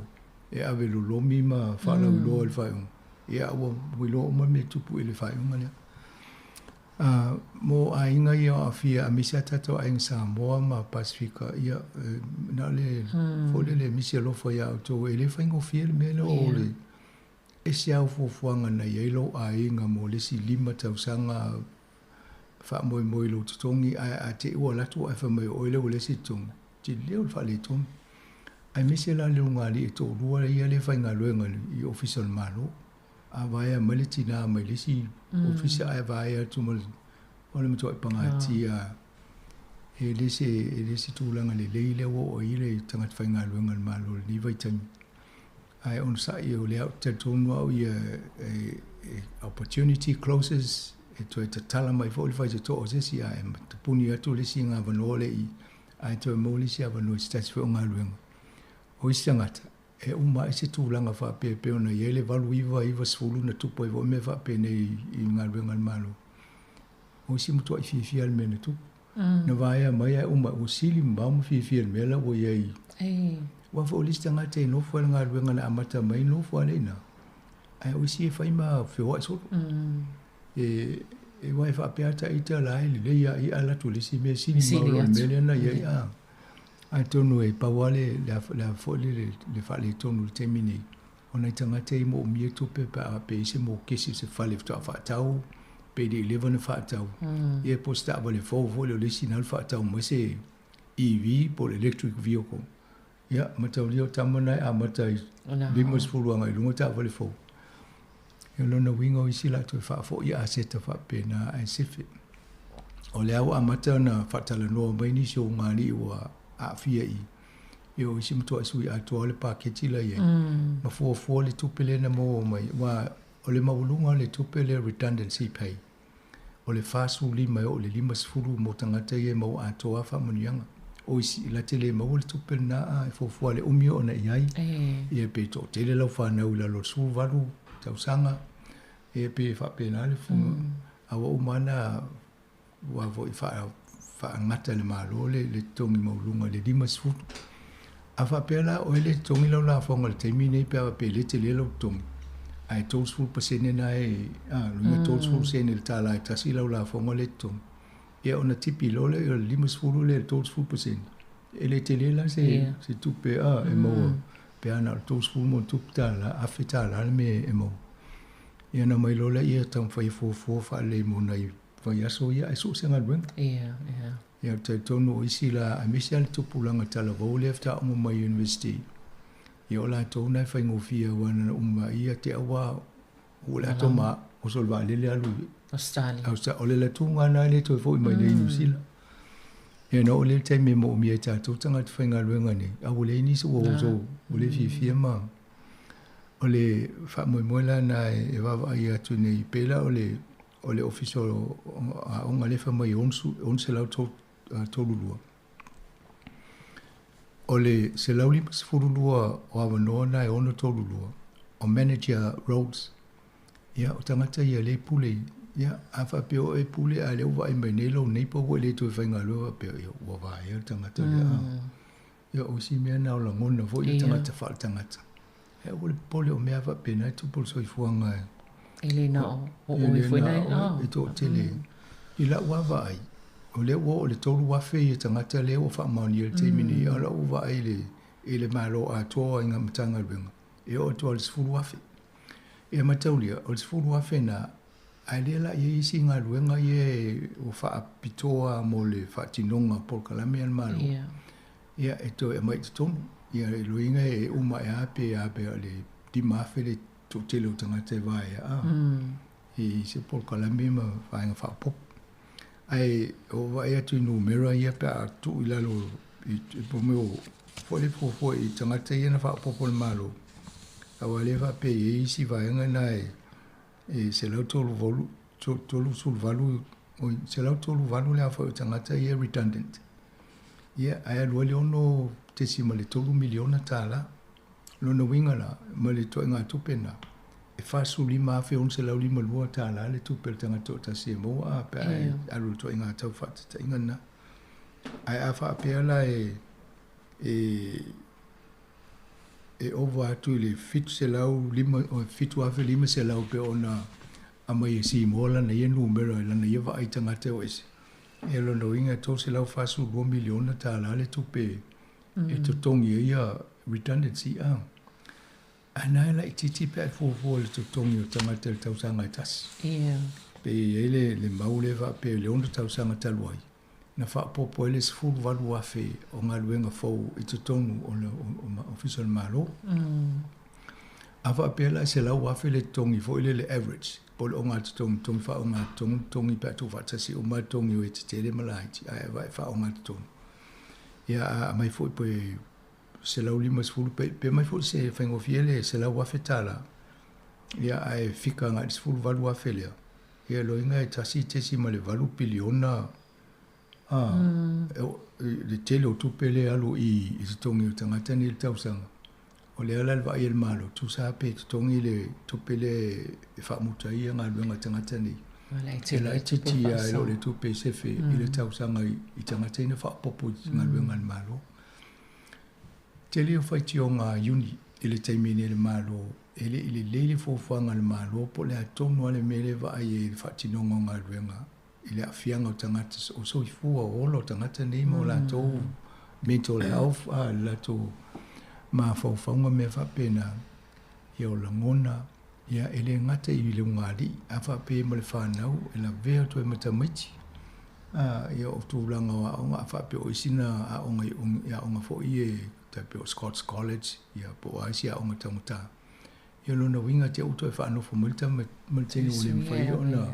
e ave lolomi ma faalauiloa i le faaiuga, ia ua iloa uma le mea e tupu i le faaiuga lea. Mo aiga ia o aafia aemaise a tatou aiga Samoa ma Pasefika, ia na o le foi lele misi alofa ia outou, e le faigofie le mea lea o le ese au fuafuaga na i ai lou aiga mo le isi 5 tausaga faamoemoe i lou totogi, ae a te i ua alu atu ae fai mai o oe lea ua leai se totogi, Tele o le faaletonu. Aemaise la le ulugalii e toalua ia lea e faigaluega i Ofisa o le Malo. A vaea mai le tinā mai le isi ofisa ae vaea atu ma le, o le matuai pagatia. E le se, e le se tulaga lelei lea ua oo i ai le tagata faigaluega a le Malo i lenei vaitaimi. Ae onosai o lea ou te talitonu au ia e, e opportunity closes, e toe tatala mai foi le faitotoa o se isi ae tapuni atu le isi avanoa lea i ae toe maua le isi avanoa i se tasi foi o galuega. O isi tagata, e uma ai se tulaga faapea e pei ona i ai le 89 90 na tupu ai foi mea faapenei i galuega a le Malo. O isi matuai fiafia i le mea na tupu. Na vaea mai ae uma ua sili mamao ma fiafia i le mea la ua i ai. Aua foi o le isi tagata e nofo lava i le galuega na amata mai nofo lava lea i ina. Ae o isi e fai ma feoai solo. E aua e faapea lava ita la e lelei lava ia alu atu i le isi mea sili mamao i lo le mea lea na i ai. Atonu e pau lava le le a foi le le faaletonu i le taimi nei, o nai tagata ia e moomia tupe pe a pe i ai se mokesi o se fale faatoa faatau, pe le i leva ona faatau. Ia po o se taavale fou foi lea o le isi na alu faatau mai se EV po o le electric vehicle. Ia, mataulia o tama na e amata i 50 agai i luga taavale fou. Ia o lona uiga o isi latou e faafoi aseta faapena ae sefe. O lea ua amata ona faatalanoa mai nisi o ulugalii ua aafia i i, o isi matuai sui atoa le paketi la i ai. Ma fuafua le tupe lea na maua mai, aua o le maualuga o le tupe lea redundancy pay, o le 45 e oo i le 50 mo tagata ia e maua atoa lava faamanuiaga. O isi, la te le maua le tupe lena a e fuafua i le umi o ona i ai. Ia pe toatele lau fanau i lalo o le 18 tausaga, ia pe faapena le fuga. A ua uma lava na ua foi faagata e le Malo le totogi maualuga i le 50. A faapea la oe le totogi lau lafoga i le taimi lenei pe a faapea e le tele lau totogi, ae 30% na e, a, lona 30 sene i le $1 e tasi lau lafoga le totogi, ia ona tipi loa lea o le 50 lea i le 30%, e le tele la se, se tupe a, e maua, pe a na o le 30 ma ona tupu tala, afe tala le mea e maua. Ia ona aumai loa lea taumafai e fuafua faalelei mo nai vaiaso ia ae soo se galuega. Ia ou te talitonu o isi la, aemaise lava le tupulaga talavou lea faatoa uma mai university, ia o latou na e faigofie aua na uma ia te au lava ua le ato ma oso i le vaalele alu i Australia. O le latuga lena e le toe foi mai nei i Niu Sila. Ia na oo lea i le taimi e moomia ai e tatou tagata faigaluega nei, a ua leai nisi ua oso ua le fiafia ma o le faamoemoe la lena e vaavaai atu nei, pei la o le o le Ofisa o Aoga lea e fai mai e 632. O le 152 o avanoa na e 632 o manager roles. Ia, o tagata ia lea e pule. Ia, a faapea o oe e pule a o lea ua vaai mai nei lou neighbour ua e le toe faigaluega faapea, ia, ua vaea le tagata lea. Ia, o isi mea na o lagona foi o tagata faaletagata. E aua le popole o mea faapena e tupu i le soifuaga e. E le na o oe foi nei. E toatele. I lau lava vaai, o lea ua oo i le 3,000 ia tagata lea ua faamaonia i le taimi nei, a o lau vaai i le Malo atoa i ngā Matagaluega, e oo atu lava i le 10,000. Ia mataulia, o le 10,000 na, ae lea la i ai isi galuega ia ua faapitoa mo le faatinoga o polokalame a le Malo. Ia, e toe aumai i totonu. Ia, e loiga e uma ae lava pe a pe o le 5,000 le toatele o tagata e vaea a i se polokalame ma vaega faaopoopo. Ae o vaai atu i numera ia pe a tuu i lalo i mea o foi le fuafua i tagata ia na faaopoopo e le Malo, aua lea e faapea e i ai isi vaega na e 138, 38, 138 le aofai o tagata ia redundant. Ia, ae alu ai le $6.3 miliona. Lona uiga la, ma le ituaiga tupe lena, e $45,652 le tupe a le tagata toatasi e maua a pe a e alu i le ituaiga tau faataitaiga lena. Ae a faapea la e e ova atu i le 7,500 pei ona aumai e Seymour lana ia numera i lana ia vaai tagata o ese, ia lona uiga e $342 miliona le tupe e totogi ai ia redundancy a. Ae na e laitiiti pe a e fuafua i le totogi o tagata i le tausaga e tasi. Pe i ai le mau lea faapea i le 6 tausaga talu ai, na faaopoopo ai le 18,000 o galuega fou i totonu o le Ofisa o le Malo. A faapea la e 100,000 le totogi foi lele average, po o le ogatotonu, totogi faaogatotonu, totogi pe a tuufaatasi uma totogi o e tetele ma laiti, ae e faaogatotonu. Ia a aumai foi pe 150 pe aumai foi se faigofie le $100,000, ia ae fika agai i le 18,000 lea, ia loiga e 1.8 piliona le tele o tupe lea e alu i totogi o tagata nei i le tausaga. O le ala le vaai a le Malo, tusa pe totogi le tupe lea e faamuta ai galuega a tagata nei. E laitiiti lava i lo le tupe e sefe i le tausaga i tagata ia na faaopoopo i galuega a le Malo. Tele o faitioga a Iuni i le taimi nei a le Malo, e le i lelei le fuafuaga a le Malo po o le a tonu lava le mea lea e vaai ai i le faatinoga o galuega i le aafiaga o tagata, o soifua o ola o tagata nei ma o latou mental health, le latou mafaufauga mea faapena, ia o lagona, ia e le gata i le ugāli'i, a faapea ma le fanau e lavea atu ai ma tamaiti, ia o tulaga o aoga, a faapea o isi na aoga i aoga foi e tai pei o Scots College, ia po o a isi aoga taugata. Ia lona uiga te i ua toe faanofo mai le tama ma le teine ua le mafai ona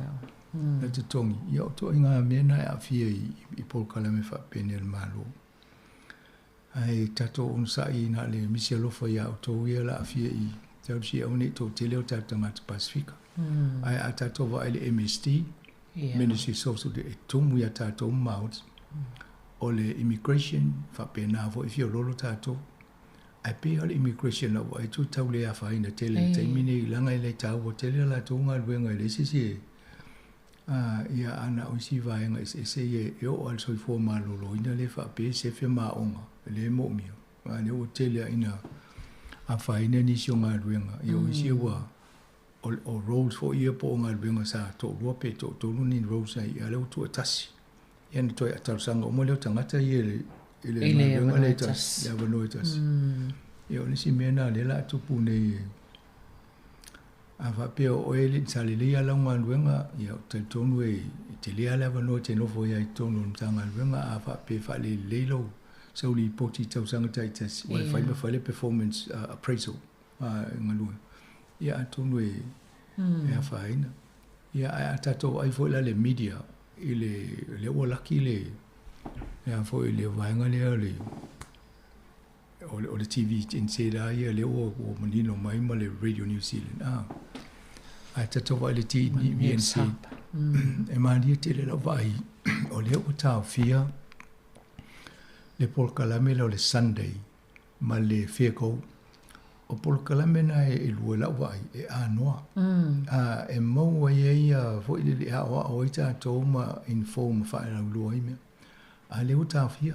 na totogi, ia o ituaiga mea na e aafia i polokalame faapenei a le Malo. Ae tatou onosai na o le misi alofa iā outou ia o le a aafia i tausi aua ne i toatele o tatou tagata Pasefika. Ae a tatou vaai i le MSD, Ministry of Social, e tumu iā tatou ma Māori, o le immigration faapena foi e fiololo tatou. Ae pei lava o le immigration lau vaai atu e tau le afaina tele i le taimi nei leaga e le taua tele a latou galuega e leai se isi e ia a na o isi vaega eseese ia e oo lava i le soifua maloloina lea e faapea e sefe ma aoga lea e moomia. A lea ua tele lava ina afaina nisi o galuega, ia o isi ua o roles foi ia po o galuega sa toalua pe toatolu ni roles sa i ai, a o lea ua tuuatasi. Ia ona toe talosaga uma lea o tagata ia i le galuega lea e tasi, le avanoa e tasi. Ia o le isi mea lena o lea o le a tupu nei, a faapea o oe sa lelei lava lau galuega, ia ou te talitonu e tele lava le avanoa e te nofo ai i totonu o le Matagaluega. A faapea e faalelelei lou sau lipoti i tausaga taitasi, aua e fai ma fai le performance appraisal galue, ia atonu e afaina. Ia ae a tatou vaai foi la i le media, i le lea ua laki le a foi le vaega lea o le o le TV NZ lava ia lea ua manino mai ma le Radio New Zealand. Ae tatou vaai i le TVNZ, e malie tele lau vaai o lea ua taofia le polokalame lea o le Sunday ma le Fair Go. O polokalame na e lua i lau vaai e anoa. E maua ai ia foi lele e aoao ai tatou ma inform ma faalaulua ai mea. A lea ua taofia.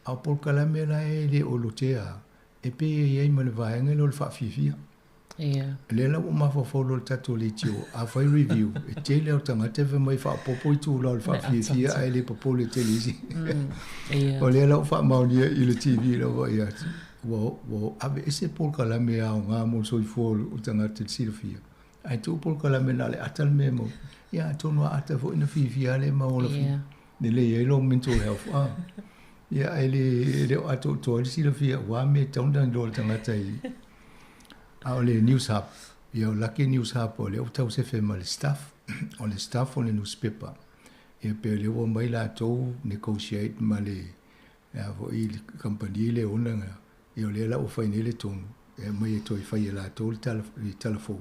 A o polokalame la e le o lotea, e pei e i ai ma le vaega lea o le faafiafia. Lea la ua ou mafaufau loa i le tatou leitio, a fai review, e tele lava o tagata e fai mai faaopoopo itula o le faafiafia ae le popole tele isi. O lea la ua faamaonia i le TV lau vaai atu, ua aveese polokalame aoga mo le soifua o tagata i le silafia, ae tuu polokalame na o le ata le mea e maua. Ia atonu a ata foi ona fiafia lava lea ma ola lelei ai lou mental health. Ia ae le o atoatoa ai le silafia aua mea e tatau ona iloa e le tagata i. A o le News Hub, ia o laki News Hub o lea ua tausefe ma le staff, o le staff o le nusipepa, ia pe o lea ua omai latou negotiate ma le a foi le kamupani lea e ona ia o lea la ua fai nei le tonu e aumai e toe fai e latou le tala le tala fou,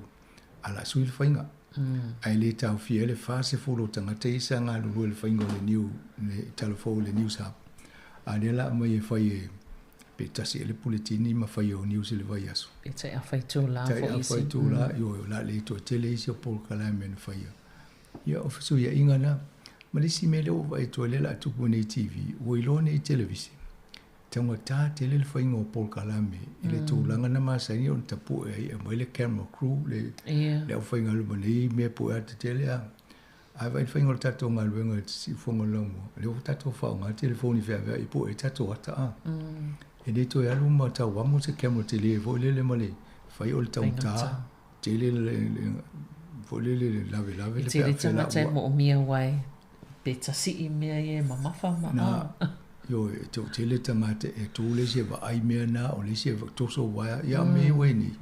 a o le a sui le faiga. Ae le taofia ai le 40 o tagata ia sa galulue i le faiga o le new le tala fou o le News Hub, a o lea la aumai e fai e pe tasi ea le puletini ma fai o news i le vaiaso. Pe tai afa itula foi isi. Tai afa itula, ioe, o le a le toe tele isi o polokalame na faia. Ia, o fesuiaiga na. Ma le isi mea lea ua ou vaai atu ai lea o le a tupu nei i TV, ua iloa nei i televise, taugata tele le faiga o polokalame i le tulaga na masani ona tapue ai e aumai le camera crew, le aufaigaluega nei mea pue ata tele a. Ae vaai i le faiga o le tatou galuega i le siufofoga o le laumua, lea ua tatou faaaoga telefoni feaveai pue ai tatou ata a. E le toe alu ma tau amo se camera tele foi lele ma le fai o le taugata tele le foi lele le lavelave le. E tele tagata e moomia aua e Pe tasi'i mea ia e mamafa ma Na, ioe, e toatele tagata e tu le isi e vaai mea na, o le isi e toso uaea, ia a o mea ia ua i ai nei,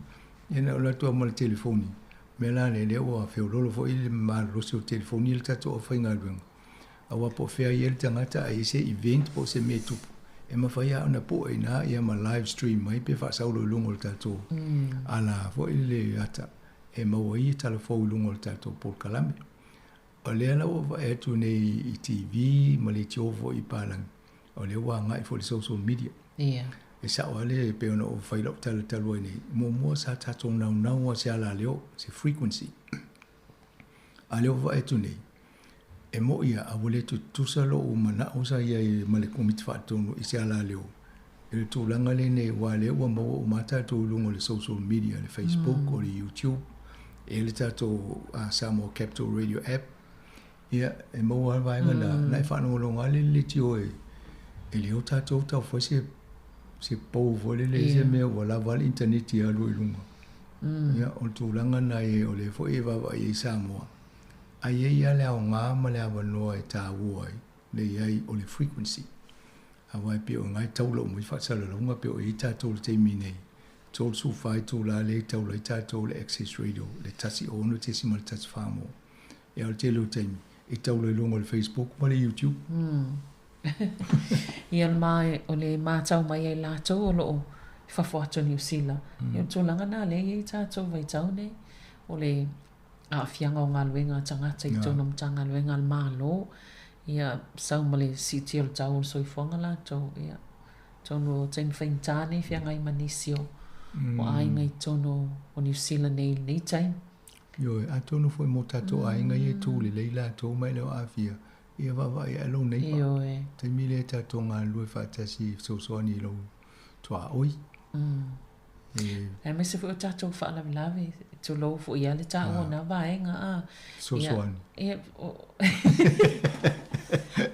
ia na o le alu atu lava ma le telefoni. O le mea la lea, lea ua feoloolo foi le malolosi o le telefoni i le tatou aufaigaluega, aua po o fea e i ai le tagata a i ai se event po o se mea e tupu, e mafai lava ona pue i ina ia ma live stream mai pe faasaulo i luga o le tatou ala foi le ata e maua ai tala fou i luga o le tatou polokalame. O lea la ua vaai atu nei i TV ma leitio foi i palagi, o lea ua agai foi i le social media. Ia. E sao lava le pei ona ou fai lau tala talu ai nei, muamua sa tatou naunau lava i se alaleo, se frequency. A lea ua vaai atu nei, e mo'i lava a ua le tutusa lou manao sa i ai ma le Komiti Faatonu i se alaleo i le tulaga lenei aua o lea ua maua uma lava tatou i luga o le social media, le Facebook, o le YouTube, e i ai le tatou Samoa Capital Radio App. Ia, e maua lava le vaega lena, na e faalogologo lava le leitio e le o tatou tau fai se se pou foi lele, se mea ua lava le internet e alu ai i luga. Ia, o le tulaga lena e o lea foi e vaavaai ai Samoa, ae i ai lava le aoga ma le avanoa e taua ai le i ai o le frequency. Aua e pei o i ina e taula uma ai faasalalauga pei o i ai tatou i le taimi nei, 34 itula lea e taula ai tatou le Access Radio, le 106.14 mo. Ia o le tele o taimi, e taula i luga o le Facebook ma le YouTube. Ia o le matau mai ai latou o lo o i fafo atu o Niu Sila, ia o le tulaga lena lea e i ai tatou vaitau nei, o le aafiaga o galuega a tagata i totonu o Matagaluega a le Malo, ia sau ma le siitia o le tau o le soifuaga latou, ia atonu o taimi faigata nei feagai ma nisi o aiga i totonu o Niu Sila nei i lenei taimi. Ioe, atonu foi mo tatou aiga ia e tu lelei latou ma e le o aafia, ia vaavaai ae lou neighbour. Ioe. Taimi lea tatou galulue faatasi e fesoasoani i lou tuaoi. E. Aemaise foi o tatou faalavelave, tulou foi ia le taua o na vaega a. Fesoasoani. Ia,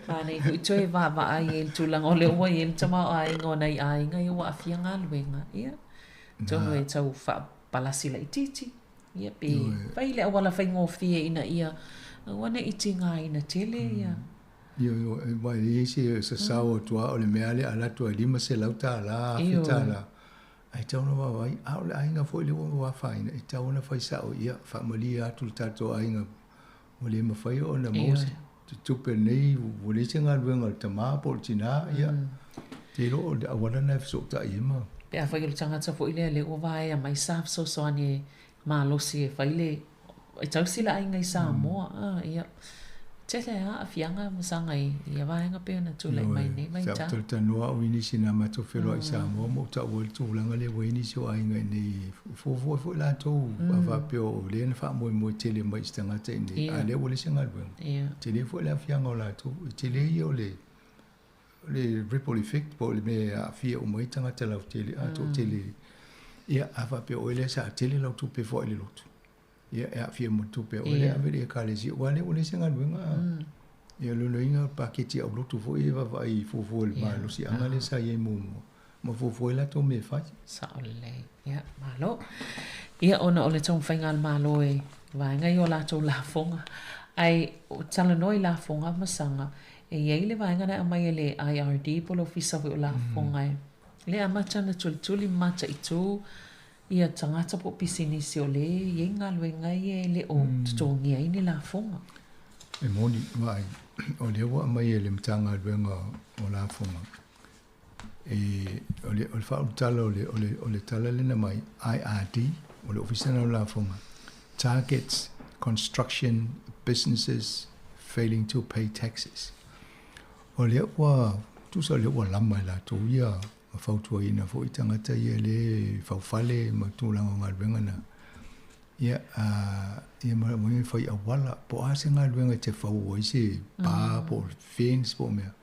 manaia foi toe vaavaai i le tulaga o lea ua i ai le tamaoaiga o nai aiga ia ua aafia galuega. Ia, atonu e tau faapalasi laitiiti. Ia pe fai le auala faigofie ina ia aua ne i tigaina tele ia. Ioe, aua e leai se sasao atu lava o le mea lea a alu atu ai $500, $1,000. Ae tatau ona vaavaai, a o le aiga foi lea ua afaina, e tatau ona fai sao, ia faamalie atu le tatou aiga ua le mafai ona maua se tupe lenei, ua leai se galuega a le tama po o le tina, ia, te iloa o le auala lena e fesootai ai ma. Pe afai o le tagata foi lea lea ua vaea mai sa fesoasoani e malosi e fai le e tausi le aiga i Samoa a ia tele a aafiaga ma saga i ia vaega pei ona tulai mai nei vaitau. Sa ou talatalanoa au i nisi na matou feloai i Samoa ma ou taua ai le tulaga lea ua i ai nisi o aiga i inei e fuafua ai foi latou a faapea o lea na faamoemoe tele mai i se tagata i inei a o lea ua leai se galuega. Tele foi le aafiaga o latou, e tele ia o le le ripple effect po o le mea e aafia uma ai tagata lautele a toatele. Ia, a faapea o oe lea sa tele lau tupe e foai i le lotu, ia e aafia ma le tupe a oe lea e ave i le ekalesia, aua o lea ua leai se galuega. Ia, o lona uiga o le paketi aulotu foi e vaavaai i fuafua i le malosiaga lea sa i ai muamua ma fuafua ai latou mea e fai. Sao lelei. Ia, malo. Ia, ona o le taumafaiga a le Malo e vaega i o latou lafoga, ae talanoa i lafoga ma saga, e i ai le vaega na e aumai e le IRD po o le Ofisa foi o Lafoga e le amata ona tulituli ma mataitu ia tagata po o pisinisi o lea e i ai galuega ia e le o totogia ai ni lafoga. E moni, vaai, o lea ua aumai e le Matagaluega o Lafoga, E, o le, o le faaulutala o le, o le, o le tala lea na mai, IRD, o le Ofisa lena o Lafoga, targets construction businesses failing to pay taxes. O lea ua, tusa o lea ua lama e latou ia ma fautuaina foi tagata ia lea e faufale ma tulaga o galuega na. Ia, a, ia ma ma fai auala, po o a se galuega e te fau ai se pa po o fence po o mea.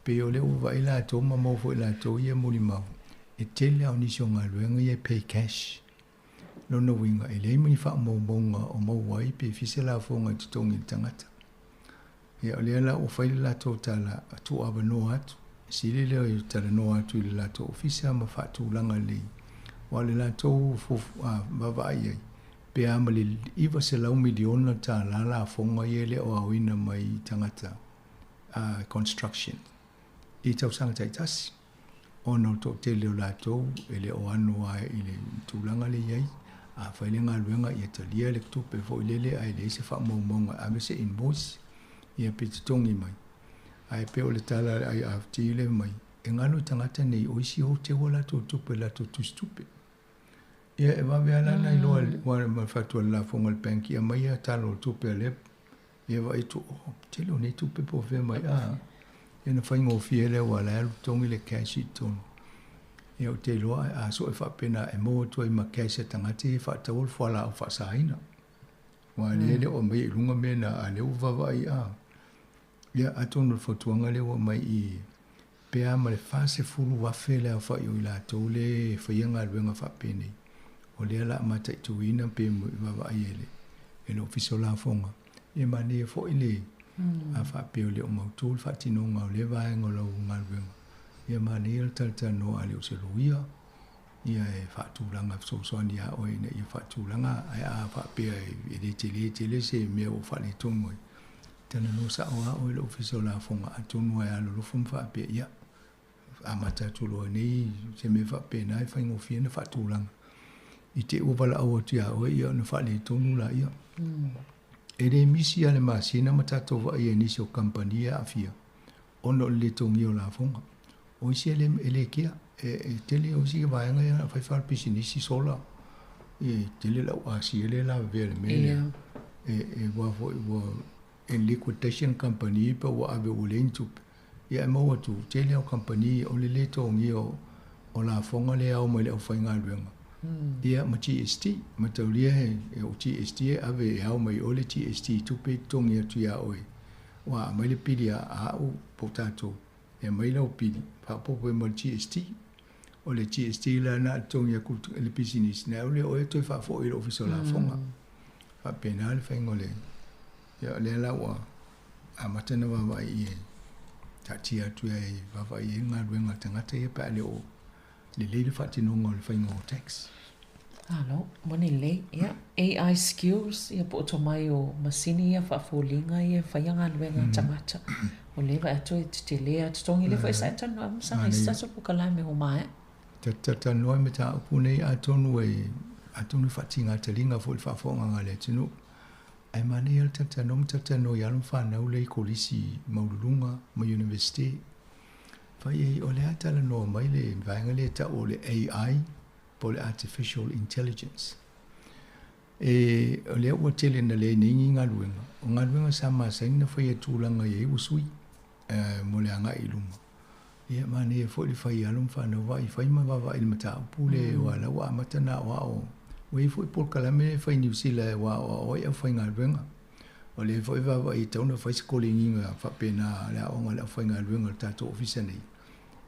Pei o lea ua vaai latou ma maua foi e latou ia molimau, e tele lava o nisi o galuega ia e pay cash. Lona uiga, e leai ma ni faamaumauga o maua ai pe fia se lafoga e totogi i le tagata. Ia, o lea la ua fai le latou tala, tuuavanoa atu, sili lea o talanoa atu i le latou ofisa ma faatulaga lelei, aua o le latou vaavaai i ai, Pe a ma le $900 miliona tālā lafoga ia e le o aoina mai i tagata construction i tausaga taitasi ona o le toatele o latou e le o ano lava i le tulaga lea e i ai. A fai le galuega ia talia le tupe foi lele ae leai se faamaumauga e ave se invoice ia pe totogi mai. Ae pei o le tala a le IRD lea mai, e galo i tagata nei o isi o teu a latou tupe i latou tusitupe. Ia e vave lava la ona iloa aua ma le fai atu a le lafoga a le bank ia aumai lava tala o le tupe a le ia vaai atu, oh, tele o nei tupe po o fea mai, a. Ia ona faigofie lea aua o la e alu totogi le cash i totonu. Ia ou te iloa a sue faapena e maua atu ai ma cash a tagata ia e faataua le fualaau faasaina. Aua o lea e le o aumaia i luga mea na, a o lea ua vaavaai, a. Ia, atonu o le fautuaga lea ua aumai i, pe a ma le 40,000 le aofai o i latou lea e faia galuega faapenei, o lea o le a mataituina pe vaavaai e le e le Ofisa o Lafoga. Ia manaia foi le a faapea e le o mautu le faatinoga o lea vaega o lau galuega, ia manaia le talatalanoa a le o se loia, ia e faatulaga fesoasoani ia oe ina ia faatulaga, ae a faapea e le tele tele se mea ua faaletonu ai, talanoa sao lava oe i le Ofisa o Lafoga atonu e alolofa ma faapea, ia, amata atu loa nei se mea faapena e faigofie ona faatulaga. I te i ua valaau atu ia oe ia ona faaletonu laia. E le misi lava le masina ma tatou vaai ai i nisi o kamupani e aafia ona o le le togia o lafoga. O isi e le, e le kea, e tele o isi vaega ia na fai faalepisinisi sola, e tele le au asia lea e lavevea i le mea lea. E ua foi ua in liquidation kamupani pe ua ave ua leai ni tupe, ia e maua atu, tele lava o kamupani o le le togia o lafoga lea e ao mai i le aufaigaluega, ia ma GST. Mataulia he o GST e ave e ao mai i o le GST i tupe e totogi atu ia oe, ua aumai le pili a au po o tatou, e aumai lau pili, faaopoopo ai ma le GST. O le GST la na totogi atu i le pisinisi, na au lea o oe e toe faafoi i le Ofisa o Lafoga. Faapena le faiga o le Ia o lea la ua amata ona vaavaai i e taatia atu e vaavaai i ai galuega a le tagata ia pe a le o lelei le faatinoga o le faiga o tax. Malo, moni lelei. Ia, AI skills, ia po o tomai o masini ia faafoliga ia e faia galuega a tagata. O lea e vaai atu e tetele lava totogi lea foi sa e talanoa ai ma saga i se tasi o polokalame ua maea. Talatalanoa i mataupu nei atonu e atonu e faatiga taliga foi i le faafofogaaga a le atunuu. Ae manaia le talatalanoa ma talatalanoa i alo ma fanau lea i kolisi maualuluga ma Universite. Fai ai, o le a talanoa mai le vaega lea e tau o le AI po o le Artificial Intelligence. E, o lea ua tele ina leai nei ni galuega. O galuega sa masani ona faia i tulaga i ai ua sui mo le agai i luma. Ia, manaia foi le fai i alo ma fanau vaai fai ma vaavaai i le mataupu lea aua o la ua amata ona aoao. Ua i ai foi polokalame lea e fai i Niu Sila e aoao ai aufaigaluega. O lea foi e vaavaai e tatau ona fai se koleniga faapena a le aoga a le aufaigaluega a le tatou ofisa nei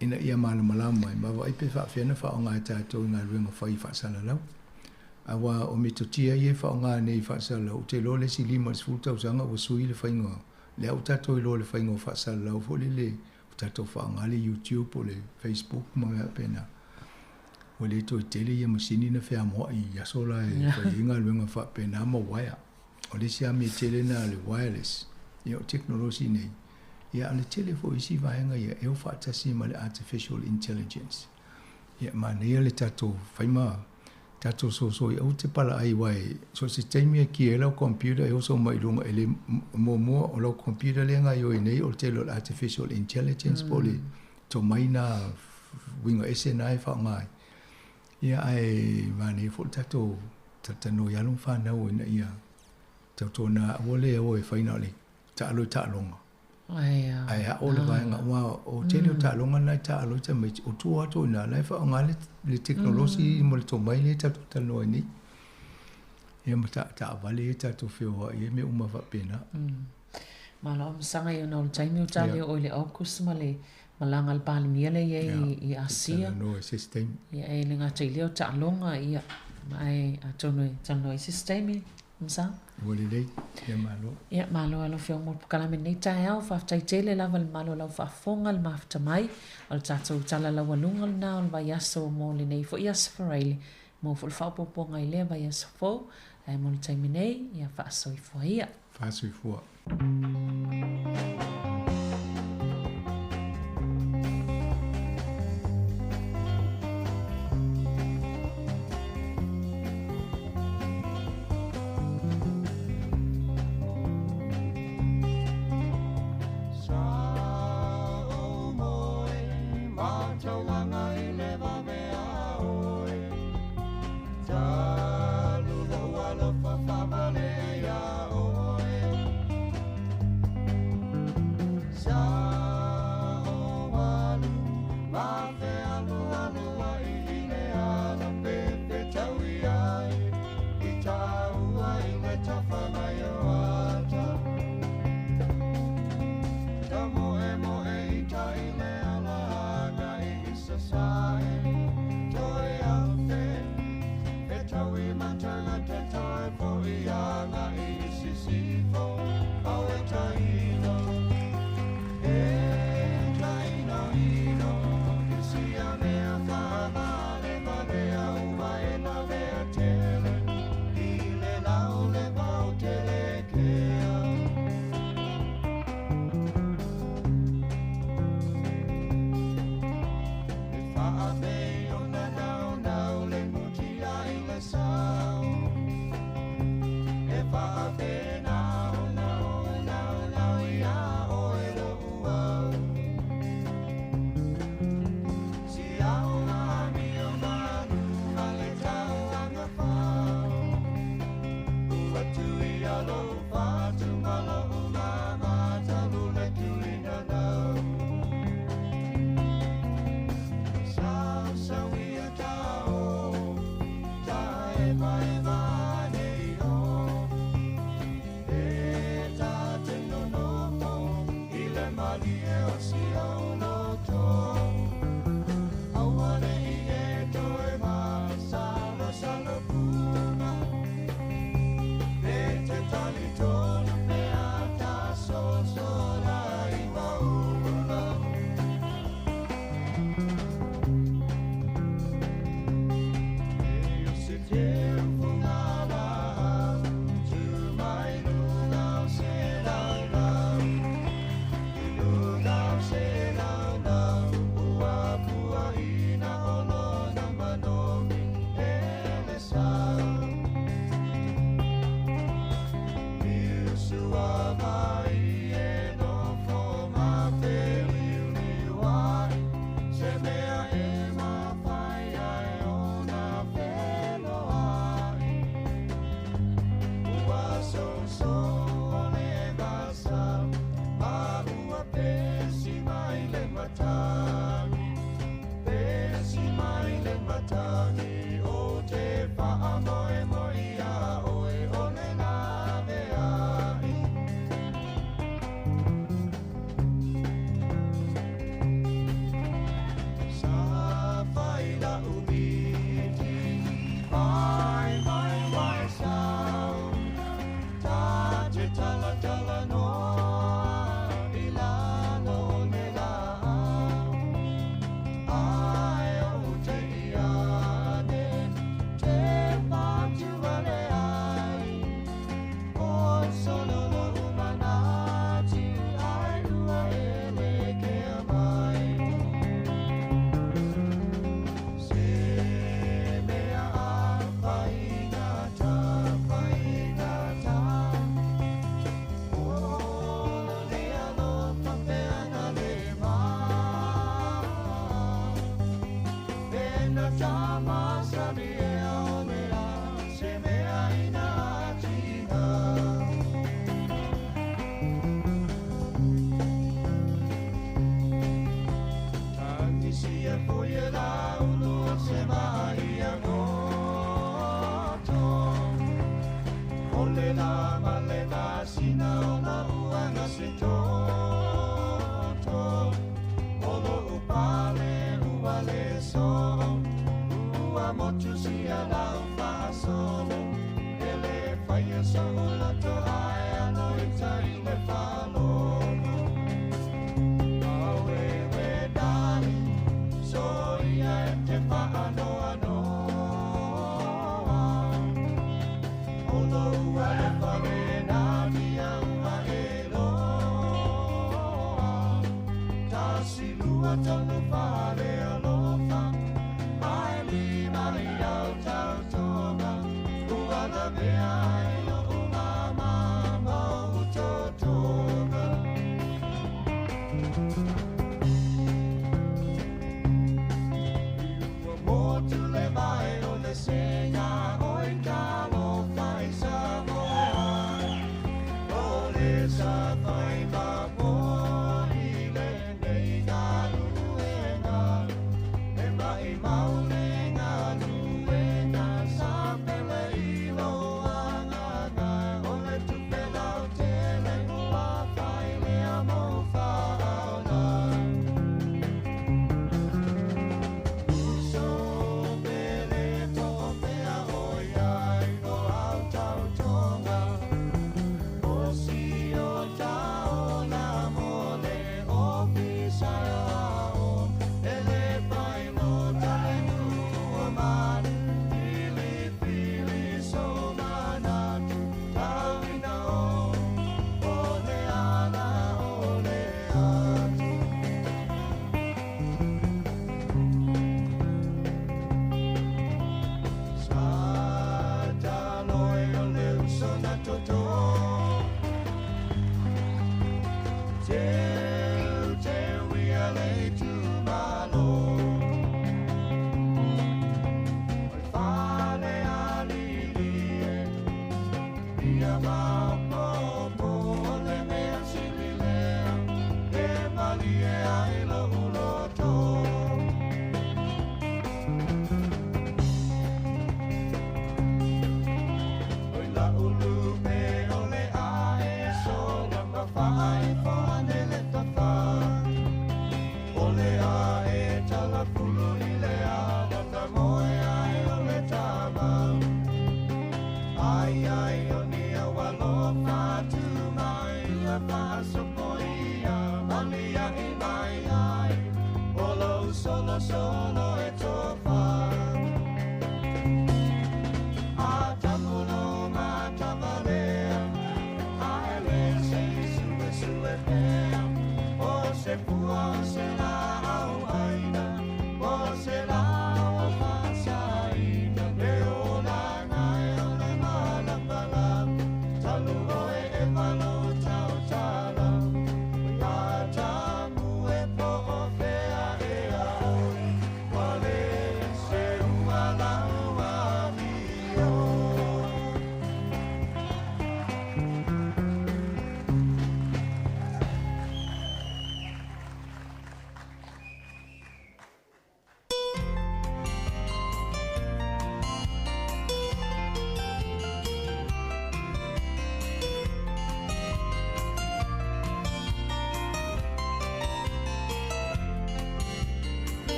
ina ia malamalama ai ma vaai pe faapefea ona faaaoga e tatou i galuega fai faasalalau. Aua o metotia ia e faaaoga nei faasalalau, ou te iloa le isi 50 tausaga ua sui le faiga, lea ua tatou iloa i le faiga o faasalalau foi lele ua tatou faaaoga le YouTube po o le Facebook ma mea faapena. Ua le toe tele ia masini na feamoai i aso la e fai ai galuega faapena ma uaea. O le isi lava mea tele lena o le wireless, ia o tekonolosi nei, ia a o le tele foi o isi vaega ia e o faatasi ma le artificial intelligence. Ia e manaia le tatou fai ma tatou soso i aua te palaai aua e so o se taimi e ki ai lau computer e oso mai i luga e le muamua o lau computer lea e gaoioi nei o le tele o le artificial intelligence po o le tomai na uiga ese na e faaaoga ai. Ia ae manaia foi le tatou talatalanoa i alo ma fanau ina ia tautuana aua le o e fai na o le taalo i taaloga. Ae ao le vaega aua o tele o taaloga na e taalo ai tamaiti, o tua atu i ina la e faaaoga le tekonolosi ma le tomai lea tatou te talanoa ai nei. Ia ma taavale ia tatou feoai ai mea uma faapena. Malo amasaga ia ona o le taimi o tali o i le August ma le malaga a le Palemia lea i ai i Asia. Talanoa i se isi taimi. Ia e le gata i lea o taaloga ia ma e atonu e talanoa i se isi taimi Amasaga. Ua lelei, ia malo. Ia malo lau Afioga mo le polokalame i lenei taeao. Faafetai tele lava i le malo o lau faafofoga le mafuta mai. O le tatou tala laualuga lena o le vaiaso mo lenei foi Aso Faraile. Maua foi le faaopoopoga i lea vaiaso fou. Ae mo le taimi nei, ia faasoifua ia. Faasoifua.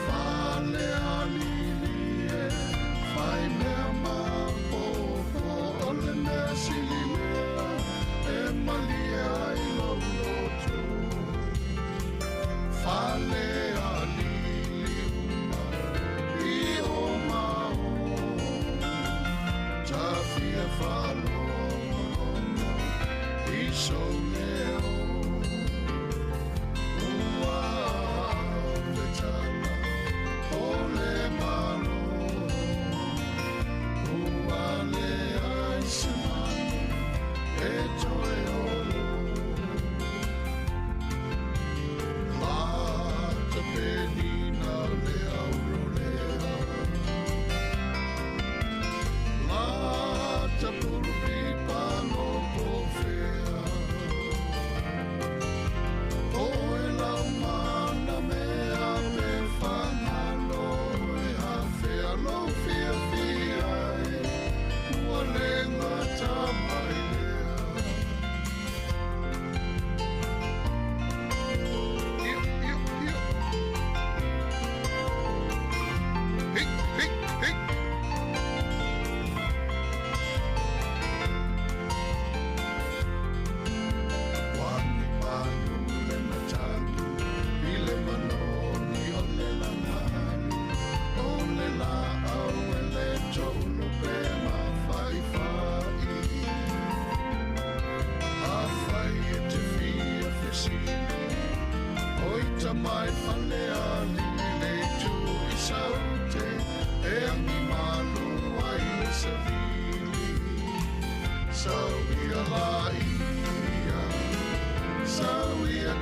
Fale ali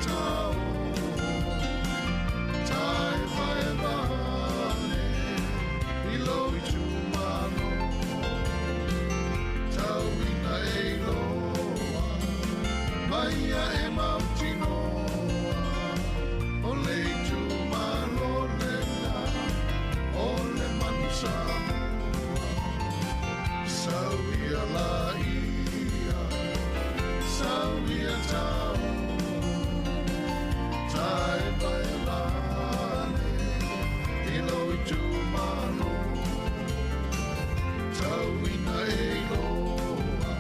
tau Tai vai vale I lo i tumalo Tau ina e loa Maia e mautinoa O le itumalo lena O le manu Samoa Sau ia la ia Sau ia tau Tai vai lane I lo itumalo Tau ina e loa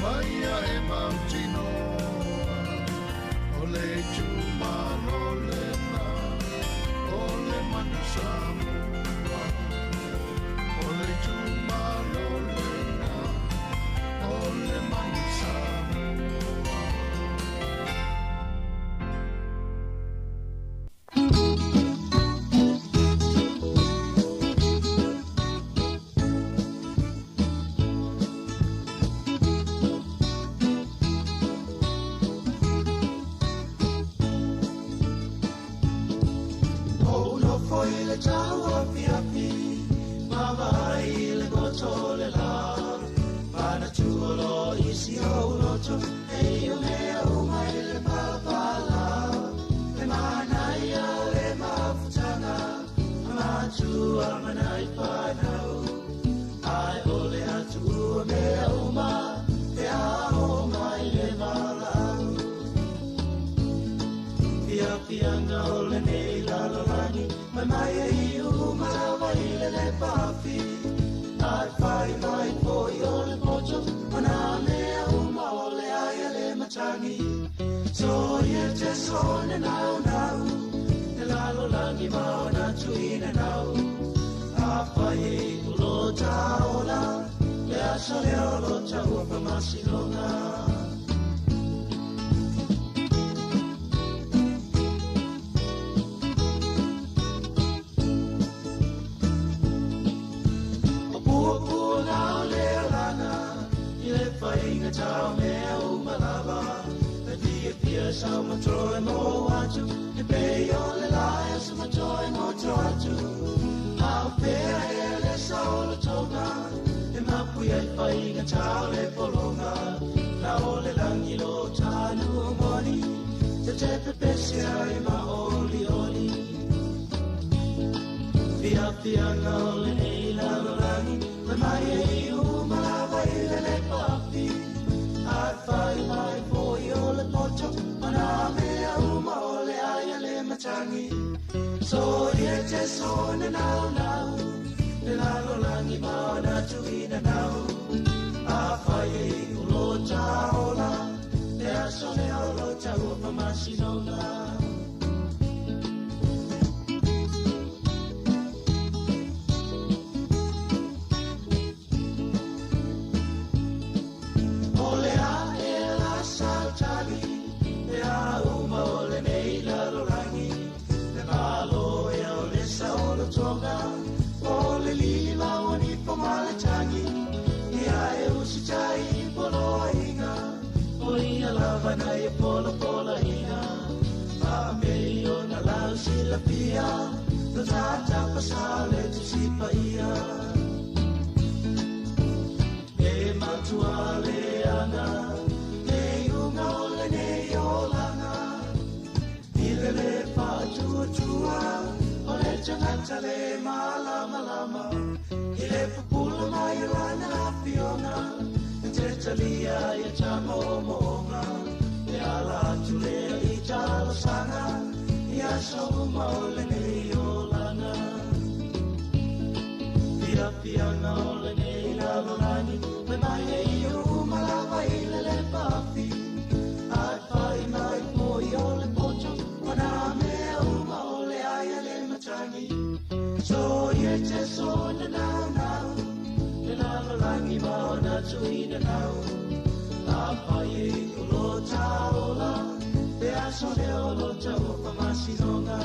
Maia e mautinoa O le itumalo lena O le manu Samoa O le itumalo lena O le manu Samoa. Ou nofo i le tau afiafi, mavaai i le goto o le lā. Manatua loa i si ou loto, e ia mea uma i le palapala. E manaia le mafutaga, a matua ma nai fanau. Ae o le Atua mea uma, e ao mai le valaau. Fiafiaga o lenei lalolagi, mai mai e i uma lava i le lepafi. Ae fai mai foi o le poto, o nā mea uma o le ai a le matagi. So ia te sone nau nau, le lalolagi ma ona tuina nau. A fai e ulo taola, le aso lea o lo taua whamasinoga. O puapua ngā o le alanga, i le whainga tau mea uma lava. Le fia fia sau matroe mō atu, e pei o le lae sa matroe mō tō atu. Au pea e le sao le tonga, e mapu i ai whainga tau le polonga. La o le langi lo tanu o moni, te te pepese ai ma oli oli. Fia fia ngā o le nei lalolagi, mai mai e i uma lava i le le pafi. Ai whai mai foi o le poto, o nā mea uma o le ai a le matangi. So ia te sone nau nau, le lalolagi ma ona tuina nau. A whai e ulo taola, le aso le olo taua whamasinoga. O le a e la sautali, le a uma o le nei lalolagi. Le malo e o le sa o le tonga, o le lili ma o ni po ma le tangi. Ia e usi tai i poloa inga, o ia lava na e pola pola inga. Pa me o na lau si la pia, lo tata pa sa le tu si pa ia. E matua le anga, e unga o le nei o langa. I le le pa tua tua, o le tangata le malama lama. I le pupula mai lana la fionga, e te talia i ta momonga. E ala atu le i talosanga, i aso uma o le nei o langa. Fia fianga o le nei lalolagi, mai mai e i uma lava i le le pafi. Ai fai mai foi o le poto, o nā mea uma o le ai a le matangi. So ia te sone nau nau, le lalolagi ma ona tuina nau. A fai e ulo taola, le aso le olo taua whamasinoga.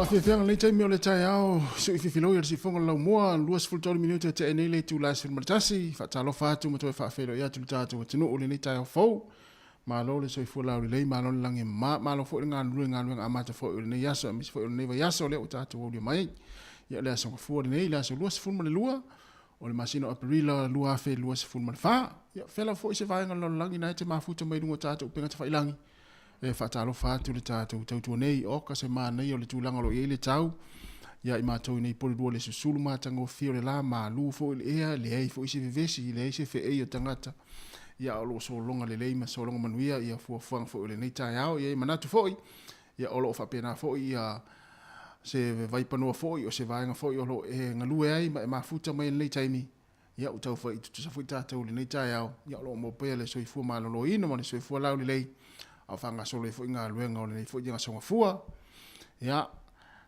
Faafiafiaga lenei taimi o le taeao sui fifiloi o le siufofoga o le laumua 23 minute tea nei le itula e 11. Faatalofa atu ma toe faafeiloai atu le tatou atunuu i lenei taeao fou. Malo le soifua laulelei, malo le lagi e mama, malo foi le galulue i galuega amata foi o lenei aso aemaise foi o lenei vaiaso lea ua tatou aulia mai ai. Ia o le aso Gafua lenei, le aso 22 o le masina o Aperila 2024. Ia o fea lava foi se vaega o le lalolagi na e te mafuta mai luga o tatou upega tafailangi. E faatalofa atu le tatou tautua nei, oka se manaia o le tulaga o lo o i ai le tau. Ia i matou i nei Porirua le susulu matagofie o le la, malu foi le ea, leai foi se vevesi, leai se feei o tagata. Ia o lo o sologa lelei ma sologa manuia ia fuafuaga foi o lenei taeao. Ia e manatu foi, ia o lo o faapena foi ia se vaipanoa foi o se vaega foi o lo o e galue ai ma e mafuta mai i lenei taimi. Ia ua taufai tutusa foi tatou i lenei taeao, ia o lo o maua pea le soifua maloloina ma le soifua laulelei, a o faagasolo ai foi galuega o lenei foi aso Gafua. Ia,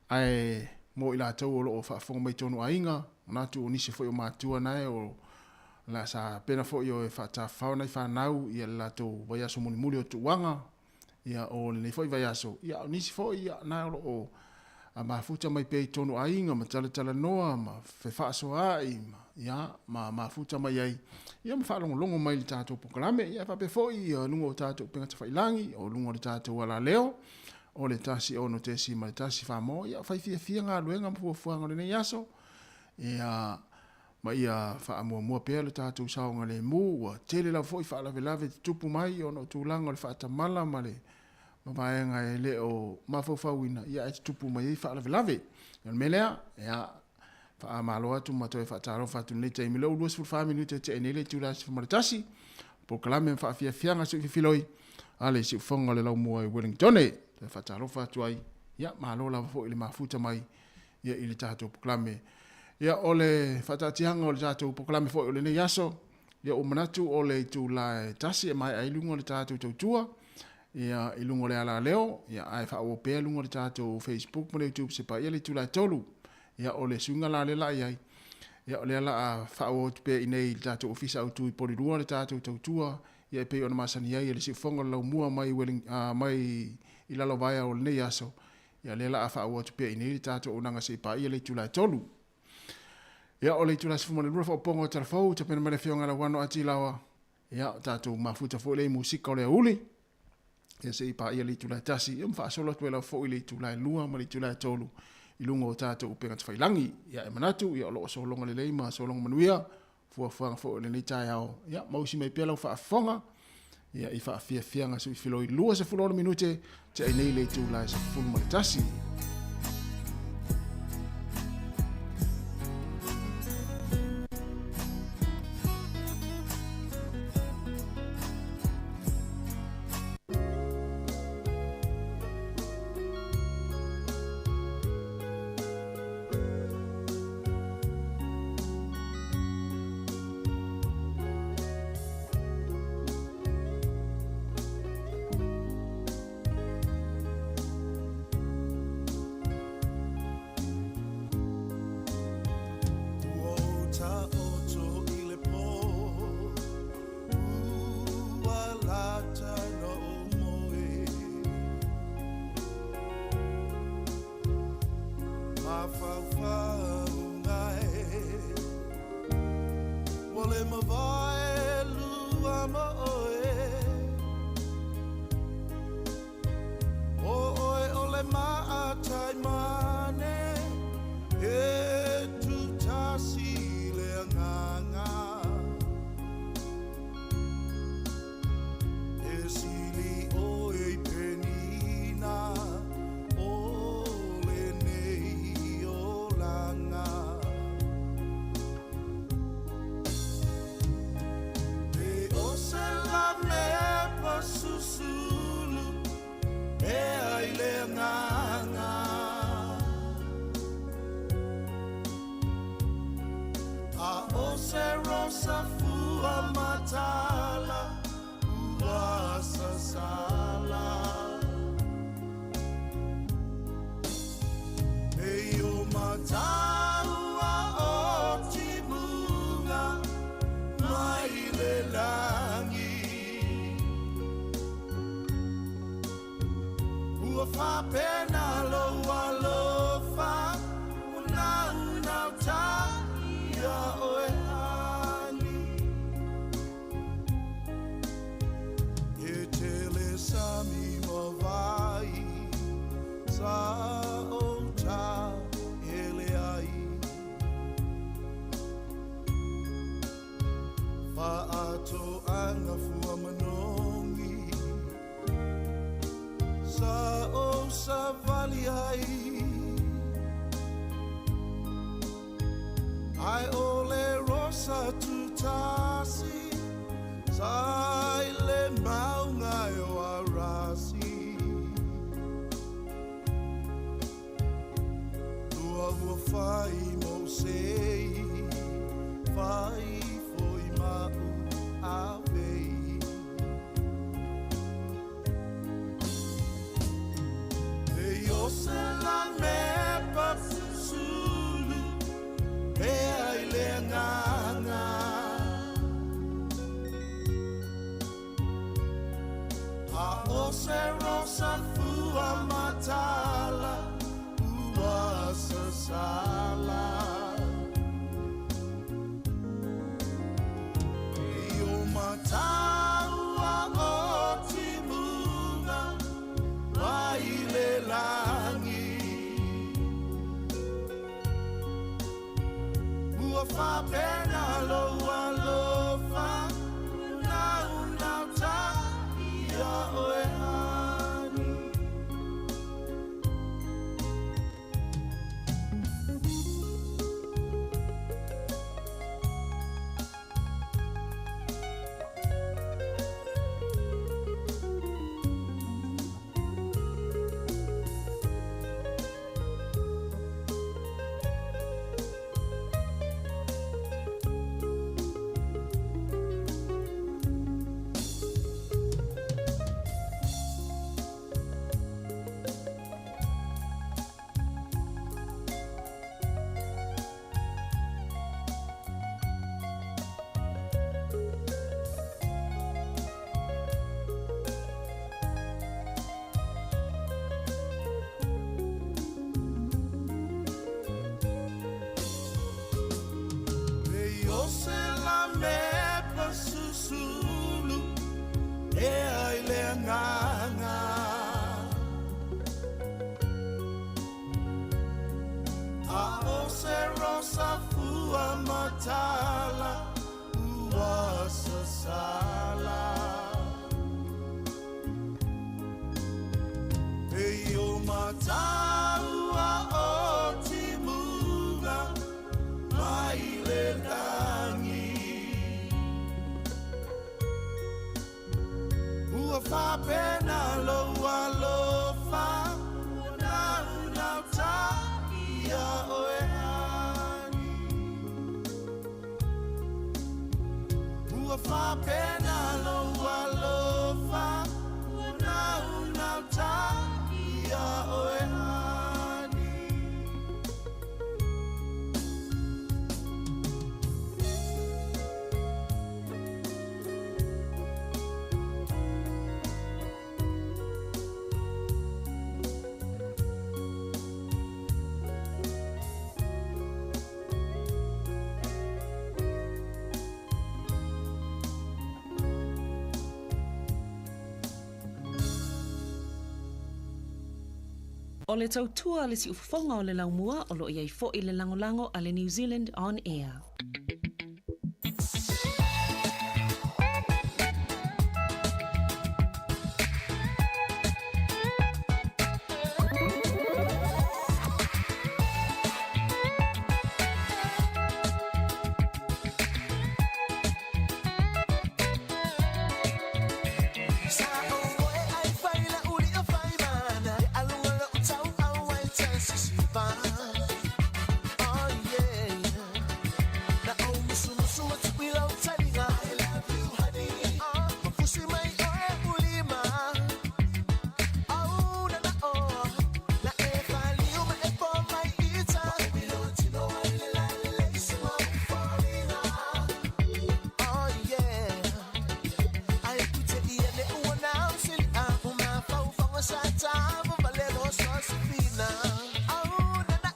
ae mo i latou o lo o faafofoga mai i tonu aiga, manatu o nisi foi o matua nae o la sa pena foi o e faatafafao nai fanau ia le latou vaiaso mulimuli o tuuaga, ia o lenei foi vaiaso, ia o nisi foi ia na o lo o mafuta mai pea i tonu aiga ma talatalanoa ma fefaasoaai ma, ia, ma mafuta mai ai, ia ma faalogologo mai i le tatou polokalame, ia e faapea foi ia luga o tatou upega tafailangi, o luga o le tatou alaleo, o le 106.1 Samoa, ia fai fiafia galuega ma fuafuaga o lenei aso, ia, ma ia faamuamua pea le tatou saogalemu. Ua tele lava foi faalavelave tutupu mai ona o tulaga o le faatamala ma le vaega e le o mafaufauina, ia ae tutupu mai ai faalavelave. O le mea lea, ia, faamalo atu ma toe faatalofa atu i lenei taimi. Lea ua 24 minute e tea nei le itula e 11, polokalame ma faafiafiaga sui fifiloi a le siufofoga o le laumua i Wellingtone. Toe faatalofa atu ai, ia, malo lava foi i le mafuta mai ia i le tatou polokalame. Ia, o le faataatiaga o le tatou polokalame foi o lenei aso, ia ua manatu o le itula e 1 e maea ai luga o le tatou tautua, ia, i luga o le alaleo, ia, ae faaauau pea luga o le tatou Facebook ma le YouTube se paia le itula e 3. Ia, o le suiga la lea la i ai, ia, o lea la a faaauau atu pea i nei i le tatou ofisa autu i Porirua le tatou tautua, ia e pei ona masani ai e le siufofoga o le laumua mai, mai i Lalovaea o lenei aso, Ia, lea la a faaauau atu pea i inei le tatou auaunaga se i paia le itula e 3. Ia, o le itula 12 faaopoopoga o Tala Fou, tapena mai le Afioga ia Lauano Ati Laoa. Ia, o tatou mafuta foi lea i musika o le aoauli. Ia, se i paia le itula e 1, ia ma faasolo atu ai lava foi le itula e 2 ma le itula e 3 i luga o tatou upega tafailangi. Ia, e manatu, ia, o lo o sologa lelei ma sologa manuia fuafuaga foi o lenei taeao. Ia, mausi mai pea lau faafofoga ia i faafiafiaga sui filoi 26 minute te ai nei le itula e 11. tasi Sa i le maunga e o arasi Lua ua fai mo sei Fai foi mau avei E o se la mepa susulu E ai le nganga A o se rosa fua matala Ua sasala E o mataua o timunga Mai le langi Ua whapena lo alofa Nau nau ta ia oe ani. E o se la mepa susulu E ai le nganga A o se rosa fua matala Ua sasala E o mataua o timunga Mai le langi Ua whapena lo alofa Ua nau nau ta ia oe ani. Ua whapena lo alofa Ua nau nau ta ia oe ani. O le tautua le siufofoga o le laumua o loo iai fo'i le lagolago a le New Zealand On Air. Sa o e ai fai la uli o fai mana E alunga lo tau au ai te sisiva. Oh yeah. Na o musu musu o tupi lau talinga. I love you honey. Mafusi mai o e ulima. Oh na na oh. Na e fali o ma e po mai ita. Wa umi lo tino ai le la le le isi ma ufalinga. Oh yeah. Ai pute ia le ua nau sili a o ma fau whanga sa tamu valero so sifina. Oh na na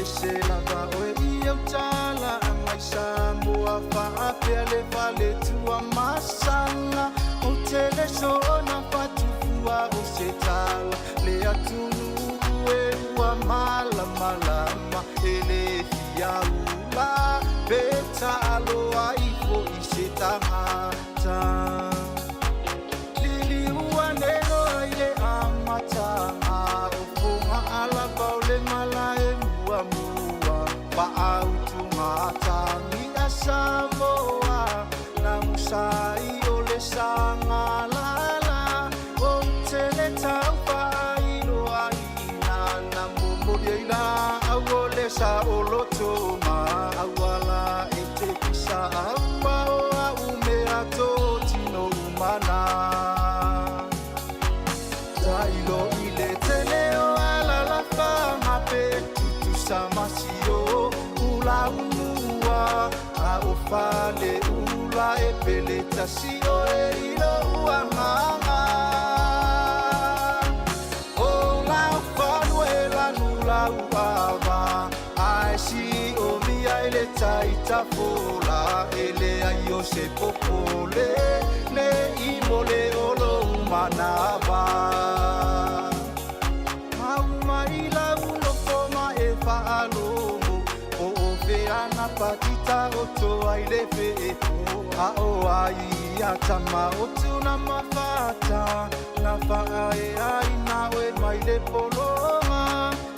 ese lava oe i au tala Angai Samoa faapea le faletua masana O te le soona fatufua o se tala Le atunuu e ua malamalama E le fiaula pe taalo ai fo'i se tagata Liliu ane loa i le amataga o foga alava o le malae muamua Faautugatagi a Samoa Namusai o le sagalala Ou te le taufailoaina Na momoli ai laau o le saoloto ma Auala e te pisa aua o au mea totino umana Tailo i le tele o alalafaga pe tutusa masio ulaumua A o faleula e pele tasi oe i lou agaga O lau falue lanu lau ava Ae siomia i le taitafola E leai o se popole Le i mo le o lou manava Mau mai lau nofo ma e faalogo Po o fea na patita o toa i le feepo A o ai ia tama o tuna mafata Na faae ai na oe mai le pologa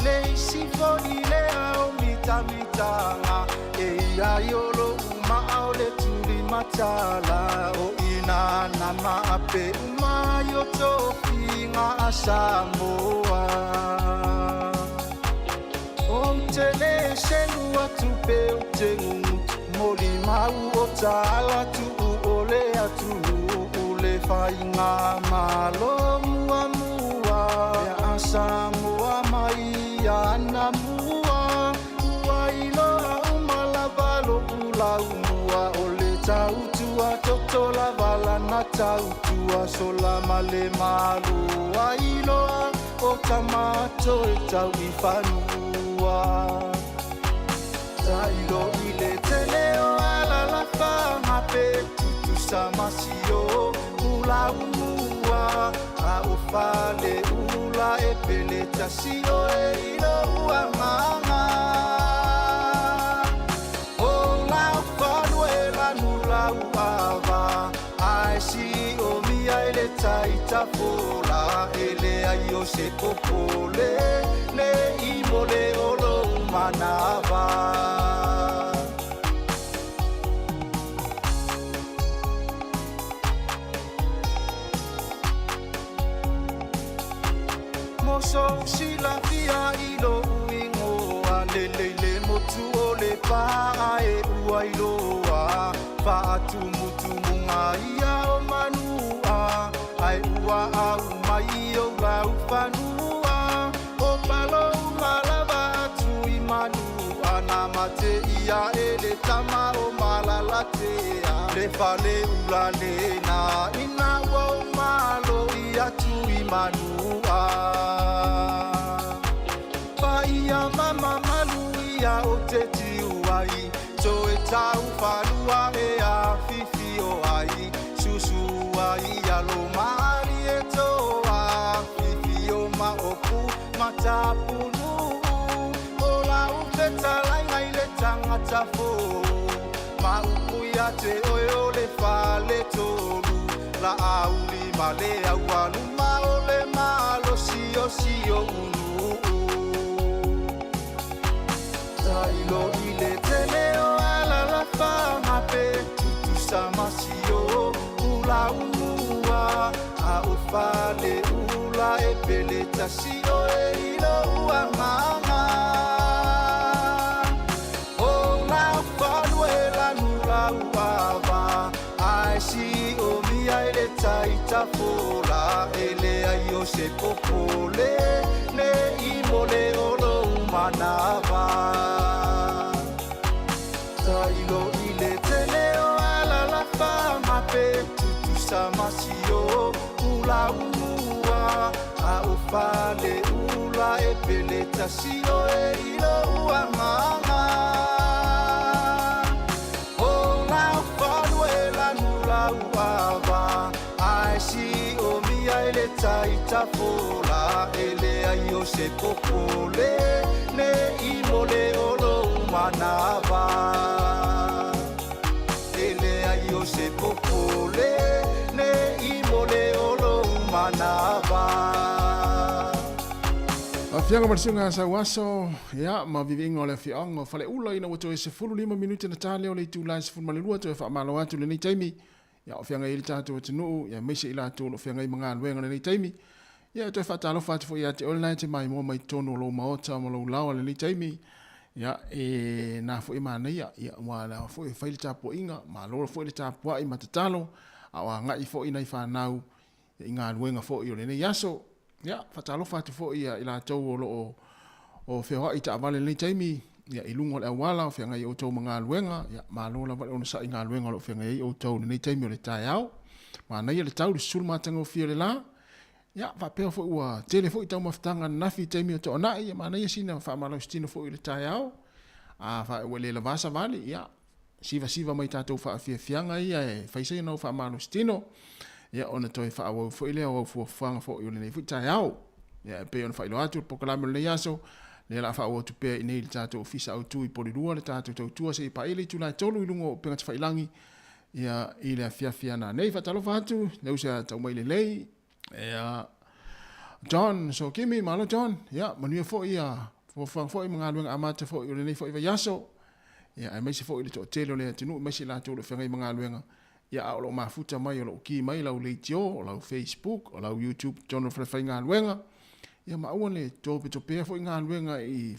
Le isi fo'i le ao mitamitaga E ia i o lou maa o le tulimatala O ina na maape uma ai o tofiga a Samoa Ou te le selu atu pe ou te gugutu Molimau o tala tuu o le atunuu Le faiga malo muamua Ia a Samoa mai ana mua Ua iloa uma lava lou laumua O le tautua toto lava lana tautua Sola ma le malo ai loa O tamato e tau i fanua Tailo i le tele o alalafaga pe tutusa masio ulaumua A o faleula e pele tasi oe i lou agaga O lau falue lanu lau ava Ae siomia i le taitafola E leai o se popole Le i mo le o lou manava Mo sou silafia i lou igoa Lelei le motu o le paa e ua iloa Faatumutumuga ia o manua Ae ua aumai ou laufanua O palo uma lava atu i manua Na mate ia e le tama o malalatea Le faleula lena ina ua o malo i atu i manua Paia mama malu ia o te tiu ai Toe tau falua e a fifi o ai Susu ai ia lo mari e toa Fifi o ma opu matapunu O lau fetalaiga i le tagata fou Ma upu ia te oe o le faletolu La auli ma le aualuma o le malosiosio unuu Tailo i le tele o alalafaga pe tutusa masio ulaumua A o faleula e pele tasi oe i lou agaga O lau falue lanu lau ava Ae siomia i le taitafola E leai o se popole Le i mo le o lou manava Tailo i le tele o alalafaga pe tutusa masio ulaumua A o faleula e pele tasi oe i lou agaga la fola e le ai o se popole ne i mo le olo manava e le ai o se popole ne i mo le olo manava. Afianga ma le sa uaso, ia, ma viviinga o le afiaoga o faleula ina ua toe 15 minute na tale o le itulā e 12 toe faamalo atu lenei taimi. Ia o feagai ai le tatou atunuu, ia aemaise i latou o lo o feagai ma galuega lenei taimi. Ia e toe faatalofa atu foi ia te oe lena e te maimoa mai totonu o lou maota ma lou laoa lenei taimi. Ia e na foi e manaia, ia ua la foi e fai le tapuaiga, malo foi le tapuai ma tatalo, a o agai foi nai fanau i galuega foi o lenei aso. Ia, faatalofa atu foi ia i latou o lo o o feoai i taavale i lenei taimi, ia i luga o le auala o feagai ai outou ma galuega, ia malo lava le onosai i galuega o lo o feagai ai outou i lenei taimi o le taeao. Manaia le tau i le susulu matagofie o le la. Ia, faapea foi ua tele foi taumafataga ananafi i taimi o toanai, ia manaia sina faamalositino foi i le taeao. A ua le lavā savali, ia sivasiva mai tatou faafiafiaga ia e fai sai ona ou faamalositino, ia ona toe faaauau foi lea o au fuafuaga foi o lenei foi taeao. Ia e pei ona faailoa atu le polokalame o lenei aso, lea o le a faaauau atu pea i inei i le tatou Ofisa Autu i Polilua le tatou tautua seia paia le itula e 3 i luga o upega tafailagi ia i le afiafi ana nei. Faatalofa atu, le uso ia Taumailelei, ia John Sokimi, malo John, ia manuia foi ia fuafuaga foi ma galuega amata foi o lenei foi vaiaso. Ia aemaise foi le toatele o le atunuu, aemaise i latou o lo o feagai ma galuega, ia a o lo o mafuta mai, o lo o ki mai lau leitio, o lau Facebook, o lau YouTube totonu o le falefaigaluega, ia ma aua ne topetopea foi galuega i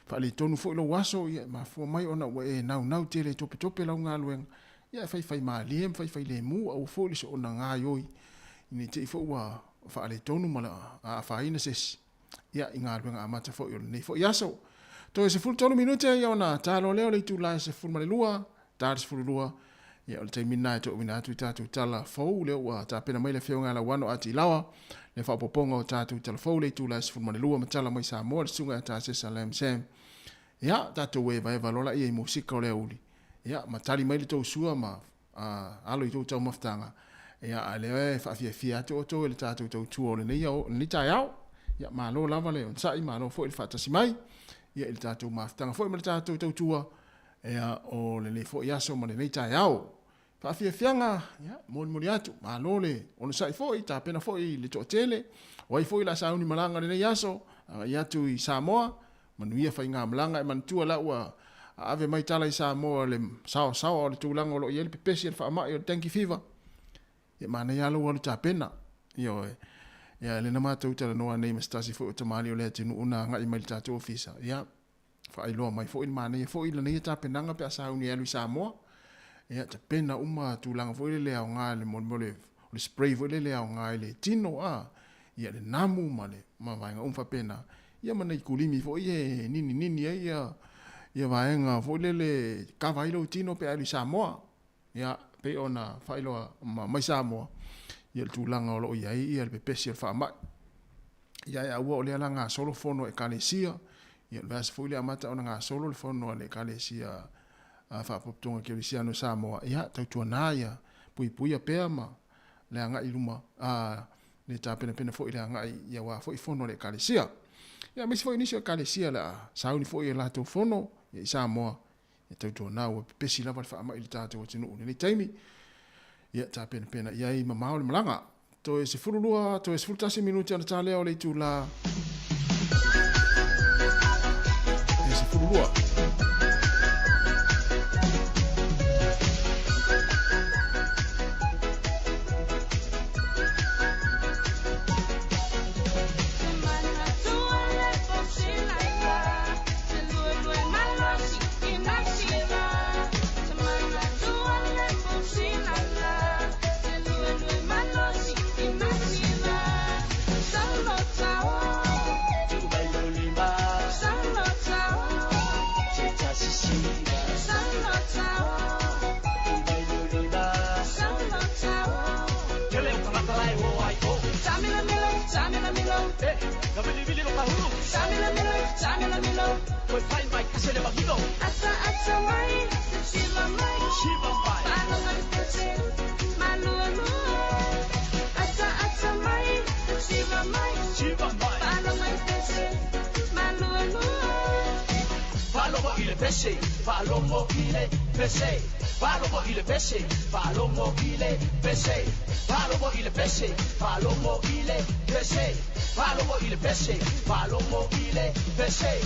faaletonu foi lou aso, ia e mafua mai ona ua e naunau tele e topetope lau galuega, ia e faifai malie ma faifai lemu, aua foi le soona gaioi ne i te i foi ua faaletonu ma afaina se isi ia i galuega amata foi o lenei foi aso. Toe 13 minute ia ona talo lea o le itula e 12, ta le 12, ia o le taimi lena e toauina atu i tatou tala fou lea ua tapena mai le Afioga ia Lauano Atilawa, le faaopoopoga o tatou tala fou le itula e 12 ma tala mai Samoa le susuga ia Tasesa Lam Sam. Ia, tatou evaeva loa laia i musika o le aoauli, ia ma tali mai le tou sua ma alo i tou taumafataga, ia, a lea e faafiafia atu outou e le tatou tautua o lenei, lenei taeao. Ia, malo lava le onosai, malo foi le faatasi mai, ia, i le tatou mafutaga foi ma le tatou tautua, ia, o lenei foi aso ma lenei taeao. Faafiafiaga, ia, molimoli atu, malo le onosai foi, tapena foi le toatele, o ai foi la sauni malaga lenei aso, agai atu i Samoa, Manuia faigamalaga e manatua la ua ave mai tala i Samoa le saosaoa o le tulaga o lo o i ai le pepesi o le faamai o le dengue fever. Ia manaia lava lou alu tapena. Ioe. Ia lea na matou talanoa nei ma se tasi foi o tamalii o le atunuu na agai mai i le tatou ofisa. Ia faailoa mai foi le manaia foi lana ia tapenaga pe a sauni e alu i Samoa. Ia tapena uma tulaga foi lele e aoga i le mo le o le spray foi lele e aoga i le tino a ia le namu ma le ma vaega uma faapena. Ia ma nai kulimi foi e nininini ai ia ia vaega foi lele kava ai lou tino pe a alu i Samoa. Ia pei ona faailoa mai Samoa ia le tulaga o lo o i ai ia le pepesi o le faamai. Ia e aua o lea la gasolo fono a Ekalesia, ia o le vaiaso foi lea amata ona gasolo le fono a le Ekalesia Faapotopotoga Kerisiano i Samoa, ia tautuana ia puipuia pea ma le agai i luma a le tapenapena foi i le agai i aua foi fono a le Ekalesia. Ia aemaise foi nisi o Ekalesia o le a sauni foi i a latou fono ia i Samoa, ia tautuana ua pepesi lava le faamai i le tatou atunuu i lenei taimi. Ia tapenapena i ai mamao le malaga. Toe 12, toe 11 minute ona ta lea o le itula e 12. Faalogo i le pese, faalogo i le pese, faalogo i le pese, faalogo i le pese, faalogo i le pese, faalogo i le pese, faalogo i le pese, faalogo i le pese.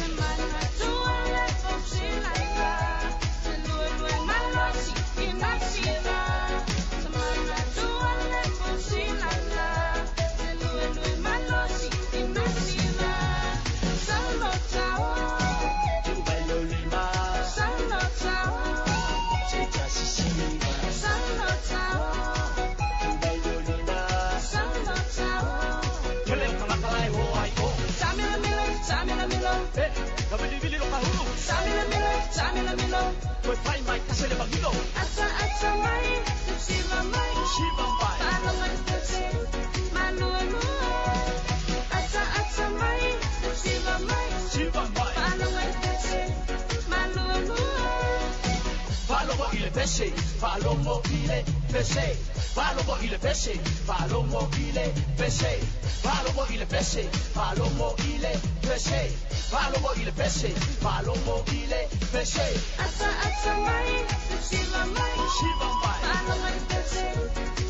Faalogo i le pese, faalogo i le pese, faalogo i le pese, faalogo i le pese, faalogo i le pese, faalogo i le pese, faalogo i le pese, faalogo i le pese. Ata ata mai, siva mai, siva mai, faalogo i le pese,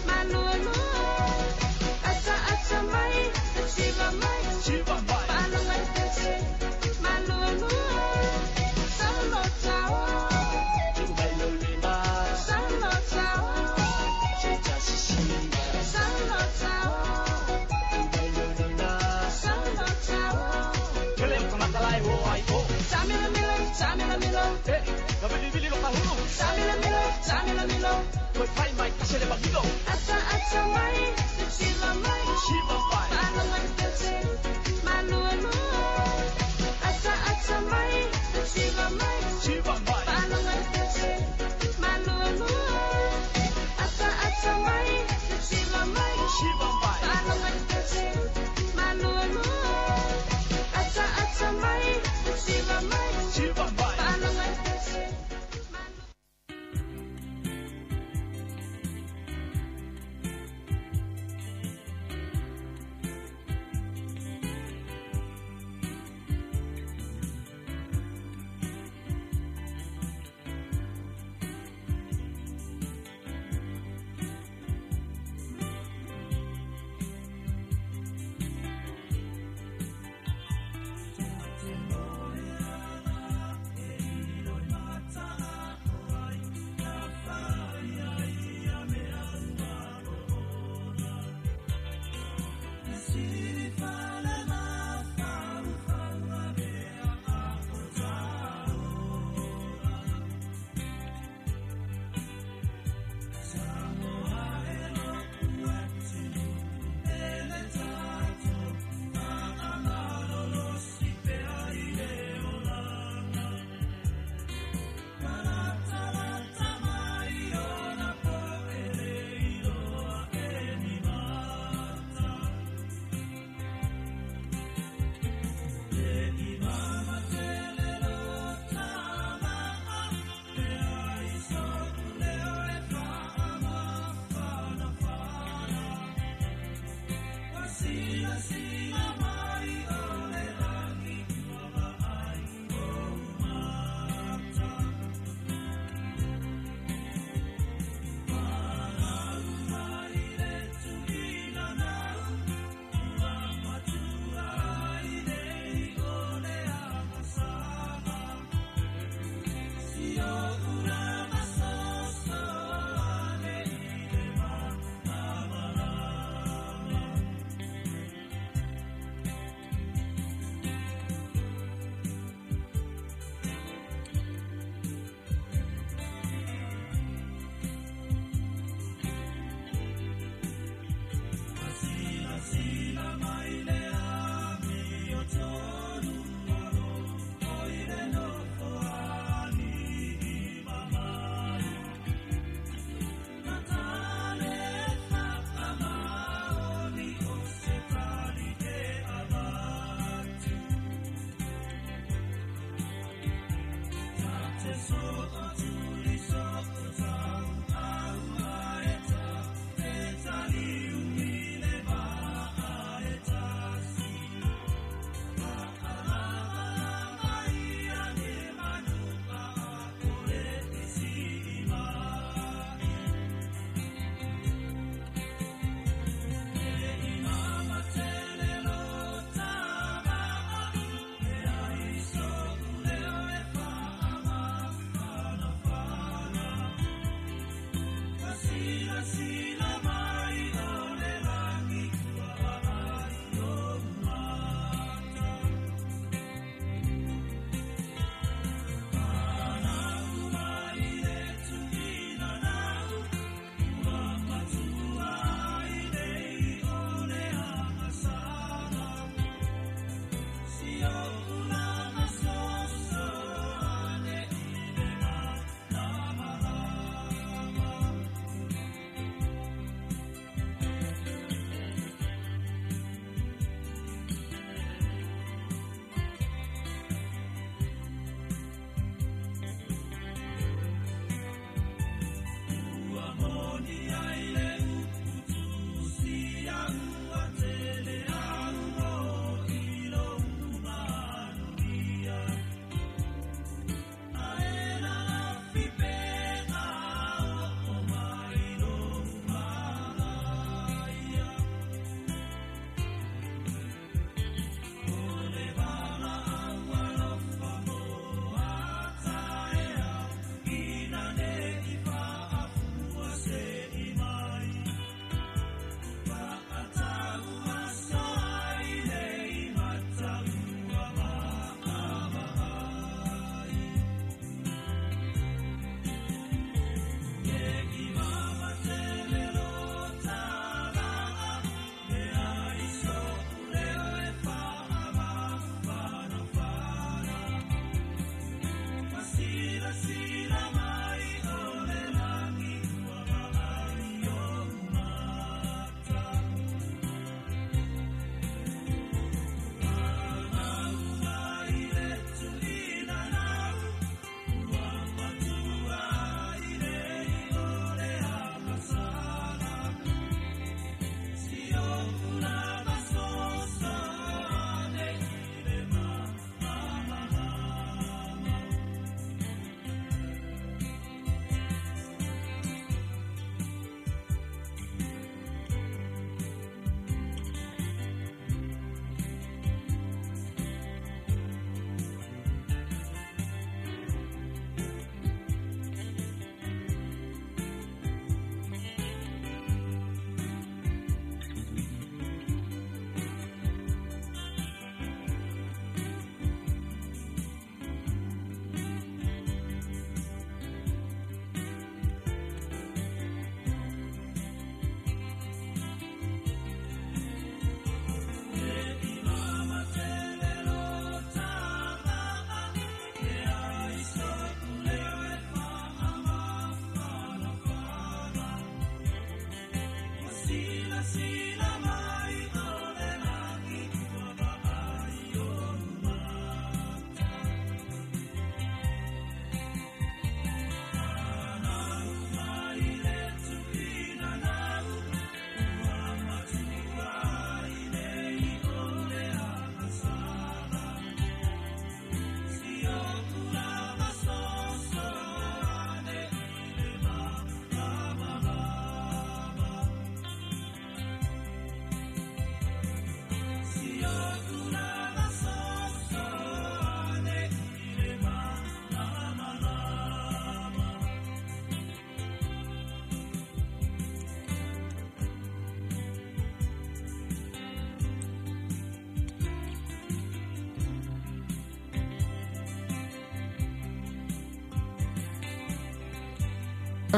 malualua. Ata ata mai, siva mai, siva mai, faalogo i le pese, malualua. Solo tao. Ata ata mai, siva mai, siva mai, faalogo i le pese, malualua. Ata ata mai, siva mai, siva mai, faalogo i le pese, malualua. Ata ata mai, siva mai, siva mai, faalogo i le pese, malualua. Ata ata mai, siva mai, siva mai, faalogo i le pese.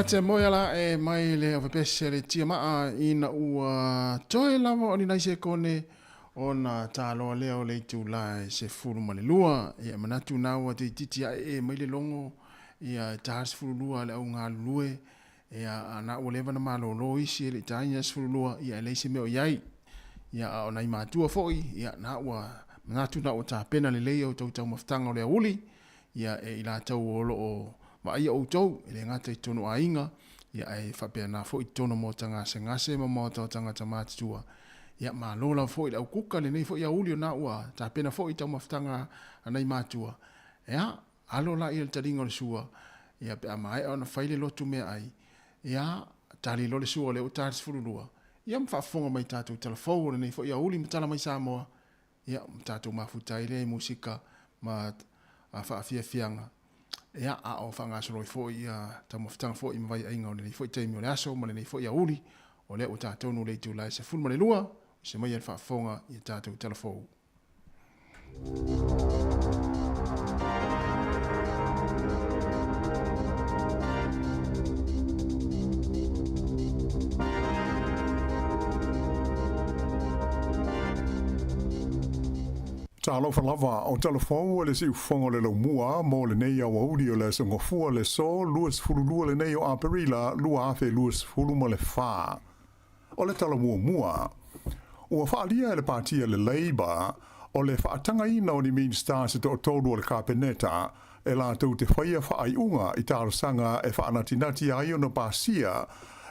Te moe ala e mai le ovepese le tiamaa ina ua toe lava o ni nai sekone ona tāloa lea o le itulā e 12. Ia manatu na ua teititi ae e mai le logo ia e tā 12 le au galulue ia na ua leva na malōlō isi e le i tāina 12 ia e leai se mea o i ai. Ia a o nai matua foi ia na ua manatu na ua tapena lelei o outou taumafataga o le aouli ia e i latou o lo o vaaia outou, e le gata i totonu o aiga, ia ae faapena foi i totonu o maota gasegase ma maota o tagata matutua. Ia malo lava foi i le aukuka lenei foi aouli o na ua tapena foi i taumafataga a nai matua. Ia, alo laia i le taliga o le sua, ia pe a maea ona fai le lotu meaai, ia, tali loa le sua o lea ua ta le 12, ia ma faafofoga mai i tatou tala fou o lenei foi aouli ma tala mai Samoa, ia ma tatou mafuta ai lea i musika ma faafiafiaga, ia, a o faagasolo ai foi ia taumafataga foi ma vaiaiga o lenei foi taimi o le aso ma lenei foi aouli, o lea ua ta tonu le itula e 12, se maia le faafofoga i a tatou tala fou. Talofa lava, o tala fou a le siufofoga o le laumua mo lenei aoauli o le Aso Gafua le aso 22 lenei o Aperila 2024. O le tala muamua, ua faaalia e le Pati a le Labour o le faatagaina o ni Minista se toatolu o le Kapeneta e latou te faia faaiuga i talosaga e faanatinati ai ona pasia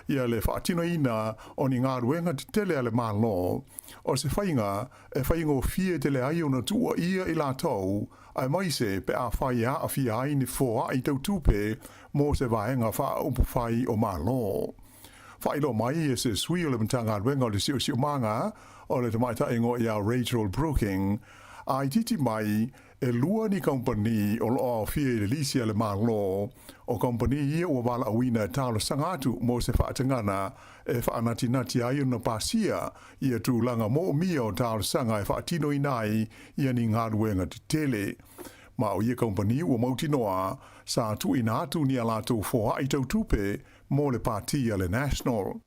ia le faatinoina o ni galuega tetele a le Malo, o se faiga e faigofie tele ai ona tuuaia i latou, aemaise pe afai e aafia ai ni foai tau tupe mo se vaega faaupufai o Malo. Faailoa mai e se sui o le Matagaluega o le Siosiomaga o le tamaitai igoa ia Rachel Brooking, a itiiti mai e lua ni kamupani o lo o aofia i le lisi a le Malo o kamupani ia ua valaauina e talosaga atu mo se faatagana e faanatinati ai ona pasia ia tulaga moomia o talosaga e faatinoina ai ia ni galuega tetele. Ma o ia kamupani ua mautinoa sa tuuina atu ni a latou foai tau tupe mo le Pati a le National.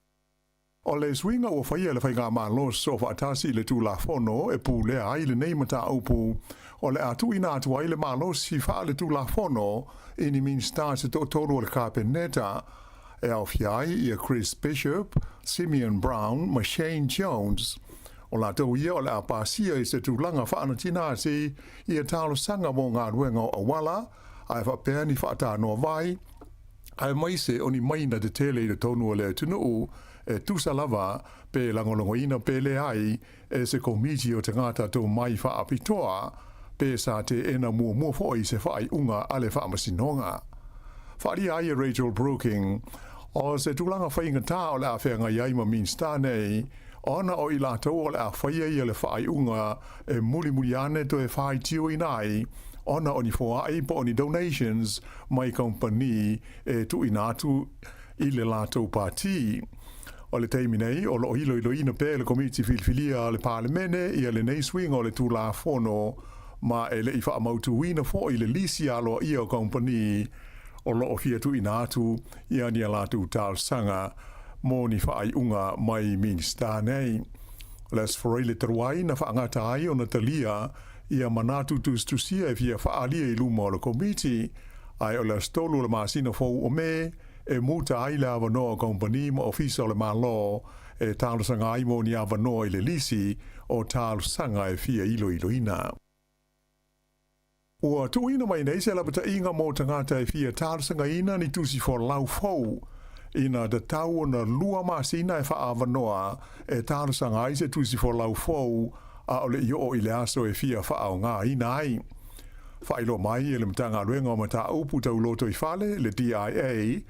O le suiga ua faia e le Faigamalo Soofaatasi i le Tulafono e pulea ai lenei mataupu, o le a tuuina atu ai le malosi faaletulafono i ni Minisita se toatolu o le Kapeneta, e aofia ai ia Chris Bishop, Simeon Brown ma Shane Jones. O latou ia o le a pasia i se tulaga faanatinati ia talosaga mo galuega o auala, ae faapea ni faatanoa vai, aemaise o ni maina tetele i totonu o le atunuu e tusa lava pe lagolagoina pe leai e se komiti o tagata tomai faapitoa pe sa teena muamua foi se faaiuga a le Faamasinoga. Faaalia ai e Rachel Brooking, o se tulaga faigata o le a feagai ai ma Minista nei, ona o i latou o le a faia ia le faaiuga e mulimuli ane toe faitioina ai ona o ni foai po o ni donations mai kamupani e tuuina atu i le latou pati. O le taimi nei, o lo o iloiloina pea e le Komiti Filifilia a le Palemene ia lenei suiga o le Tulafono, ma e le i faamautuina foi le lisi aloaia o kamupani o lo o fia tuuina atu ia ni a latou talosaga mo ni faaiuga mai Minista nei. O le Aso Faraile talu ai na faagata ai ona talia ia manatu tusitusia e fia faaalia i luma o le Komiti, ae o le aso 3 o le masina fou o Me e muta ai le avanoa o kamupani ma ofisa o le Malo e talosaga ai mo ni avanoa i le lisi o talosaga e fia iloiloina. Ua tuuina mai nei se lapataiga mo tagata e fia talosagaina ni tusi folau fou ina tatau ona lua masina e faaavanoa e talosaga ai se tusi folau fou a o le i oo i le aso e fia faaaogaina ai. Faailoa mai e le Matagaluega o Mataupu Tau Lotoifale, le DIA,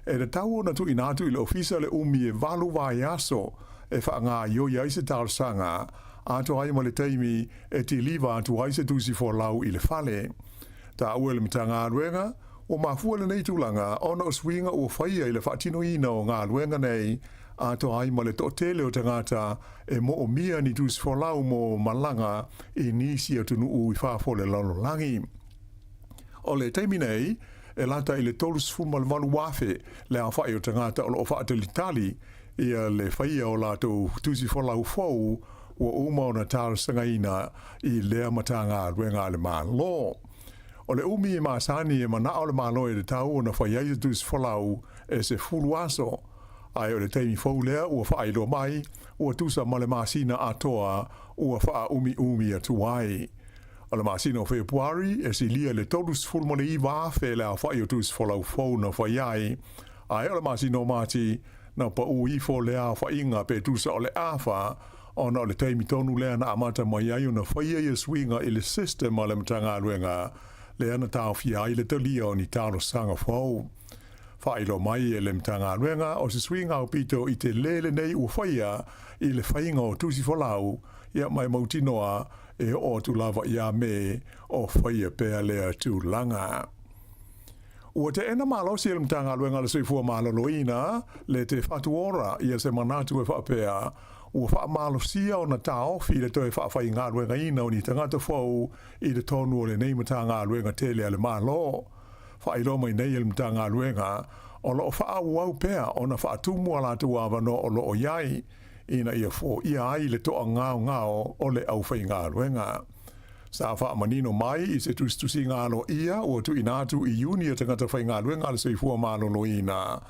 e tatau ona tuuina atu i le Ofisa le umi e valu vaiaso e faagaoioi ai se talosaga, atoa ai ma le taimi e tiliva atu ai se tusi folau i le fale. Taua e le Matagaluega, ua mafua lenei tulaga ona o suiga ua faia i le faatinoina o galuega nei, atoa ai ma le toatele o tagata e moomia ni tusi folau mo malaga i nisi atunuu i fafo o le lalolagi. O le taimi nei, e lata i le 38,000 le aofa'i o tagata o lo'o fa'atalitali ia le faia o latou tusi folau fou ua uma ona talosagaina i lea Matagaluega a le Malo. O le umi masani e mana'o le Malo e tatau ona fai ai se tusi folau e 10 aso, ae o le taimi fou lea ua fa'ailoa mai ua tusa ma le masina atoa ua fa'aumiumi atu ai. O le masina o Fepuari e silia le 39,000 le aofa'i o tusi folau fou na fai ai, ae o le masina o Mati na pa'ū ifo lea aofa'iga pe tusa o le afa, ona o le taimi tonu lea na amata mai ai ona faia ia suiga i le system a le Matagaluega lea na taofia ai le talia o ni talosaga fou. Faailoa mai e le Matagaluega o se suiga aupito i telē lenei ua faia i le faiga o tusi folau, ia ma e mautinoa e oo atu lava iā Me o faia pea lea tulaga. Ua teena malosi e le Matagaluega a le Soifua Maloloina le Te Whatu Ora ia se manatu e faapea ua faamalosia ona taofi le toe faafaigaluegaina o ni tagata fou i totonu o lenei Matagaluega tele a le Malo. Faailoa mai nei e le Matagaluega o loo faaauau pea ona faatumu a latou avanoa o loo i ai ina ia foia ai le toagaogao o le aufaigaluega. Sa faamanino mai i se tusitusiga aloaia ua tuuina atu i Iuni a tagata faigaluega a le Soifua Maloloina.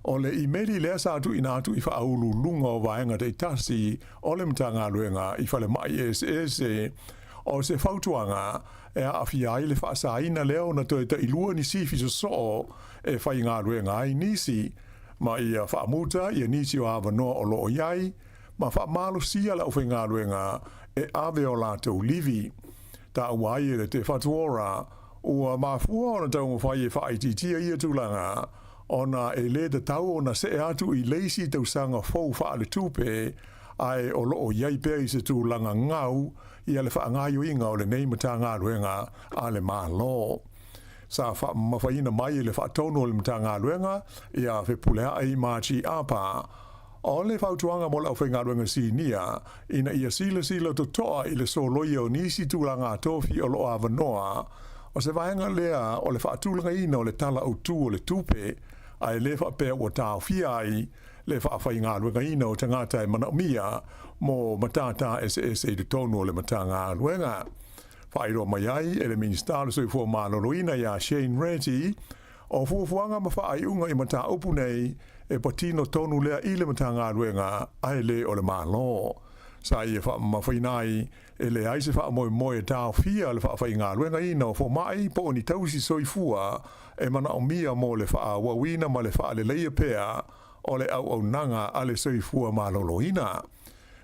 O le imeli lea sa tuuina atu i faauluuluga o vaega taitasi o le Matagaluega i falemai eseese o se fautuaga e aafia ai le faasaina lea ona toe tailua ni sifi sosoo e faigaluega ai nisi, ma ia faamuta ia nisi o avanoa o loo i ai, ma faamalosia le aufaigaluega e ave o latou livi. Taua ai e le Te Whatu Ora, ua mafua ona taumafai e faaitiitia ia tulaga, ona e lē tatau ona se'e atu i le isi tausaga fou faaletupe, ae o loo i ai pea i se tulaga gau ia le faagaoioiga o lenei Matagaluega a le Malo. Sa faamamafaina mai e le faatonu o le Matagaluega ia Fepulea'i Margie Apa, O le fautuaga mo le aufaigaluega sinia, ina ia silasila totoa i le soloia o nisi tulaga tofi o loo avanoa, o se vaega lea o le faatulagaina o le Tala Autū o le Tupe, ae lē faapea ua taofia ai le faafaigaluegaina o tagata e manaomia mo matātā eseese i totonu o le Matagaluega. Faailoa mai ai e le Minisita o le Soifua Maloloina iā Shane Reti, o fuafuaga ma faaiuga i mataupu nei e patino tonu lea i le Matagaluega ae lē o le Malo. Sa ia faamamafaina ai e leai se faamoemoe e taofia le faafaigaluegaina o foma'i po o ni tausi soifua e manaomia mo le faaauauina ma le faaleleia pea o le auaunaga a le soifua maloloina.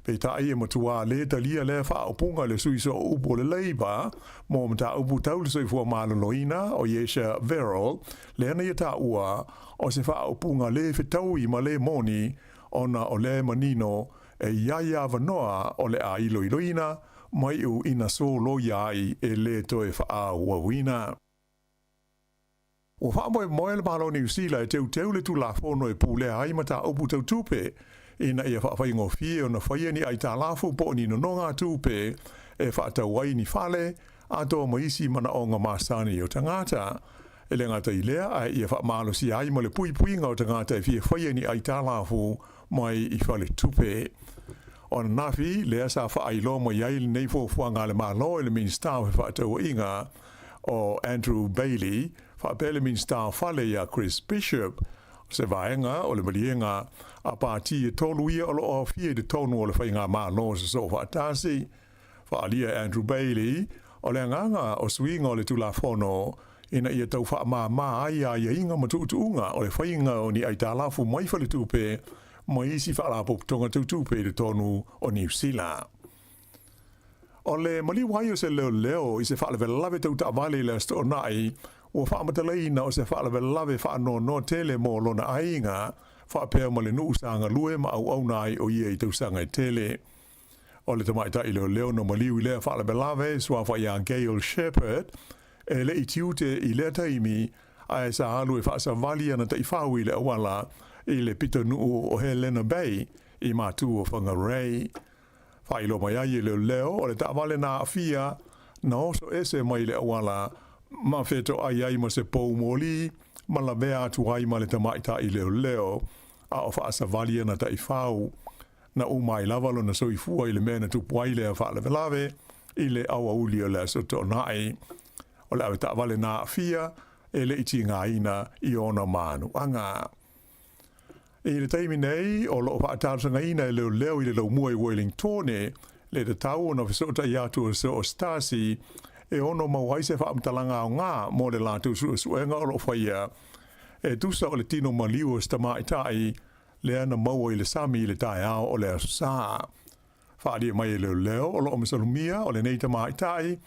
Peitai e matuā lē talia lea faaupuga i le sui sooupu o le Labour mo mataupu tau le soifua maloloina o Iesha Verrall, lea na ia taua o se faaupuga lē fetaui ma lē moni ona o lea e manino e i ai avanoa o le a iloiloina ma iu ina soloia ai e lē toe faaauauina. Ua faamoemoe le Malo o Niu Sila e teuteu le Tulafono e pulea ai mataupu tau tupe ina ia faafaigofie ona faia ni aitalafu po o ni nonogatupe e faatau ai ni fale atoa ma isi manaoga masani o tagata. E le gata i lea, ae ia faamalosia ai ma le puipuiga o tagata e fia faia ni aitalafu mai i faletupe. O ananafi lea sa faailoa mai ai lenei fuafuaga a le Malo e le Minisita o Fefaatauaiga o Andrew Bayly, faapea le Minisita o Fale iā Chris Bishop. O se vaega o le maliega a pāti e tolu ia o loo aofia i totonu o le faigamalo sosoo faatasi. Faaalia e Andrew Bayly, o le agaga o suiga o le Tulafono ina ia tau faamāmā ai aiaiga ma tuutuuga o le faiga o ni aitalafu mai faletupe ma isi faalapotopotoga tautupe i totonu o Niu Sila. O le maliu ai o se leoleo i se faalavelave tau taavale i le Aso Toonai, ua faamatalaina o se faalavelave faanoanoa tele mo lona aiga, faapea ma le nuu sa galue ma auauna ai o ia i tausaga e tele. O le tamaitai leoleo na maliu i lea faalavelave, suafa iā Gail Shepherd, e le i tiute i lea taimi, ae sa alu e faasavali ana taifau i le auala i le pitonuu o Helena Bay i Matu o Whangarei. Faailoa mai ai e leoleo o le taavale na aafia na oso ese mai le auala Ma fetoai ai ma se pou moli, ma lavea atu ai ma le tamaitai leoleo, a o faasavali ana taifau. Na uma ai lava lona soifua i le mea na tupu ai lea faalavelave i le aoauli o le Aso Toonai. O le avetaavale na aafia e le i tigaina i ona manuaga. I le taimi nei, o lo o faatalosagaina e leoleo i le laumua i Wellingtone le tatau ona fesootai atu o se o Stasi e ono maua ai se faamatalaga aoga mo le latou suesuega o lo o faia e tusa o le tino maliu o se tamaitai lea na maua i le sami i le taeao o le Aso Sa. Faaalia mai e leoleo o lo o masalomia o lenei tamaitai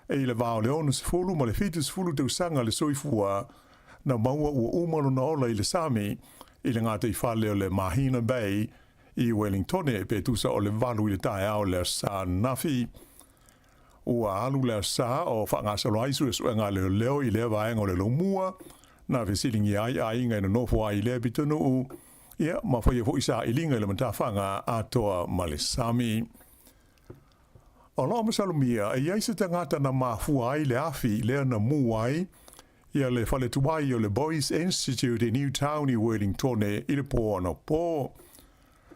e i le va o le 60 ma le 70 tausaga le soifua na maua ua uma lona ola i le sami i le gataifale o le Mahina Bay i Wellingtone pe tusa o le 8 i le taeao o le Aso Sa ananafi. Ua alu le Aso Sa o faagasolo ai suesuega a leoleo i lea vaega o le laumua na fesiligia ai aiga e nonofo ai i lea pitonuu, ia ma faia foi sailiga i le matafaga atoa ma le sami. O lo o masalomia e i ai se tagata na mafua ai le afi lea na mū ai ia le faletuai o le Boys Institute i Newtown i Wellingtone i le pō anapo.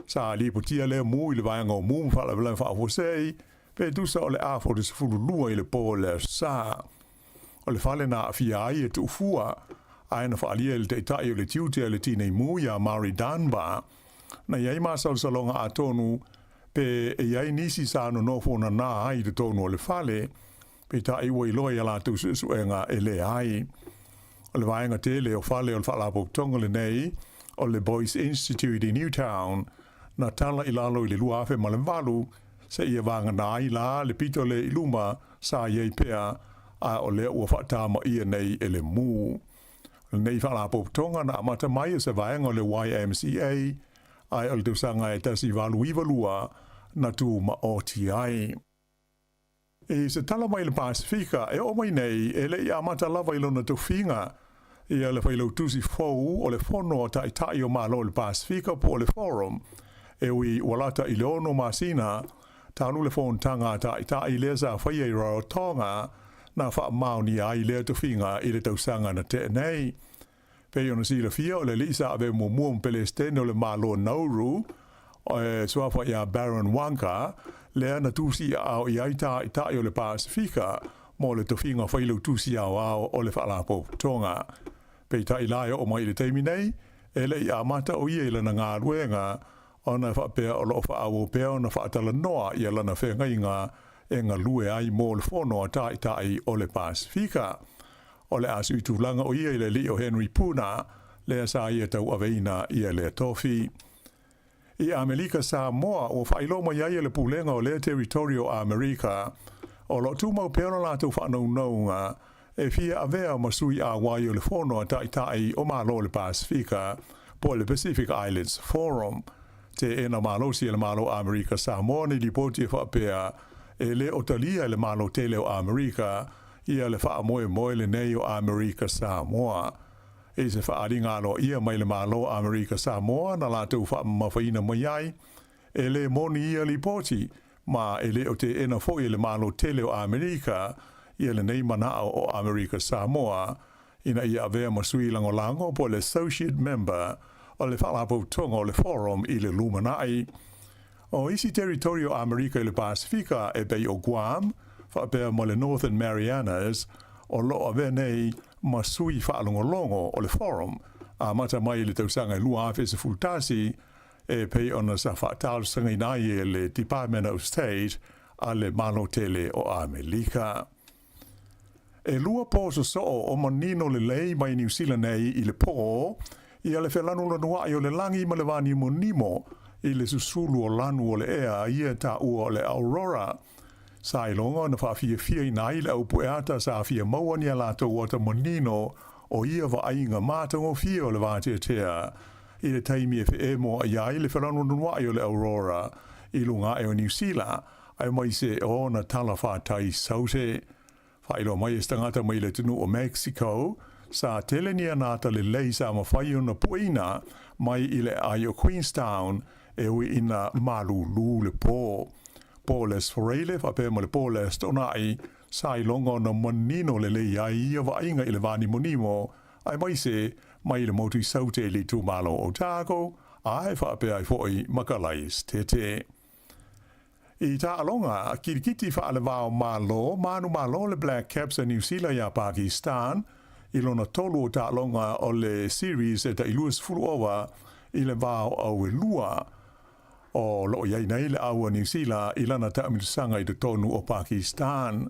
Sa lipotia lea mū i le vaega o mū ma faalavelave faafuasei pe tusa o le 42 i le pō o le Aso Sa. O le fale na aafia ai e tuufua, ae na faaalia e le taitai o le tiute a le tinei mu iā Murray Dunbar, na i ai masalosaloga atonu pe e i ai nisi sa nonofo nanā ai i totonu o le fale, peitai ua iloa i a latou suesuega e leai. O le vaega tele o fale o le faalapotopotoga lenei o le Boys Institute i Newtown, na tala i lalo i le 2008, seia vagana ai la le pito lea i luma sa i ai pea, a o lea ua faatamaia nei e le mū. O lenei faalapotopotoga na amata mai o se vaega o le YMCA, ae o le tausaga e 1892 na tumaoti ai. I se tala mai le Pasefika e oo mai nei, e le i amata lava i lona tofiga ia le failautusi fou o le Fono a Taitai o Malo o le Pasefika po o le Forum, e ui ua lata i le ono masina talu le fonotaga a Taitai lea sa faia i Rarotonga na faamaonia ai lea tofiga i le tausaga na tea nei. Pei ona silafia, o le alii sa avea muamua ma Pelesitene o le Malo o Nauru, e suafa iā Baron Waqa, lea na tusi aao i ai Taitai o le Pasefika mo le tofiga failautusi aoao o le Faalapotopotoga. Peitai la e oo mai i le taimi nei, e le i amata o ia i lana galuega, ona e faapea o lo o faaauau pea ona faatalanoa ia lana feagaiga e galue ai mo le Fono a Taitai o le Pasefika. O le a sui tulaga o ia i le alii o Henry Puna, lea sa ia tauaveina ia lea tofi. I Amelika Samoa, ua faailoa mai ai e le Pulega o lea Territory o Amerika, o lo o tumau pea lo latou faanaunauga e fia avea ma sui auai o le Fono a Taitai o Malo o le Pasefika, po o le Pacific Islands Forum. Teena malosi e le Malo o Amerika Samoa nei lipoti e faapea e le o talia e le Malo tele o Amerika ia le faamoemoe lenei o Amerika Samoa. I se faaaliga aloaia mai le Malo o Amerika Samoa na latou faamamafaina mai ai, e le moni ia lipoti, ma e le o teena foi e le Malo tele o Amerika ia lenei manao o Amerika Samoa ina ia avea ma sui lagolago po o le Associate Member o le Faalapotopotoga o le Forum i le lumanai. O isi territory o Amerika i le Pasefika e pei o Guam faapea ma le Northern Marianas o lo o avea nei ma sui faalogologo o le Forum amata mai i le tausaga e 2011 e pei ona sa faatalosagaina ai e le Department of State a le Malo tele o Amelika. E lua pō sosoo o manino lelei mai Niu Sila nei i le pō, ia le felanulanuaʻi o le lagi ma le vānimonimo i le susulu o lanu o le ea ia taua o le aurora. Sa iloga ona faafiafiaina ai le aupueata sa fia maua ni a latou ata manino o ia vaaiga matagofie o le vateatea i le taimi e feemoaʻi ai le felanulanuaʻi o le aurora i luga ae o Niu Sila aemaise o ona tala whātai saute. Faailoa mai e se tagata mai le atunuu o Mexico, sa tele ni ana ata lelei sa mafai ona pueina mai i le aai o Queenstown e ui ina malūlū le pō. Po o le Aso Faraile faapea ma le po o le Aso Toonai sa iloga ona manino lelei ai ia vaaiga i le vanimonimo aemaise mai le motu i Saute i le itumalo o Otago, ae faapea ai foʻi ma Kalaesetete. I taaloga kilikiti faalevao malo, manumalo le Black Caps a Niu Sila iā Pakistan i lona tolu o taaloga o le series e tai 20 ova i le vao auelua. O loo i ai nei le au a Niu Sila i lana taamilosaga i totonu o Pakistan.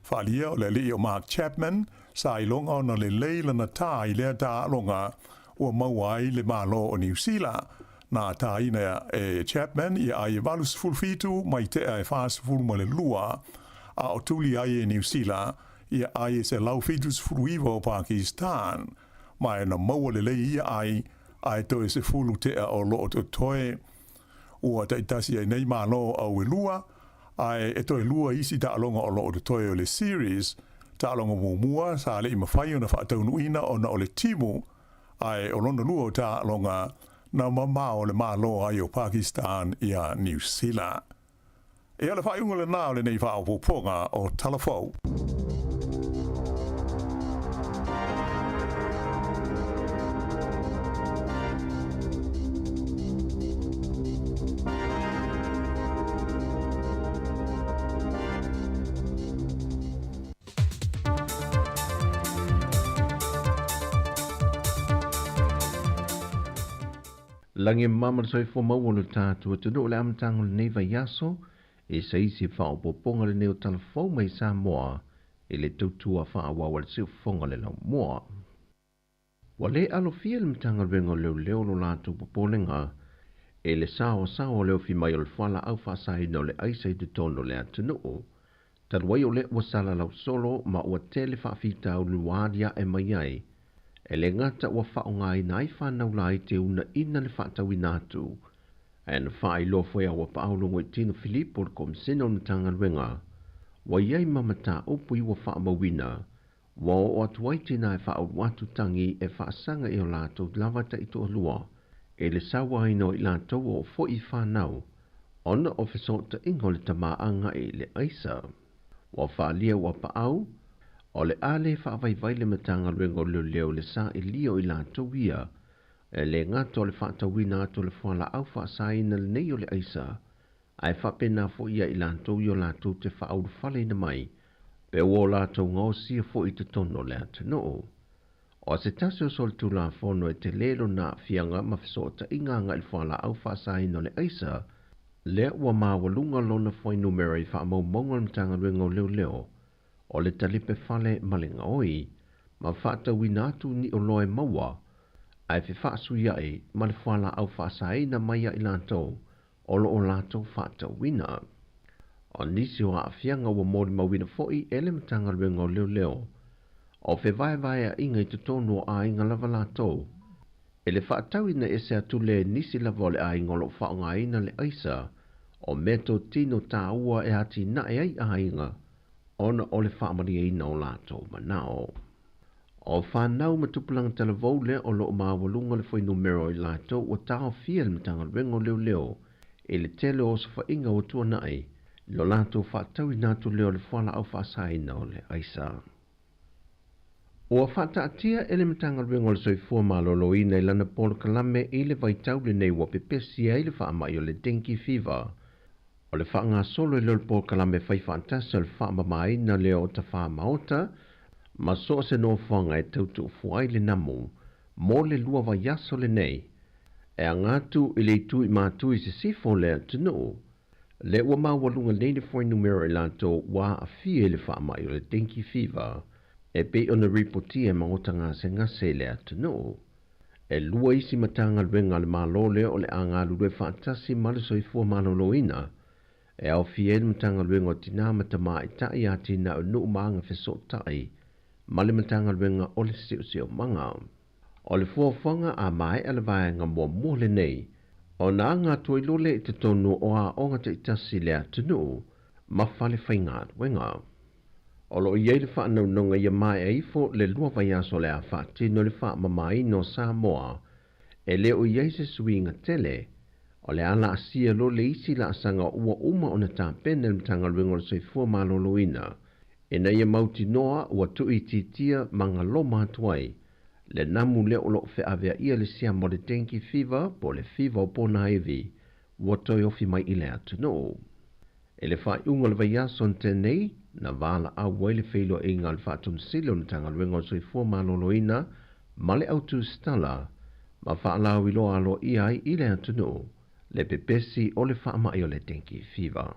Faaalia o le alii o Mark Chapman sa iloga ona lelei lana tā i lea taaloga ua maua ai le Malo o Niu Sila. Na tāina e Chapman ia ai e 87 mai tea e 42, a o tuli ai e Niu Sila ia ai e 179 o Pakistan. Ma e na maua lelei ia ai, ae toe 10 tea o loo totoe. Ua taitasi ai nei Malo auelua, ae e toe lua isi taaloga o loo totoe o le series. Taaloga muamua sa leʻi mafai ona faataunuuina ona o le timu, ae o lona lua o taaloga na mamao le Malo ai o Pakistan iā Niu Sila. Ia, o le faaiuga lenā o lenei faaopoopoga o Tala Fou. Lagi e mama le soifua maua o lo tatou atunuu i le amataga o lenei vaiaso, e se isi faaopoopoga lenei o tala fou mai Samoa i le tautua faaauau a le siufofoga o le laumua. Ua le alofia le Matagaluega o Leoleo lo latou popolega i le saoasaoa o le ofi mai o le fualaau faasaina o le aisa i totonu o le atunuu. Talu ai o lea ua salalau solo ma ua tele faafitauli ua aliae mai ai, e le gata ua faaaogaina ai fanau laiti e uunaina le faatauina atu, ae na faailoa foi a Uapaau Logoitino Filipo le Komisena o le Matagaluega, ua i ai ma mataupu i ua faamauina Ua oo atu ai tinā e faaulu atu tagi e faasaga i o latou lava taitoalua i le sauaina o i latou o foʻi i fanau ona o fesootaiga o le tamā agai i le aisa. Ua faaalia ua paau, o le a le faavaivai le Matagaluega o Leoleo i le sailia o i latou ia e le gata o le faatauina atu o le fualaau faasaina lenei o le aisa, ae faapena foi ia i latou i o latou te faaulufaleina mai pe ua o latou gaosia foi i totonu o le atunuu. O se tasi o solitulafono e tele lona aafiaga ma fesootaiga agai i le fualaau faasaina o le aisa, lea ua maualuga lona fuainumera i faamaumauga a le Matagaluega o Leoleo o le talipe fale ma le gaoi, ma faatauina atu ni oloa e maua ae fefaasuiai ma le fualaau faasaina mai ia i latou o lo o latou faatauina. O nisi o aafiaga ua molimauina foi e le Matagaluega o Leoleo, o fevaevaeaiga i totonu o aiga lava latou, i le faatauina ese atu lea e nisi lava o le aiga o lo o faaaogaina le aisa, o meatotino taua e atinae ai aiga ona o le faamalieina o latou manao. O fanau ma tupulaga talavou lea o lo o maualuga le fuainumera o i latou ua taofia e le Matagaluega o Leoleo i le tele o osofaiga ua tuanai i lo latou faatauina atu lea o le fualaau faasaina o le aisa. Ua faataatia e le Matagaluega o le Soifua Maloloina i lana polokalame i le vaitau lenei ua pepesi ai le faamai o le dengue fever. O le faagasolo ai lea o le polokalame faifaatasi o le faamamaina lea o tafā maota ma so o se nofoaga e tau tuufua ai le namu mo le lua vaiaso lenei e aga atu i le itu i matu i sisifo o le atunuu. Lea ua maualuga nei le fuainumera i latou ua aafia i le faamai o le dengue fever e pei ona ripotia e maota gasegase i le atunuu. E lua isi Matagaluega a le Malo lea o le a galulue faatasi ma le Soifua Maloloina, e aofia ai le Matagaluega o Tinā ma Tamaitai, Atinae o Nuu ma Agafesootai, ma le Matagaluega o le Siosiomaga. O le fuafuaga a maea le vaega muamua lenei, ona aga atu ai loa lea i totonu o aoga taitasi i le atunuu ma fale faigaluega. O lo o i ai le faanaunaoga ia maea ifo le lua vaiaso o le a faatino le faamamaina o Samoa e le o i ai se suiga tele, o le a laasia loa le isi laasaga ua uma ona tapena e le Matagaluega o le Soifua Maloloina Ina ia mautinoa ua tuuitiitia ma galoma atu ai le namu lea o loo feaveaia le siama o le dengue fever po o le fiva o ponaivi ua toe ofi mai i le atunuu. I le faaiuga o le vaiaso na tea nei, na valaau ai le feiloaiga a le Faatonusili o le Matagaluega o le Soifua Maloloina ma le Autusitala ma faalauiloa aloaia ai i le atunuu le pepesi o le faamai o le dengue fever.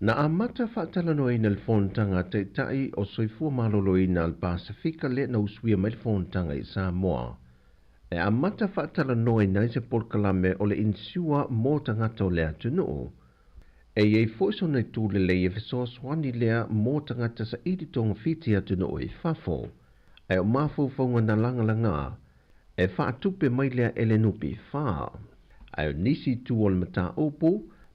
Na amata faatalanoaina le fonotaga a Taitai o Soifua Maloloina a le Pasefika lea na usuia mai le fonotaga i Samoa e amata faatalanoaina ai se polokalame o le inisiua mo tagata o le atunuu. E i ai foi sona itu lelei e fesoasoani lea mo tagata saili togafiti i atunuu i fafo, ae o mafaufauga na lagalagā e faatupe mai lea e le NPF. Ae o nisi itu o le mataupu,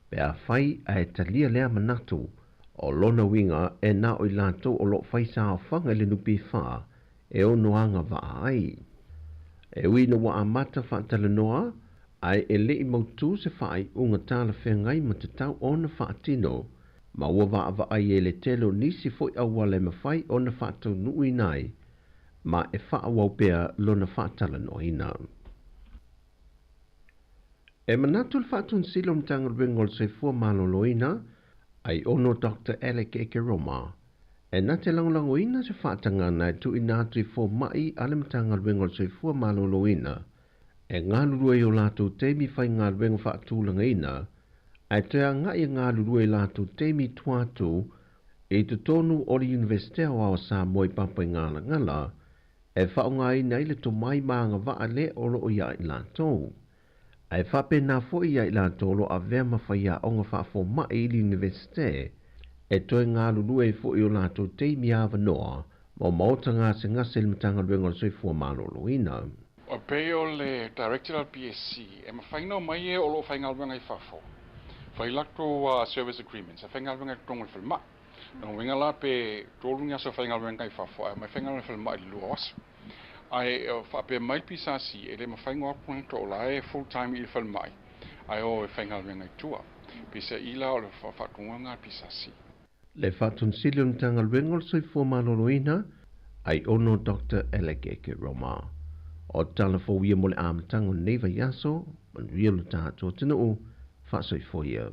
pe afai ae talia lea manatu, o lona uiga e na o i latou o loo fai saofaga i le NPF e ono agavaa ai. E ui ina ua amata faatalanoa, ae e le i mautū se faaiuga talafeagai ma tatau ona faatino, ma ua vaavaai ai le tele o nisi foi auala e mafai ona faataunuuina ai, ma e faaauau pea lona faatalanoaina. E manatu le Faatonusili o le Matagaluega o le Soifua Maloloina, ai ono Doctor Alec Ekeroma, e na te lagolagoina se faatagaga e tuuina atu i fomai a le Matagaluega o le Soifua Maloloina e galulue i o latou taimi faigaluega faatulagaina, ae toe agai e galulue i latou taimi i tua atu i totonu o le Iunivesite Aoao o Samoa i Papaigalagala e faaaogaina ai le tomai ma agavaa lea o loo ia i latou. Ae faapena foi ia i latou o loo avea ma faiaoga faafomai i le Iunivesite e toe galulue ai foi i o latou taimi avanoa ma o maota gasegase i le Matagaluega o le Soifua Maloloina. E pei o le Director a le PSC, e mafai ona omai e o lo o faigaluega i fafo, fai latou service agreements, e faigaluega i totonu o le falemai. O lona uiga la pe 3 ni aso e faigaluega i fafo ae omai faigaluega i le falemai i le 2 o aso. Ae faapea mai le PSC, e le mafai ona o atu tagata o la e full time i le falemai ae o e faigaluega i tua. Peiseai la o le faatonuga lena a le PSC. Le Faatonusili o le Matagaluega o le Soifua Maloloina, ai ono Doctor Alec Roma. O tala fou ia mo le amataga o lenei vaiaso, manuia lo tatou atunuu, faasoifua ia.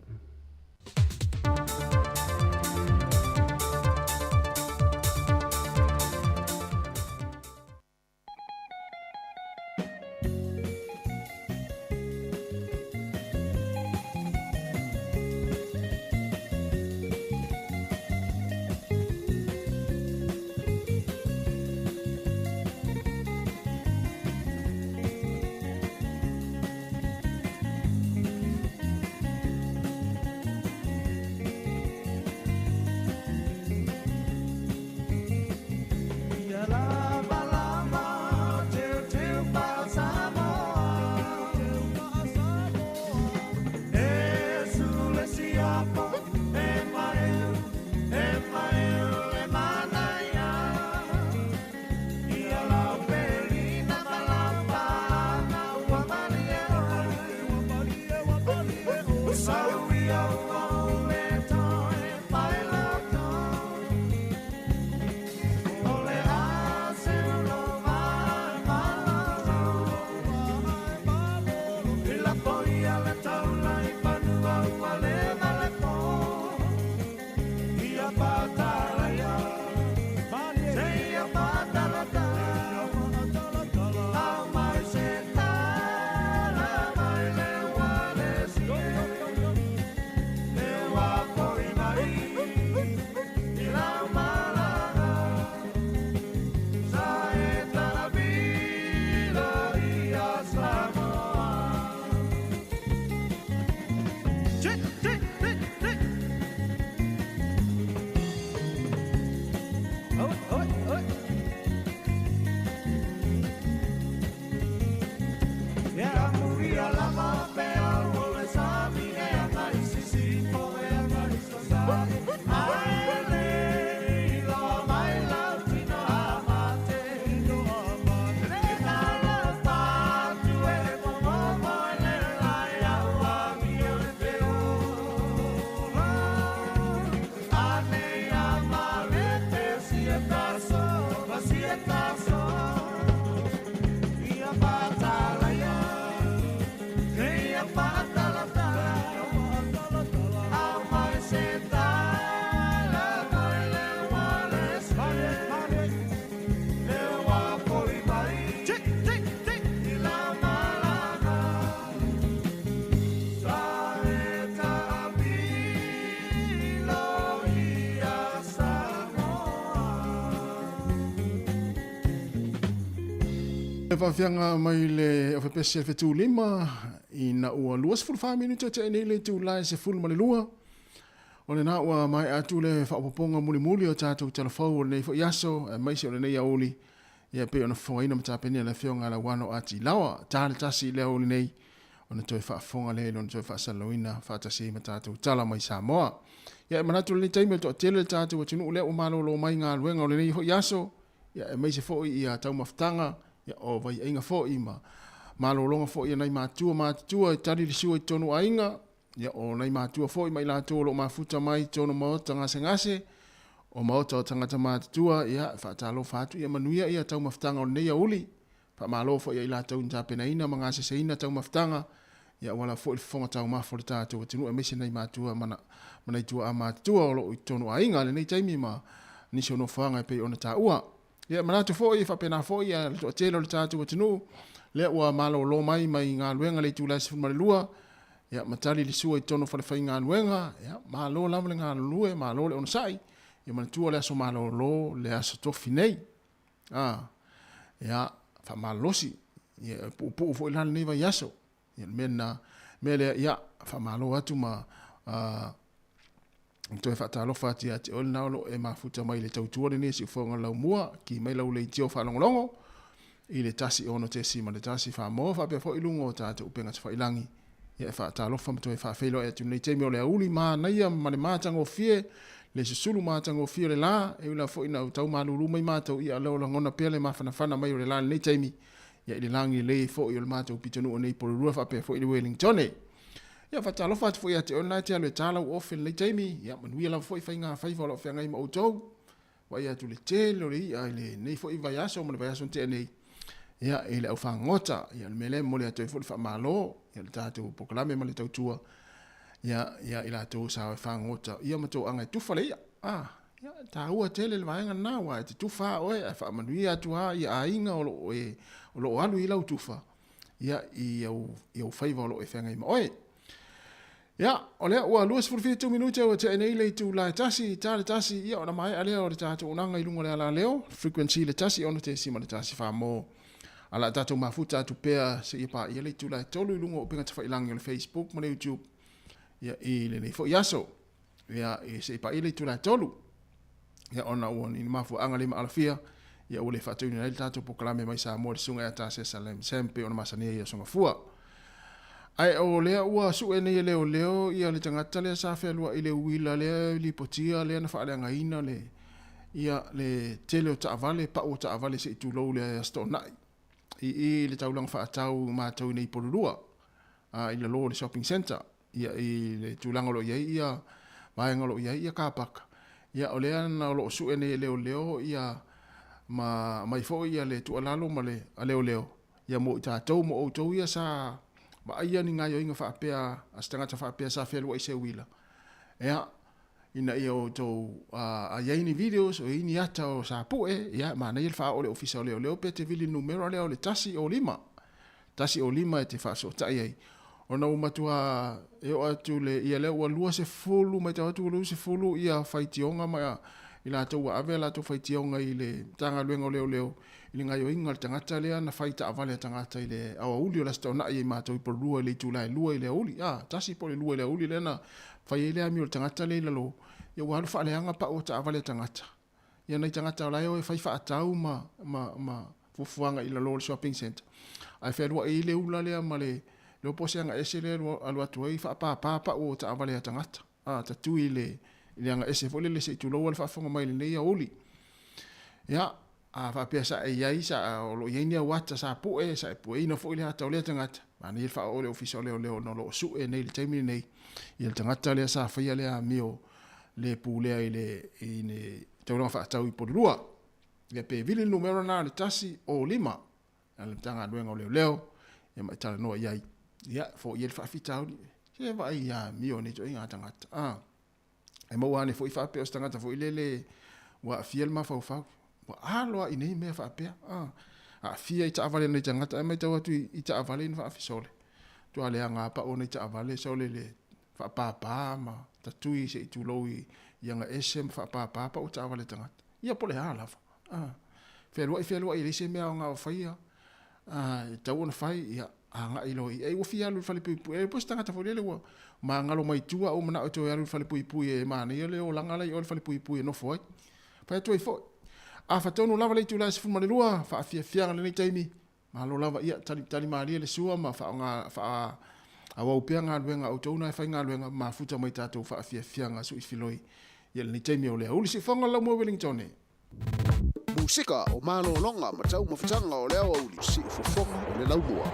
E faafiaga mai le ofepese fetulima ina ua 24 minute tea nei le itula e 12. O lena ua maea atu le faaopoopoga mulimuli o tatou talafou o lenei foi aso aemaise o lenei aoauli ia pei ona fofogaina ma tapenea le afioga a Lauano Ati Laoa. Ta le tasi i le aoauli nei ona toe faafofoga lea i lona toe faasalalauina faatasi ai ma tatou tala mai Samoa. Ia e manatu i lenei taimi o le toatele le tatou atunuu lea ua malolo mai galuega o lenei foi aso, ia aemaise foi ia taumafataga, ia o vaiaiga foi ma malologa foi a nai matua matutua e tali le sua i totonu o aiga, ia o nai matua foi ma i latou o lo o mafuta mai i totonu o maota gasegase, o maota o tagata matutua, ia e faatalofa atu, ia manuia ia taumafataga o lenei aoauli. Faamalo foi ia i latou na tapenaina ma gaseseina taumafataga, ia auala foi le fofoga taumafa o le tatou atunuu aemaise nai matua ma nai tuaa matutua o lo o i totonu o aiga i lenei taimi ma nisi o nofoaga e pei ona taua. Ia e manatu foi e faapena foi ia le toatele o le tatou atunuu lea ua malolo mai mai galuega i le itula e 12, ia ma tali le sua i totonu o falefaigaluega, ia malo lava le galulue, malo le onosai, ia manatua le aso malolo le aso tofi nei. A, ia, faamalolosi, ia, e puupuu foi la lenei vaiaso. Ia, le mea lena, mea lea, ia, faamalo atu ma toe faatalofa atu ia te oe lena o lo o e mafuta mai i le tautua lenei siufofoga laumua, ki mai lau leitio faalogologo i le 1 6.1 Samoa faapea foi i luga o tatou upega tafailagi. Ia e faatalofa ma toe faafeiloai atu i lenei taimi o le aoauli manaia ma le matagofie, le susulu matagofie o le la, e ui lava foi ina tau malulu mai matou, ia o lo o lagona pea le mafanafana mai o le la i lenei taimi, ia i le lagi lelei ai foi o le matou pitonuu nei i Porirua faapea foi i le Wellingtone. Ia faatalofa atu foi ia te oe lena e te alu e ta lau ofe i lenei taimi, ia manuia lava foi faiga faiva o lo o feagai ma outou. Vaai atu le tele o le i'a i lenei foi vaiaso ma le vaiaso na tea nei, ia, i le aufagota. Ia, o le mea lea e momoli atu ai foi le faamalo, ia, le tatou polokalame ma le tautua, ia, ia i latou sa o e fagota, ia ma toaga e tufa le i'a. Ah, ia, e taua tele le vaega lena, aua e te tufa lava oe, ae faamanuia atu lava ia aiga o lo o e, o lo o alu i lau tufa, ia, i au, i au faiva o lo o e feagai ma oe. Ia, o lea ua 27 minute ua tea nei le itula e tasi, ta le tasi, ia ona maea lea o le tatou unaga i luga o le alaleo, frequency le 1 6.1 Samoa. A la tatou mafuta atu pea seia paia le itula e 3 i luga o upega tafailangi o le Facebook ma le YouTube, ia, i lenei foi aso. Ia, i seia paia le itula e 3. Ia, ona ua ni mafuaaga le maalafia, ia ua le faatuina ai le tatou polokalame mai Samoa i le susuga ia Tasia Salem Sam pei ona masani ai i Aso Gafua. Ae o lea ua sue nei e leoleo ia le tagata lea sa fealuai i le uila lea e lipotia lea na faaleagaina le ia le tele o taavale, pau o taavale se i tulou le Aso Toonai i i le taulaga faatau matou i nei i Pololua a i lalo o le shopping centre ia i le tulaga o lo o i ai ia vaega o lo o i ai ia kapaka. Ia o lea na o lo o sue nei e leoleo ia ma aumai foi ia le tuualalo ma le a leoleo ia mo i tatou ma outou ia sa vaaia ni gaoioiga faapea a se tagata faapea sa fealuai i se uila. Ia ina ia outou a i ai ni videos o i ai ni ata o sa pue, ia manaia le faaoo i le ofisa o leoleo pe te vili le numera lea o le 105. 105 e te faafesootai ai. Ona ua matua e oo atu le, ia lea ua 20, matau atu ua 20 ia faitioga ma i latou ua ave a latou faitioga i le Matagaluega o Leoleo i le gaoioiga o le tagata lea na fai taavale a tagata i le aoauli o le Aso Toonai ai matou i Porirua i le itula e 2 i le aoauli, a, tasi po o le 2 i le aoauli lea na fai ai le amio a le tagata lea i lalo, ia ua alu faaleaga pau o taavale a tagata. Ia nai tagata o la e o e fai faatau ma, ma, ma fuafuaga i lalo o le shopping centre. Ae fealuai ai le ula lea ma le, le po o se aga ese lea alu atu ai faapapa pau o taavale a tagata. A, tatui i le, i le aga ese foi lele se i tulou le faafofoga mai i lenei aoauli. Ia, a faapea sa e i ai, sa, o lo o i ai ni au ata sa pue, sa e pueina foi le ata o lea tagata, manaia le faaoo i le ofisa o leoleo ona o lo o sue nei i le taimi lenei, ia le tagata lea sa faia le amio le pulea i le, i le taulaga faatau i Porirua. Ia pe vili le numera lena le 1 o 5 a le Matagaluega o Leoleo, ia ma e talanoa i ai. Ia, foia ai le faafitauli. Se vaai i amio nei ituaiga tagata. A, e maua ane foi faapea o se tagata foi lele ua aafia le mafaufau. Ua alo lava i nei mea faapea. A, aafia i taavale a nai tagata, ae matau atu i taavale ina faafesole. Tua leaga pau nai taavale sole le faapapa ma tatui se i tulou i aga ese ma faapapa pau taavale a tagata. Ia po o le a lava. A, fealuai fealuai e leai se mea aoga o faia. E tatau ona fai, ia, agai loa i ai ua fia alu i le falepuipui. E po o se tagata foi lele ua magalo mai tua ae ua manao e toe alu i le falepuipui e manaia le olaga la i o i le falepuipui e nofo ai. Fai atu ai foi, a fatonu lava le itula e 12, faafiafiaga lenei taimi, malo lava, ia, tali malie le sua ma faaaoga, faaauau pea galuega a outou na e faigaluega, mafuta mai tatou faafiafiaga suifiloi i lenei taimi o le aoauli. Siufofoga o le Laumua Wellington. Musika o malologa ma taumafataga o le aoauli, siufofoga o le laumua.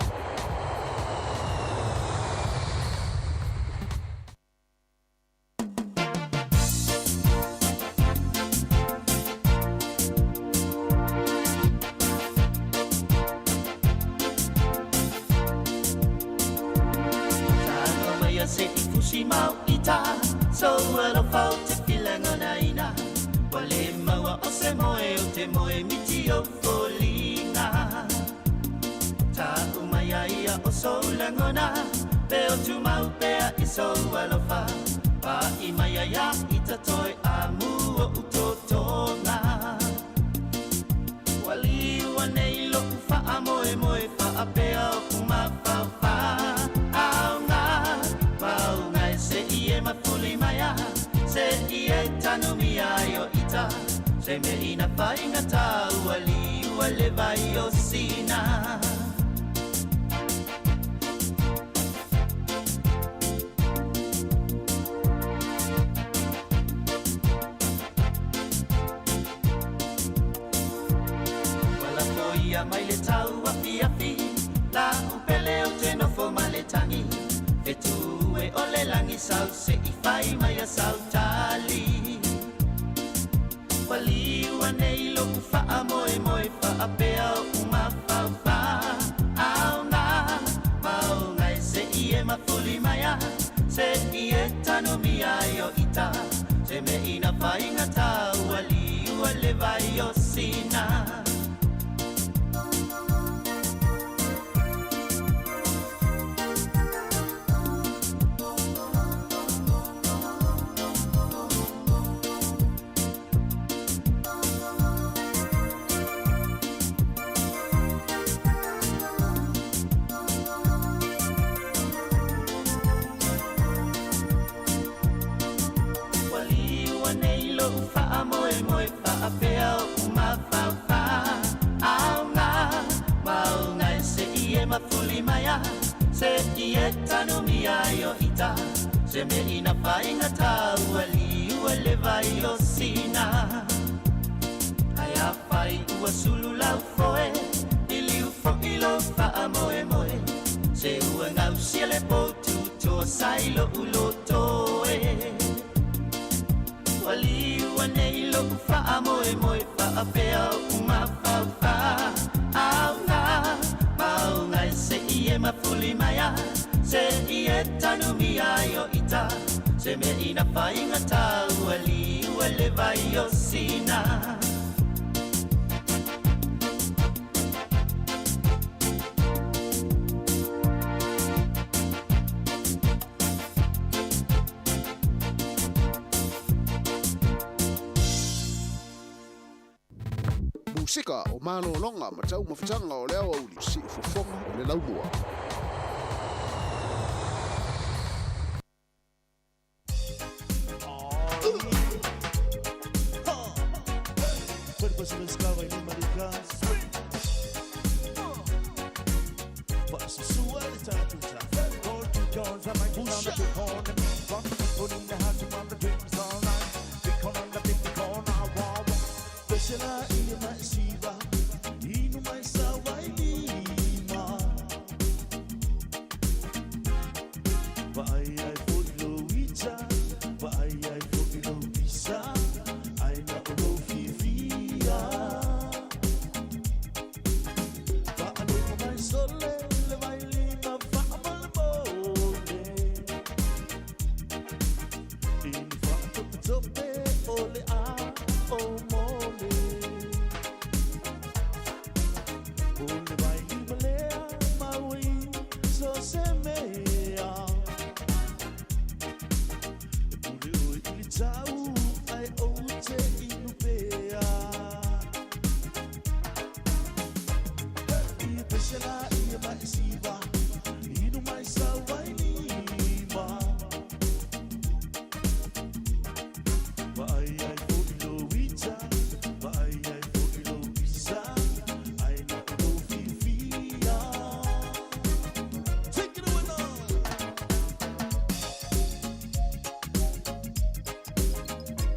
Musika o malologa ma taumafataga o le aoauli, siufofoga o le laumua.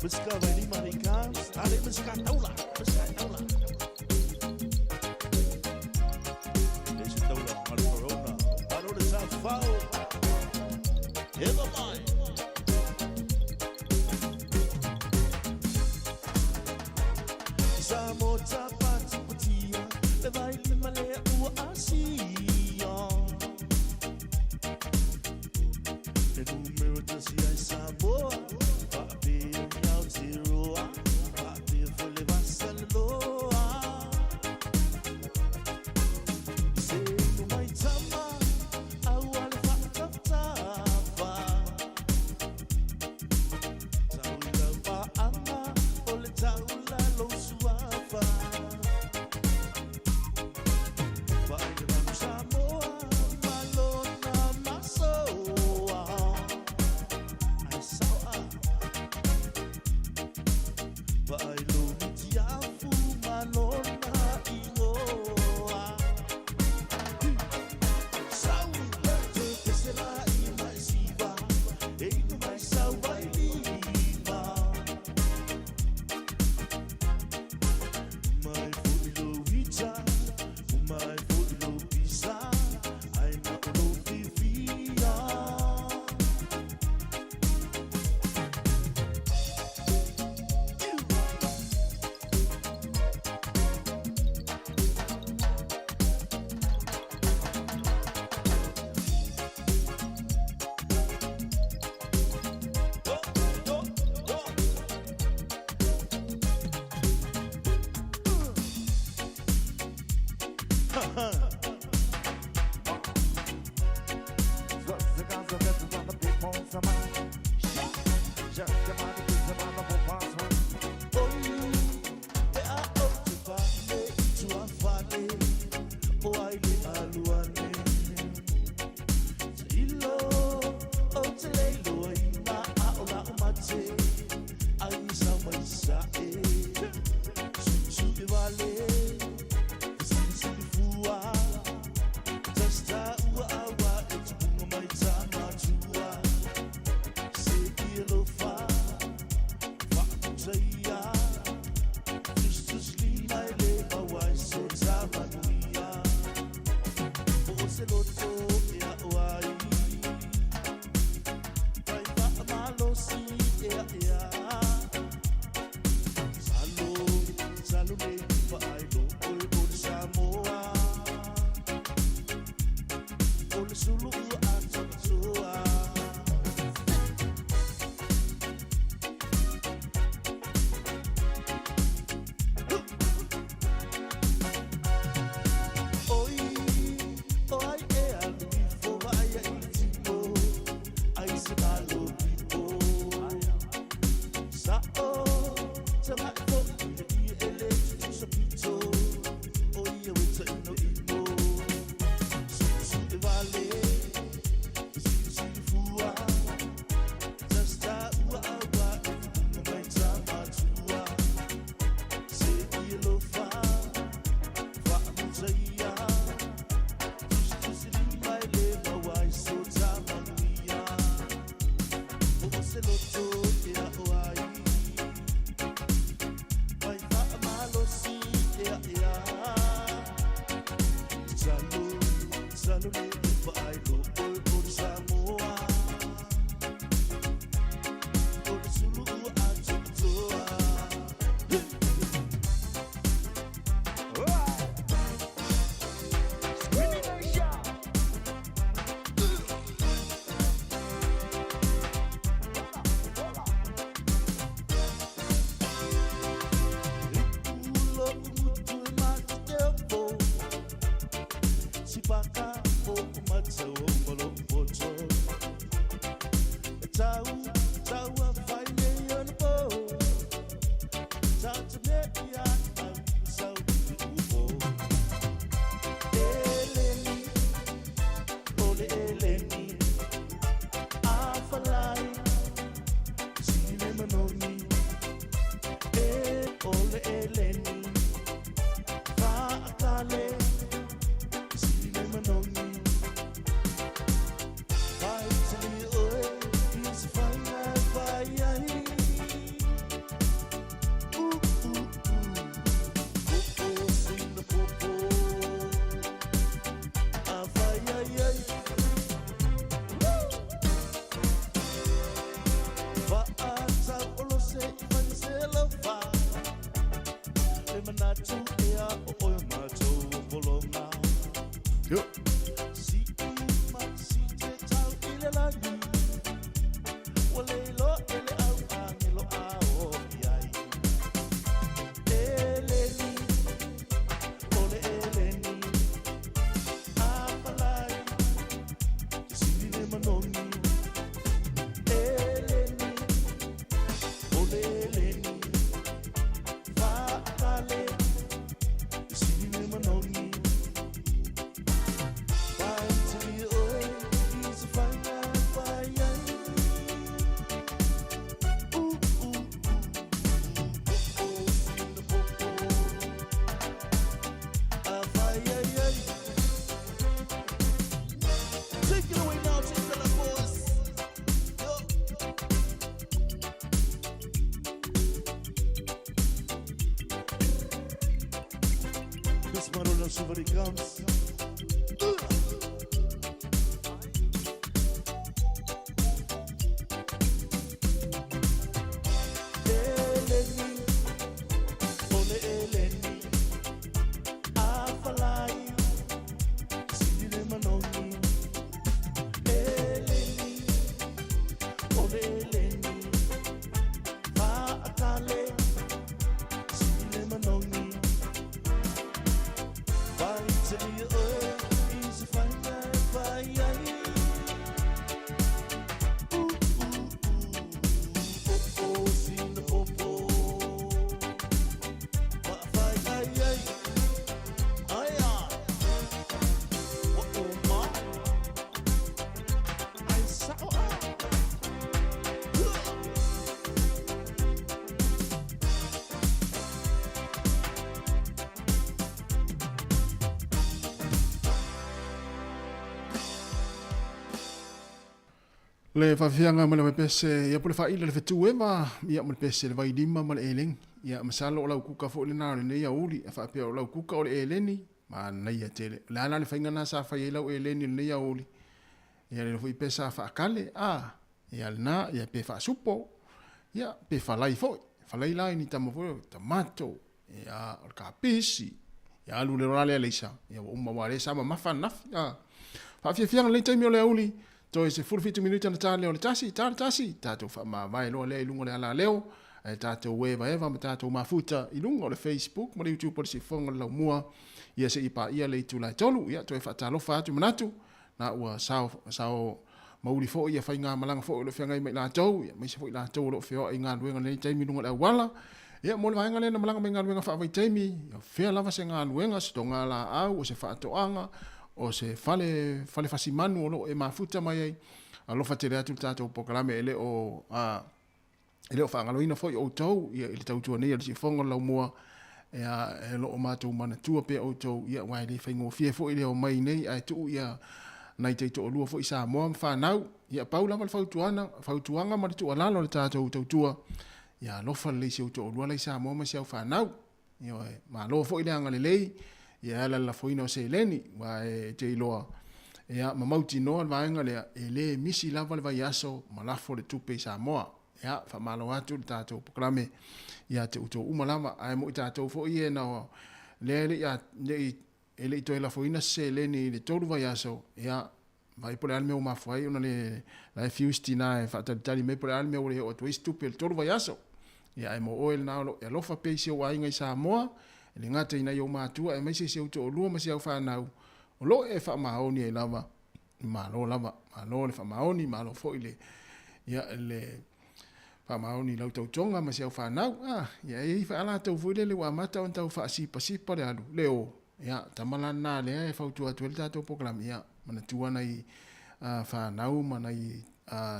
Pesca vai lima ni kas, ale pesca taula, pesca taula. Deixa taula al corona, para o desafio. Eva mai. Sa mo tapa tipatia, le vai lima le ua asia. Le numero tasi ai Samoa, faapea ni Aotearoa, faapea foi le vasalaloa. Se inu mai tama, au ale whaatafatafa. Tau i lau paanga, o le taula lou suafa. Vaai le manu Samoa, malona masoa. Ai saoa. Vaai lo mitiafu, malona ingoa. Sau, te pesela i mai siva, e inu mai sau vai lima. Mai foi lo ita, mai foi lo pisa, ai na o lo fifia. manatu ea o oe matou o pologa. Yo. Si i ma si te tau i le lagi. Ua le iloa e le au angelo a o i ai. Eleni, ole eleni, a palai, te sili le manogi. Eleni, ole eleni, faatale, te sili le manogi. Faitalia oe i se faiga fai ai. Take it away now, take the boys. This man will not comes. Eleni, ole eleni, afalai, sili le manogi. Eleni, ole eleni, faatale, sili le manogi. Faitalia oe i se faiga e fai ai. Popo, sina popo. Fa'afai ai ai. Ai ai. Wa o ma. Ai sa'o a. Le faafiafiaga ma le vaipese ia po le faaila le fetu eva ia ma le pese le vailima ma le eleni. Ia masalo o lau kuka foʻi lenā o lenei auli e faapea o lau kuka o le eleni manaia tele. O le a la le faiga na sa fai ai lau eleni o lenei auli. Ia le foʻi pe sa faakale a ia lenā ia pe faasupo ia pe falai foʻi. Falai la i ni tama foʻi o tamato ia o le kapisi ia alu le loa lea leisa ia ua uma ua le sa mamafa anafi a. Faafiafiaga lenei taimi o le auli toe 17 minute na tā lea o le tasi, tā le tasi, tātou faamavae loa lea i luga o le alaleo, ae tātou evaeva ma tātou mafuta i luga o le Facebook ma le YouTube o le Sifofoga o le Laumua, ia seia paia le itula e 3, ia toe faatalofa atu manatu, na ua sao, sao mauli foʻi ia faigamalaga foʻi o lo o feagai ma i latou, ia aemaise foʻi latou o lo o feoai i galuega i lenei taimi i luga o le auala. Ia mo le vaega lea na malaga mai galuega faavaitaimi, ia fea lava se galuega, se toga laau, o se faatoaga, o se fale, fale fasimanu o lo o e mafuta mai ai, alofa tele atu le tatou polokalame e le o, a, e le o faagaloina foi outou, ia, i le tautua nei a le Siufofoga o le Laumua, ia, e lo o matou manatua pea outou, ia, aua e le faigofie foi le omai nei, ae tuu ia nai taitoalua foi Samoa ma fanau, ia, pau lava le fautuana, fautuaga ma le tuualalo a le tatou tautua, ia alofa lelei si ou toalua la i Samoa ma si au fanau. Ioe, malo foi le agalelei, ia e ala i le lafoina o seleni, aua e te iloa, ia, ma mautinoa le vaega lea, e le misi lava le vaiaso ma lafo le tupe i Samoa. Ia, faamalo atu le tatou polokalame ia te outou uma lava, ae mo i tatou foi e na lea e le i, le i, e le i toe lafoina se seleni i le 3 vaiaso, ia, vaai po o le a le mea ua mafua ai ona le la e fiu si tinā e faatalitali mai po o le a le mea ua le oo atu ai se tupe i le 3 vaiaso. Ia, ae mo oe lenā o lo o e alofa pea i si ou aiga i Samoa, e le gata i nai ou matua aemaise si ou toalua ma si au fanau, o lo o e faamaoni ai lava, malo lava, malo le faamaoni, malo foi le, ia, le faamaoni i lau tautoga ma si au fanau. A, ia, e i ai faa-latou foi lele ua amata ona tau faasipasipa le alu, le o, ia, tama la lenā lea e fautua atu ai le tatou polokalame, ia, manatua nai fanau ma nai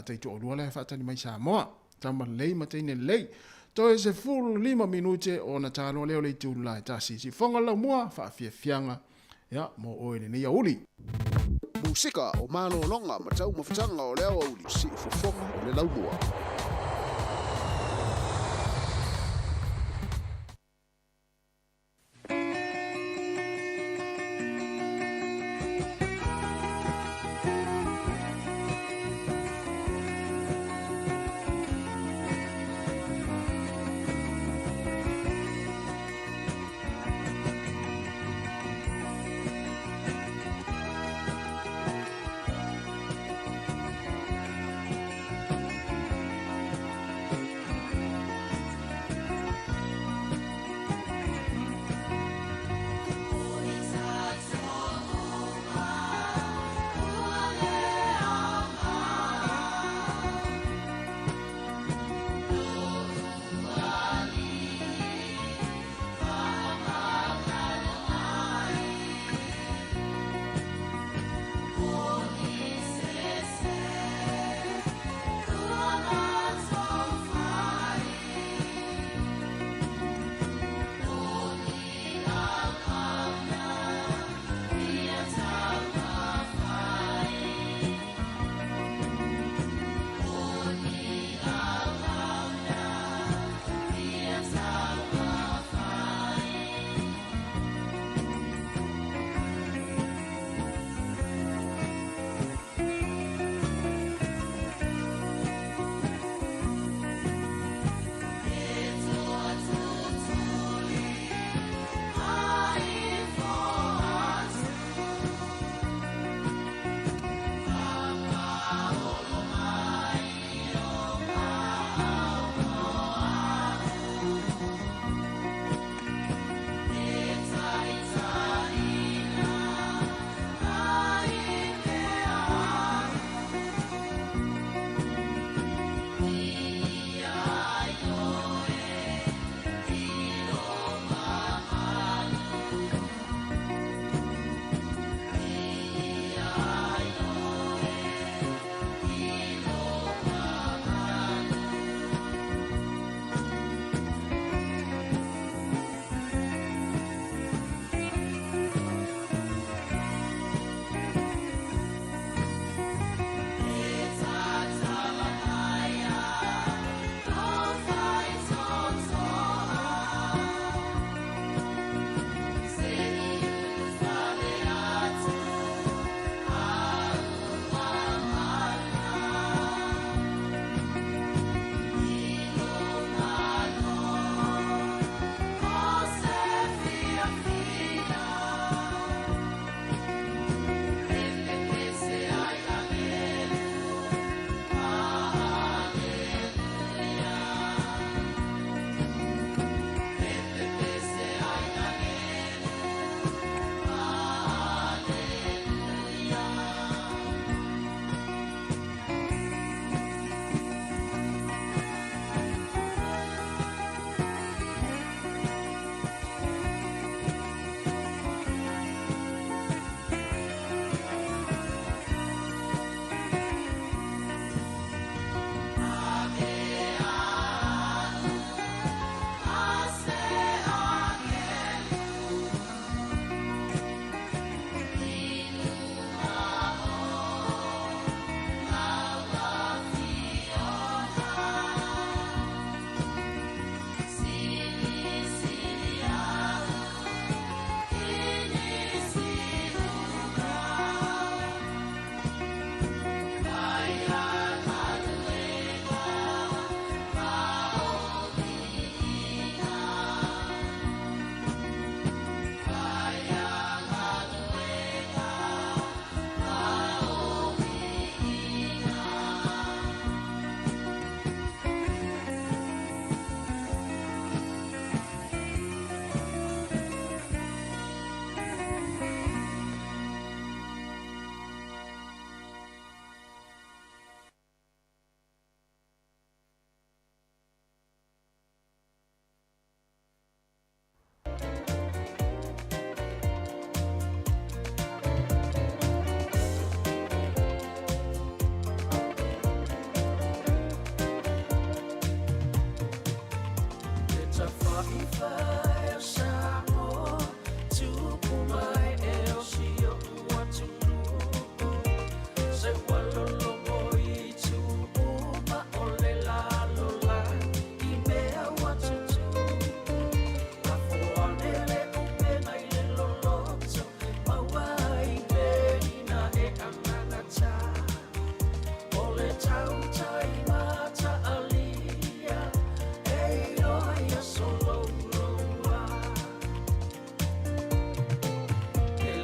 taitoalua la e faatali mai Samoa. Tama lelei ma teine lelei. Toe 15 minute ona taloa lea o le itu le la e tasi. Siufofoga o le Laumua, faafiafiaga, ia, mo oe i lenei aoauli. Musika o malologa ma taumafataga o le aoauli, Siufofoga o le Laumua.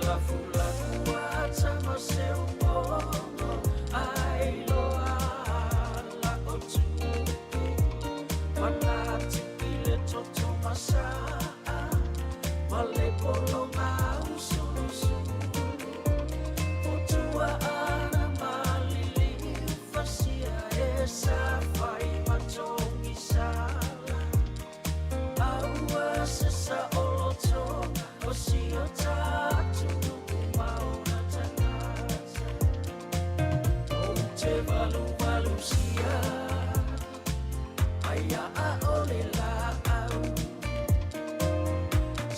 lafu lafu a tama se uongo ai loa la o tupu manatu i le toto masaa ma le polonga usulusulu o tua ana malili fasia e sa fai matongi sala aua se sa olotoga o si o tātou maona tagata o te valu valu sia aia a ole la au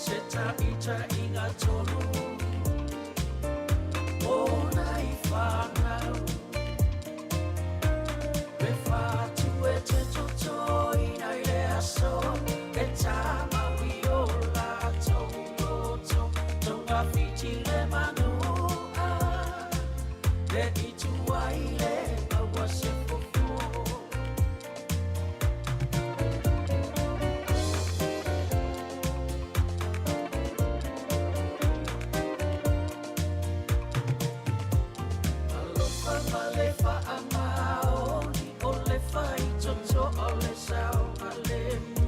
se ta inga tonu o nai whanau Pe whātu e te toto ina i le aso E tāmaui o la tau loto Tonga whiti le manu a Le itu ai le maua se fofo. Alofa ma le whaamaoni o le whaitoto o le saoga le mu.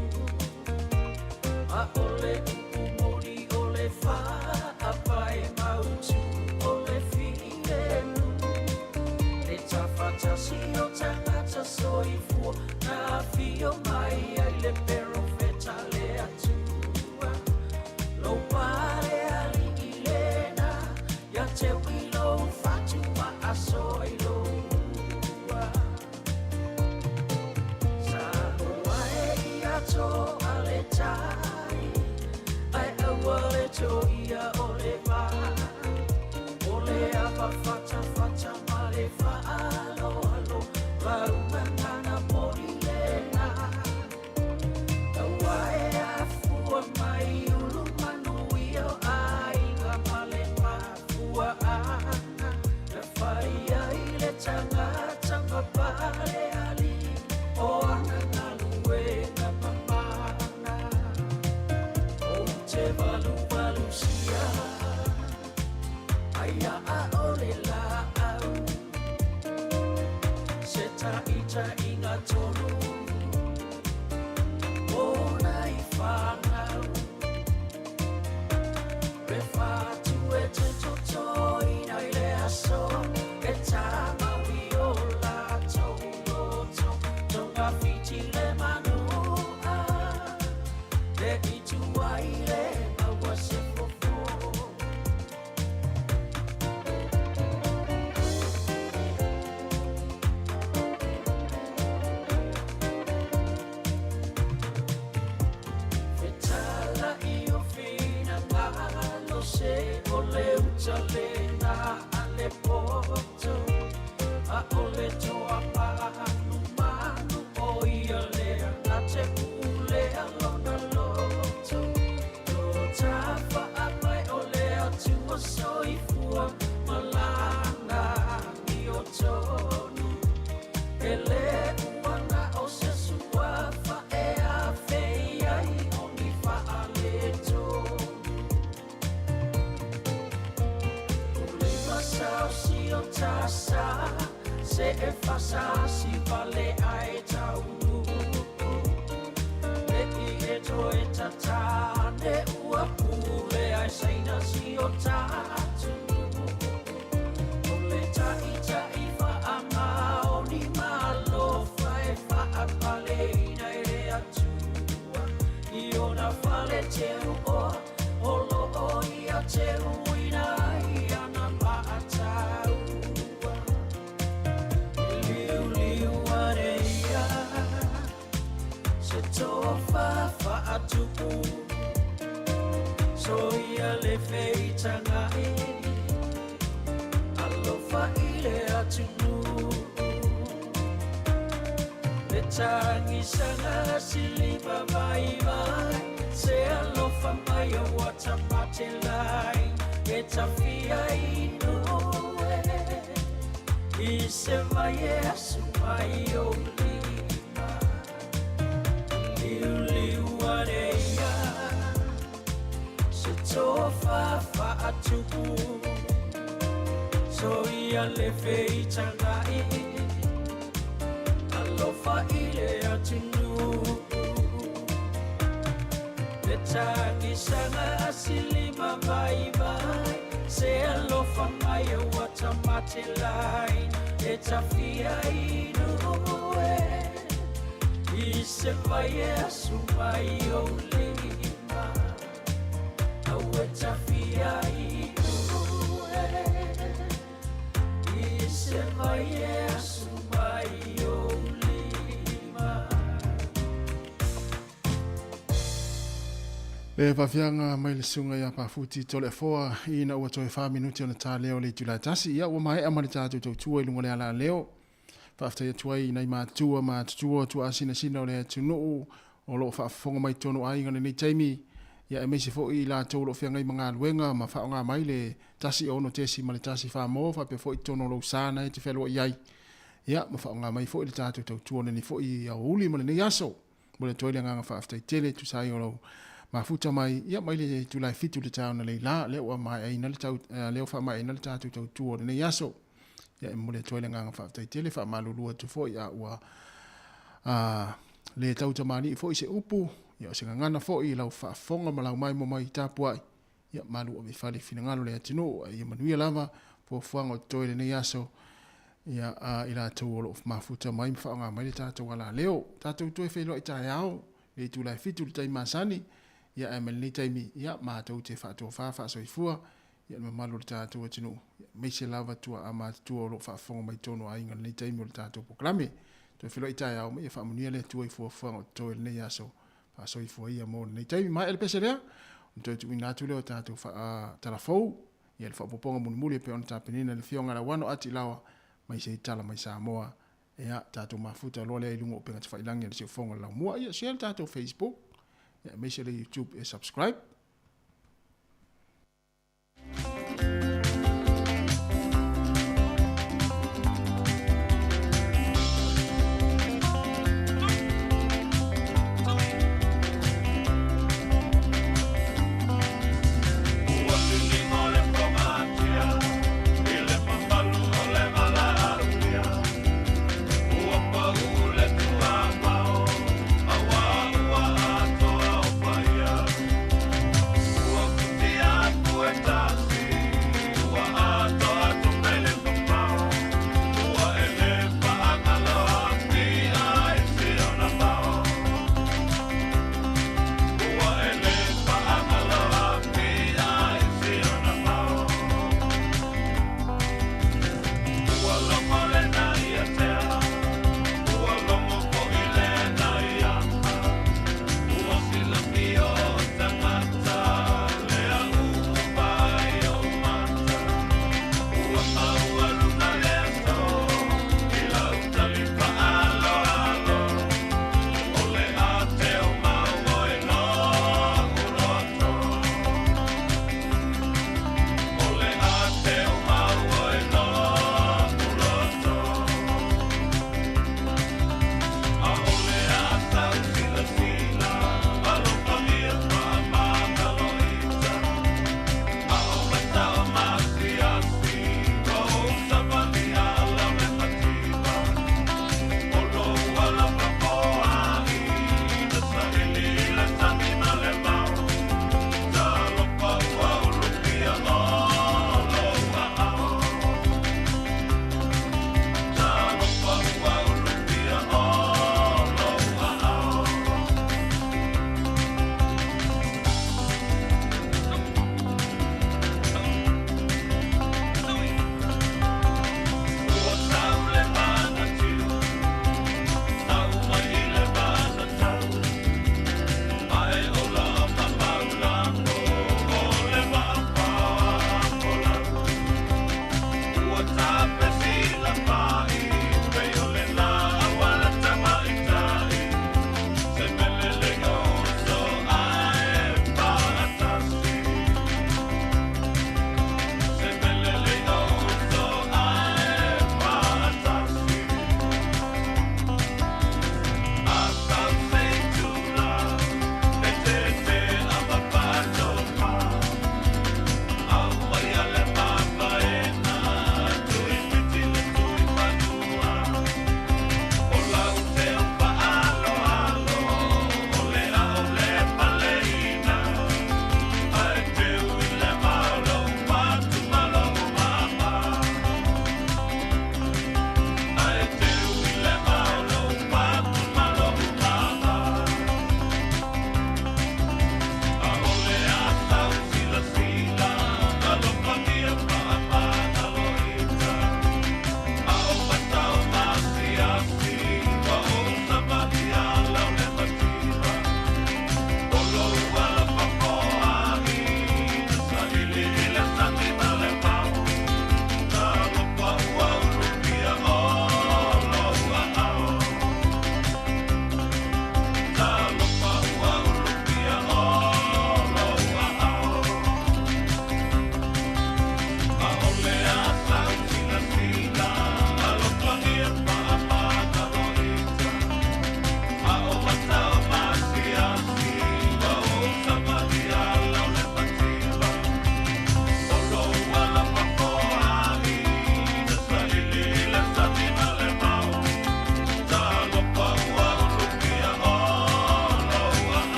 A o le upumoni o le whaapai mautu o le filemu. Le tafatasi o tangata soifua na whio mai ai le perofeta le atua. Lo pare ali i lena, ia te wilo whatu ma aso i lo ua. Sa hoa e ia tō a le tai, ai aua le tō ia o le vā. O le apa whata whata ma le whaalo alo, lau mangana mori lena. Aua e afua mai ulu manu ia ai ngā male mafua anga. Na whai ai le tangata mapale ali, o ana ngalu e ngā mamana. O te valu valu sia, aia a ole la au. Se ta inga tonu, o nai whanau. Pe whātu e te toto ina i le aso, e tāmaui o la tau loto. Tonga whiti le manu a, le itu ai le maua se fofo. Fetala i o whina ngalo se o le uta le ngā a le poto. A o le toa pānu manu o ia lea a te pule a lona loto. Lo tāwha a mai o le atua soifua malanga i o tonu. E le uana o se suafa e a whei ai o ni whaale tonu. O le masao si o tasa, se e fasa si vale ai taunu. Le i e toe tatane ua pule ai saina si o tatu. O le tai tai whaamaoni malofa e whaapale ina i le atua. I ona whale te uoa, o lo o ia te uina ai ana maataua. Liu liu are ia, se tofa whaatupu. So ia le feitanga e, alofa i le atunu. Le tangisanga siliva vai vai, se alofa mai o wata mate lai, e tawhia inu e. I se vai e asu mai o lima, liu liu are ia, se tofa faatupu So ia le feitagai Alofa i le atunuu Le tagisaga asilima vaivai Se alofa mai e ua tamatelaina E tafia inu e I se vai e asu mai ou lima Au e tafia inu e I se vai e asu mai ou lima. Le faafiaga mai le susuga ia Pafuti Toleafoa ina ua toe fa minuti ona ta lea o le itula e tasi. Ia ua maea ma le tatou tautua i luga o le alaleo. Faafetai atu ai i nai matua matutua tuaasinasina o le atunuu o lo o faafofoga mai totonu o aiga i lenei taimi, ia aemaise foi i latou o lo o feagai ma galuega ma faaaoga mai le 16.1 Samoa faapea foi totonu o lou sa na e te fealuai ai. Ia ma faaaoga mai foi le tatou tautua i lenei foi aoauli ma lenei aso. Momoli atu ai le agaga faafetai tele e tusa ai o lou mafuta mai, ia mai le itula e 7 i le taeao analeila, lea ua maeaina le tau, lea ua faamaeaina le tatou tautua o lenei aso. Ia e momoli atu ai le agaga faafetai tele, faamalulu atu foi a ua a, le tau tamalii foi se upu, ia o se gagana foi i lau faafofoga ma lau maimoa mai tapuai, ia malu ave i fale i finagalo o le atunuu, a ia manuia lava fuafuaga o totoe i lenei aso, ia a i latou o lo o mafuta mai ma faaaoga mai le tatou alaleo. Tatou toe feiloai taeao i le itula e 7 i le taimi masani, ia ae mai lenei taimi, ia matou te faatofa faasoifua ia le mamalu o le tatou atunuu, aemaise lava tuaa matutua o lo o faafofoga mai totonu o aiga i lenei taimi o le tatou polokalame. Toe feiloai taeao ma ia faamanuia le Atua i fuafuaga o totoe i lenei aso. Faasoifua ia mo lenei taimi. Maea le pese lea, ona toe tuuina atu lea o tatou tala fou, ia le faaopoopoga mulimuli e pei ona tapenaina e le Afioga ia Lauano Ati Laoa mai se i tala mai Samoa. Ia, tatou mafuta loa lea i luga o upega tafailagi a le Siufofoga o le Laumua. Ia, share le tatou Facebook, ia, aemaise le YouTube e subscribe.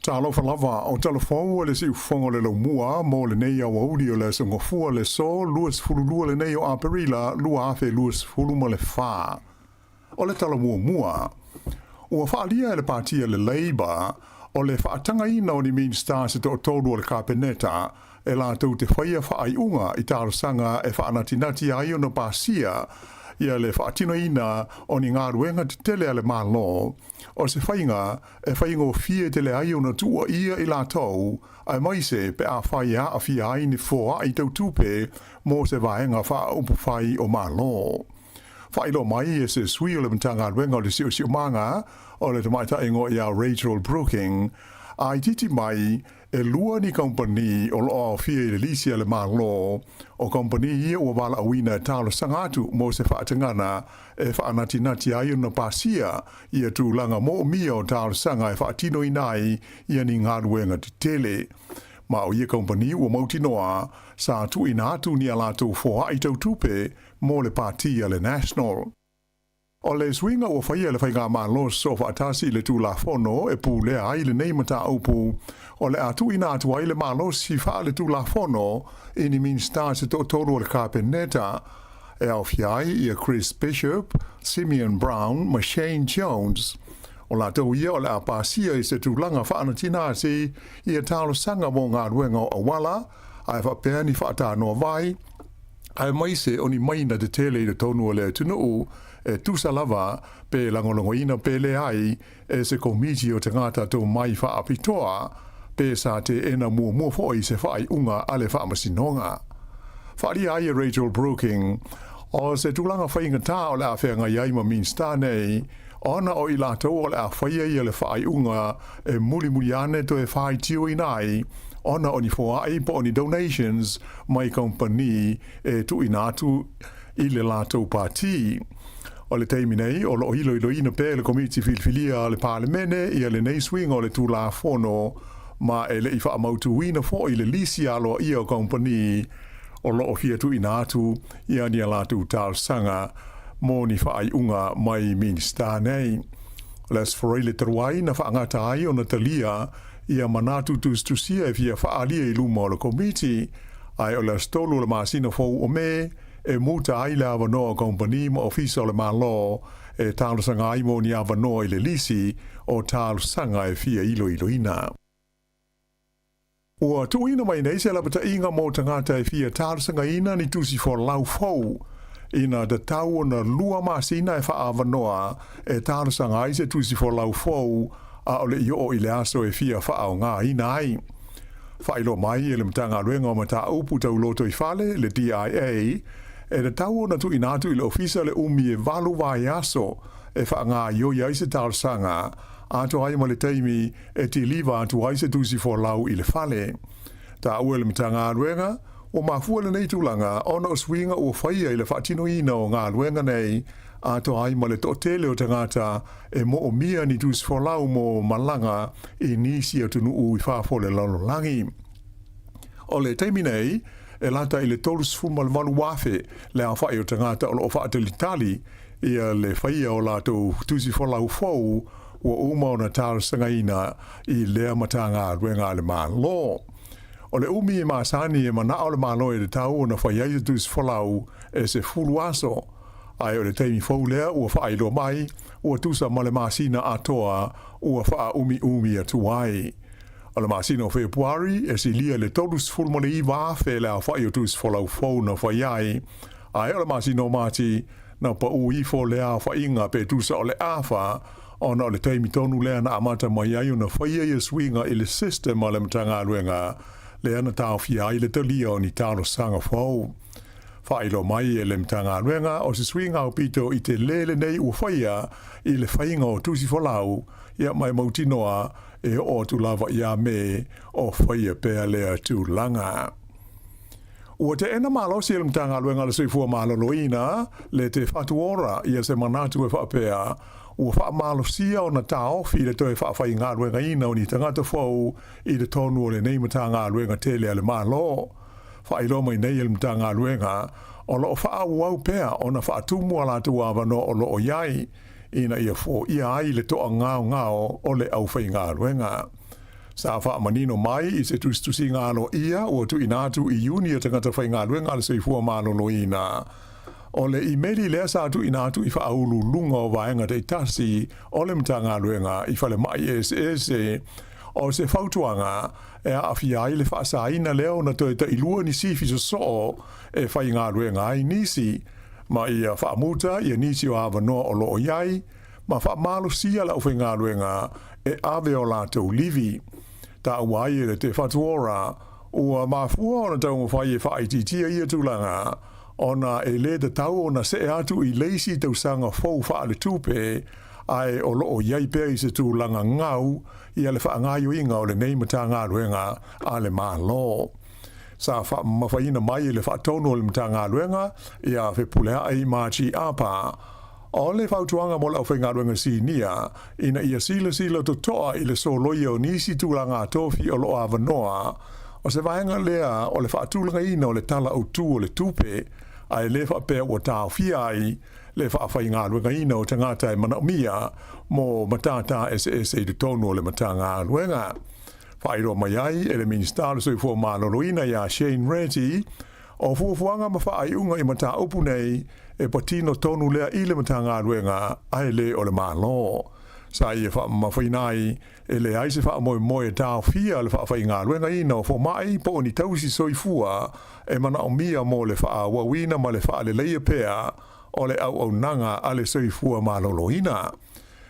Talofa lava, o tala fou le siufofoga o le laumua mo lenei aoauli o le Aso Gafua le aso 22 lenei o Aperila 2024. O le tala muamua, ua faaalia e le Pati a le Labour o le faatagaina o ni Minisita se toatolu o le Kapeneta e latou te faia faaiuga i talosaga e faanatinati ai ona pasia ia le faatinoina o ni galuega tetele a le Malo, o se faiga e faigofie tele ai ona tuuaia i latou, aemaise pe afai e aafia ai ni foai tau tupe mo se vaega faaupufai o Malo. Faailoa mai e se sui o le Matagaluega o le Siosiomaga o le tamaitai igoa ia Rachel Brooking, a itiiti mai E lua ni kamupani o lo o aofia i le lisi a le Malo, o kamupani ia ua valaauina e talosaga atu mo se faatagana e faanatinati ai ona pasia ia tulaga moomia o talosaga e faatinoina ai ia ni galuega tetele. Ma o ia kamupani ua mautinoa sa tuuina atu ni a latou foai tau tupe mo le Pati a le National. O le suiga ua faia e le Faigamalo Soofaatasi i le Tulafono e pulea ai lenei mataupu, o le a tuuina atu ai le malosi faale-Tulafono i ni Minisita se toatolu o le Kapeneta, e aofia ai ia Chris Bishop, Simeon Brown ma Shane Jones. O latou ia o le a pasia i se tulaga faanatinati ia talosaga mo galuega o auala, ae faapea ni faatanoa vai, aemaise o ni maina tetele i totonu o le atunuu e tusa lava pe lagolagoina pe leai e se komiti o tagata tomai faapitoa pe sa teena muamua foi se faaiuga a le Faamasinoga. Faaalia ai e Rachel Brooking, o se tulaga faigata o le a feagai ai ma Minisita nei ona o i latou o le a faia ia le faaiuga e mulimuli ane toe faitioina ai ona o ni foai po o ni donations mai kamupani e tuuina atu i le latou pati. O le taimi nei, o lo o iloiloina pea e le Komiti Filifilia a le Palemene ia lenei suiga o le Tulafono ma e le i faamautuina foi le lisi aloaia o kamupani o lo o fia tuuina atu ia ni a latou talosaga mo ni faaiuga mai Minisita nei. O le Aso Faraile talu ai na faagata ai ona talia ia manatu tusitusia e fia faaalia i luma o le Komiti, ae o le aso 3 o le masina fou o Me e muta ai le avanoa o kamupani ma ofisa o le Malo e talosaga ai mo ni avanoa i le lisi o talosaga e fia iloiloina. Ua tuuina mai nei se lapataiga mo tagata e fia talosagaina ni tusi folau fou ina tatau ona lua masina e faaavanoa e talosaga ai se tusi folau fou a o le i oo i le aso e fia faaaogaina ai. Faailoa mai e le Matagaluega o Mataupu Tau Lotoifale, le DIA, e tatau ona tuuina atu i le Ofisa le umi e valu vaiaso e faagaoioi ai se talosaga, atoa ai ma le taimi e tiliva atu ai se tusi folau i le fale. Taua e le Matagaluega, ua mafua lenei tulaga ona o suiga ua faia i le faatinoina o galuega nei, atoa ai ma le toatele o tagata e moomia ni tusi folau mo malaga i nisi atunuu i fafo o le lalolagi. O le taimi nei, e lata i le 38,000 le aofai o tagata o lo o faatalitali ia le faia o latou tusi folau fou ua uma ona talosagaina i lea Matagaluega a le Malo. O le umi e masani e manao le Malo e tatau ona fai ai se tusi folau e 10 aso, ae o le taimi fou lea ua faailoa mai, ua tusa ma le masina atoa ua faaumiumi atu ai. O le masina o Fepuari, e silia le 39,000 le aofai o tusi folau fou na fai ai, ae o le masina o Mati, na pau ifo le aofaiga pe tusa o le afa, ona o le taimi tonu lea na amata mai ai ona faia ia suiga i le system a le Matagaluega lea na taofia ai le talia o ni talosaga fou. Faailoa mai e le Matagaluega o se suiga aupito i telē lenei ua faia i le faiga o tusi folau, ia ma e mautinoa e oo atu lava ia Me o faia pea lea tulaga. Ua teena malosi e le Matagaluega a le Soifua Maloloina le Te Whatu Ora ia se manatu e faapea ua faamalosia ona taofi le toe faafaigaluegaina o ni tagata fou i totonu o lenei Matagaluega tele a le Malo. Faailoa mai nei e le Matagaluega o lo o faaauau pea ona faatumu a latou avanoa o lo o i ai ina ia foia ai le toagaogao o le aufaigaluega. Sa faamanino mai i se tusitusiga aloaia ua tuuina atu i Iuni a tagata faigaluega a le Soifua Maloloina. O le imeli lea sa tuuina atu i faauluuluga o vaega taitasi o le Matagaluega i falemai eseese, o se fautuaga e aafia ai le faasaina lea ona toe tailua ni sifi sosoo e faigaluega ai nisi, ma ia faamuta ia nisi o avanoa o lo o i ai, ma faamalosia le aufaigaluega e ave o latou livi. Taua ai e le Te Whatu Ora, ua mafua ona taumafai e faaitiitia ia tulaga, ona e lē tatau ona see atu i le isi tausaga fou faaletupe, ae o lo o i ai pea i se tulaga gau ia le faagaoioiga o lenei Matagaluega a le Malo. Sa faamamafaina mai e le Faatonu o le Matagaluega ia Fepuleai Margie Apa, O le fautuaga mo le aufaigaluega sinia, ina ia silasila totoa i le soloia o nisi tulaga tofi o lo o avanoa, o se vaega lea o le faatulagaina o le Tala Autu o le Tupe, a e le faapea ua taofia ai le faafaigaluegaina o tagata e manaomia mo matata eseese i totonu o le Matagaluega. Faailoa mai ai e le Minisita o le Soifua Maloloina ia Shane Reti, O fuafuaga ma faaiuga i mataupu nei, e patino tonu lea i le Matagaluega ae le o le Malo. Sa ia faamamafaina ai, e leai se faamoemoe e taofia le faafaigaluegaina o fomai po o ni tausi soifua e manaomia mo le faaauauina ma le faaleleia pea o le auaunaga a le soifua maloloina.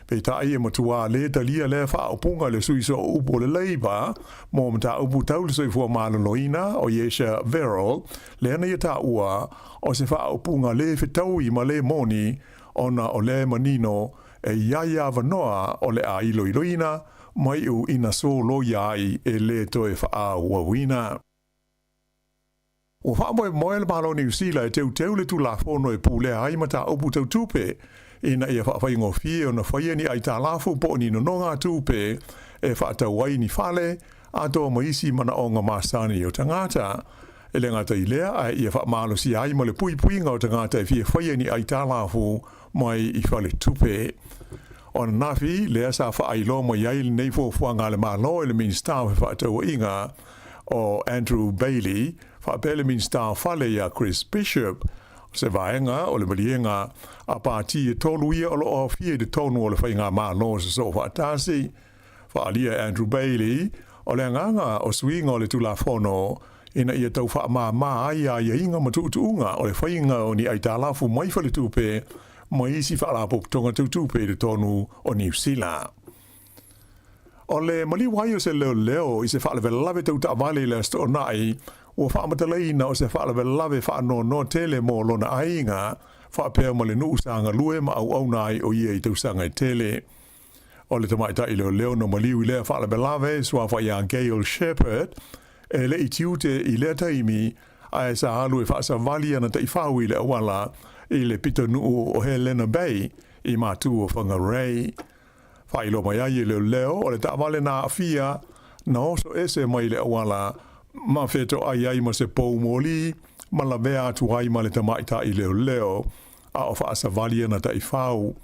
Peitai e matuā lē talia lea faaupuga i le sui sooupu o le Labour mo mataupu tau le soifua maloloina o Iesha Verrall, lea na ia taua o se faaupuga lē fetaui ma lē moni ona o lea e manino e i ai avanoa o le a iloiloina ma iu ina soloia ai e lē toe faaauauina. Ua faamoemoe le Malo o Niu Sila e teuteu le Tulafono e pulea ai mataupu tau tupe ina ia faafaigofie ona faia ni aitalafu po o ni nonogatupe e faatau ai ni fale atoa ma isi manaoga masani o tagata. E le gata i lea, ae ia faamalosia ai ma le puipuiga o tagata e fia faia ni aitalafu mai i faletupe. O ananafi lea sa faailoa mai ai lenei fuafuaga a le Malo e le Minisita o Fefaatauaiga, o Andrew Bayly, faapea le Minisita o Fale ia Chris Bishop, o se vaega o le maliega a pati e tolu ia o lo o aofia i totonu o le Faigamalo Sosoo Faatasi. Faaalia e Andrew Bayly, o le agaga o suiga o le Tulafono ina ia tau faamāmā ai aiaiga ma tuutuuga o le faiga o ni aitalafu mai faletupe ma isi faalapotopotoga tautupe i totonu o Niu Sila. O le maliu ai o se leoleo i se faalavelave tau taavale i le Aso Toonai, ua faamatalaina o se faalavelave faanoanoa tele mo lona aiga, faapea ma le nuu sa galue ma auauna ai o ia i tausaga e tele. O le tamaitai leoleo na maliu i lea faalavelave, suafa ia Gail Shepherd, e le i tiute i lea taimi, ae sa alu e faasavali ana taifau i le auala i le pitonuu o Helena Bay i Matu o Whangarei. Faailoa mai ai e leoleo o le taavale na aafia na oso ese mai le auala ma fetoai ai ma se pou moli ma lavea atu ai ma le tamaitai leoleo a o faasavali ana taifau.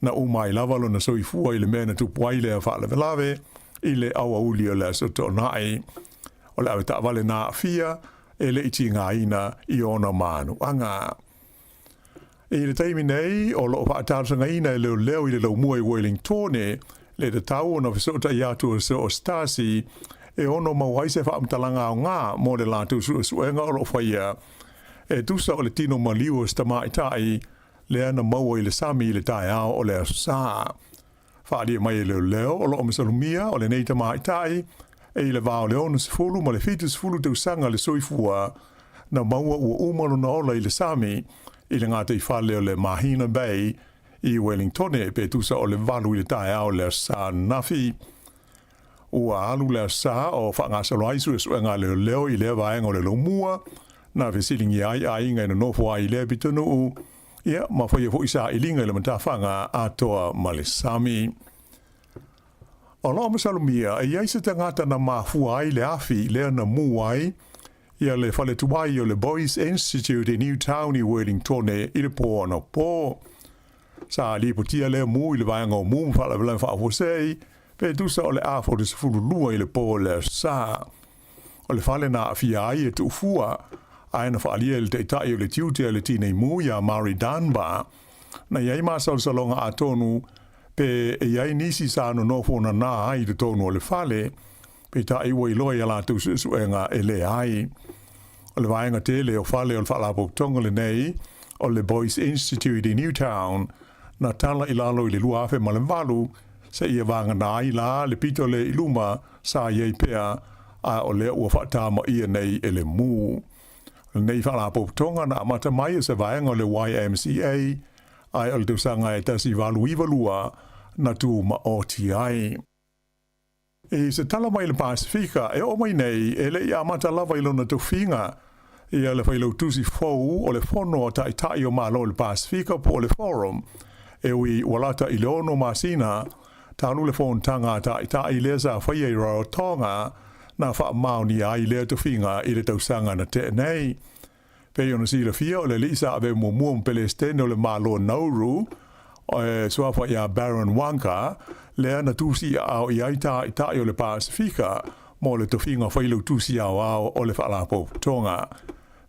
Na uma ai lava lona soifua i le mea na tupu ai lea faalavelave i le aoauli o le Aso Toonai. O le avetaavale na aafia e le i tigaina i ona manuaga. I le taimi nei, o lo o faatalosagaina e leoleo i le laumua i Wellingtone le tatau ona fesootai atu o Sir Ostasi e ono mau ai se faamatalaga aoga mo le latou suesuega o lo o faia e tusa o le tino maliu o se tamaitai lea na maua i le sami i le taeao o le Aso Sa. Faaalia mai e leoleo o lo o masalomia o lenei tamaitai e i le va o le 60 ma le 70 tausaga le soifua na maua ua uma lona ola i le sami i le gataifale o le Mahina Bay i Wellingtone pe tusa o le 8 i le taeao o le Aso Sa ananafi. Ua alu le Aso Sa o faagasolo ai suesuega a leoleo i lea vaega o le laumua na fesiligia ai aiga e nonofo ai i lea pitonuu Ia, ma faia foi sailiga i le matafaga atoa ma le sami. O lo o masalomia e i ai se tagata na mafua ai le afi lea na mū ai ia le faletuai o le Boys Institute i Newtown i Wellingtone i le pō anapo. Sa lipotia lea mū i le vaega o mū ma faalavelave faafuasei. pe tusa o le afa o le 12 i le po o le Aso Sa. O le fale na aafia ai e tuufua, ae na faaalia e le Taitai o le Tiute a le Tinei Mu iā Murray Dunbar, na i ai masalosaloga atonu pe e i ai nisi sa nonofo nanā ai i totonu o le fale, peitai ua iloa i a latou suesuega e leai. O le vaega tele o fale o le Faalapotopotoga lenei o le Boys Institute i Newtown, na tala i lalo i le 2008, seia vagana ai la le pito lea i luma sa i ai pea, a o lea ua faatamaia nei e le mu. O lenei Faalapotopotoga na amata mai o se vaega o le YMCA, ae o le tausaga e 1892 na tumaoti ai. I se tala mai le Pasefika e oo mai nei, e le i amata lava i lona tofiga ia le Failautusi fou o le Fono a Taitai o Malo o le Pasefika po o le Forum, e ui ua lata i le ono masina talu le fonotaga a Taitai lea sa faia i Rarotonga na faamaonia ai lea tofiga i le tausaga na tea nei. Pei ona silafia, o le alii sa avea muamua ma Pelesitene o le Malo o Nauru, e suafa iā Baron Waqa, lea na tusi aao i ai Taitai o le Pasefika mo le tofiga failautusi aoao o le Faalapotopotoga.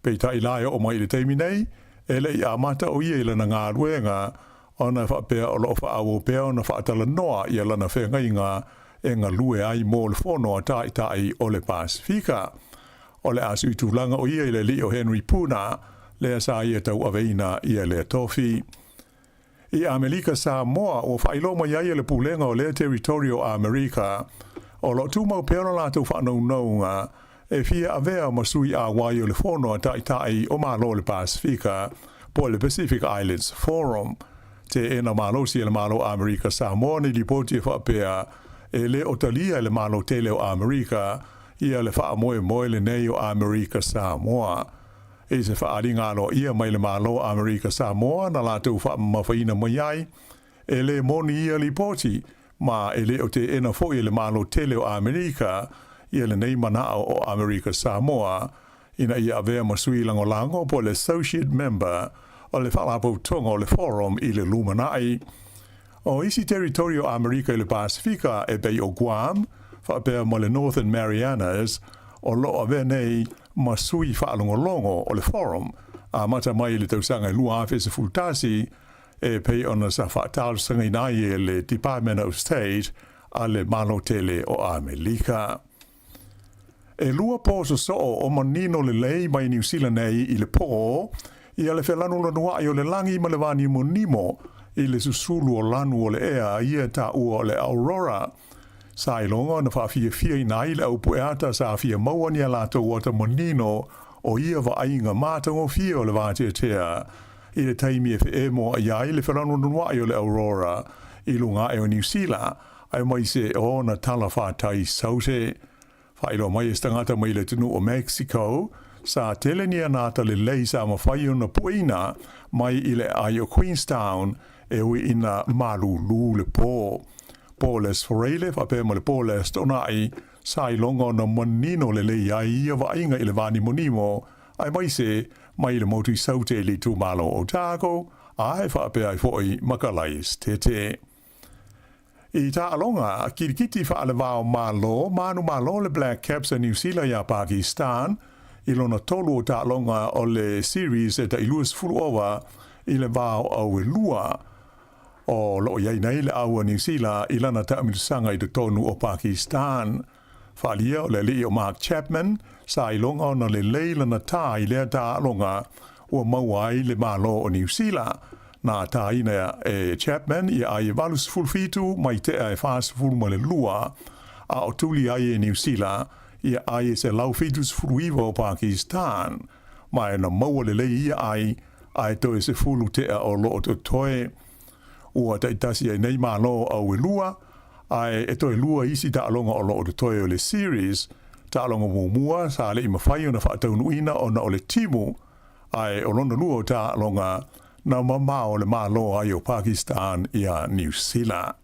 Peitai la e oo mai i le taimi nei, e le i amata o ia i lana galuega, ona e faapea o lo o faaauau pea ona faatalanoa ia lana feagaiga e galue ai mo le Fono a Taitai o le Pasefika. O le a sui tulaga o ia i le alii o Henry Puna, lea sa ia tauaveina ia lea tofi. I Amelika Samoa, ua faailoa mai ai e le Pulega o lea Territory o Amerika, o lo o tumau pea lo latou faanaunauga e fia avea ma sui auai o le Fono a Taitai o Malo o le Pasefika, po o le Pacific Islands Forum. Teena malosi e le Malo o Amerika Samoa nei lipoti e faapea e le o talia e le Malo tele o Amerika ia le faamoemoe lenei o Amerika Samoa. I se faaaliga aloaia mai le Malo o Amerika Samoa na latou faamamafaina mai ai, e le moni ia lipoti, ma e le o teena foi e le Malo tele o Amerika ia lenei manao o Amerika Samoa ina ia avea ma sui lagolago po o le Associate Member o le Faalapotopotoga o le Forum i le lumanai. O isi territory o Amerika i le Pasefika e pei o Guam faapea ma le Northern Marianas o lo o avea nei ma sui faalogologo o le Forum amata mai i le tausaga e 2011 e pei ona sa faatalosagaina ai e le Department of State a le Malo tele o Amelika. E lua po sosoo o manino lelei mai Niu Sila nei i le po, ia le felanulanuaʻi o le lagi ma le vānimonimo i le susulu o lanu o le ea ia taua o le aurora. Sa iloga ona faafiafiaina ai le au pueata sa fia maua ni a latou ata manino o ia vaaiga matagofie o le vateatea i le taimi e feemoaʻi ai le felanulanuaʻi o le aurora i luga ae o Niu Sila aemaise o ona tala whātai saute. Faailoa mai e se tagata mai le atunuu o Mexico, sa tele ni ana ata lelei sa mafai ona pueina mai i le aai o Queenstown e ui ina malūlū le pō. Po o le Aso Faraile faapea ma le po o le Aso Toonai, sa iloga ona manino lelei ai ia vaaiga i le vānimonimo, aemaise mai le motu i Saute i le itumalo o Otago, ae faapea ai foi ma Kalaesetete. I taaloga, kilikiti faalevao Malo, manumalo le Black Caps a Niu Sila iā Pakistan i lona tolu o taaloga o le series e tai 20 ova i le vao auelua. O lo o i ai nei le au a Niu Sila i lana taamilosaga i totonu o Pakistan. Faaalia o le alii o Mark Chapman sa iloga ona lelei lana tā i lea taaloga ua maua ai le Malo o Niu Sila. Na tāina e Chapman ia ai e 87 mai tea e 42, a o tuli ai e Niu Sila ia ai e 179 o Pakistan. Ma e na maua lelei ia ai, ae toe 10 tea o lo o totoe. Ua taitasi ai nei Malo au e lua, ae e toe lua isi taaloga o lo o totoe o le series. Taaloga muamua sa le i mafai ona faataunuuina ona o le timu, ae o lona lua o taaloga na mamao le Malo ai o Pakistan iā Niu Sila.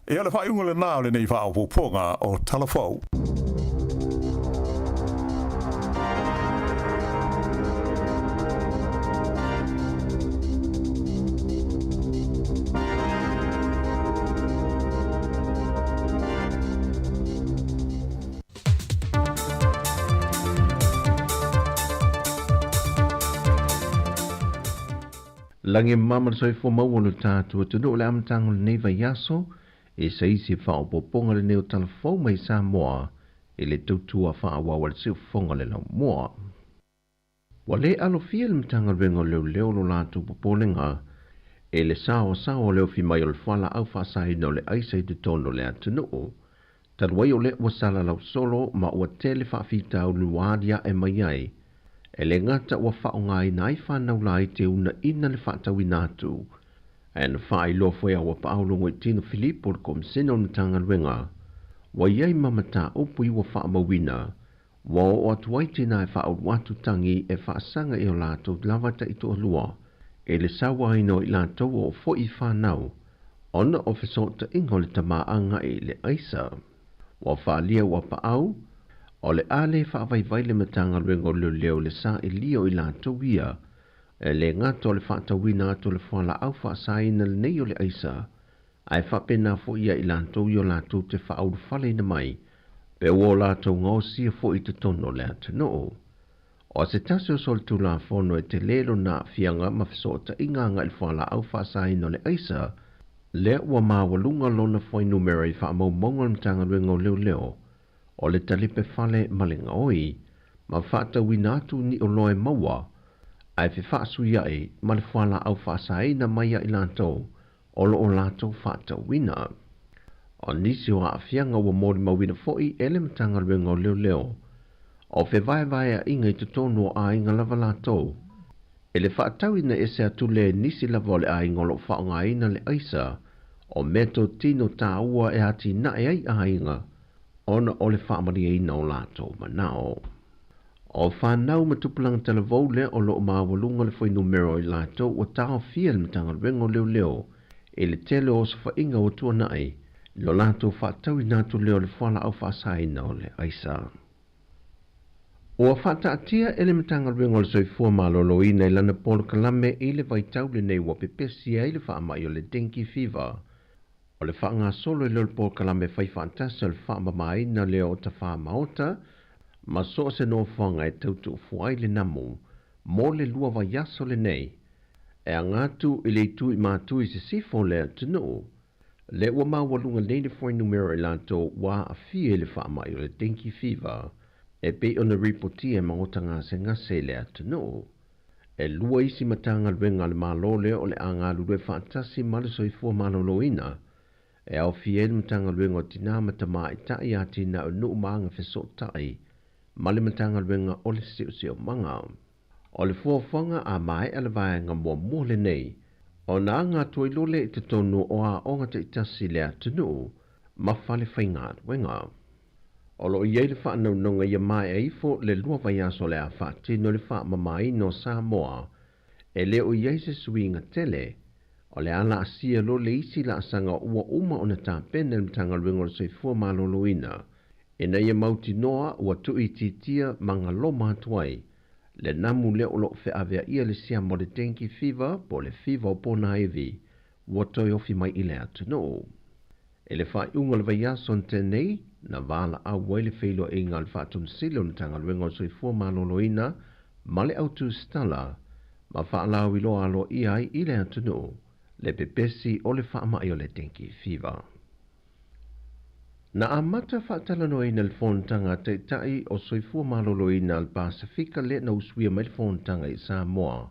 Ia o le faaiuga lenā o lenei faaopoopoga o Tala Fou. Lagi e mama le soifua maua o lo tatou atunuu i le amataga o lenei vaiaso, e se isi faaopoopoga lenei o tala fou mai Samoa i le tautua faaauau a le siufofoga o le laumua. Ua le alofia le Matagaluega o Leoleo lo latou popolega i le saoasaoa o le ofi mai o le fualaau faasaina o le aisa i totonu o le atunuu, talu ai o lea ua salalau solo ma ua tele faafitauli ua aliae mai ai, e le gata ua faaaogaina ai fanau laiti e uunaina le faatauina atu. Ae na faailoa foi a Auapaau Logoitino Filipo le Komisene o le Matagaluega, ua i ai ma mataupu i ua faamauina, ua oo atu ai tinā e faaulu atu tagi e faasaga i o latou lava taitoalua i le sauaina o i latou o oo foi i fanau ona o fesootaiga o le tamā agai i le aisa. Ua faaalia Auapaau, o le a le faavaivai le Matagaluega o Leoleo i le sailia o i latou ia, e le gata o le faatauina atu o le fualaau faasaina lenei o le aisa, ae faapena foi ia i latou i o latou te faaulufaleina mai pe ua o latou gaosia foi i totonu o le atunuu. O se tasi o solitulafono e telē lona aafiaga ma fesootaiga agai i le fualaau faasaina o le aisa, lea ua maualuga lona fuainumera i faamaumauga a le Matagaluega o Leoleo o le talipe fale ma le gaoi, ma faatauina atu ni oloa e maua ae fefaasuiaʻi ma le fualaau faasaina mai ia i latou o lo o latou faatauina. O nisi o aafiaga ua molimauina foi e le Matagaluega o Leoleo, o fevaevaeaʻiga i totonu o aiga lava latou, i le faatauina ese atu lea e nisi lava o le aiga o lo o faaaogaina le aisa, o meatotino taua e atinae ai aiga ona o le faamalieina o latou manao. O fanau ma tupulaga talavou lea o lo o maualuga le fuainumera o i latou ua taofia e le Matagaluega o Leoleo i le tele o osofaiga ua tuanai i lo latou faatauina atu lea o le fualaau faasaina o le aisa. Ua faataatia e le Matagaluega o le Soifua Maloloina i lana polokalame i le vaitau lenei ua pepesi ai le faamai o le dengue fever. O le faagasolo i lea o le polokalame faifaatasi o le faamamaina lea o tafā maota ma so o se nofoaga e tau tuufua ai le namu mo le lua vaiaso lenei e aga atu i le itu i matu i sisifo o le atunuu. Lea ua maualuga nei le fuainumera i latou ua aafia i le faamai o le dengue fever e pei ona ripotia e maota gasegase i le atunuu. E lua isi Matagaluega a le Malo lea o le a galulue faatasi ma le Soifua Maloloina, e aofia ai le Matagaluega o Tinā ma Tamaitai, Atinae o Nuu ma Agafesootai, ma le Matagaluega o le Siosiomaga. O le fuafuaga a maea le vaega muamua lenei, ona aga atu ai loa lea i totonu o aoga taitasi i le atunuu ma fale faigaluega. O lo o i ai le faanaunaga ia maea ifo le lua vaiaso o le a faatino le faamamaina o Samoa e le o i ai se suiga tele, o le a laasia loa le isi laasaga ua uma ona tapena e le Matagaluega o le Soifua Maloloina ina ia mautinoa ua tuuitiitia ma galoma atu ai le namu lea o lo o feaveaia le siama o le dengue fever po o le fiva o ponaivi ua toe ofi mai i le atunuu. I le faaiuga o le vaiaso na tea nei, na valaau ai le feiloaiga a le Faatonesili o le Matagaluega o le Soifua Maloloina ma le Au Tusitala ma faalauiloa aloaia ai i le atunuu le pepesi o le faamai o le dengue fever. Na amata faatalanoaina le Fonotaga a Taitai o Soifua Maloloina a le Pasefika lea na usuia mai le Fonotaga i Samoa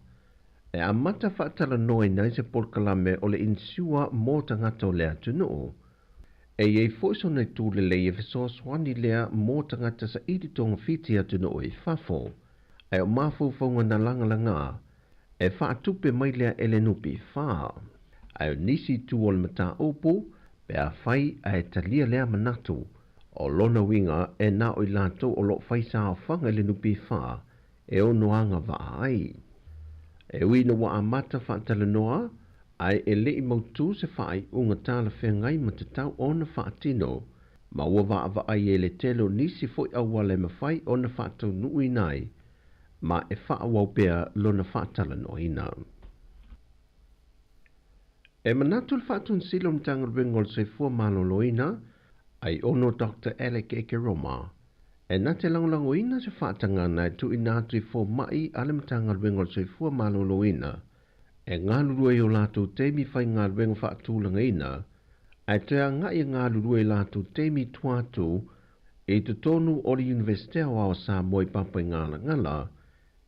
e amata faatalanoaina ai se polokalame o le insure mo tagata o le atunuu. E i ai foi sona itu lelei e fesoasoani lea mo tagata saili togafiti atunuu i fafo, ae o mafaufauga na lagalagā e faatupe mai lea e le NPF. Ae o nisi itu o le mataupu, pe afai ae talia lea manatu, o lona uiga e na o i latou o lo o fai saofaga i le NPF e ono agavaa ai. E ui ina ua amata faatalanoa, ae e le i mautū se faaiuga talafeagai ma tatau ona faatino, ma ua vaavaai ai le tele o nisi foi auala e mafai ona faataunuuina ai, ma e faaauau pea lona faatalanoaina. E manatu le Faatonesili o le Matagaluega o le Soifua Maloloina, Aiono Doctor Alec Ekeroma, e na te lagolagoina se faatagaga e tuuina atu i fomai a le Matagaluega o le Soifua Maloloina e galulue i o latou taimi faigaluega faatulagaina, ae toe agai e galulue i latou taimi i tua atu i totonu o le Iunivesite Aoao o Samoa i Papaigalagala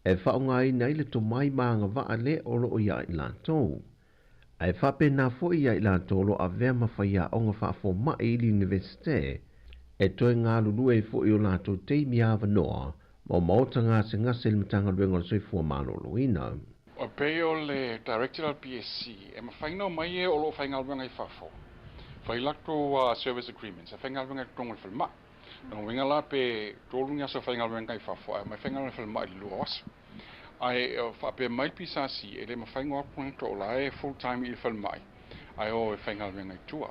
e faaaogaina ai le tomai ma agavaa le o loo iā i latou. Ae faapena foi iā i latou o lo o avea ma faiaoga faafoma'i i le Iunivesite e toe galulue ai foi i o latou taimi avanoa ma o maota gasegase i le Matagaluega o le Soifua Maloloina. E pei o le Director a le PSC, e mafai ona omai e o lo o faigaluega i fafo, fai latou service agreements, e faigaluega i totonu o le falemai. O lona uiga la pe 3 ni aso e faigaluega i fafo ae omai faigaluega i le falemai i le 2 o aso. Ae faapea mai le PSC, e le mafai ona o atu tagata o la e full time i le falemai ae o e faigaluega i tua.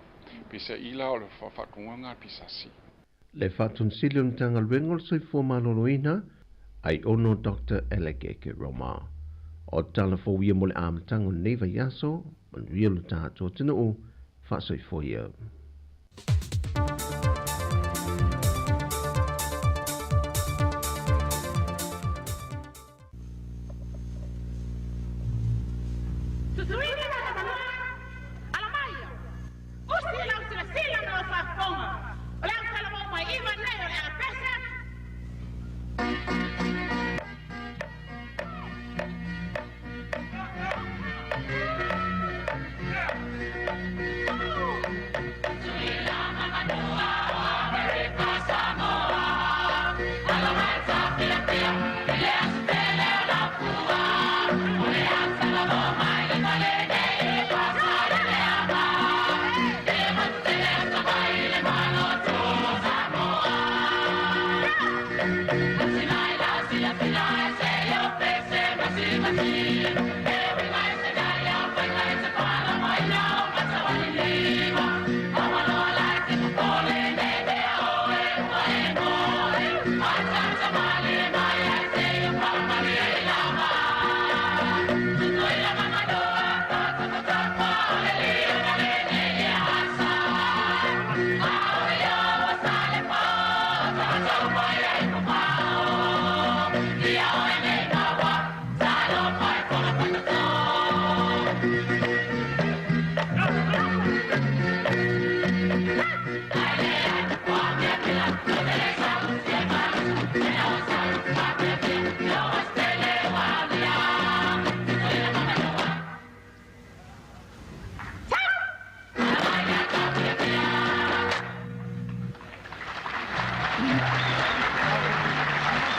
Peiseai la o le faatonuga lena a le PSC. Le Faatonusili o le Matagaluega o le Soifua Maloloina, Aiono Doctor Alec Roma. O tala fou ia mo le amataga o lenei vaiaso, manuia lo tatou atunuu, faasoifua ia. Susuina la Lavaloa, ala mai, usi lau silasila ma lau faafofoga, o le au talavou mai iva nei o le a pese atu.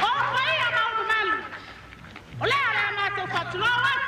O paia ma ou mamalu, o lea o le a matou faatulou atu.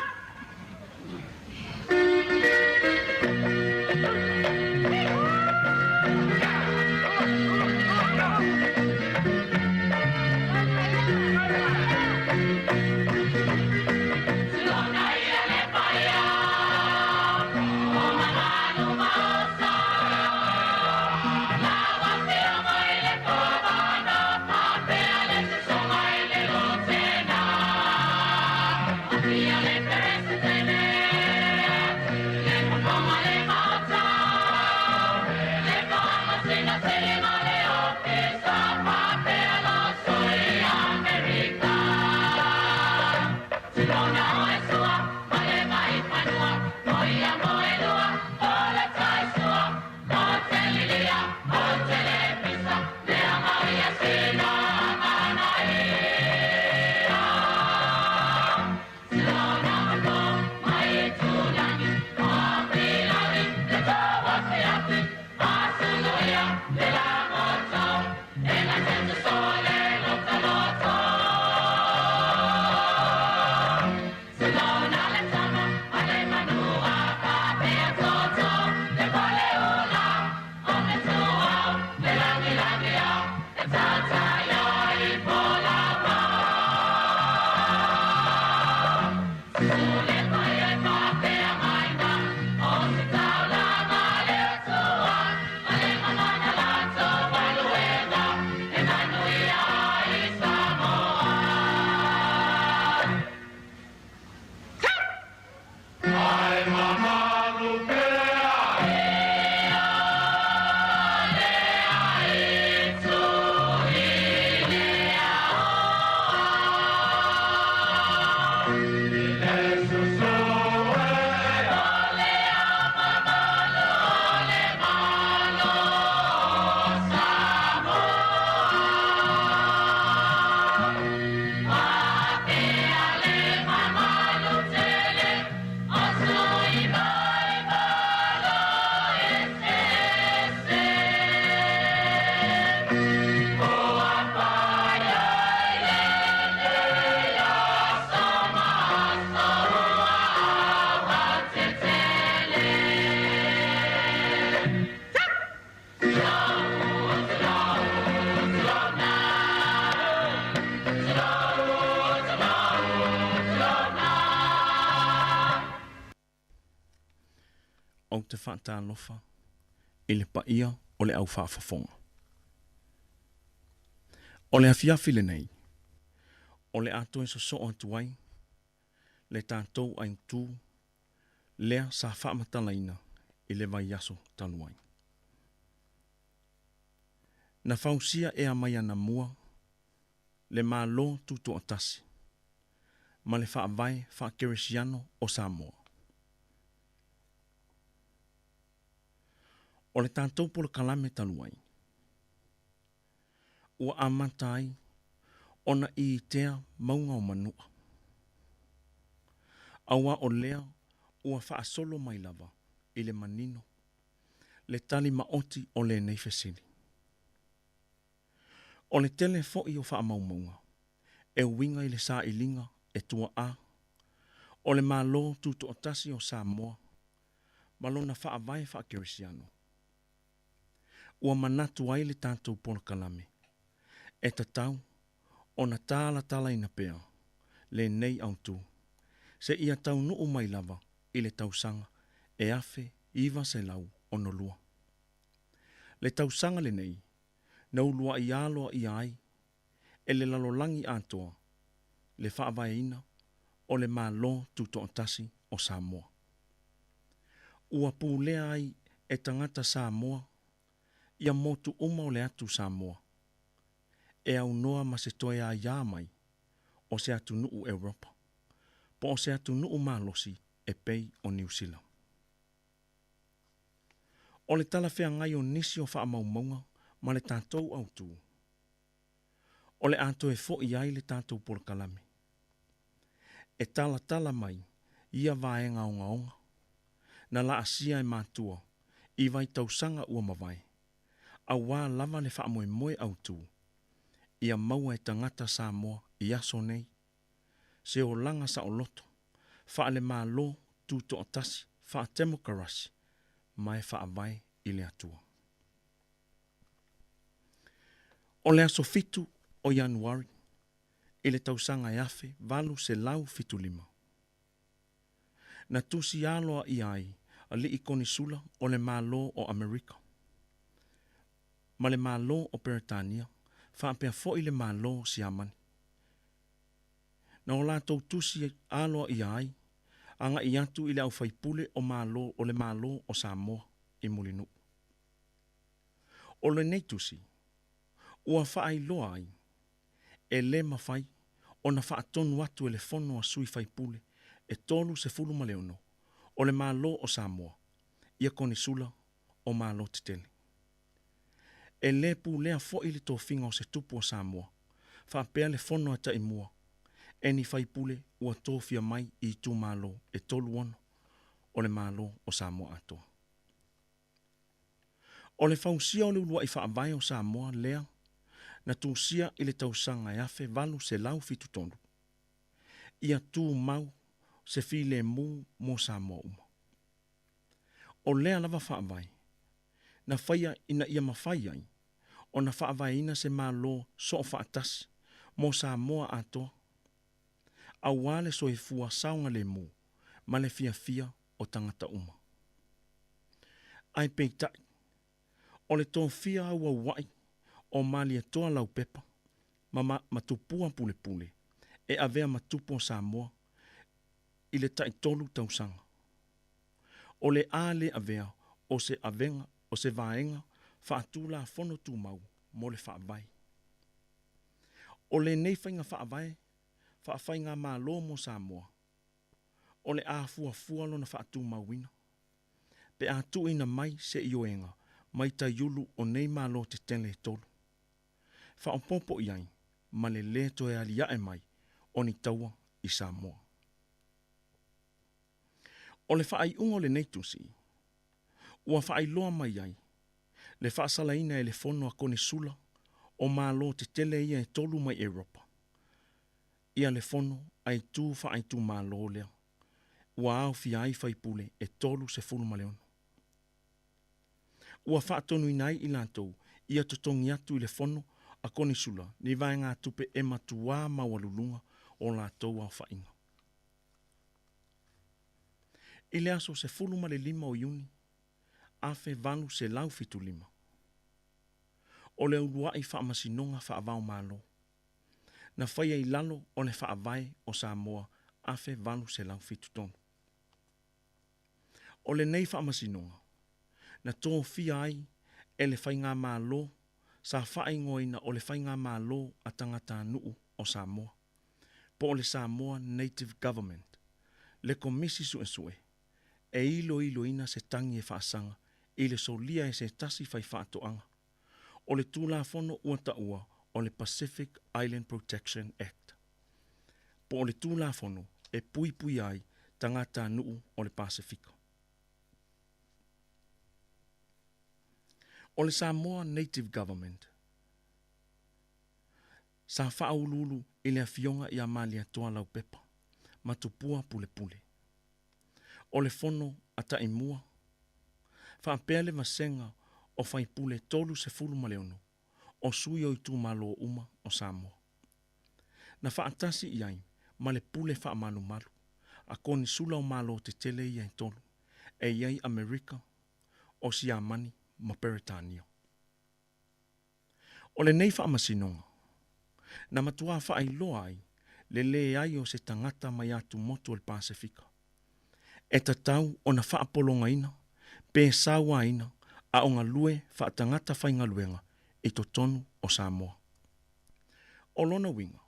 Ou te faatalofa i le paia o le au faafofoga. O le afiafi lenei, o le a toe sosoo atu ai le tatou aitū lea sa faamatalaina i le vaiaso talu ai. Na fausia ea mai anamua le Malo Tutoatasi ma le Faavae Faakerisiano o Samoa. O le tatou polokalame talu ai, ua amata ai ona itea mauga o Manua, auā o lea ua faasolo mai lava i le manino le tali maoti o lenei fesili. O le tele foi o faamaumauga e uiga i le sailiga e tuaa o le Malo Tutoatasi o Samoa ma lona faavae faakerisiano, ua manatu ai le tatou polokalame e tatau ona talatalaina pea lenei autū seia taunuu mai lava i le tausaga e 1962. Le tausaga lenei na uluai aloaia ai e le lalolagi atoa le faavaeina o le Malo Tutoatasi o Samoa. Ua pulea ai e tagata Samoa ia motu uma o le atu Samoa e aunoa ma se toe aiā mai o se atunuu Europa po o se atunuu malosi e pei o Niu Sila. O le talafeagai o nisi o faamaumauga ma le tatou autū, o le a toe fo'i ai le tatou polokalame e talatala mai ia vaega ogaoga na laasia e matua i vaitausaga ua mavae, auā lava le faamoemoe autū ia maua e tagata Samoa i aso nei se olaga saoloto faale-Malo tutoatasi faatemokarasi ma e faavae i le Atua. O le aso 7 o Ianuari i le tausaga e 1875, na tusi aloaia ai alii konisula o le Malo o Amerika ma le Malo o Peretania faapea foi le Malo o Siamani. Na o latou tusi aloaia ai agai atu i le aufaipule o Malo o le Malo o Samoa i Mulinuu. O lenei tusi ua faailoa ai e lē mafai ona faatonu atu e le Fono a Sui Faipule e 36 o le Malo o Samoa ia konisula o Malo tetele. E lē pulea foi le tofiga o se tupu o Samoa faapea le Fono a Taimua e ni faipule ua tofia mai i itumalo e 36 o le Malo o Samoa atoa. O le fausia o le uluai faavae o Samoa lea na tusia i le tausaga e 1873, ia tumau se filemu mo Samoa uma. O lea lava faavae na faia ina ia mafai ai ona faavaeina se Malo soofaatasi mo Samoa atoa, auā le soifua saogalemu ma le fiafia o tagata uma. Ae peitai, o le tofia auauai o Malietoa Laupepa ma ma Tupua Pulepule e avea ma tupu o Samoa i le taitolu tausaga. O le a lē avea o se avega o se vaega faatulafono tumau mo le faavae. O lenei faiga faavae faafaigamalo mo Samoa, o le a fuafua lona faatumauina pe a tuuina mai se ioega mai taiulu o nei Malo tetele e tolu, faaopoopo i ai ma le lē toe aliae mai o ni taua i Samoa. O le faaiuga o lenei tusi ua faailoa mai ai le faasalaina e le Fono a Konisula o Malo tetele ia e tolu mai Europa ia le Fono a itu faaitumalo lea ua aofia ai faipule e 36. Ua faatonuina ai i latou ia totogi atu i le Fono a Konisula ni vaegatupe e matuā maualuluga o latou aofaiga. I le aso 15 o Iuni 1875, o le ulua'i faamasinoga faavaomalo na faia i lalo o le Faavae o Samoa 1873. O lenei faamasinoga na tofia ai e le Faigamalo sa faaigoaina o le Faigamalo a Tagatanuu o Samoa, po o le Samoa Native Government, le Komisi Suesue e iloiloina se tagi e faasaga i le solia e se tasi faifaatoaga o le Tulafono ua taua o le Pacific Island Protection Act, po o le Tulafono e Puipuia ai Tagatanuu o le Pasefika. O le Samoa Native Government sa faauluulu i le Afioga ia Malietoa Laupepa ma Tupua Pulepule. O le Fono a Taimua, faapea le vasega o faipule 36 o sui o itumalo uma o Samoa. Na faatasi i ai ma le pule faamalumalu a konisula o Malo tetele ia e tolu, e i ai Amerika, o Siamani ma Peretania. O lenei faamasinoga, na matuā faailoa ai le leai o se tagata mai atumotu o le Pasefika e tatau ona faapologaina pe sauaina a o galue faatagata faigaluega i totonu o Samoa. O lona uiga,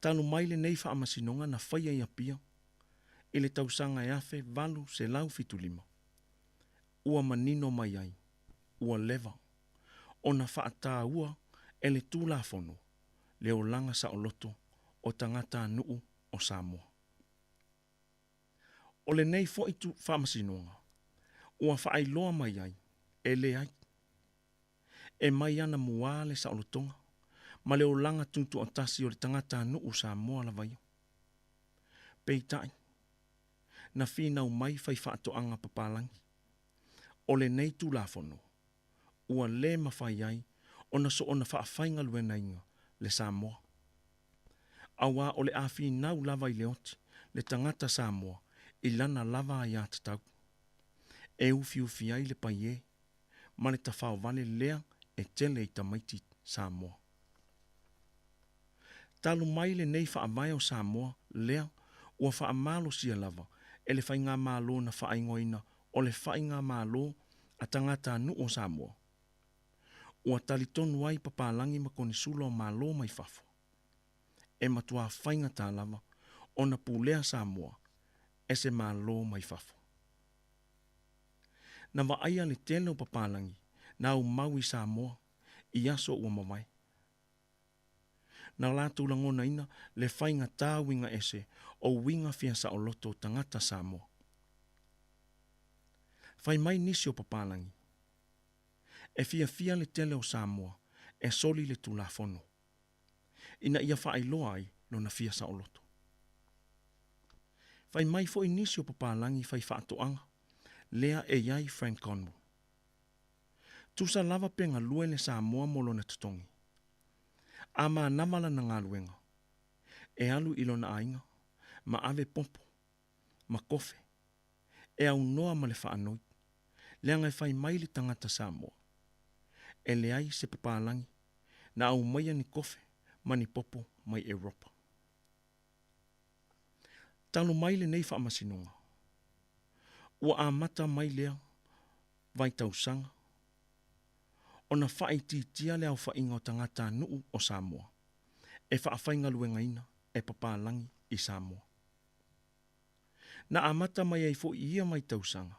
talu mai lenei faamasinoga na faia i Apia i le tausaga e 1875, ua manino mai ai, ua leva ona faataua e le Tulafono le olaga saoloto o tagatanuu o Samoa. O lenei foi faamasinoga ua faailoa mai ai e leai e mai anamuā le saolotoga ma le olaga tutoatasi o le tagatanuu Samoa lava ia. Peitai, na finau mai faifaatoaga papalagi o lenei Tulafono ua lē mafai ai ona soona faafaigaluegaina le Samoa. Auā o le a finau lava i le oti le tagata Samoa i lana lava aiatatau, e ufiufi ai le paiē ma le tafaovale lea e tele i tamaiti Samoa. Talu mai lenei Faavae o Samoa lea ua faamalosia lava e le Faigamalo na faaigoaina o le Faigamalo a Tagatanuu o Samoa, ua talitonu ai papalagi ma konisula o Malo mai fafo, e matuā faigata lava ona pulea Samoa e se Malo mai fafo. Na vaaia le tele o papalagi na aumau i Samoa i aso ua mavae. Na latou lagonaina le faigata uiga ese o uiga fia saoloto o tagata Samoa. Fai mai nisi o papalagi, e fiafia le tele o Samoa e soli le Tulafono, ina ia faailoa ai lona fia saoloto. Fai mai foi nisi o papalagi faifaatoaga lea e i ai Frank Conwell. Tusa lava pe galue le Samoa mo lona totogi. A manava lana galuega, e alu i lona aiga ma ave popo ma kofe e aunoa ma le faanoi, leaga e fai mai le tagata Samoa, e leai se papalagi na aumaia ni kofe ma ni popo mai Europa. Talu mai lenei faamasinoga, ua amata mai lea vaitausaga ona faaitiitia le aofaiga o tagatanuu o Samoa e faafaigaluegaina e papalagi i Samoa. Na amata mai ai foi i ia vaitausaga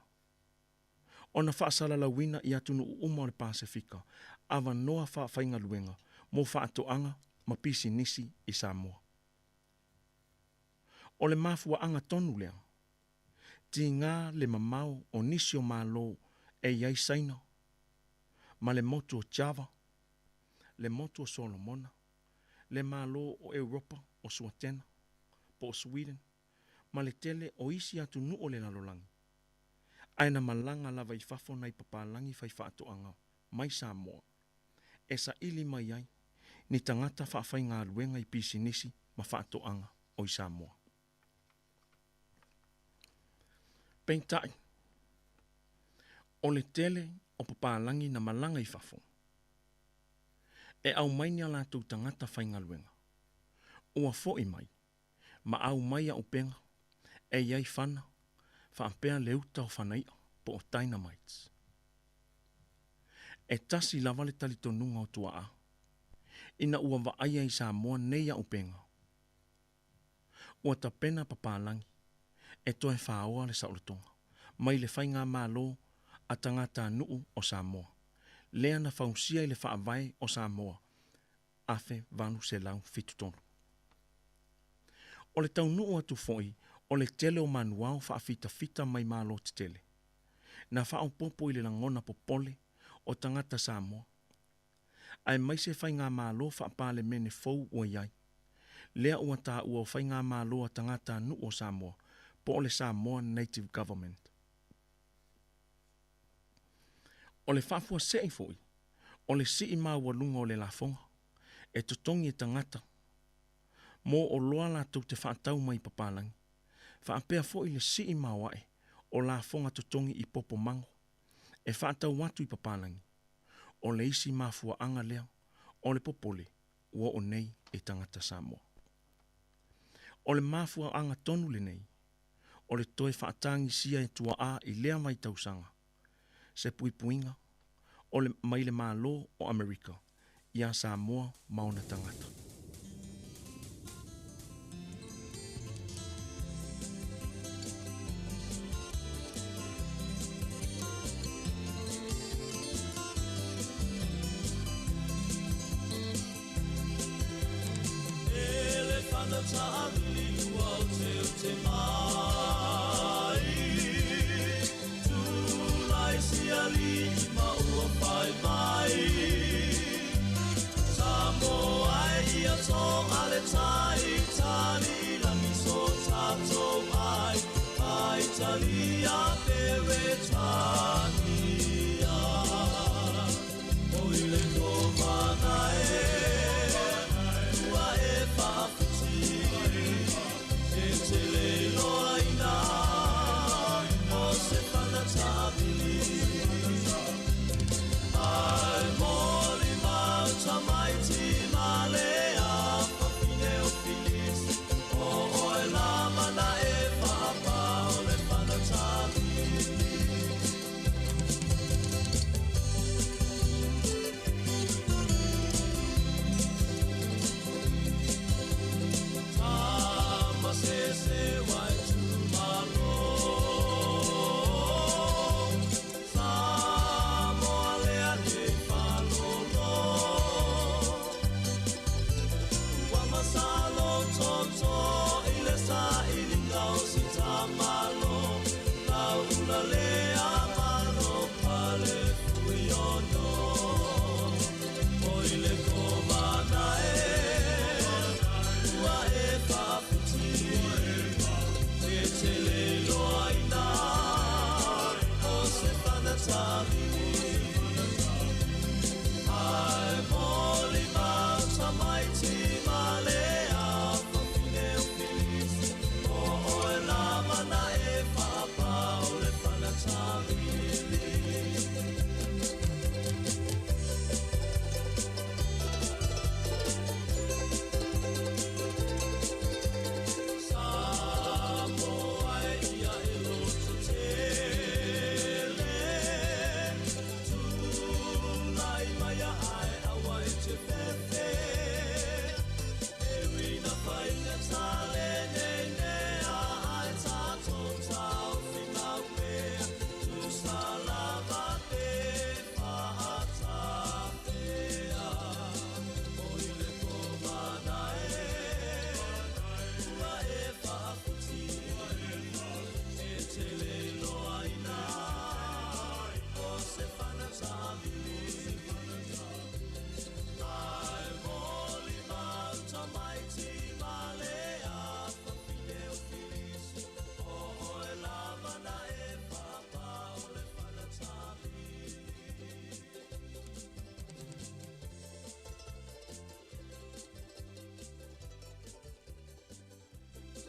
ona faasalalauina i atunuu uma o le Pasefika avanoa faafaigaluega mo faatoaga ma pisinisi i Samoa. O le mafuaaga tonu lea, tiga le mamao o nisi o Malo e i ai Saina ma le motu o Java, le motu o Solomona, le Malo o Europa o Suatena po o Sweden ma le tele o isi atunuu o le lalolagi, ae na malaga lava i fafo nai papalagi faifaatoaga mai Samoa e saili mai ai ni tagata faafaigaluega i pisinisi ma faatoaga o i Samoa. Peitai, O le tele o papalagi na malaga i fafo, e aumai ni a latou tagata faigaluega, ua fo'i mai, ma aumai a'upega e i ai fana faapea le uta o fanai'a po o dynamites. E tasi lava le talitonuga o tua'a, ina ua va'aia i Samoa nei a'upega, ua tapena papalagi e toe fāoa le sa'olotoga mai le faigamālō a tagatanu'u o Samoa, lea na fausia i le Faavae o Samoa 1873. O le taunu'u atu fo'i o le tele o manuao fa'afitafita mai mālō tetele, na fa'aopopo i le lagona popole o tagata Samoa, aemaise faigamālō fa'apalemene fou ua i ai, lea ua tāua o faigamālō a tagatanu'u o Samoa po o le Samoa Native Government. O le fa'afuase'i fo'i o le si'i maualuga o le lafoga e totogi e tagata mo oloa latou te fa'atau mai i papalagi, fa'apea fo'i le si'i maoa'e o lafoga totogi i popo mago e fa'atau atu i papalagi, o le isi mafua'aga lea o le popole ua o'o nei i tagata Samoa. O le mafua'aga tonu lenei o le toe fa'atagisia e tua'a i lea vaitausaga se puipuiga o le mai le Mālō o Amerika iā Samoa ma ona tagata.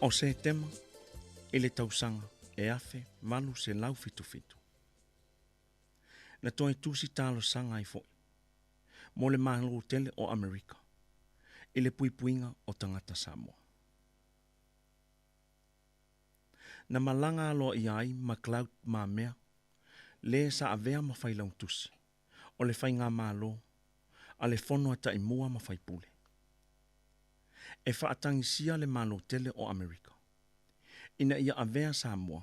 O Setema i le tausaga e 1877. Na toe tusi talosaga ai fo'i mo le Malo tele o Amerika i le puipuiga o tagata Samoa. Na malaga aloaia ai McLeod Mamea, lē sa avea ma failautusi o le Faigamalo a le Fono a Taimua ma Faipule, e faatagisia le Malo tele o Amerika ina ia avea Samoa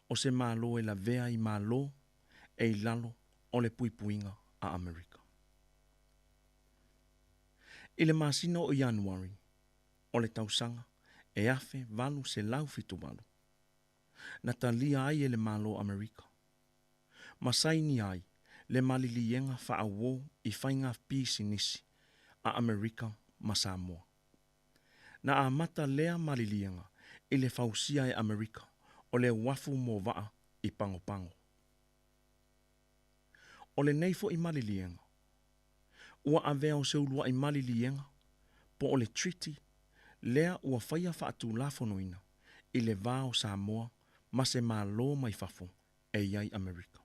o se Malo e lavea i Malo e i lalo o le puipuiga a Amerika. I le masina o Ianuari o le tausaga e 1878, na talia ai e le Malo Amerika ma saini ai le maliliega faauō i faiga pisinisi a Amerika ma Samoa. Na amata lea maliliega i le fausia e Amerika o le uafu mo vaa i Pagopago. O lenei fo'i maliliega ua avea o se ulua'i maliliega po o le treaty lea ua faia faatulafonoina i le va o Samoa ma se Malo mai fafo e i ai Amerika.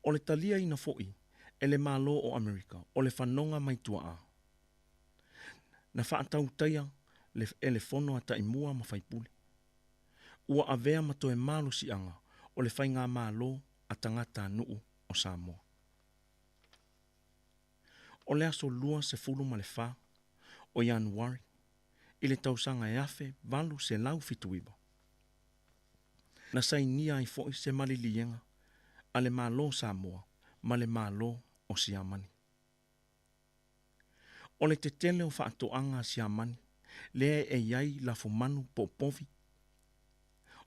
O le taliaina fo'i e le Malo o Amerika o le fanoga mai tua'a na faatautaia e le Fono a Taimua ma Faipule, ua avea ma toe malosi'aga o le faigamalo a tagatanu'u o Samoa. O le aso 24 o Ianuari i le tausaga e 1879, na sainia ai fo'i se maliliega a le Malo Samoa ma le Malo o Siamani. O le tetele o faatoaga a Siamani lea e i ai lafumanu po o povi,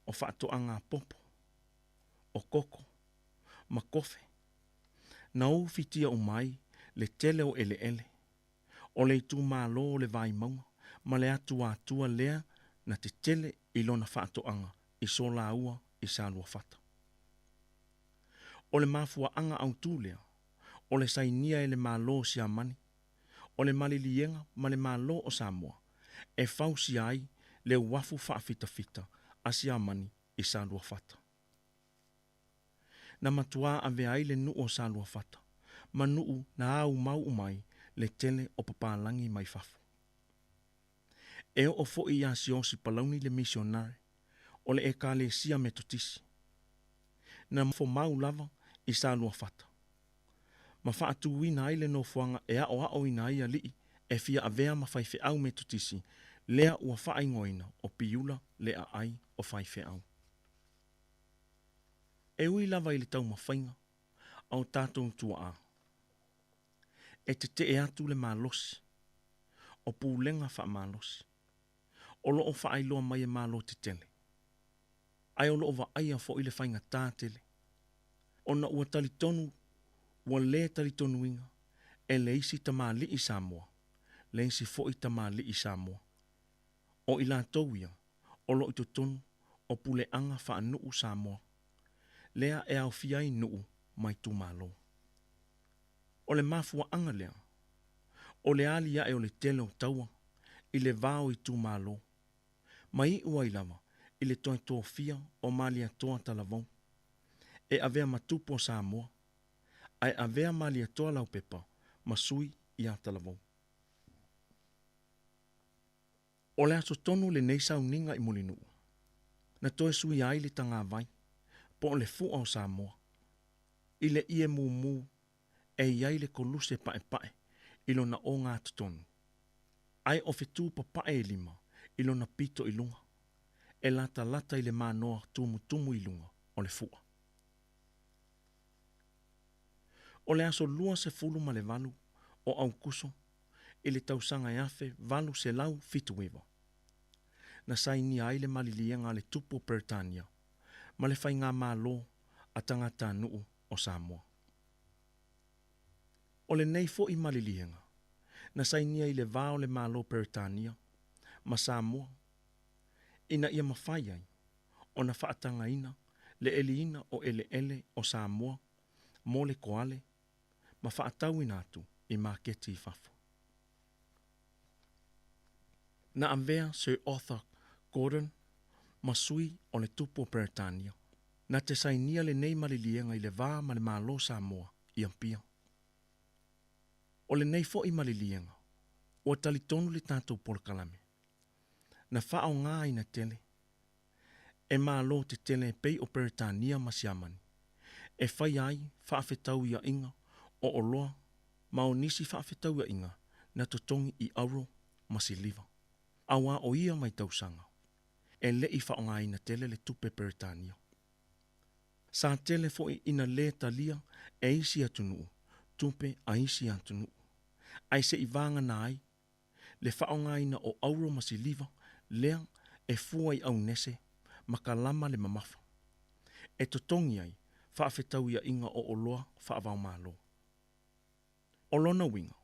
o faatoaga a popo, o koko, ma kofe, na ufitia uma ai le tele o eleele o le itumalo o le Vaimauga ma le atuatua lea na tetele i lona faatoaga i Solaua i Saluafata. O le mafuaaga autū lea o le sainia e le Malo o Siamani o le maliliega ma le Malo o Samoa e fausia ai le uafu faafitafita a Siamani i Saluafata. Na matuā avea ai le nuu o Saluafata ma nuu na aumau uma ai le tele o papalagi mai fafo. E oo fo'i iā Siaosi Palauni le misionare o le Ekalesia Metotisi, na fomau lava i Saluafata ma faatūina ai le nofoaga e aoaoina ai alii e fia avea ma faifeau Metotisi lea ua faaigoaina o Piula le aai o faifeau. E ui lava i le taumafaiga a o tatou tuaa e tetee atu le malosi o pulega faamalosi o loo faailoa mai e Malo tetele, ae o loo vaaia fo'i le faigatā tele ona ua talitonu ua lē talitonuina e le isi tamalii Samoa le isi fo'i tamalii Samoa o i latou ia o loo i totonu o puleaga faanuu Samoa lea e aofia ai nuu ma itumalo. O le mafuaaga lea o le alia'e o le tele o taua i le va o itumalo ma iu ai lava i le toe tofia o Malietoa Talavou e avea ma tupu o Samoa ae avea Malietoa Laupepa ma sui iā Talavou. O le aso tonu lenei sauniga i Mulinuu na toe suia ai le tagavai po o le fu'a o Samoa i le ie mumu e i ai le koluse pa'epa'e i lona ogatotonu, ae o fetū papaʻe e lima i lona pito i luga e latalata i le manoa tumutumu i luga o le fu'a. O le aso 28 o Aukuso i le tausaga e 1879, na sainia ai le maliliega a le tupu o Peretania ma le faigamalo a tagatanuu o Samoa. O lenei fo'i maliliega na sainia i le va o le Malo Peretania ma Samoa ina ia mafai ai ona faatagaina le eliina o eleele o Samoa mo le koale ma faatauina atu i maketi i fafo. Na avea Sir Arthur Gordon ma sui o le tupu o Peretania Na te sainia lenei maliliega i le va ma le Malo Samoa i Apia. O lenei fo'i maliliega, ua talitonu le tatou polokalame, na faaaogāina tele e Malo tetele e pei o Peretania ma Siamani, e faia ai faafetauia'iga o oloa ma o nisi faafetauia'iga na totogi i auro ma siliva. Auā o ia vaitausaga, e le'i faaaogāina tele le tupe Peretania. Sa tele fo'i ina lē talia e isi atunuu tupe a isi atunuu, ae se'i vagana ai le faaaogāina o auro ma siliva lea e fua i aunese ma kalama le mamafa, e totogi ai faafetauia'iga o oloa faavaomalo. O lona uiga,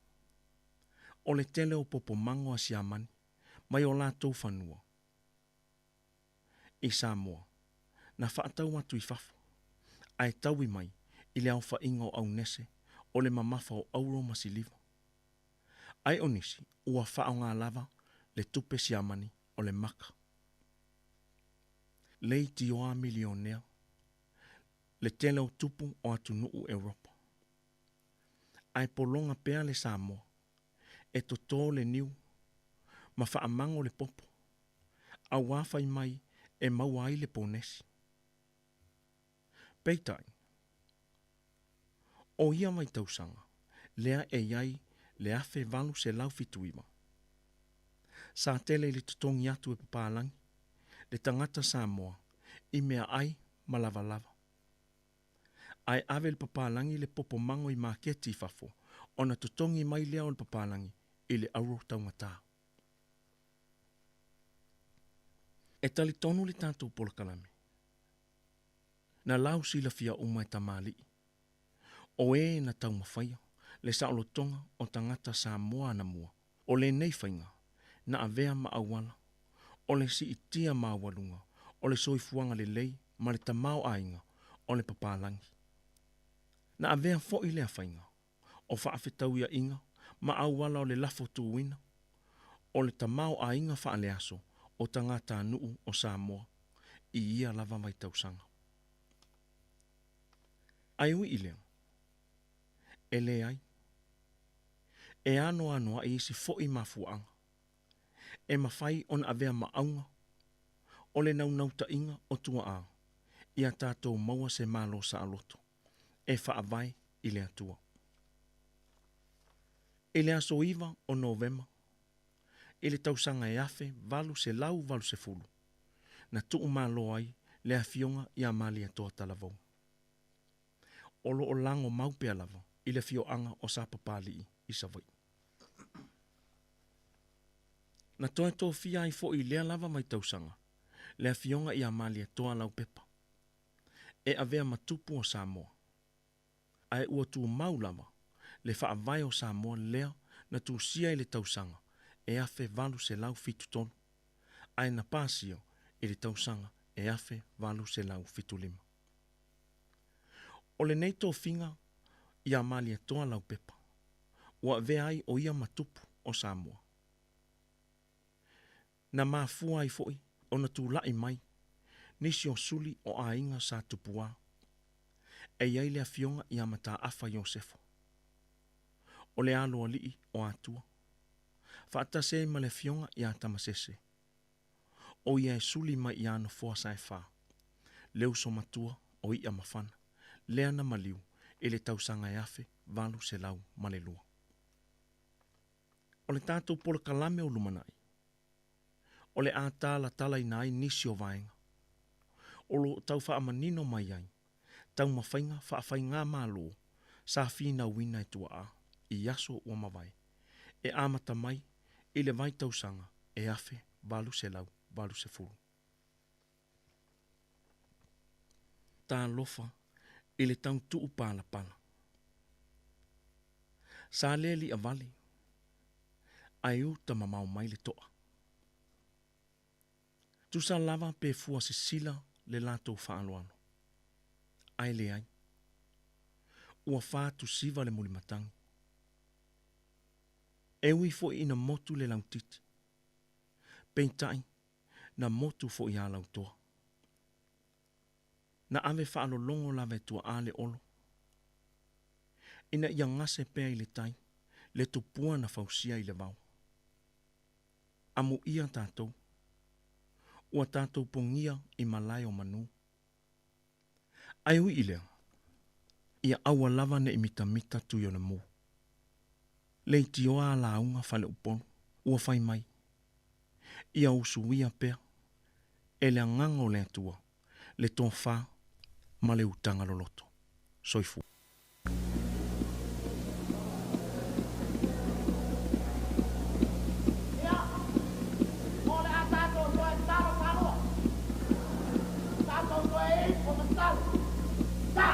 o le tele o popo mago a Siamani mai o latou fanua i Samoa na faatau atu i fafo, ae taui mai i le aofa'iga o aunese o le mamafa o auro ma siliva. Ae o nisi ua faaaogā lava le tupe Siamani o le maka. Leitioa milionea le tele o tupu o atunuu Europa. Ae pologa pea le Samoa e totō le niu ma faamago le popo, auā fai mai e maua ai le ponesi. Peitai, o ia vaitausaga lea e i ai le 1879, sa tele i le totogi atu e papalagi le tagata Samoa i meaai ma lavalava. Ae ave e le papalagi le popo mago i maketi i fafo ona totogi mai lea o le papalagi i le auro taugatā. E talitonu le tatou polokalame, na lausilafia uma e tamalii, o ē na taumafaia le saolotoga o tagata Samoa anamua, o lenei faiga na avea ma auala o le siitia maualuga o le soifuaga lelei ma le tamaoaiga o le papalagi. Na avea fo'i lea faiga o faafetauia'iga ma auala o le lafo tuuina o le tamaoaiga faaleaso o tagatanuu o Samoa i ia lava vaitausaga. Ae ui i lea, e leai, e anoanoa'i isi fo'i mafuaaga e mafai ona avea ma auga o le naunauta'iga o tua'a ia tatou maua se Malo saoloto e faavae i le Atua. I le aso 9 o Novema i le tausaga e 1880, na tuumalo ai le afioga ia Malietoa Talavou. O loo lago mau pea lava i le afioaga o Sapapalii i Savaii. Na toe tofia ai fo'i i lea lava vaitausaga le afioga ia Malietoa Laupepa e avea ma tupu o Samoa, ae ua tumau lava le faavae o Samoa lea na tusia i le tausaga e 1873, ae na pasia i le tausaga e 1875. O lenei tofiga ia Malietoa Laupepa, ua avea ai o ia ma tupu o Samoa. Na mafua ai fo'i ona tula'i mai nisi o suli o aiga sa Tupuā, e i ai le afioga ia Mataafa Iosefo, o le aloalii o Atua, faatasi ai ma le afioga ia Tamasese, o ia e suli mai ia Nofoa Saefā, le uso matua o Iamafana, lea na maliu i le tausaga e 1802. O le tatou polokalame o lumana'i, o le a talatalaina ai nisi o vaega o loo tau faamanino mai ai taumafaiga faafaigamalo sa finauina e tuaa i aso ua mavae e amata mai i le vaitausaga e 1880. Talofa i le tautuu palapala. Sa le liavale, ae uta mamao mai le to'a. Tusa lava pe fua sisila le latou faaaloalo. Ae leai. Ua fatusiva le mulimatagi. E ui fo'i ina motu le lautiti. Peitai, na motu fo'i a lautoa. Na ave faalologo lava e tuaa le olo. Ina ia gase pea i le tai, le tupua na fausia i le vao. Amuia tatou. Ua tatou pogia i malae o manu. Ae ui i lea, ia aua lava ne i mitamita Tuionomu. Leitioa a lauga faleupolu ua fai mai. Ia usuia pea e le agaga o le Atua le tofa ma le utaga loloto. Soifua. Ia, o le a tatou toe tatalo faalua. Tatou toe ifo ma tatalo. Sa!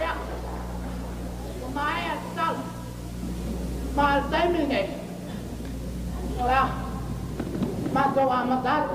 Ia, ua maea le tatalo. Ma o le taimi lenei, o le a matou amata atu.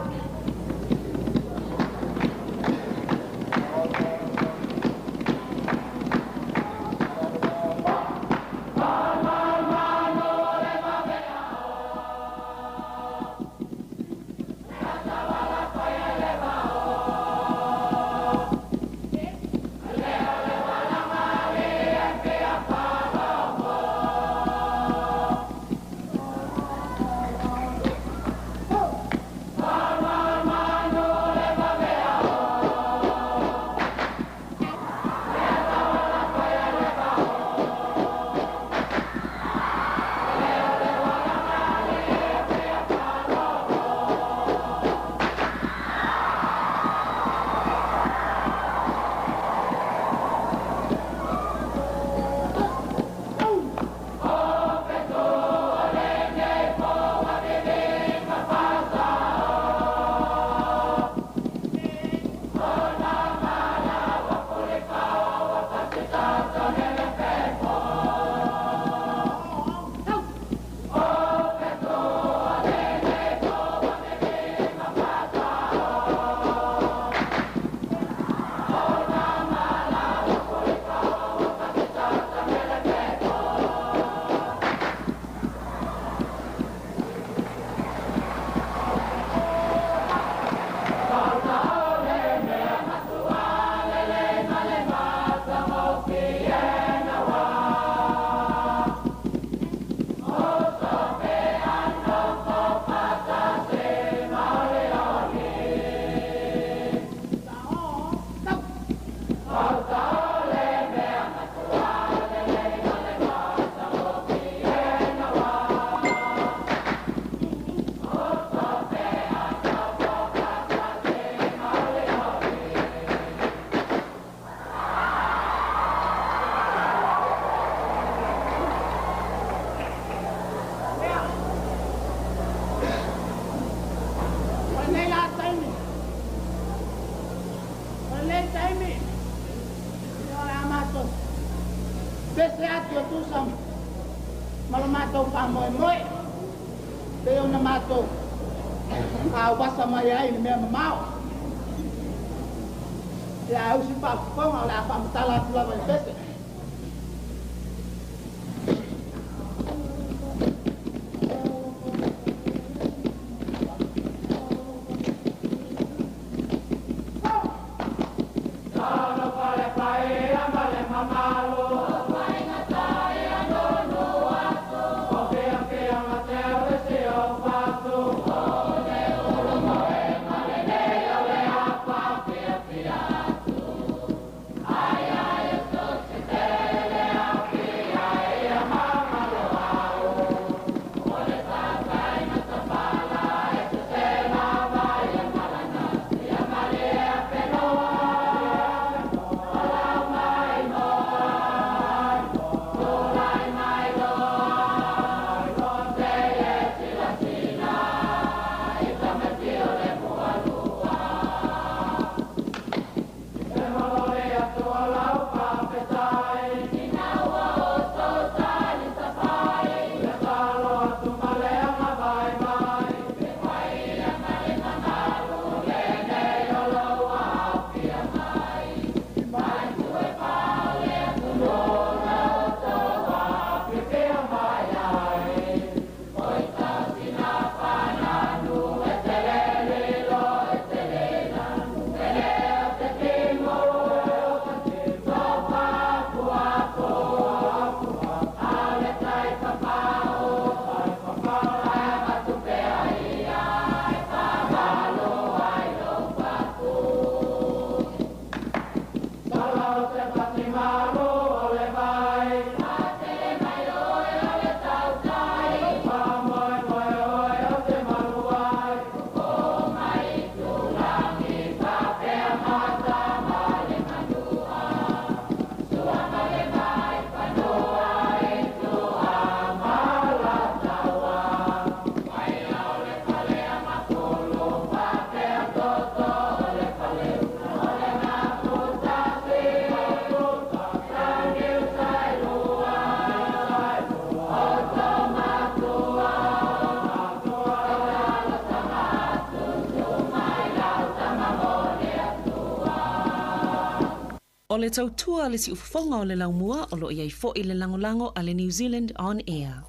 taimi, ia o le a matou pese atu e tusa ma lo matou faamoemoe, pei ona matou auvasa mai ai i le mea mamao. Ia ae usi faafofoga o le a faamatala atu lava i le pese. O le tautua a le siufofoga o le laumua o lo o i ai foi le lagolago a le New Zealand On Air.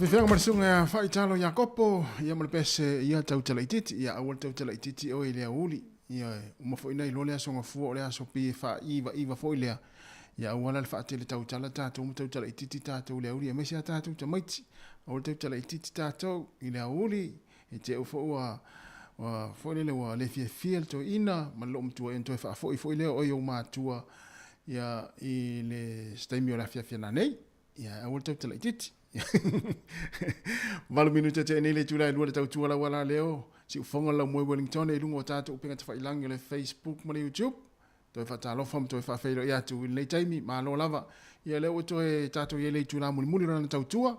Fefeaga ma le susuga Faitalo Iakopo, ia ma le pese ia tautala itiiti, ia aua le tautala itiiti oe i le aoauli. Ia uma foi na iloa le aso gafua o le aso pi e faaiva foi lea. Ia aua la le faatele tautala tatou ma tautala itiiti tatou i le aoauli aemaise a tatou tamaiti. Aua le tautala itiiti tatou i le aoauli, e te u foi ua ua foi lele ua le fiafia le toeaina ma le loomatua ona toe faafoi foi lea o oe i ou matua ia i le se taimi o le afiafi a nanei. Ia aua le tautala itiiti. 8 minute te nei le itula e 2 le tautua lau ala leo. Siufoga le laumoe Wellington i luga o tatou upega tafailangi o le Facebook ma le YouTube. Toe faatalofa ma toe faafeiloai atu i lenei taimi, malo lava. Ia lea ua toe tatou i ai le itula mulimuli o lana tautua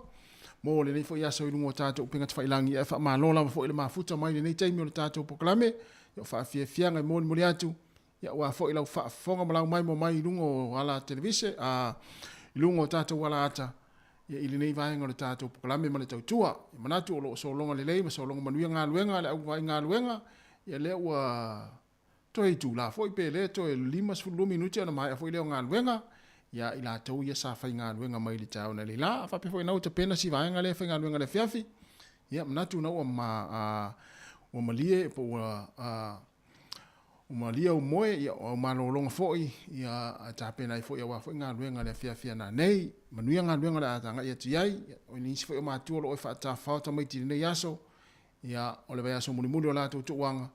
mo lenei foi aso i luga o tatou upega tafailangi. Ae faamalo lava foi le mafuta mai lenei taimi o le tatou polokalame. Ia o faafiafiaga e molimoli atu Ia aua foi lau faafofoga ma lau maimoa mai i luga o ala televise, a, i luga o tatou ala ata, ia, i lenei vaega o le tatou polokalame ma le tautua. Ia manatu o lo o sologa lelei ma sologa manuia galuega a le au vaai galuega, Ia lea ua toe itula foi pe lē toe 52 minute ona maea foi lea o galuega ia i latou ia sa faigaluega mai le taeao nei la faapea foi na ua tapena si vaega lea faigaluega le afiafi ia manatu na ua ma a, ua malie po ua a, ua malie au moe ia au malologa foi ia tapena ai foi aua foi galuega le afiafi ana nei manuia galuega le a tagai atu i ai o nisi foi o matua o lo o e faatafao tamaiti i lenei aso ia o le vaiaso mulimuli o latou tuuaga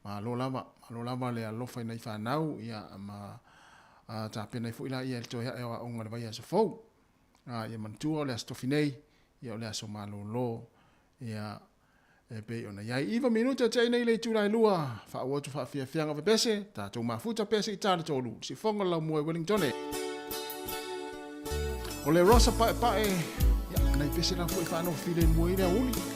Malo lava, malo lava le alofa i nai fanau, ia, ma a, tapena ai foi laia i le toe ae o aoga i le vaiaso fou. A, ia manatua o le Aso Tofi nei, ia o le aso malolo, ia, e pei ona i ai. Iva minute o te'i nei le itula e lua, faaauau atu faafiafiaga o pepese, tatou mafuta pea se i ta le tolu, sifoga le laumua i Wellingtone. O le Rosa Paepae, ia, nai pese la foi whanau file mua i le auli.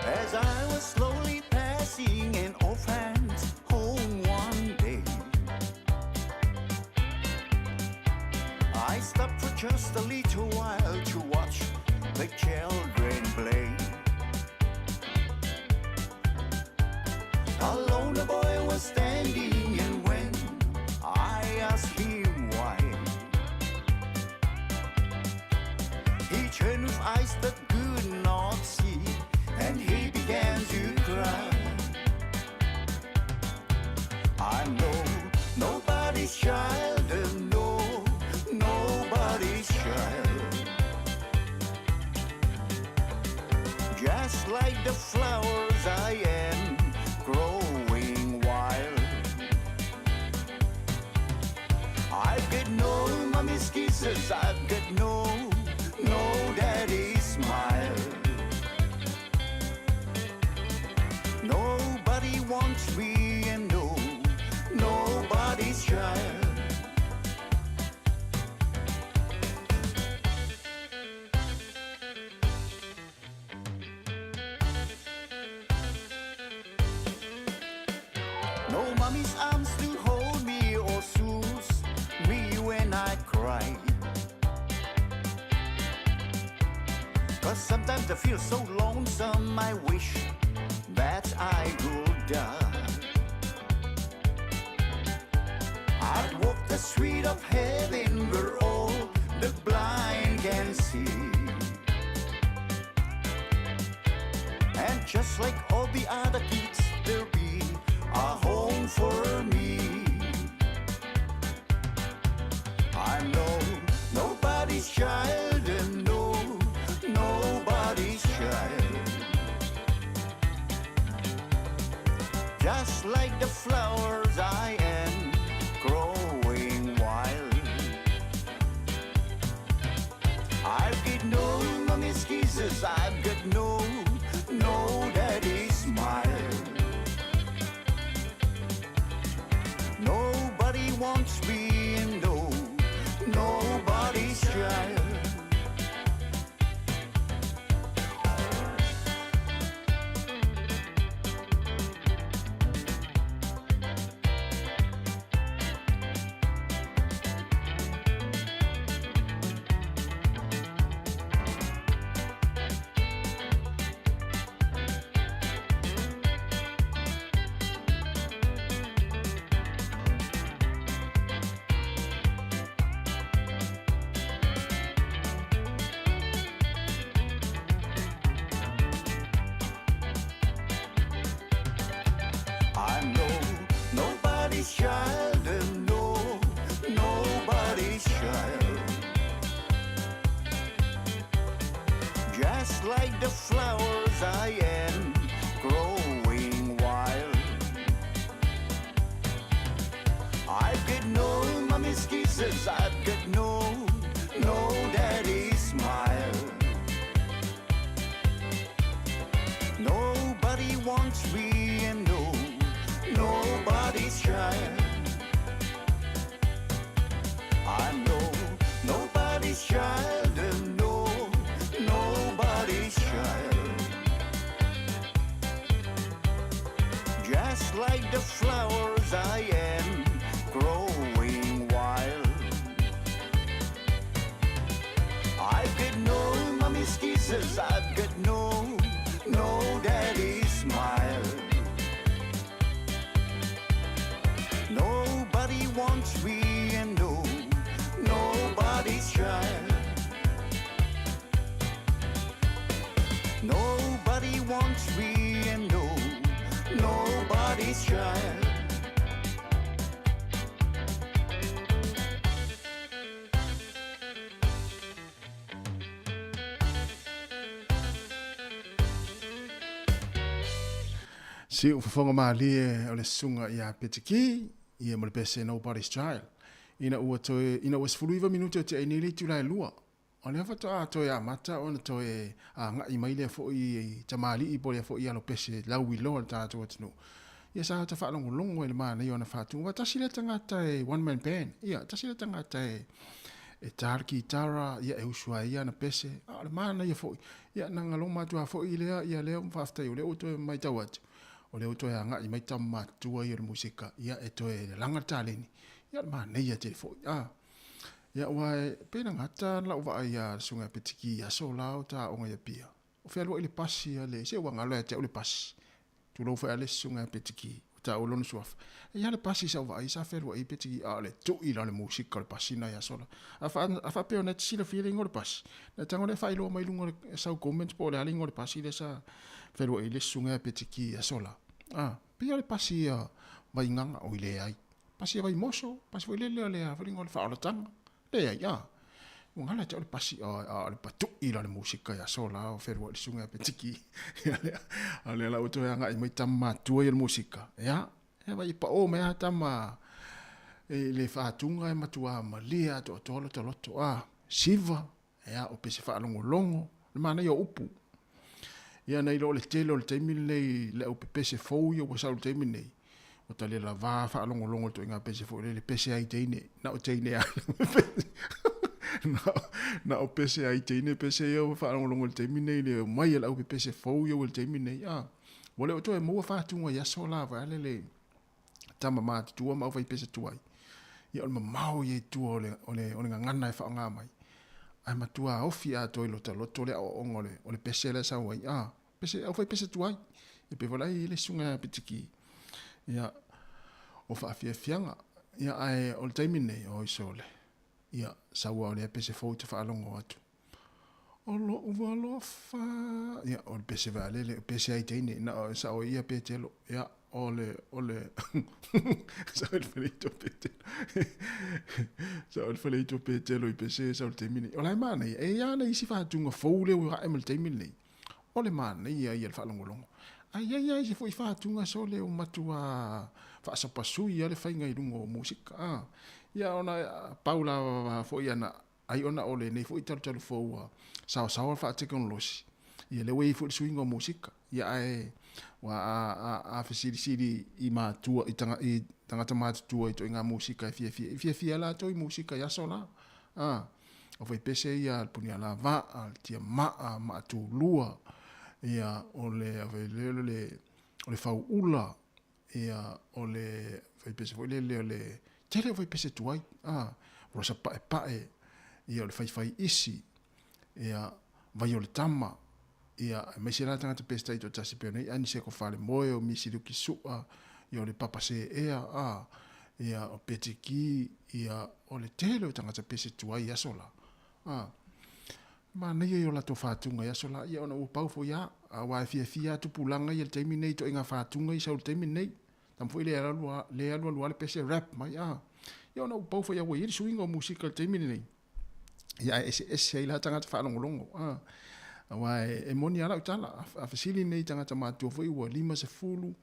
As I was slowly passing an orphan's home one day, I stopped for just a little while to watch the children play. Alone the boy was standing, and when I asked him why, he turned with eyes that could not see, and he began to cry. I know nobody's child, and no, nobody's child. Just like the flowers I am growing wild. I've got no mommy's kisses, I've got no, no daddy's smile. Nobody wants me and no, nobody's child. No mommy's arms to hold me or soothe me when I cry. Cause sometimes I feel so lonesome, I wish that I could die. I'd walk the street of heaven where all the blind can see. And just like all the other kids, there'll be a home for me. I'm no nobody's child, and no nobody's child. Just like the flowers I am growing wild. I've got no mommy's kisses, I've got no, no daddy's smile. Nobody wants me and no, nobody's child. I'm no nobody's child and no nobody's child. Just like the flowers I am growing wild. I've got no mommy's kisses, I've got no, no daddy's smile. Nobody wants me and no, nobody's child. I'm no, nobody's child and no, nobody's child. Just like the flowers I am growing wild. I've got no mommy's kisses, I've got no, no daddy's smile. Nobody wants me and no, nobody's child. Nobody wants me and no, nobody's child. Si u fofoga malie o le susuga ia Petiki, ia ma le pese Nobody's Child. Ina ua toe, ina ua 19 minute o te nei le itula e lua. O lea faatoa toe amata ona toe agai mai lea foi i tamalii po o lea foi alo pese lauiloa o le tatou atunuu. Ia sa ta faalogologo ai i le manaia o ana faatuga. Aua tasi lea tagata e one man band. Ia, tasi lea tagata e E tā le kitara, ia e usu ai ia ana pese, a o le manaia foi, ia na galoma atu lava foi lea, ia lea faafetai o lea ua toe matau atu, o lea ua toe agai mai tama matutua ia o le musika, ia e toe lalaga le taleni, ia o le manaia tele foi, a. Ia aua e pei na gata lau vaai ia le Susuga ia Petiki i aso la o ta aoga i Apia, o fealuai le pasi a le, se ua galo ia te au le pasi, Tulou foi a le susuga ia Petiki, ua taua lona suafa. E i ai le pasi sa ou vaai sa fealuai ai Petiki, a o le tui la o le musika o le pasi na ia sola. A fa, a faapea ona e te silafia le igoa o le pasi, na tago lea faailoa mai luga o le sau comments po o le a le igoa o le pasi lea sa fealuai ai le susuga ia Petiki ia sola. A, pei o le pasi ia Vaigaga, oi leai. Pasi ia Vaimoso, pasi foi lele o le a foi le igoa o le faaolataga. Leai, a. Ua gala te au le pasi, a, a o le patu'i la o le musika i aso la o feluai le susuga ia Petiki. Ia lea, a o lea la ua toe agai mai tama matua ia o le musika. Ia, ia vai e paʻō mai lava tama i le faatuga e matuā malie atoatoa lota loto, a, siva, ia, o pese faalogologo, le manaia o upu. Ia nai lo o le tele o le taimi lenei le au pepese fou ia ua sau i le taimi lenei, ua ta le lavā faalogologo i le ituaiga pese foi lele, pese ai teine, na o teine lava na o pese ai teine pese ia ua faalogologo i le taimi lenei i le omai a le au pepese fou ia ua i le taimi lenei, a. Ua le o toe maua faatuga i aso la vaeane le tama matutua ma aufaipese tuai, ia o le mamao ia i tua o le, o le, o le gagana e faaaoga mai. Ae matua ofi atoa i lota loto le aoaoga o le, o le pese lea e sau ai, a, pese, aufaipese tuai. Ia pei foi la e i ai le susuga ia Pitiki, ia, o faafiafiaga. Ia, ae o le taimi lenei, oi sole, ia, sau lava o lea pese fou e te faalogo atu. O lo'u alofa. Ia, o le pese vaalele, o pese ai teine, na o sao ia Petelo. Ia, o le, o le, sao le faleito Petelo. Sao le faleito Petelo i pese sao le taimi nei. O la e manaia, e i ai ana isi faatuga fou lea ua ae ma le taimi lenei. O le manaia ia le faalogologo. Ae i ai lava isi foi faatuga sole ua matua faasapasui lava le faiga i luga o musika. Ia ona pau lava foi ana Ai ona o lenei foi talutalu fou ua saosaoa le faatekonolosi, ia lea ua i ai foi le suiga o musika. Ia ae ua a, a, a fesilisili i matua, i, tanga, i tagata matutua i ituaiga musika e fiafia, e fiafia latou i musika i aso la. A, o faipese ia le punialavaa, le tiamaa, maatulua, ia o le, o le, o le fauula, Ia, o le faipese foi lele o le tele o faipese tuai, a, rosa paepae, ia o le faifai isi, ia, vai o le tama, ia, aemaise la tagata peseta taitoatasi pei ona i ai Aniseko Falemoe, o Misi Luki Sua, ia o le Papa Seea, a, ia, o Betty Key, ia, o le tele o tagata pese tuai i aso la. A, manaia ia o latou faatuga i aso la, ia ona ua pau foi a, aua e fiafia a tupulaga ia i le taimi nei i ituaiga faatuga ia sau i le taimi nei. Tama foi le alu a, le alu alu a le pese rap mai a. Ia ona ua pau foi a ua i ai le suiga o musika i le taimi lenei. Ia ae eseese ai la tagata faalogologo a. Aua e, e moni a lau tala, a fesili nei tagata matutua foi ua 50,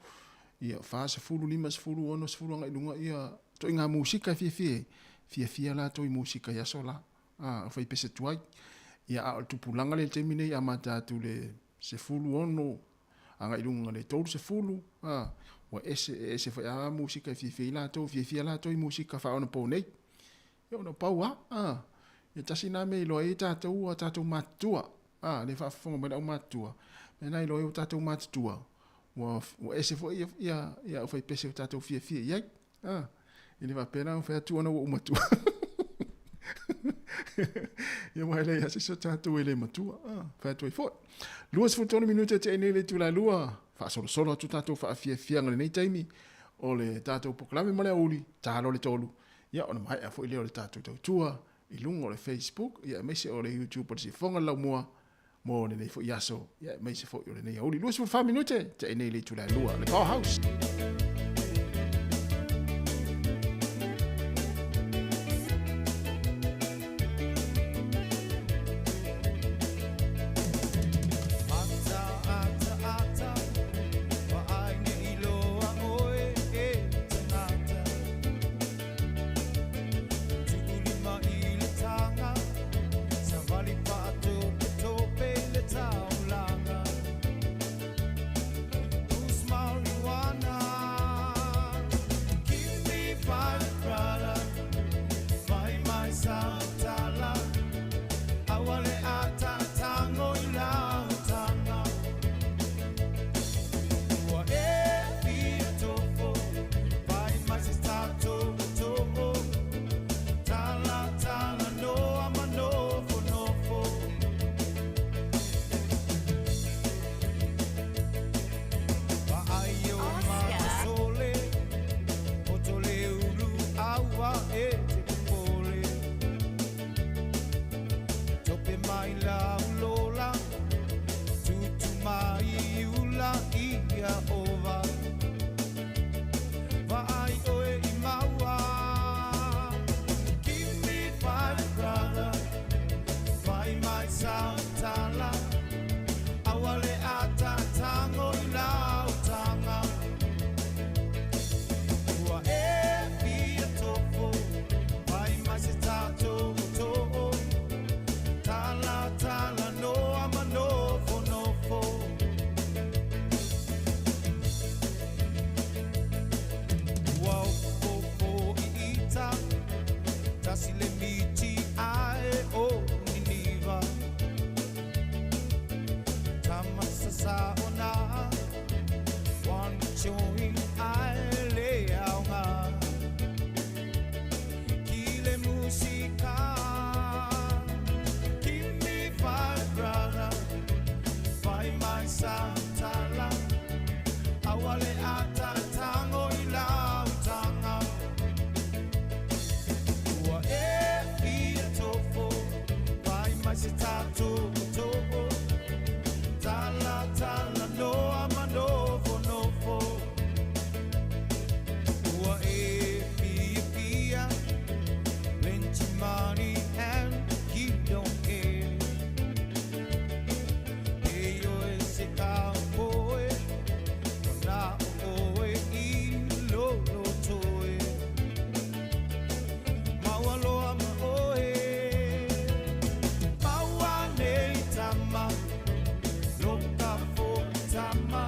ia 40, 50, 60 agai i luga ia ituaiga musika e fiafia ai, fiafia latou i musika i aso la. A, o faipese tuai. Ia, a o le tupulaga lea i le taimi nei, amata atu le 16 agai i luga le 30, a, ua ese, e ese foi a musika e fiafia ai latou, fiafia latou i musika faaonapo nei. Ia ona pau lava, a, ia tasi na mea e iloa ai tatou ua tatou matutua, a, lea e faafofoga mai le aumatutua, mea na e iloa ai ua tatou matutua, ua, ua ese foi ia, ia, ia aufaipese ua tatou fiafia i ai. A, e le faapea la ona fai atu ona ua ou matua. Ia aua e leai lava se isi o tatou e le matua. A, fai atu ai foi. 23 minute e tea nei le itula e lua, faasolosolo atu tatou faafiafiaga i lenei taimi o le tatou polokalame ma le aoauli, ta loa le tolu, ia ona maea foi lea o le tatou tautua i luga o le Facebook, ia aemaise o le YouTube o le Siufofoga o le Laumua mo lenei foi aso, ia aemaise foi o lenei aoauli. 24 minute, tea nei le itula e lua, le Powerhouse. fia ova. Vaai oe i maua. Give me five, brother. Vai mai sa tala. Awale ata tango i lau tanga. Ua e fia tofo. Vai mai se tatou to'o. Tala tala noa ma nofo nofo. Ua ofofo i ita. Tasi le miti ae o Niniva. Tamasasa ona. One join ae le aoga. Ki le musika. Give me five, brother. Vai mai sa tala. Awale ata tango i lau tanga. Ua e fia tofo. Vai mai se tatou to'o. Tala tala noa ma nofo nofo. Ua e fia fia. Plenty money and you don't care. E oe se cowboy. O na o oe i lolo toe. Maualoa ma oe. Maua nei tama. Loka fo tama.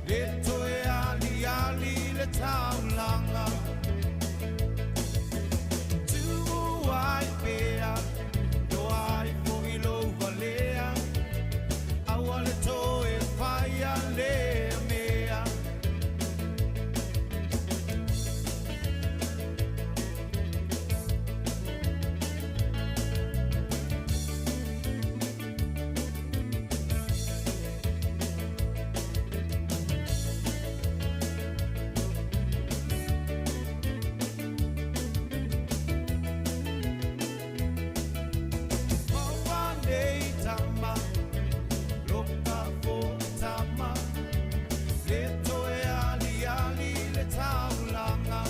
Le toe ali ali le taulanga. Tu'u ai pea. Loa ai fo'i lou valea. Aua le toe faia lea mea. Maua nei tama, loka fo tama, le toe ali ali le taulanga.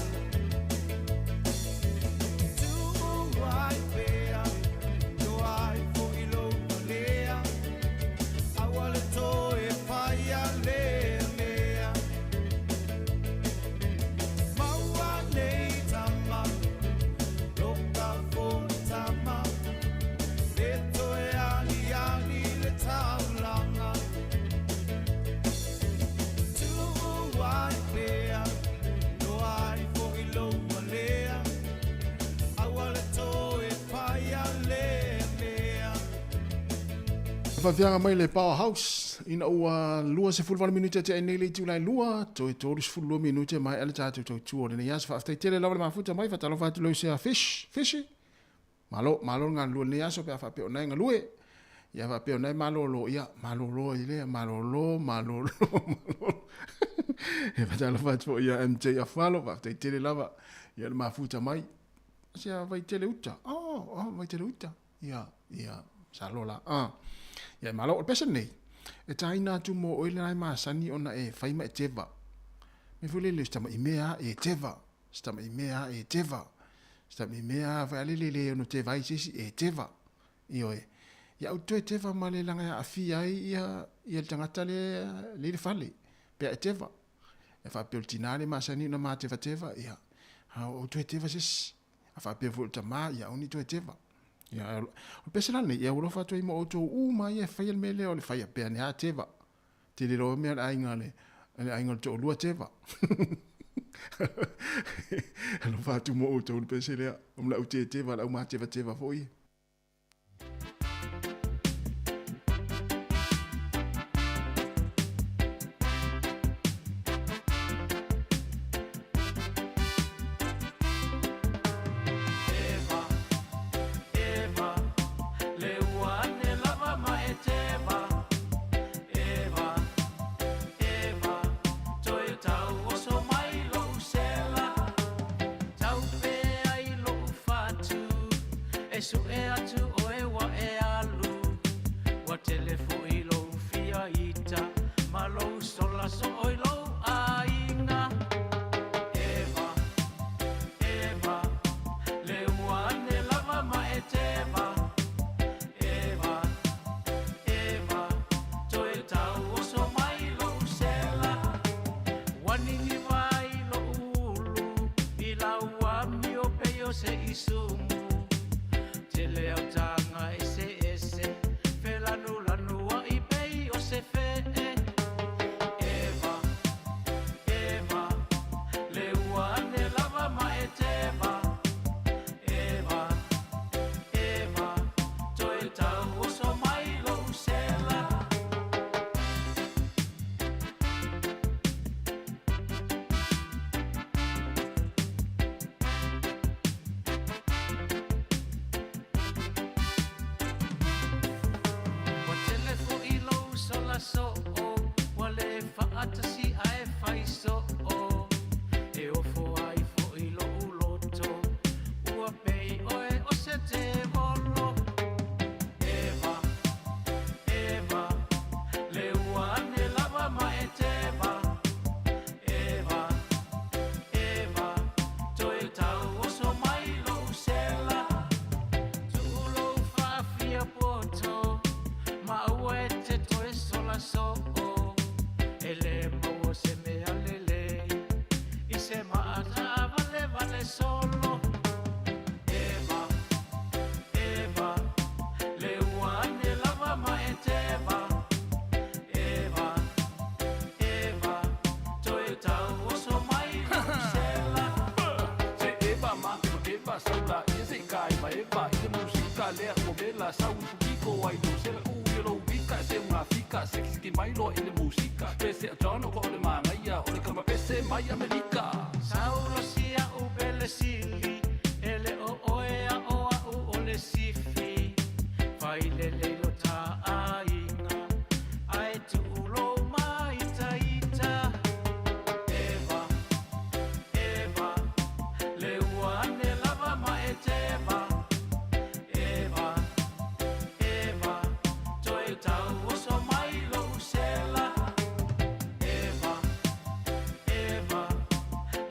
Tu'u ai pea, loa ai fo'i lou valea, aua le toe faia lea mea. Maua nei tama, loka fo tama, le toe ali ali le taulanga. Tu'u ai pea, loa ai fo'i lou valea, aua le toe faia lea mea. Fafiaga mai le Powerhouse ina ua 28 minute te nei le itulai lua toe 32 minute mai ale tatou tautua o lenei aso. Faafetai tele lava le mafuta mai faatalofa atu lau sea Fish Fishy. Malo malo le galulue lenei aso pe a faapea o nae galue. Ia faapea o nae malolo ia malolo i lea malolo malolo malolo. E faatalofa atu foi ia MJ Afalo faafetai tele lava ia le mafuta mai. Sea vai tele uta. Oh, oh vai tele uta. Ia ia sa lola. Ah. Ia malo o le pese nei. E taina atu mo oe le nai masani ona e fai ma e teva. Me foi lele se tama i mea e teva. Se tama i mea e teva. Se tama i mea fai ale lele ono teva ai se isi e teva. Ioe. Ia au toe teva ma le langa ia afia ai ia ia le tagata le le le fale. Pea e teva. E faapea o le tinā le masani ona matevateva ia. Ha o toe teva se isi. A faapea foi o le tamā ia au ni toe teva. Ia, o le pese la lenei, ia ua alofa atu ai ma outou uma ia e faia le mea lea o le faia pea ni a teva. Tele loa mea le aiga le, le aiga o le toalua teva. Alofa atu mo outou le pese lea, o le au teteva, le au matevateva foi. Eva, Eva, le ua ane lava ma e teva. Eva, Eva, toe tau oso mai lou sela. Tau pea i lou fatu, e su'e atu oe ua e alu. Ua tele fo'i lou fia ita, ma lou sola soo i lou aiga. Eva, Eva, le ua ane lava ma e teva. Eva, Eva, toe tau oso mai lou sela. Uaniniva ai lou ulu i lau amio pei o se isumu. Tele au taga eseese, felanulanua'i pei o se fe'e. Eva, Eva, le ua ane lava ma e teva. Eva, Eva, toe tau oso mai lou sela. Ua tele fo'i lou sola soo, ua lē faatasi ae fai soo. E ofo ai fo'i lou loto, ua pei oe o se tevolo. Eva, Eva, le ua ane lava ma e teva. Eva, Eva, toe tau oso mai lou sela. Tuu lou faafia poto, ma aua e te toe sola soo. E lē maua se mea lelei, i se maataavalevale solo. Eva, Eva, le ua ane lava ma e teva. Eva, Eva, toe tau oso mai lou sela. Se eva ma eva keva saula ia se kai ma eva i le musika lea ua vela sau i pukiko ai lou sela uu ia lou vika e se uga fika sekiseki mai loa i le musika pese a John o ko o le magaia o le kama pese mai Amerika. Saulo sia'u pelesili, e le o oe a o a'u o le sifi. Failelei lo taaiga, ae tuu lou māitaita. Eva, Eva, le ua ane lava ma e teva. Eva, Eva, toe tau oso mai lou sela. Eva, Eva,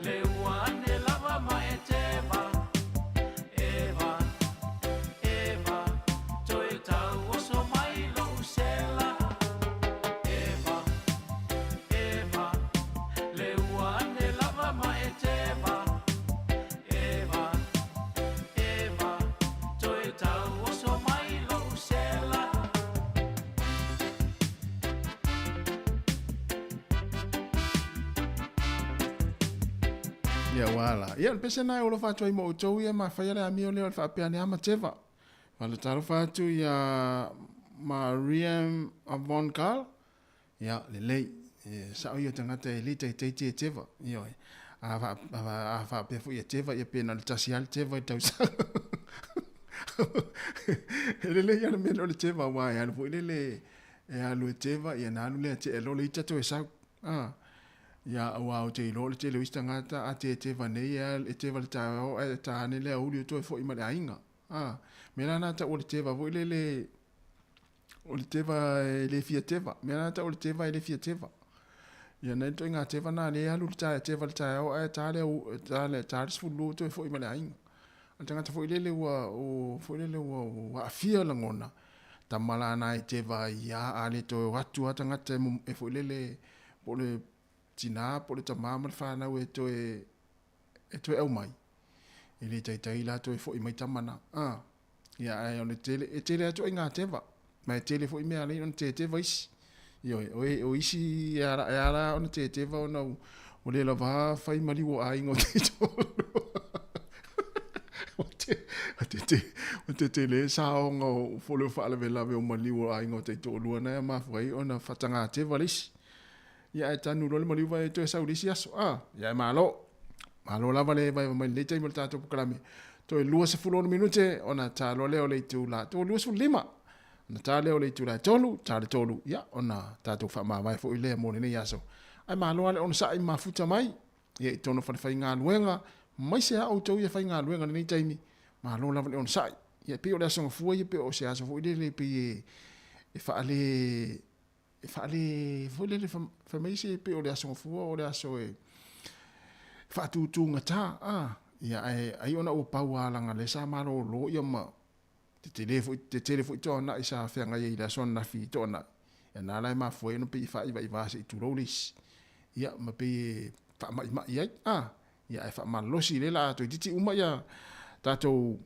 le ua ane lava ma e teva. Eva, Eva, toe tau oso mai lou sela. Eva, Eva, le ua ane lava ma e teva. Eva, Eva, toe tau oso mai lou sela. Ia ua la. Ia, o le pese lena e olofa atu ai ma outou ia ma faia le amio lea o le faapea ane ama teva. Faatalofa atu ia Mariam Avon Carl. Ia, lelei. E sao ia tagata e le taitai te teva. Ioe. A fa, a faapea foi ia teva, ia pe na o le tasi lava le teva i le tausaga. E lelei lava le mea lea o le teva aua e alu foi lele e alu e teva ia na alu lea tea loa le ita toe sau. A. Ia aua ou te iloa o le tele o isi tagata a te teva nei e e teva i le taeao ae ta ane le aoauli o toe fo'i ma le aiga. A, mea la na ta'u o le teva foi lele o le teva e le fia teva. Mea la na ta'u o le teva e le fia teva. Ia nai le ituaiga teva na lea e alu le tae teva i le taeao ae ta le ta le ta le 12 toe fo'i ma le aiga. O le tagata foi lele ua o foi lele ua ua aafia lagona tama la na e teva ai ia a le toe o atu a tagata e foi lele po o le tinā po o le tamā ma le fanau e toe e toe aumai. E le taitai la toe fo'i mai tama na. A, ia ae o le tele, e tele atu ai ngā teva. Ma e tele fo'i mea alai ona te teva isi. Ioe, o, e, o isi e ala, e ala ona te teva ona o le lava fai maliu o aiga o te tolu. O te, o te, te, o te tele saoga o fole o faalavelave o maliu o aiga o te to'olua na e mafua ai ona fatagā teva le isi. Ia ae tanu loa le maliu vae toe sau i le isi aso. A, ia e malo. Malo lava le vaeva mai lenei taimi o le tatou polokalame. Toe 26 minute ona ta loa lea o le itula. Toe 25 ona ta lea o le itula e 3, ta le 3, ia ona tatou faamavae foi lea mo lenei aso. Ae malo lava le onosai ma mafuta mai ia i tonu o falefaigaluega, maise a outou ia faigaluega i lenei taimi, malo lava le onosai. Ia e pei o le aso Gafua ia pe o se aso foi lele e pei e faale. e faale foi lele fai mai se pei o le aso gafua o le aso e faatutūgatā a ia ae ai ona ua pau lava leaga lea sa malōlō ia ma tetele foi tetele foi toanai sa feagai ai i le aso ananafi i toanai ia na la e mafua ai ona pei e faaivaivā se i tulou le isi ia ma pei e faama'ima'i ai a ia ae faamalolosi lea la toeitiiti uma ia tatou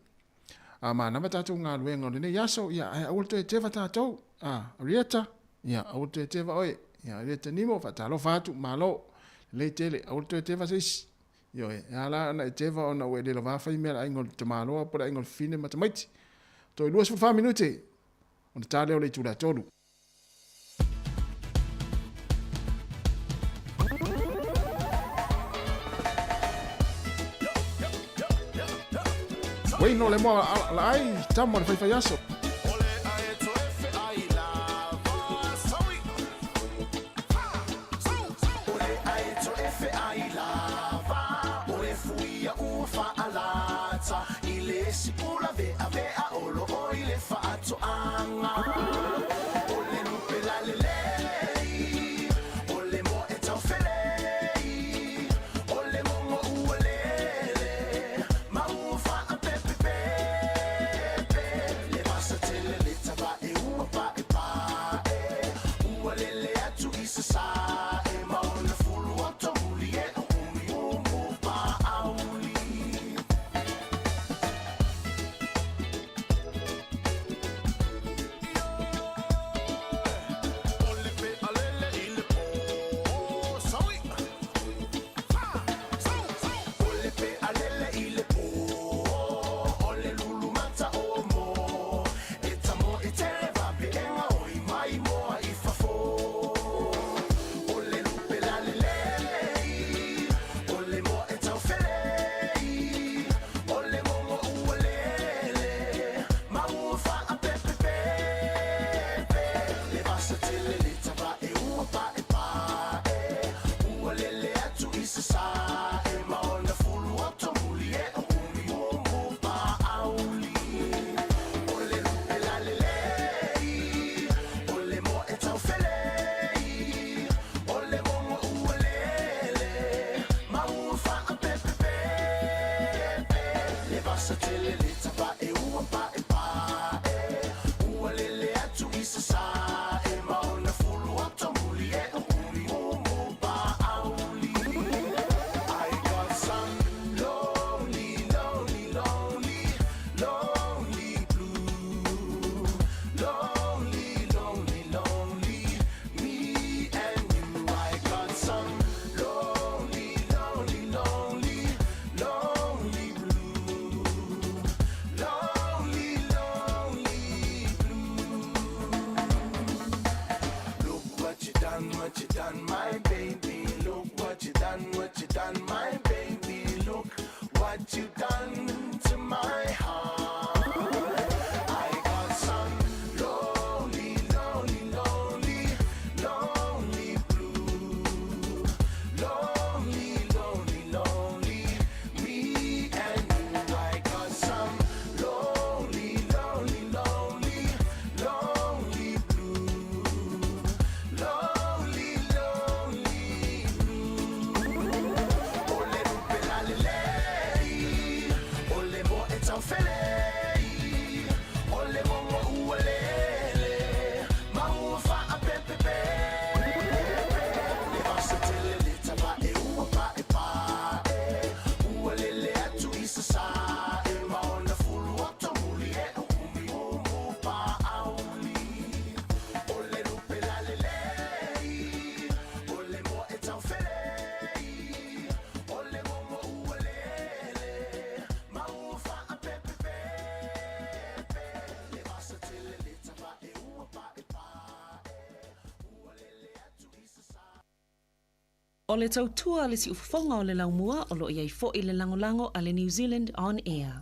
a manava tatou galuega o lenei aso ia ae aua le toe teva tatou a Arieta ia aua le toe teva oe ia Arieta Nimo faatalofa atu malo lelei tele aua le toe teva se isi ioe e a la ona e teva ona ua e le lavā fai mea a le aiga o le tamaloa po o le aiga o le fafine ma tamaiti toe 24 minute ona ta lea o le itula e 3. Wayne o le moa laai tama o le faifai aso. O le tautua a le siufofoga o le laumua o lo o i ai foi le lagolago a le New Zealand On Air.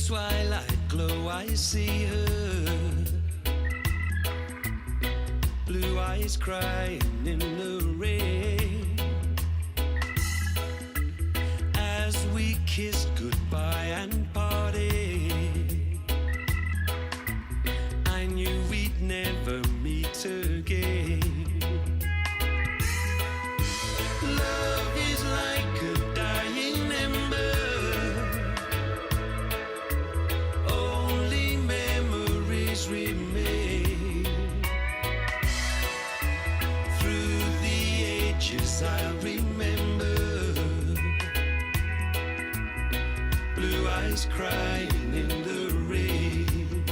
twilight glow, I see her. Blue eyes crying in the rain. As we kissed goodbye and parted, I knew we'd never meet again. Love is like a dying ember. Only memories remain. Through the ages, I'll remember. Blue eyes crying in the rain.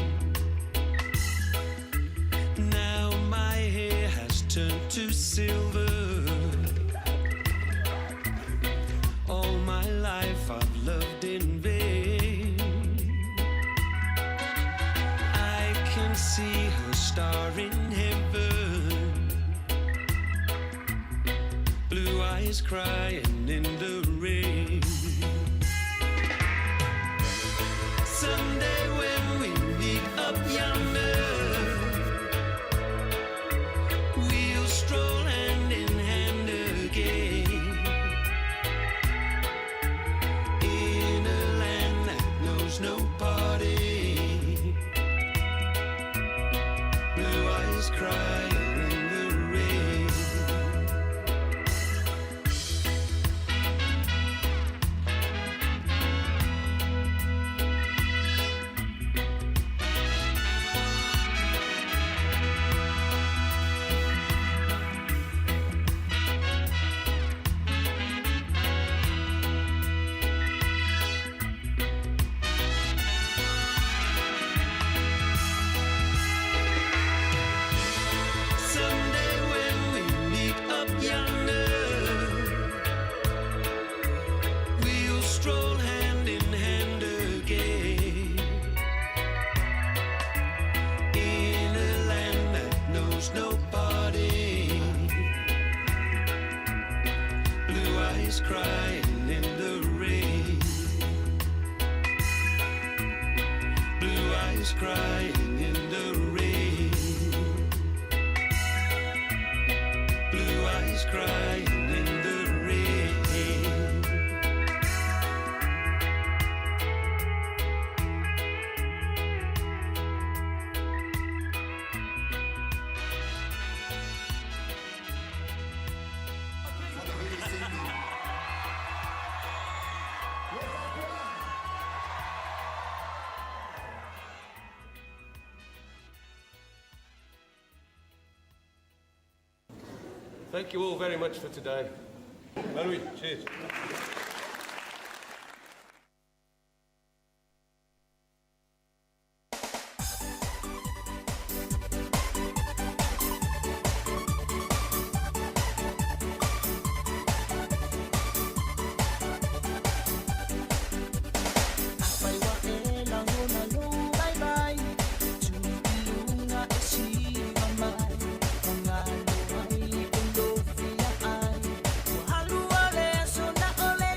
Now my hair has turned to silver. All my life I've loved in vain. I can see her star in heaven. Blue eyes crying in the rain. Someday when we meet up yonder, we'll stroll hand in hand again. In a land that knows no parting. Blue eyes crying in the rain. Someday when we meet up yonder, we'll stroll hand in hand again. In a land that knows no parting, blue eyes crying in the rain. Blue eyes crying in the rain. Blue eyes crying in the rain. Thank you all very much for today. Marie, cheers. Alu ole so na ole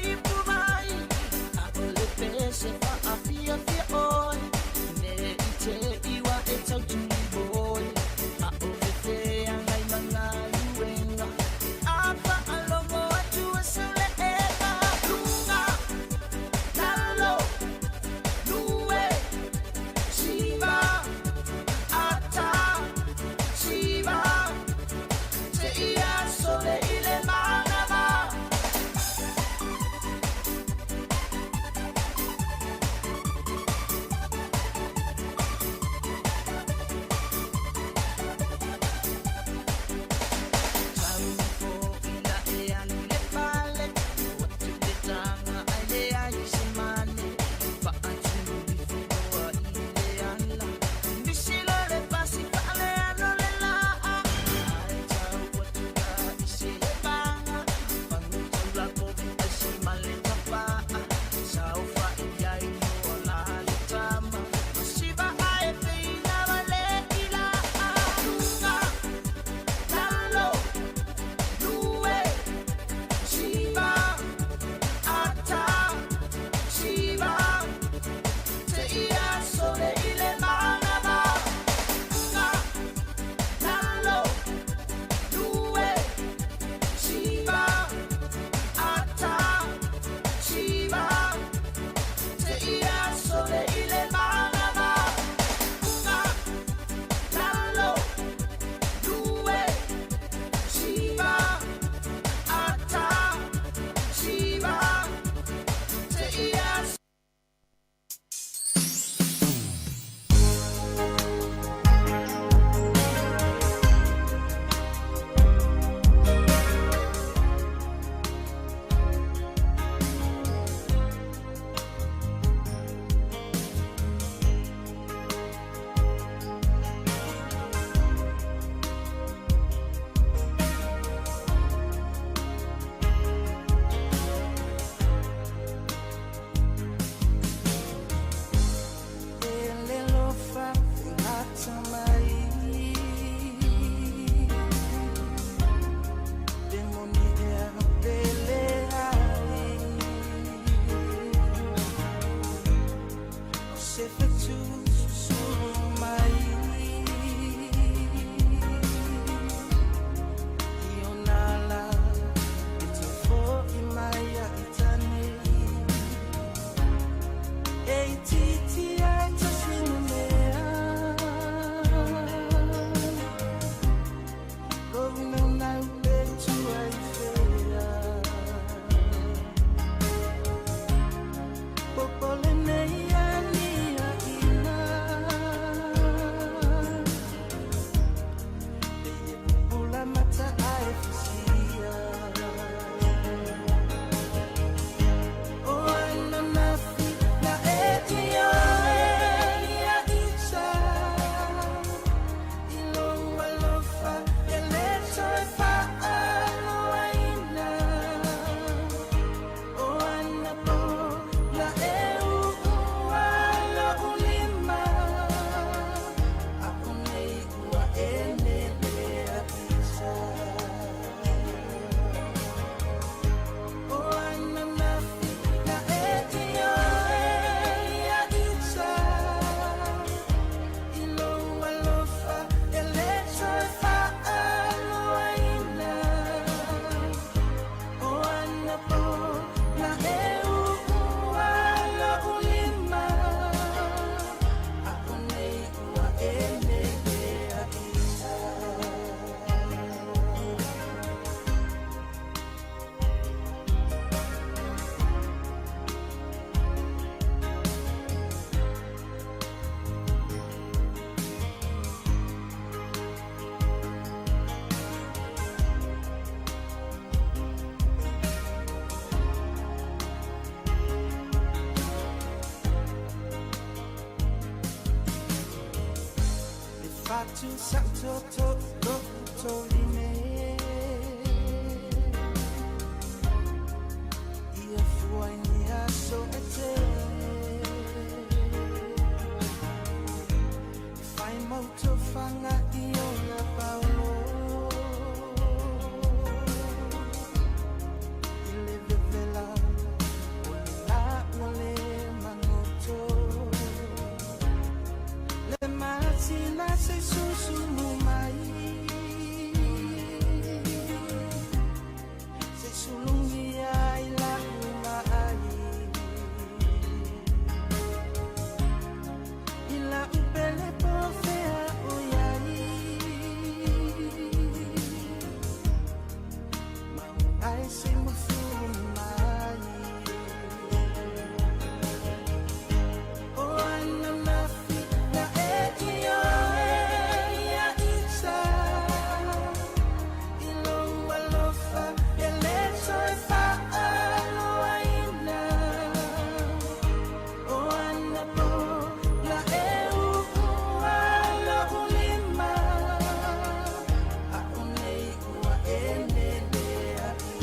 Atu sa to to to to lime Ia fua ni aso e te Whai mauto whanga i ona paolo I le vevela o le la ua le magoto Le matina se susu mai Se sulungi ai la uma ai I la upele po fea o iai Ai se mufu mai O ana mafi na e i oe ia ita I lou alofa e le toe faaloaina O ana po na e uua lou lima A o nei ua e mele a ita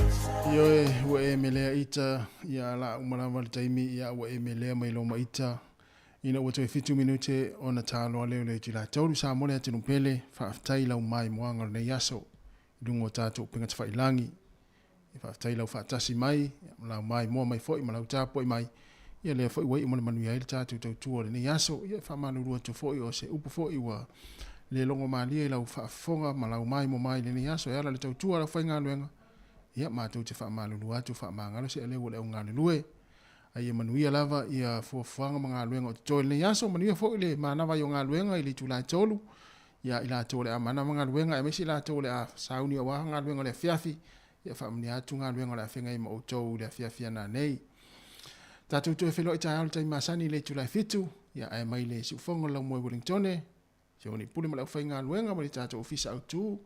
Ioe, ua e melea ita, ia la uma lava le taimi, ia ua e melea mai lo maita. Ina ua toe 7 minute ona tāloa leo le itula tolu sa mo le atunu pele, faafetai lau mai moaga o lenei aso. I luga o tatou upega tafailangi. E faafetai lau faatasi mai, ma lau mai moa mai foi ma lau tapuai mai. Ia lea foi ua iu ma le manuia ai le tatou tautua o lenei aso. Ia e faamalulu atu foi o se upu foi ua le logo malie i lau faafofoga ma lau mai mo mai lenei aso e ala le tautua a lau faigaluega. Ia matou te faamalulu atu faamagalo se aleu o le augalulue. Ai ia manuia lava ia fuafuaga ma galuega o totoe lenei aso. Manuia foi le manava i o galuega i le itula e 3. Ia i latou o le a manava galuega aemaise i latou o le a sauni aua galuega o le afiafi. Ia faamanuia atu galuega o le a feagai ma outou i le afiafi ana nei. Tatou toe feiloai taeao i le taimi masani i le itula e 7. Ia ae mai le siufofoga o le laumoe Wellingtone. Sione pule ma le aufaigaluega ma le tatou ofisa autu.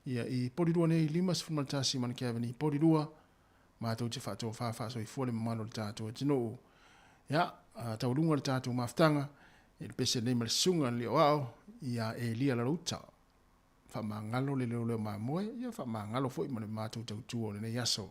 Ia i Polilua nei 51 Manukau Avenue Polilua. Matou te faatofa faasoifua le mamalu o le tatou atunuu. Ia, taualuga le tatou mafutaga, i le pese nei ma le susuga le Lioao ia Elia Lalouta. Faamagalo le leoleo mamoe, ia faamagalo foi ma le matou tautua o lenei aso.